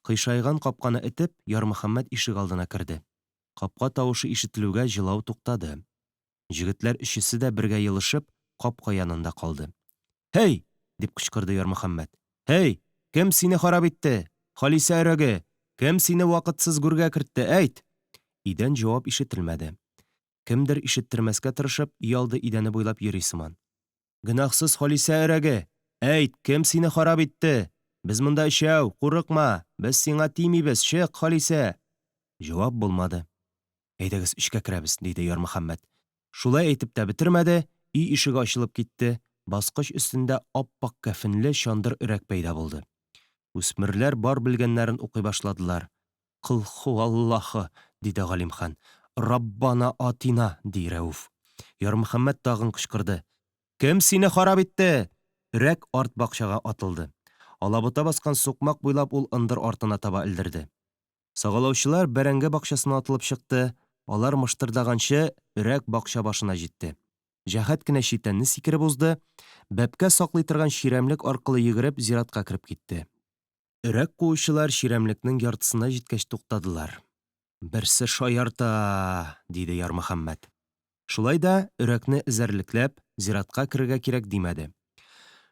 Кыйшайган капканы этеп, Ярмөхәммәт ишегалдына керде. Капка тавышы ишетелүгә җылау туктады. Җегетләр өчесе дә бергә елышып, капка янында калды. Һей! дип кычкырды Ярмөхәммәт. Һей! Кем сине харап итте? Халисә өрәге! Кем сине вакытсыз гүргә кертте, әйт! Өйдән җавап ишетелмәде. Кемдер ишеттермәскә тырышып, өйалды идәне буйлап йөри сыман. Гөнаһсыз Халисә өрәге! Әйт, кем сине харап итте? Без монда өчәү, курыкма, без сиңа тимибез, чык, Халисә! Җавап булмады. Әйдәгез, эчкә керәбез, диде Ярмөхәммәт. Шулай әйтеп тә бетермәде, өй ишеге ачылып китте, баскыч өстендә ап-ак кәфенле чандыр өрәк пәйда булды. Үсмерләр бар белгәннәрен укый башладылар. Колхуаллаһы, диде Галимхан. Раббана атина, ди Рәүф. Ярмөхәммәт тагын кычкырды. Кем сине харап итте? Өрәк арт бакчага атылды. Алабута баскан сукмак буйлап ул ындыр артына таба элдерде. Сагалаучылар бәрәңге бакчасына атылып чыкты, алар мыштырдаганчы, өрәк бакча башына җитте. Җәһәт кенә читәнне сикереп узды, бәбкә саклый торган чирәмлек аркылы йөгереп зиратка кереп китте. Өрәк куучылар чирәмлекнең яртысына җиткәч туктадылар. Берсе шаярта, диде Ярмөхәммәт. Шулай да, өрәкне эзәрлекләп, зиратка керергә кирәк димәде.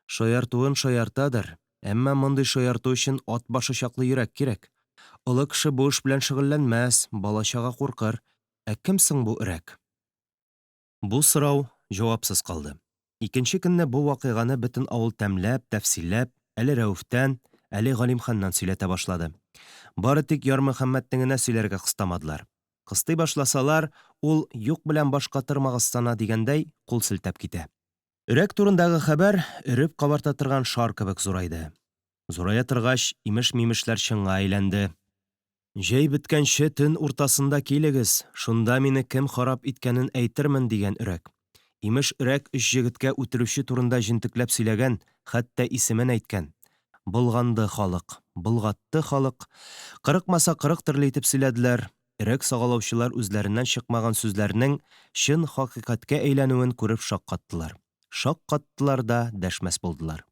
Шаяртуын шаяртадыр, әмма мондый шаярту өчен ат башы чаклы йөрәк кирәк. Олы кеше бу эш белән шөгыльләнмәс, бала-чага куркыр. Ә кем соң бу өрәк? Бу сорау җавапсыз калды. Икенче көнне бу вакыйганы бөтен авыл тәмләп, тәфсилләп, әле Рәүфтән, әле Галимханнан сөйләтә башлады. Бары тик Ярмөхәммәтне генә сөйләргә кыстамадылар. Кыстый башласалар, ул, юк белән баш катырмагыз сана дигәндәй, кул селтәп китә. Өрәк турындагы хәбәр өреп кабарта торган шар кебек зурайды. Зурая торгач, имеш-мимешләр чынга әйләнде. Җәй беткәнче төн уртасында килегез, шунда мине кем харап иткәнен әйтермен, дигән өрәк. Имеш, өрәк өч җегеткә үтерүче турында җентекләп сөйләгән, хәтта исемен әйткән. Болганды халык, болгатты халык. Кырыкмаса кырык төрле итеп сөйләделәр. Өрәк сагалаучылар үзләреннән чыкмаган сүзләрнең чын хакыйкатькә әйләнүен күреп шаккаттылар. Шаккаттылар да дәшмәс булдылар.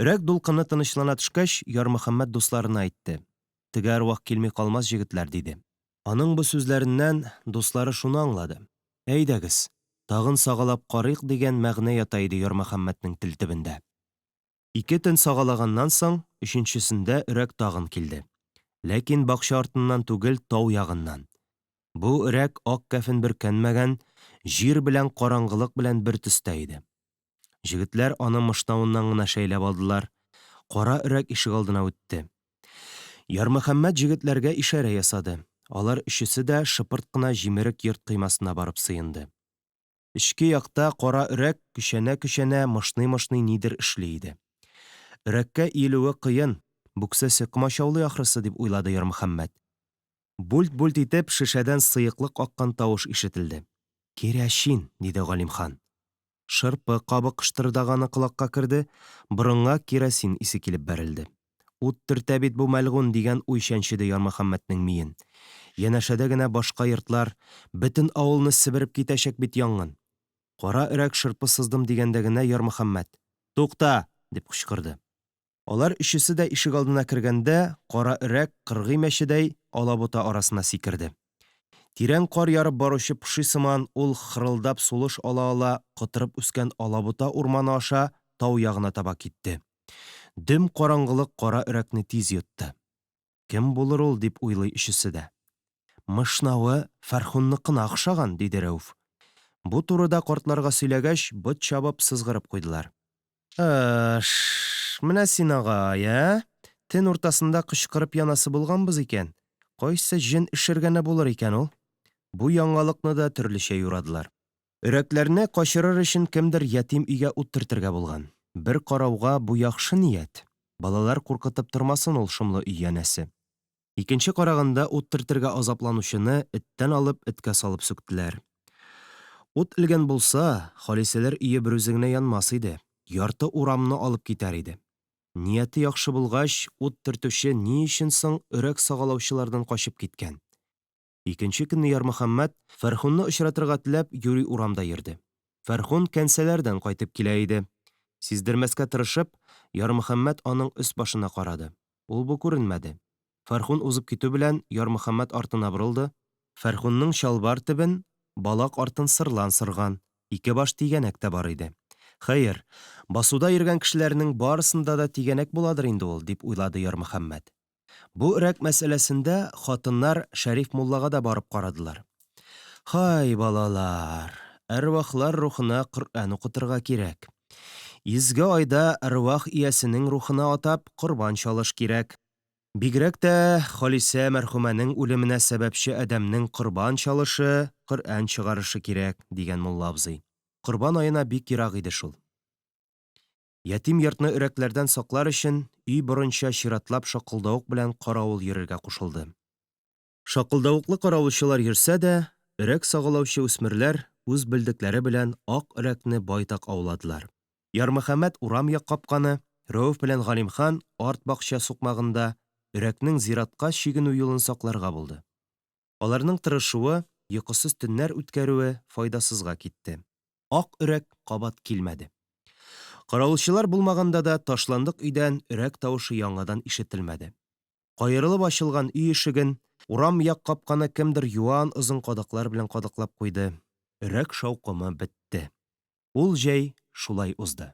Өрәк дулкыны тынычлана төшкәч, Ярмөхәммәт дусларына әйтте. Теге әрвах килми калмас, җегетләр, диде. Аның бу сүзләреннән дуслары шуны аңлады, әйдәгез, тагын сагалап карыйк дигән мәгънә ята иде Ярмөхәммәтнең тел төбендә. Ике төн сагалаганнан соң, өченчесендә өрәк тагын килде. Ләкин бакча артыннан түгел, тау ягыннан. Бу өрәк ак кәфен бөркәнмәгән, җир белән караңгылык белән бер төстә иде. Җегетләр аны мышнавыннан гына шәйләп алдылар. Кара өрәк ишегалдына үтте. Ярмөхәммәт җегетләргә ишарә ясады. Алар өчесе дә шыпырт кына җимерек йорт коймасына барып сыенды. Эчке якта кара өрәк көчәнә-көчәнә, мышный-мышный нидер эшли иде. Өрәккә иелүе кыен, бүксәсе комачаулый ахрысы, дип уйлады Ярмөхәммәт. Бүлт-бүлт итеп шешәдән сыеклык аккан тавыш ишетелде. Керәчин! диде Галимхан. Шырпы кабы кыштырдаганы колакка керде, борынга керосин исе килеп бәрелде. Ут төртә бит бу мәлгунь, дигән уй чәнчеде Ярмөхәммәтнең миен. Янәшәдә генә башка йортлар, бөтен авылны себереп китәчәк бит янгын. Кара өрәк шырпы сыздым дигәндә генә Ярмөхәммәт, Тукта! дип кычкырды. Алар өчесе дә ишегалдына кергәндә, кара өрәк, кыргый мәчедәй, алабута арасына сикерде. Тирән кар ярып баручы поши сыман, ул, хырылдап сулыш ала-ала, котырып үскән алабута урманы аша тау ягына таба китте. Дөм караңгылык кара өрәкне тиз йотты. Кем булыр ул, дип уйлый өчесе дә. Мышнавы Фәрхунныкына охшаган, диде Рәүф. Бу турыда картларга сөйләгәч, бот чабып, сызгырып куйдылар. Ыш, менә син, агай, ә? Төн уртасында кычкырып янасы булганбыз икән. Кайсы җен эшергәне булыр икән ул? Бу яңалыкны да төрлечә юрадылар. Өрәкләрне качырыр өчен кемдер ятим өйгә ут төртергә булган. Бер карауга, бу яхшы ният. Балалар куркытып тормасын ул шомлы өй янәсе. Икенче караганда, ут төртергә азапланучыны эттән алып, эткә салып сүктеләр. Ут элгән булса, Халисәләр өе берүзе генә янмас иде, ярты урамны алып китәр иде. Нияте яхшы булгач, ут төртүче ни өчен соң өрәк сагалаучылардан качып киткән? Икенче көнне Ярмөхәммәт, Фәрхунны очратырга теләп, юри урамда йөрде. Фәрхун кәнсәләрдән кайтып килә иде. Сиздермәскә тырышып, Ярмөхәммәт аның өс-башына карады. Ул-бу күренмәде. Фәрхун узып китү белән, Ярмөхәммәт артына борылды. Фәрхунның чалбар төбен, балак артын сырлан сырган, ике баш тигәнәк тә бар иде. Хәер, басуда йөргән кешеләрнең барысында да тигәнәк буладыр инде ул, дип уйлады Ярмөхәммәт. Бу өрәк мәсьәләсендә хатыннар Шәриф муллага да барып карадылар. Һай, балалар, әрвахлар рухына Коръән укытырга кирәк. Изге айда әрвах иясенең рухына атап корбан чалыш кирәк. Бигрәк тә Халисә мәрхүмәнең үлеменә сәбәпче адәмнең корбан чалышы, Коръән чыгарышы кирәк, дигән мулла абзый. Корбан аена бик ерак иде шул. Ятим йортны өрәкләрдән саклар өчен, өй борынча чиратлап шакылдавык белән каравыл йөрергә кушылды. Шакылдавыклы каравылчылар йөрсә дә, өрәк сагалаучы үсмерләр үз белдекләре белән ак өрәкне байтак ауладылар. Ярмөхәммәт урам як капканы, Рәүф белән Галимхан арт бакча сукмагында өрәкнең зиратка чигенү юлын сакларга булды. Аларның тырышуы, йокысыз төннәр үткәрүе файдасызга китте. Ак өрәк кабат килмәде. Каравылчылар булмаганда да ташландык өйдән өрәк тавышы яңадан ишетелмәде. Каерылып ачылган өй ишеген, урам як капканы кемдер юан озын кадаклар белән кадаклап куйды. Өрәк шаукымы бетте. Ул җәй шулай узды.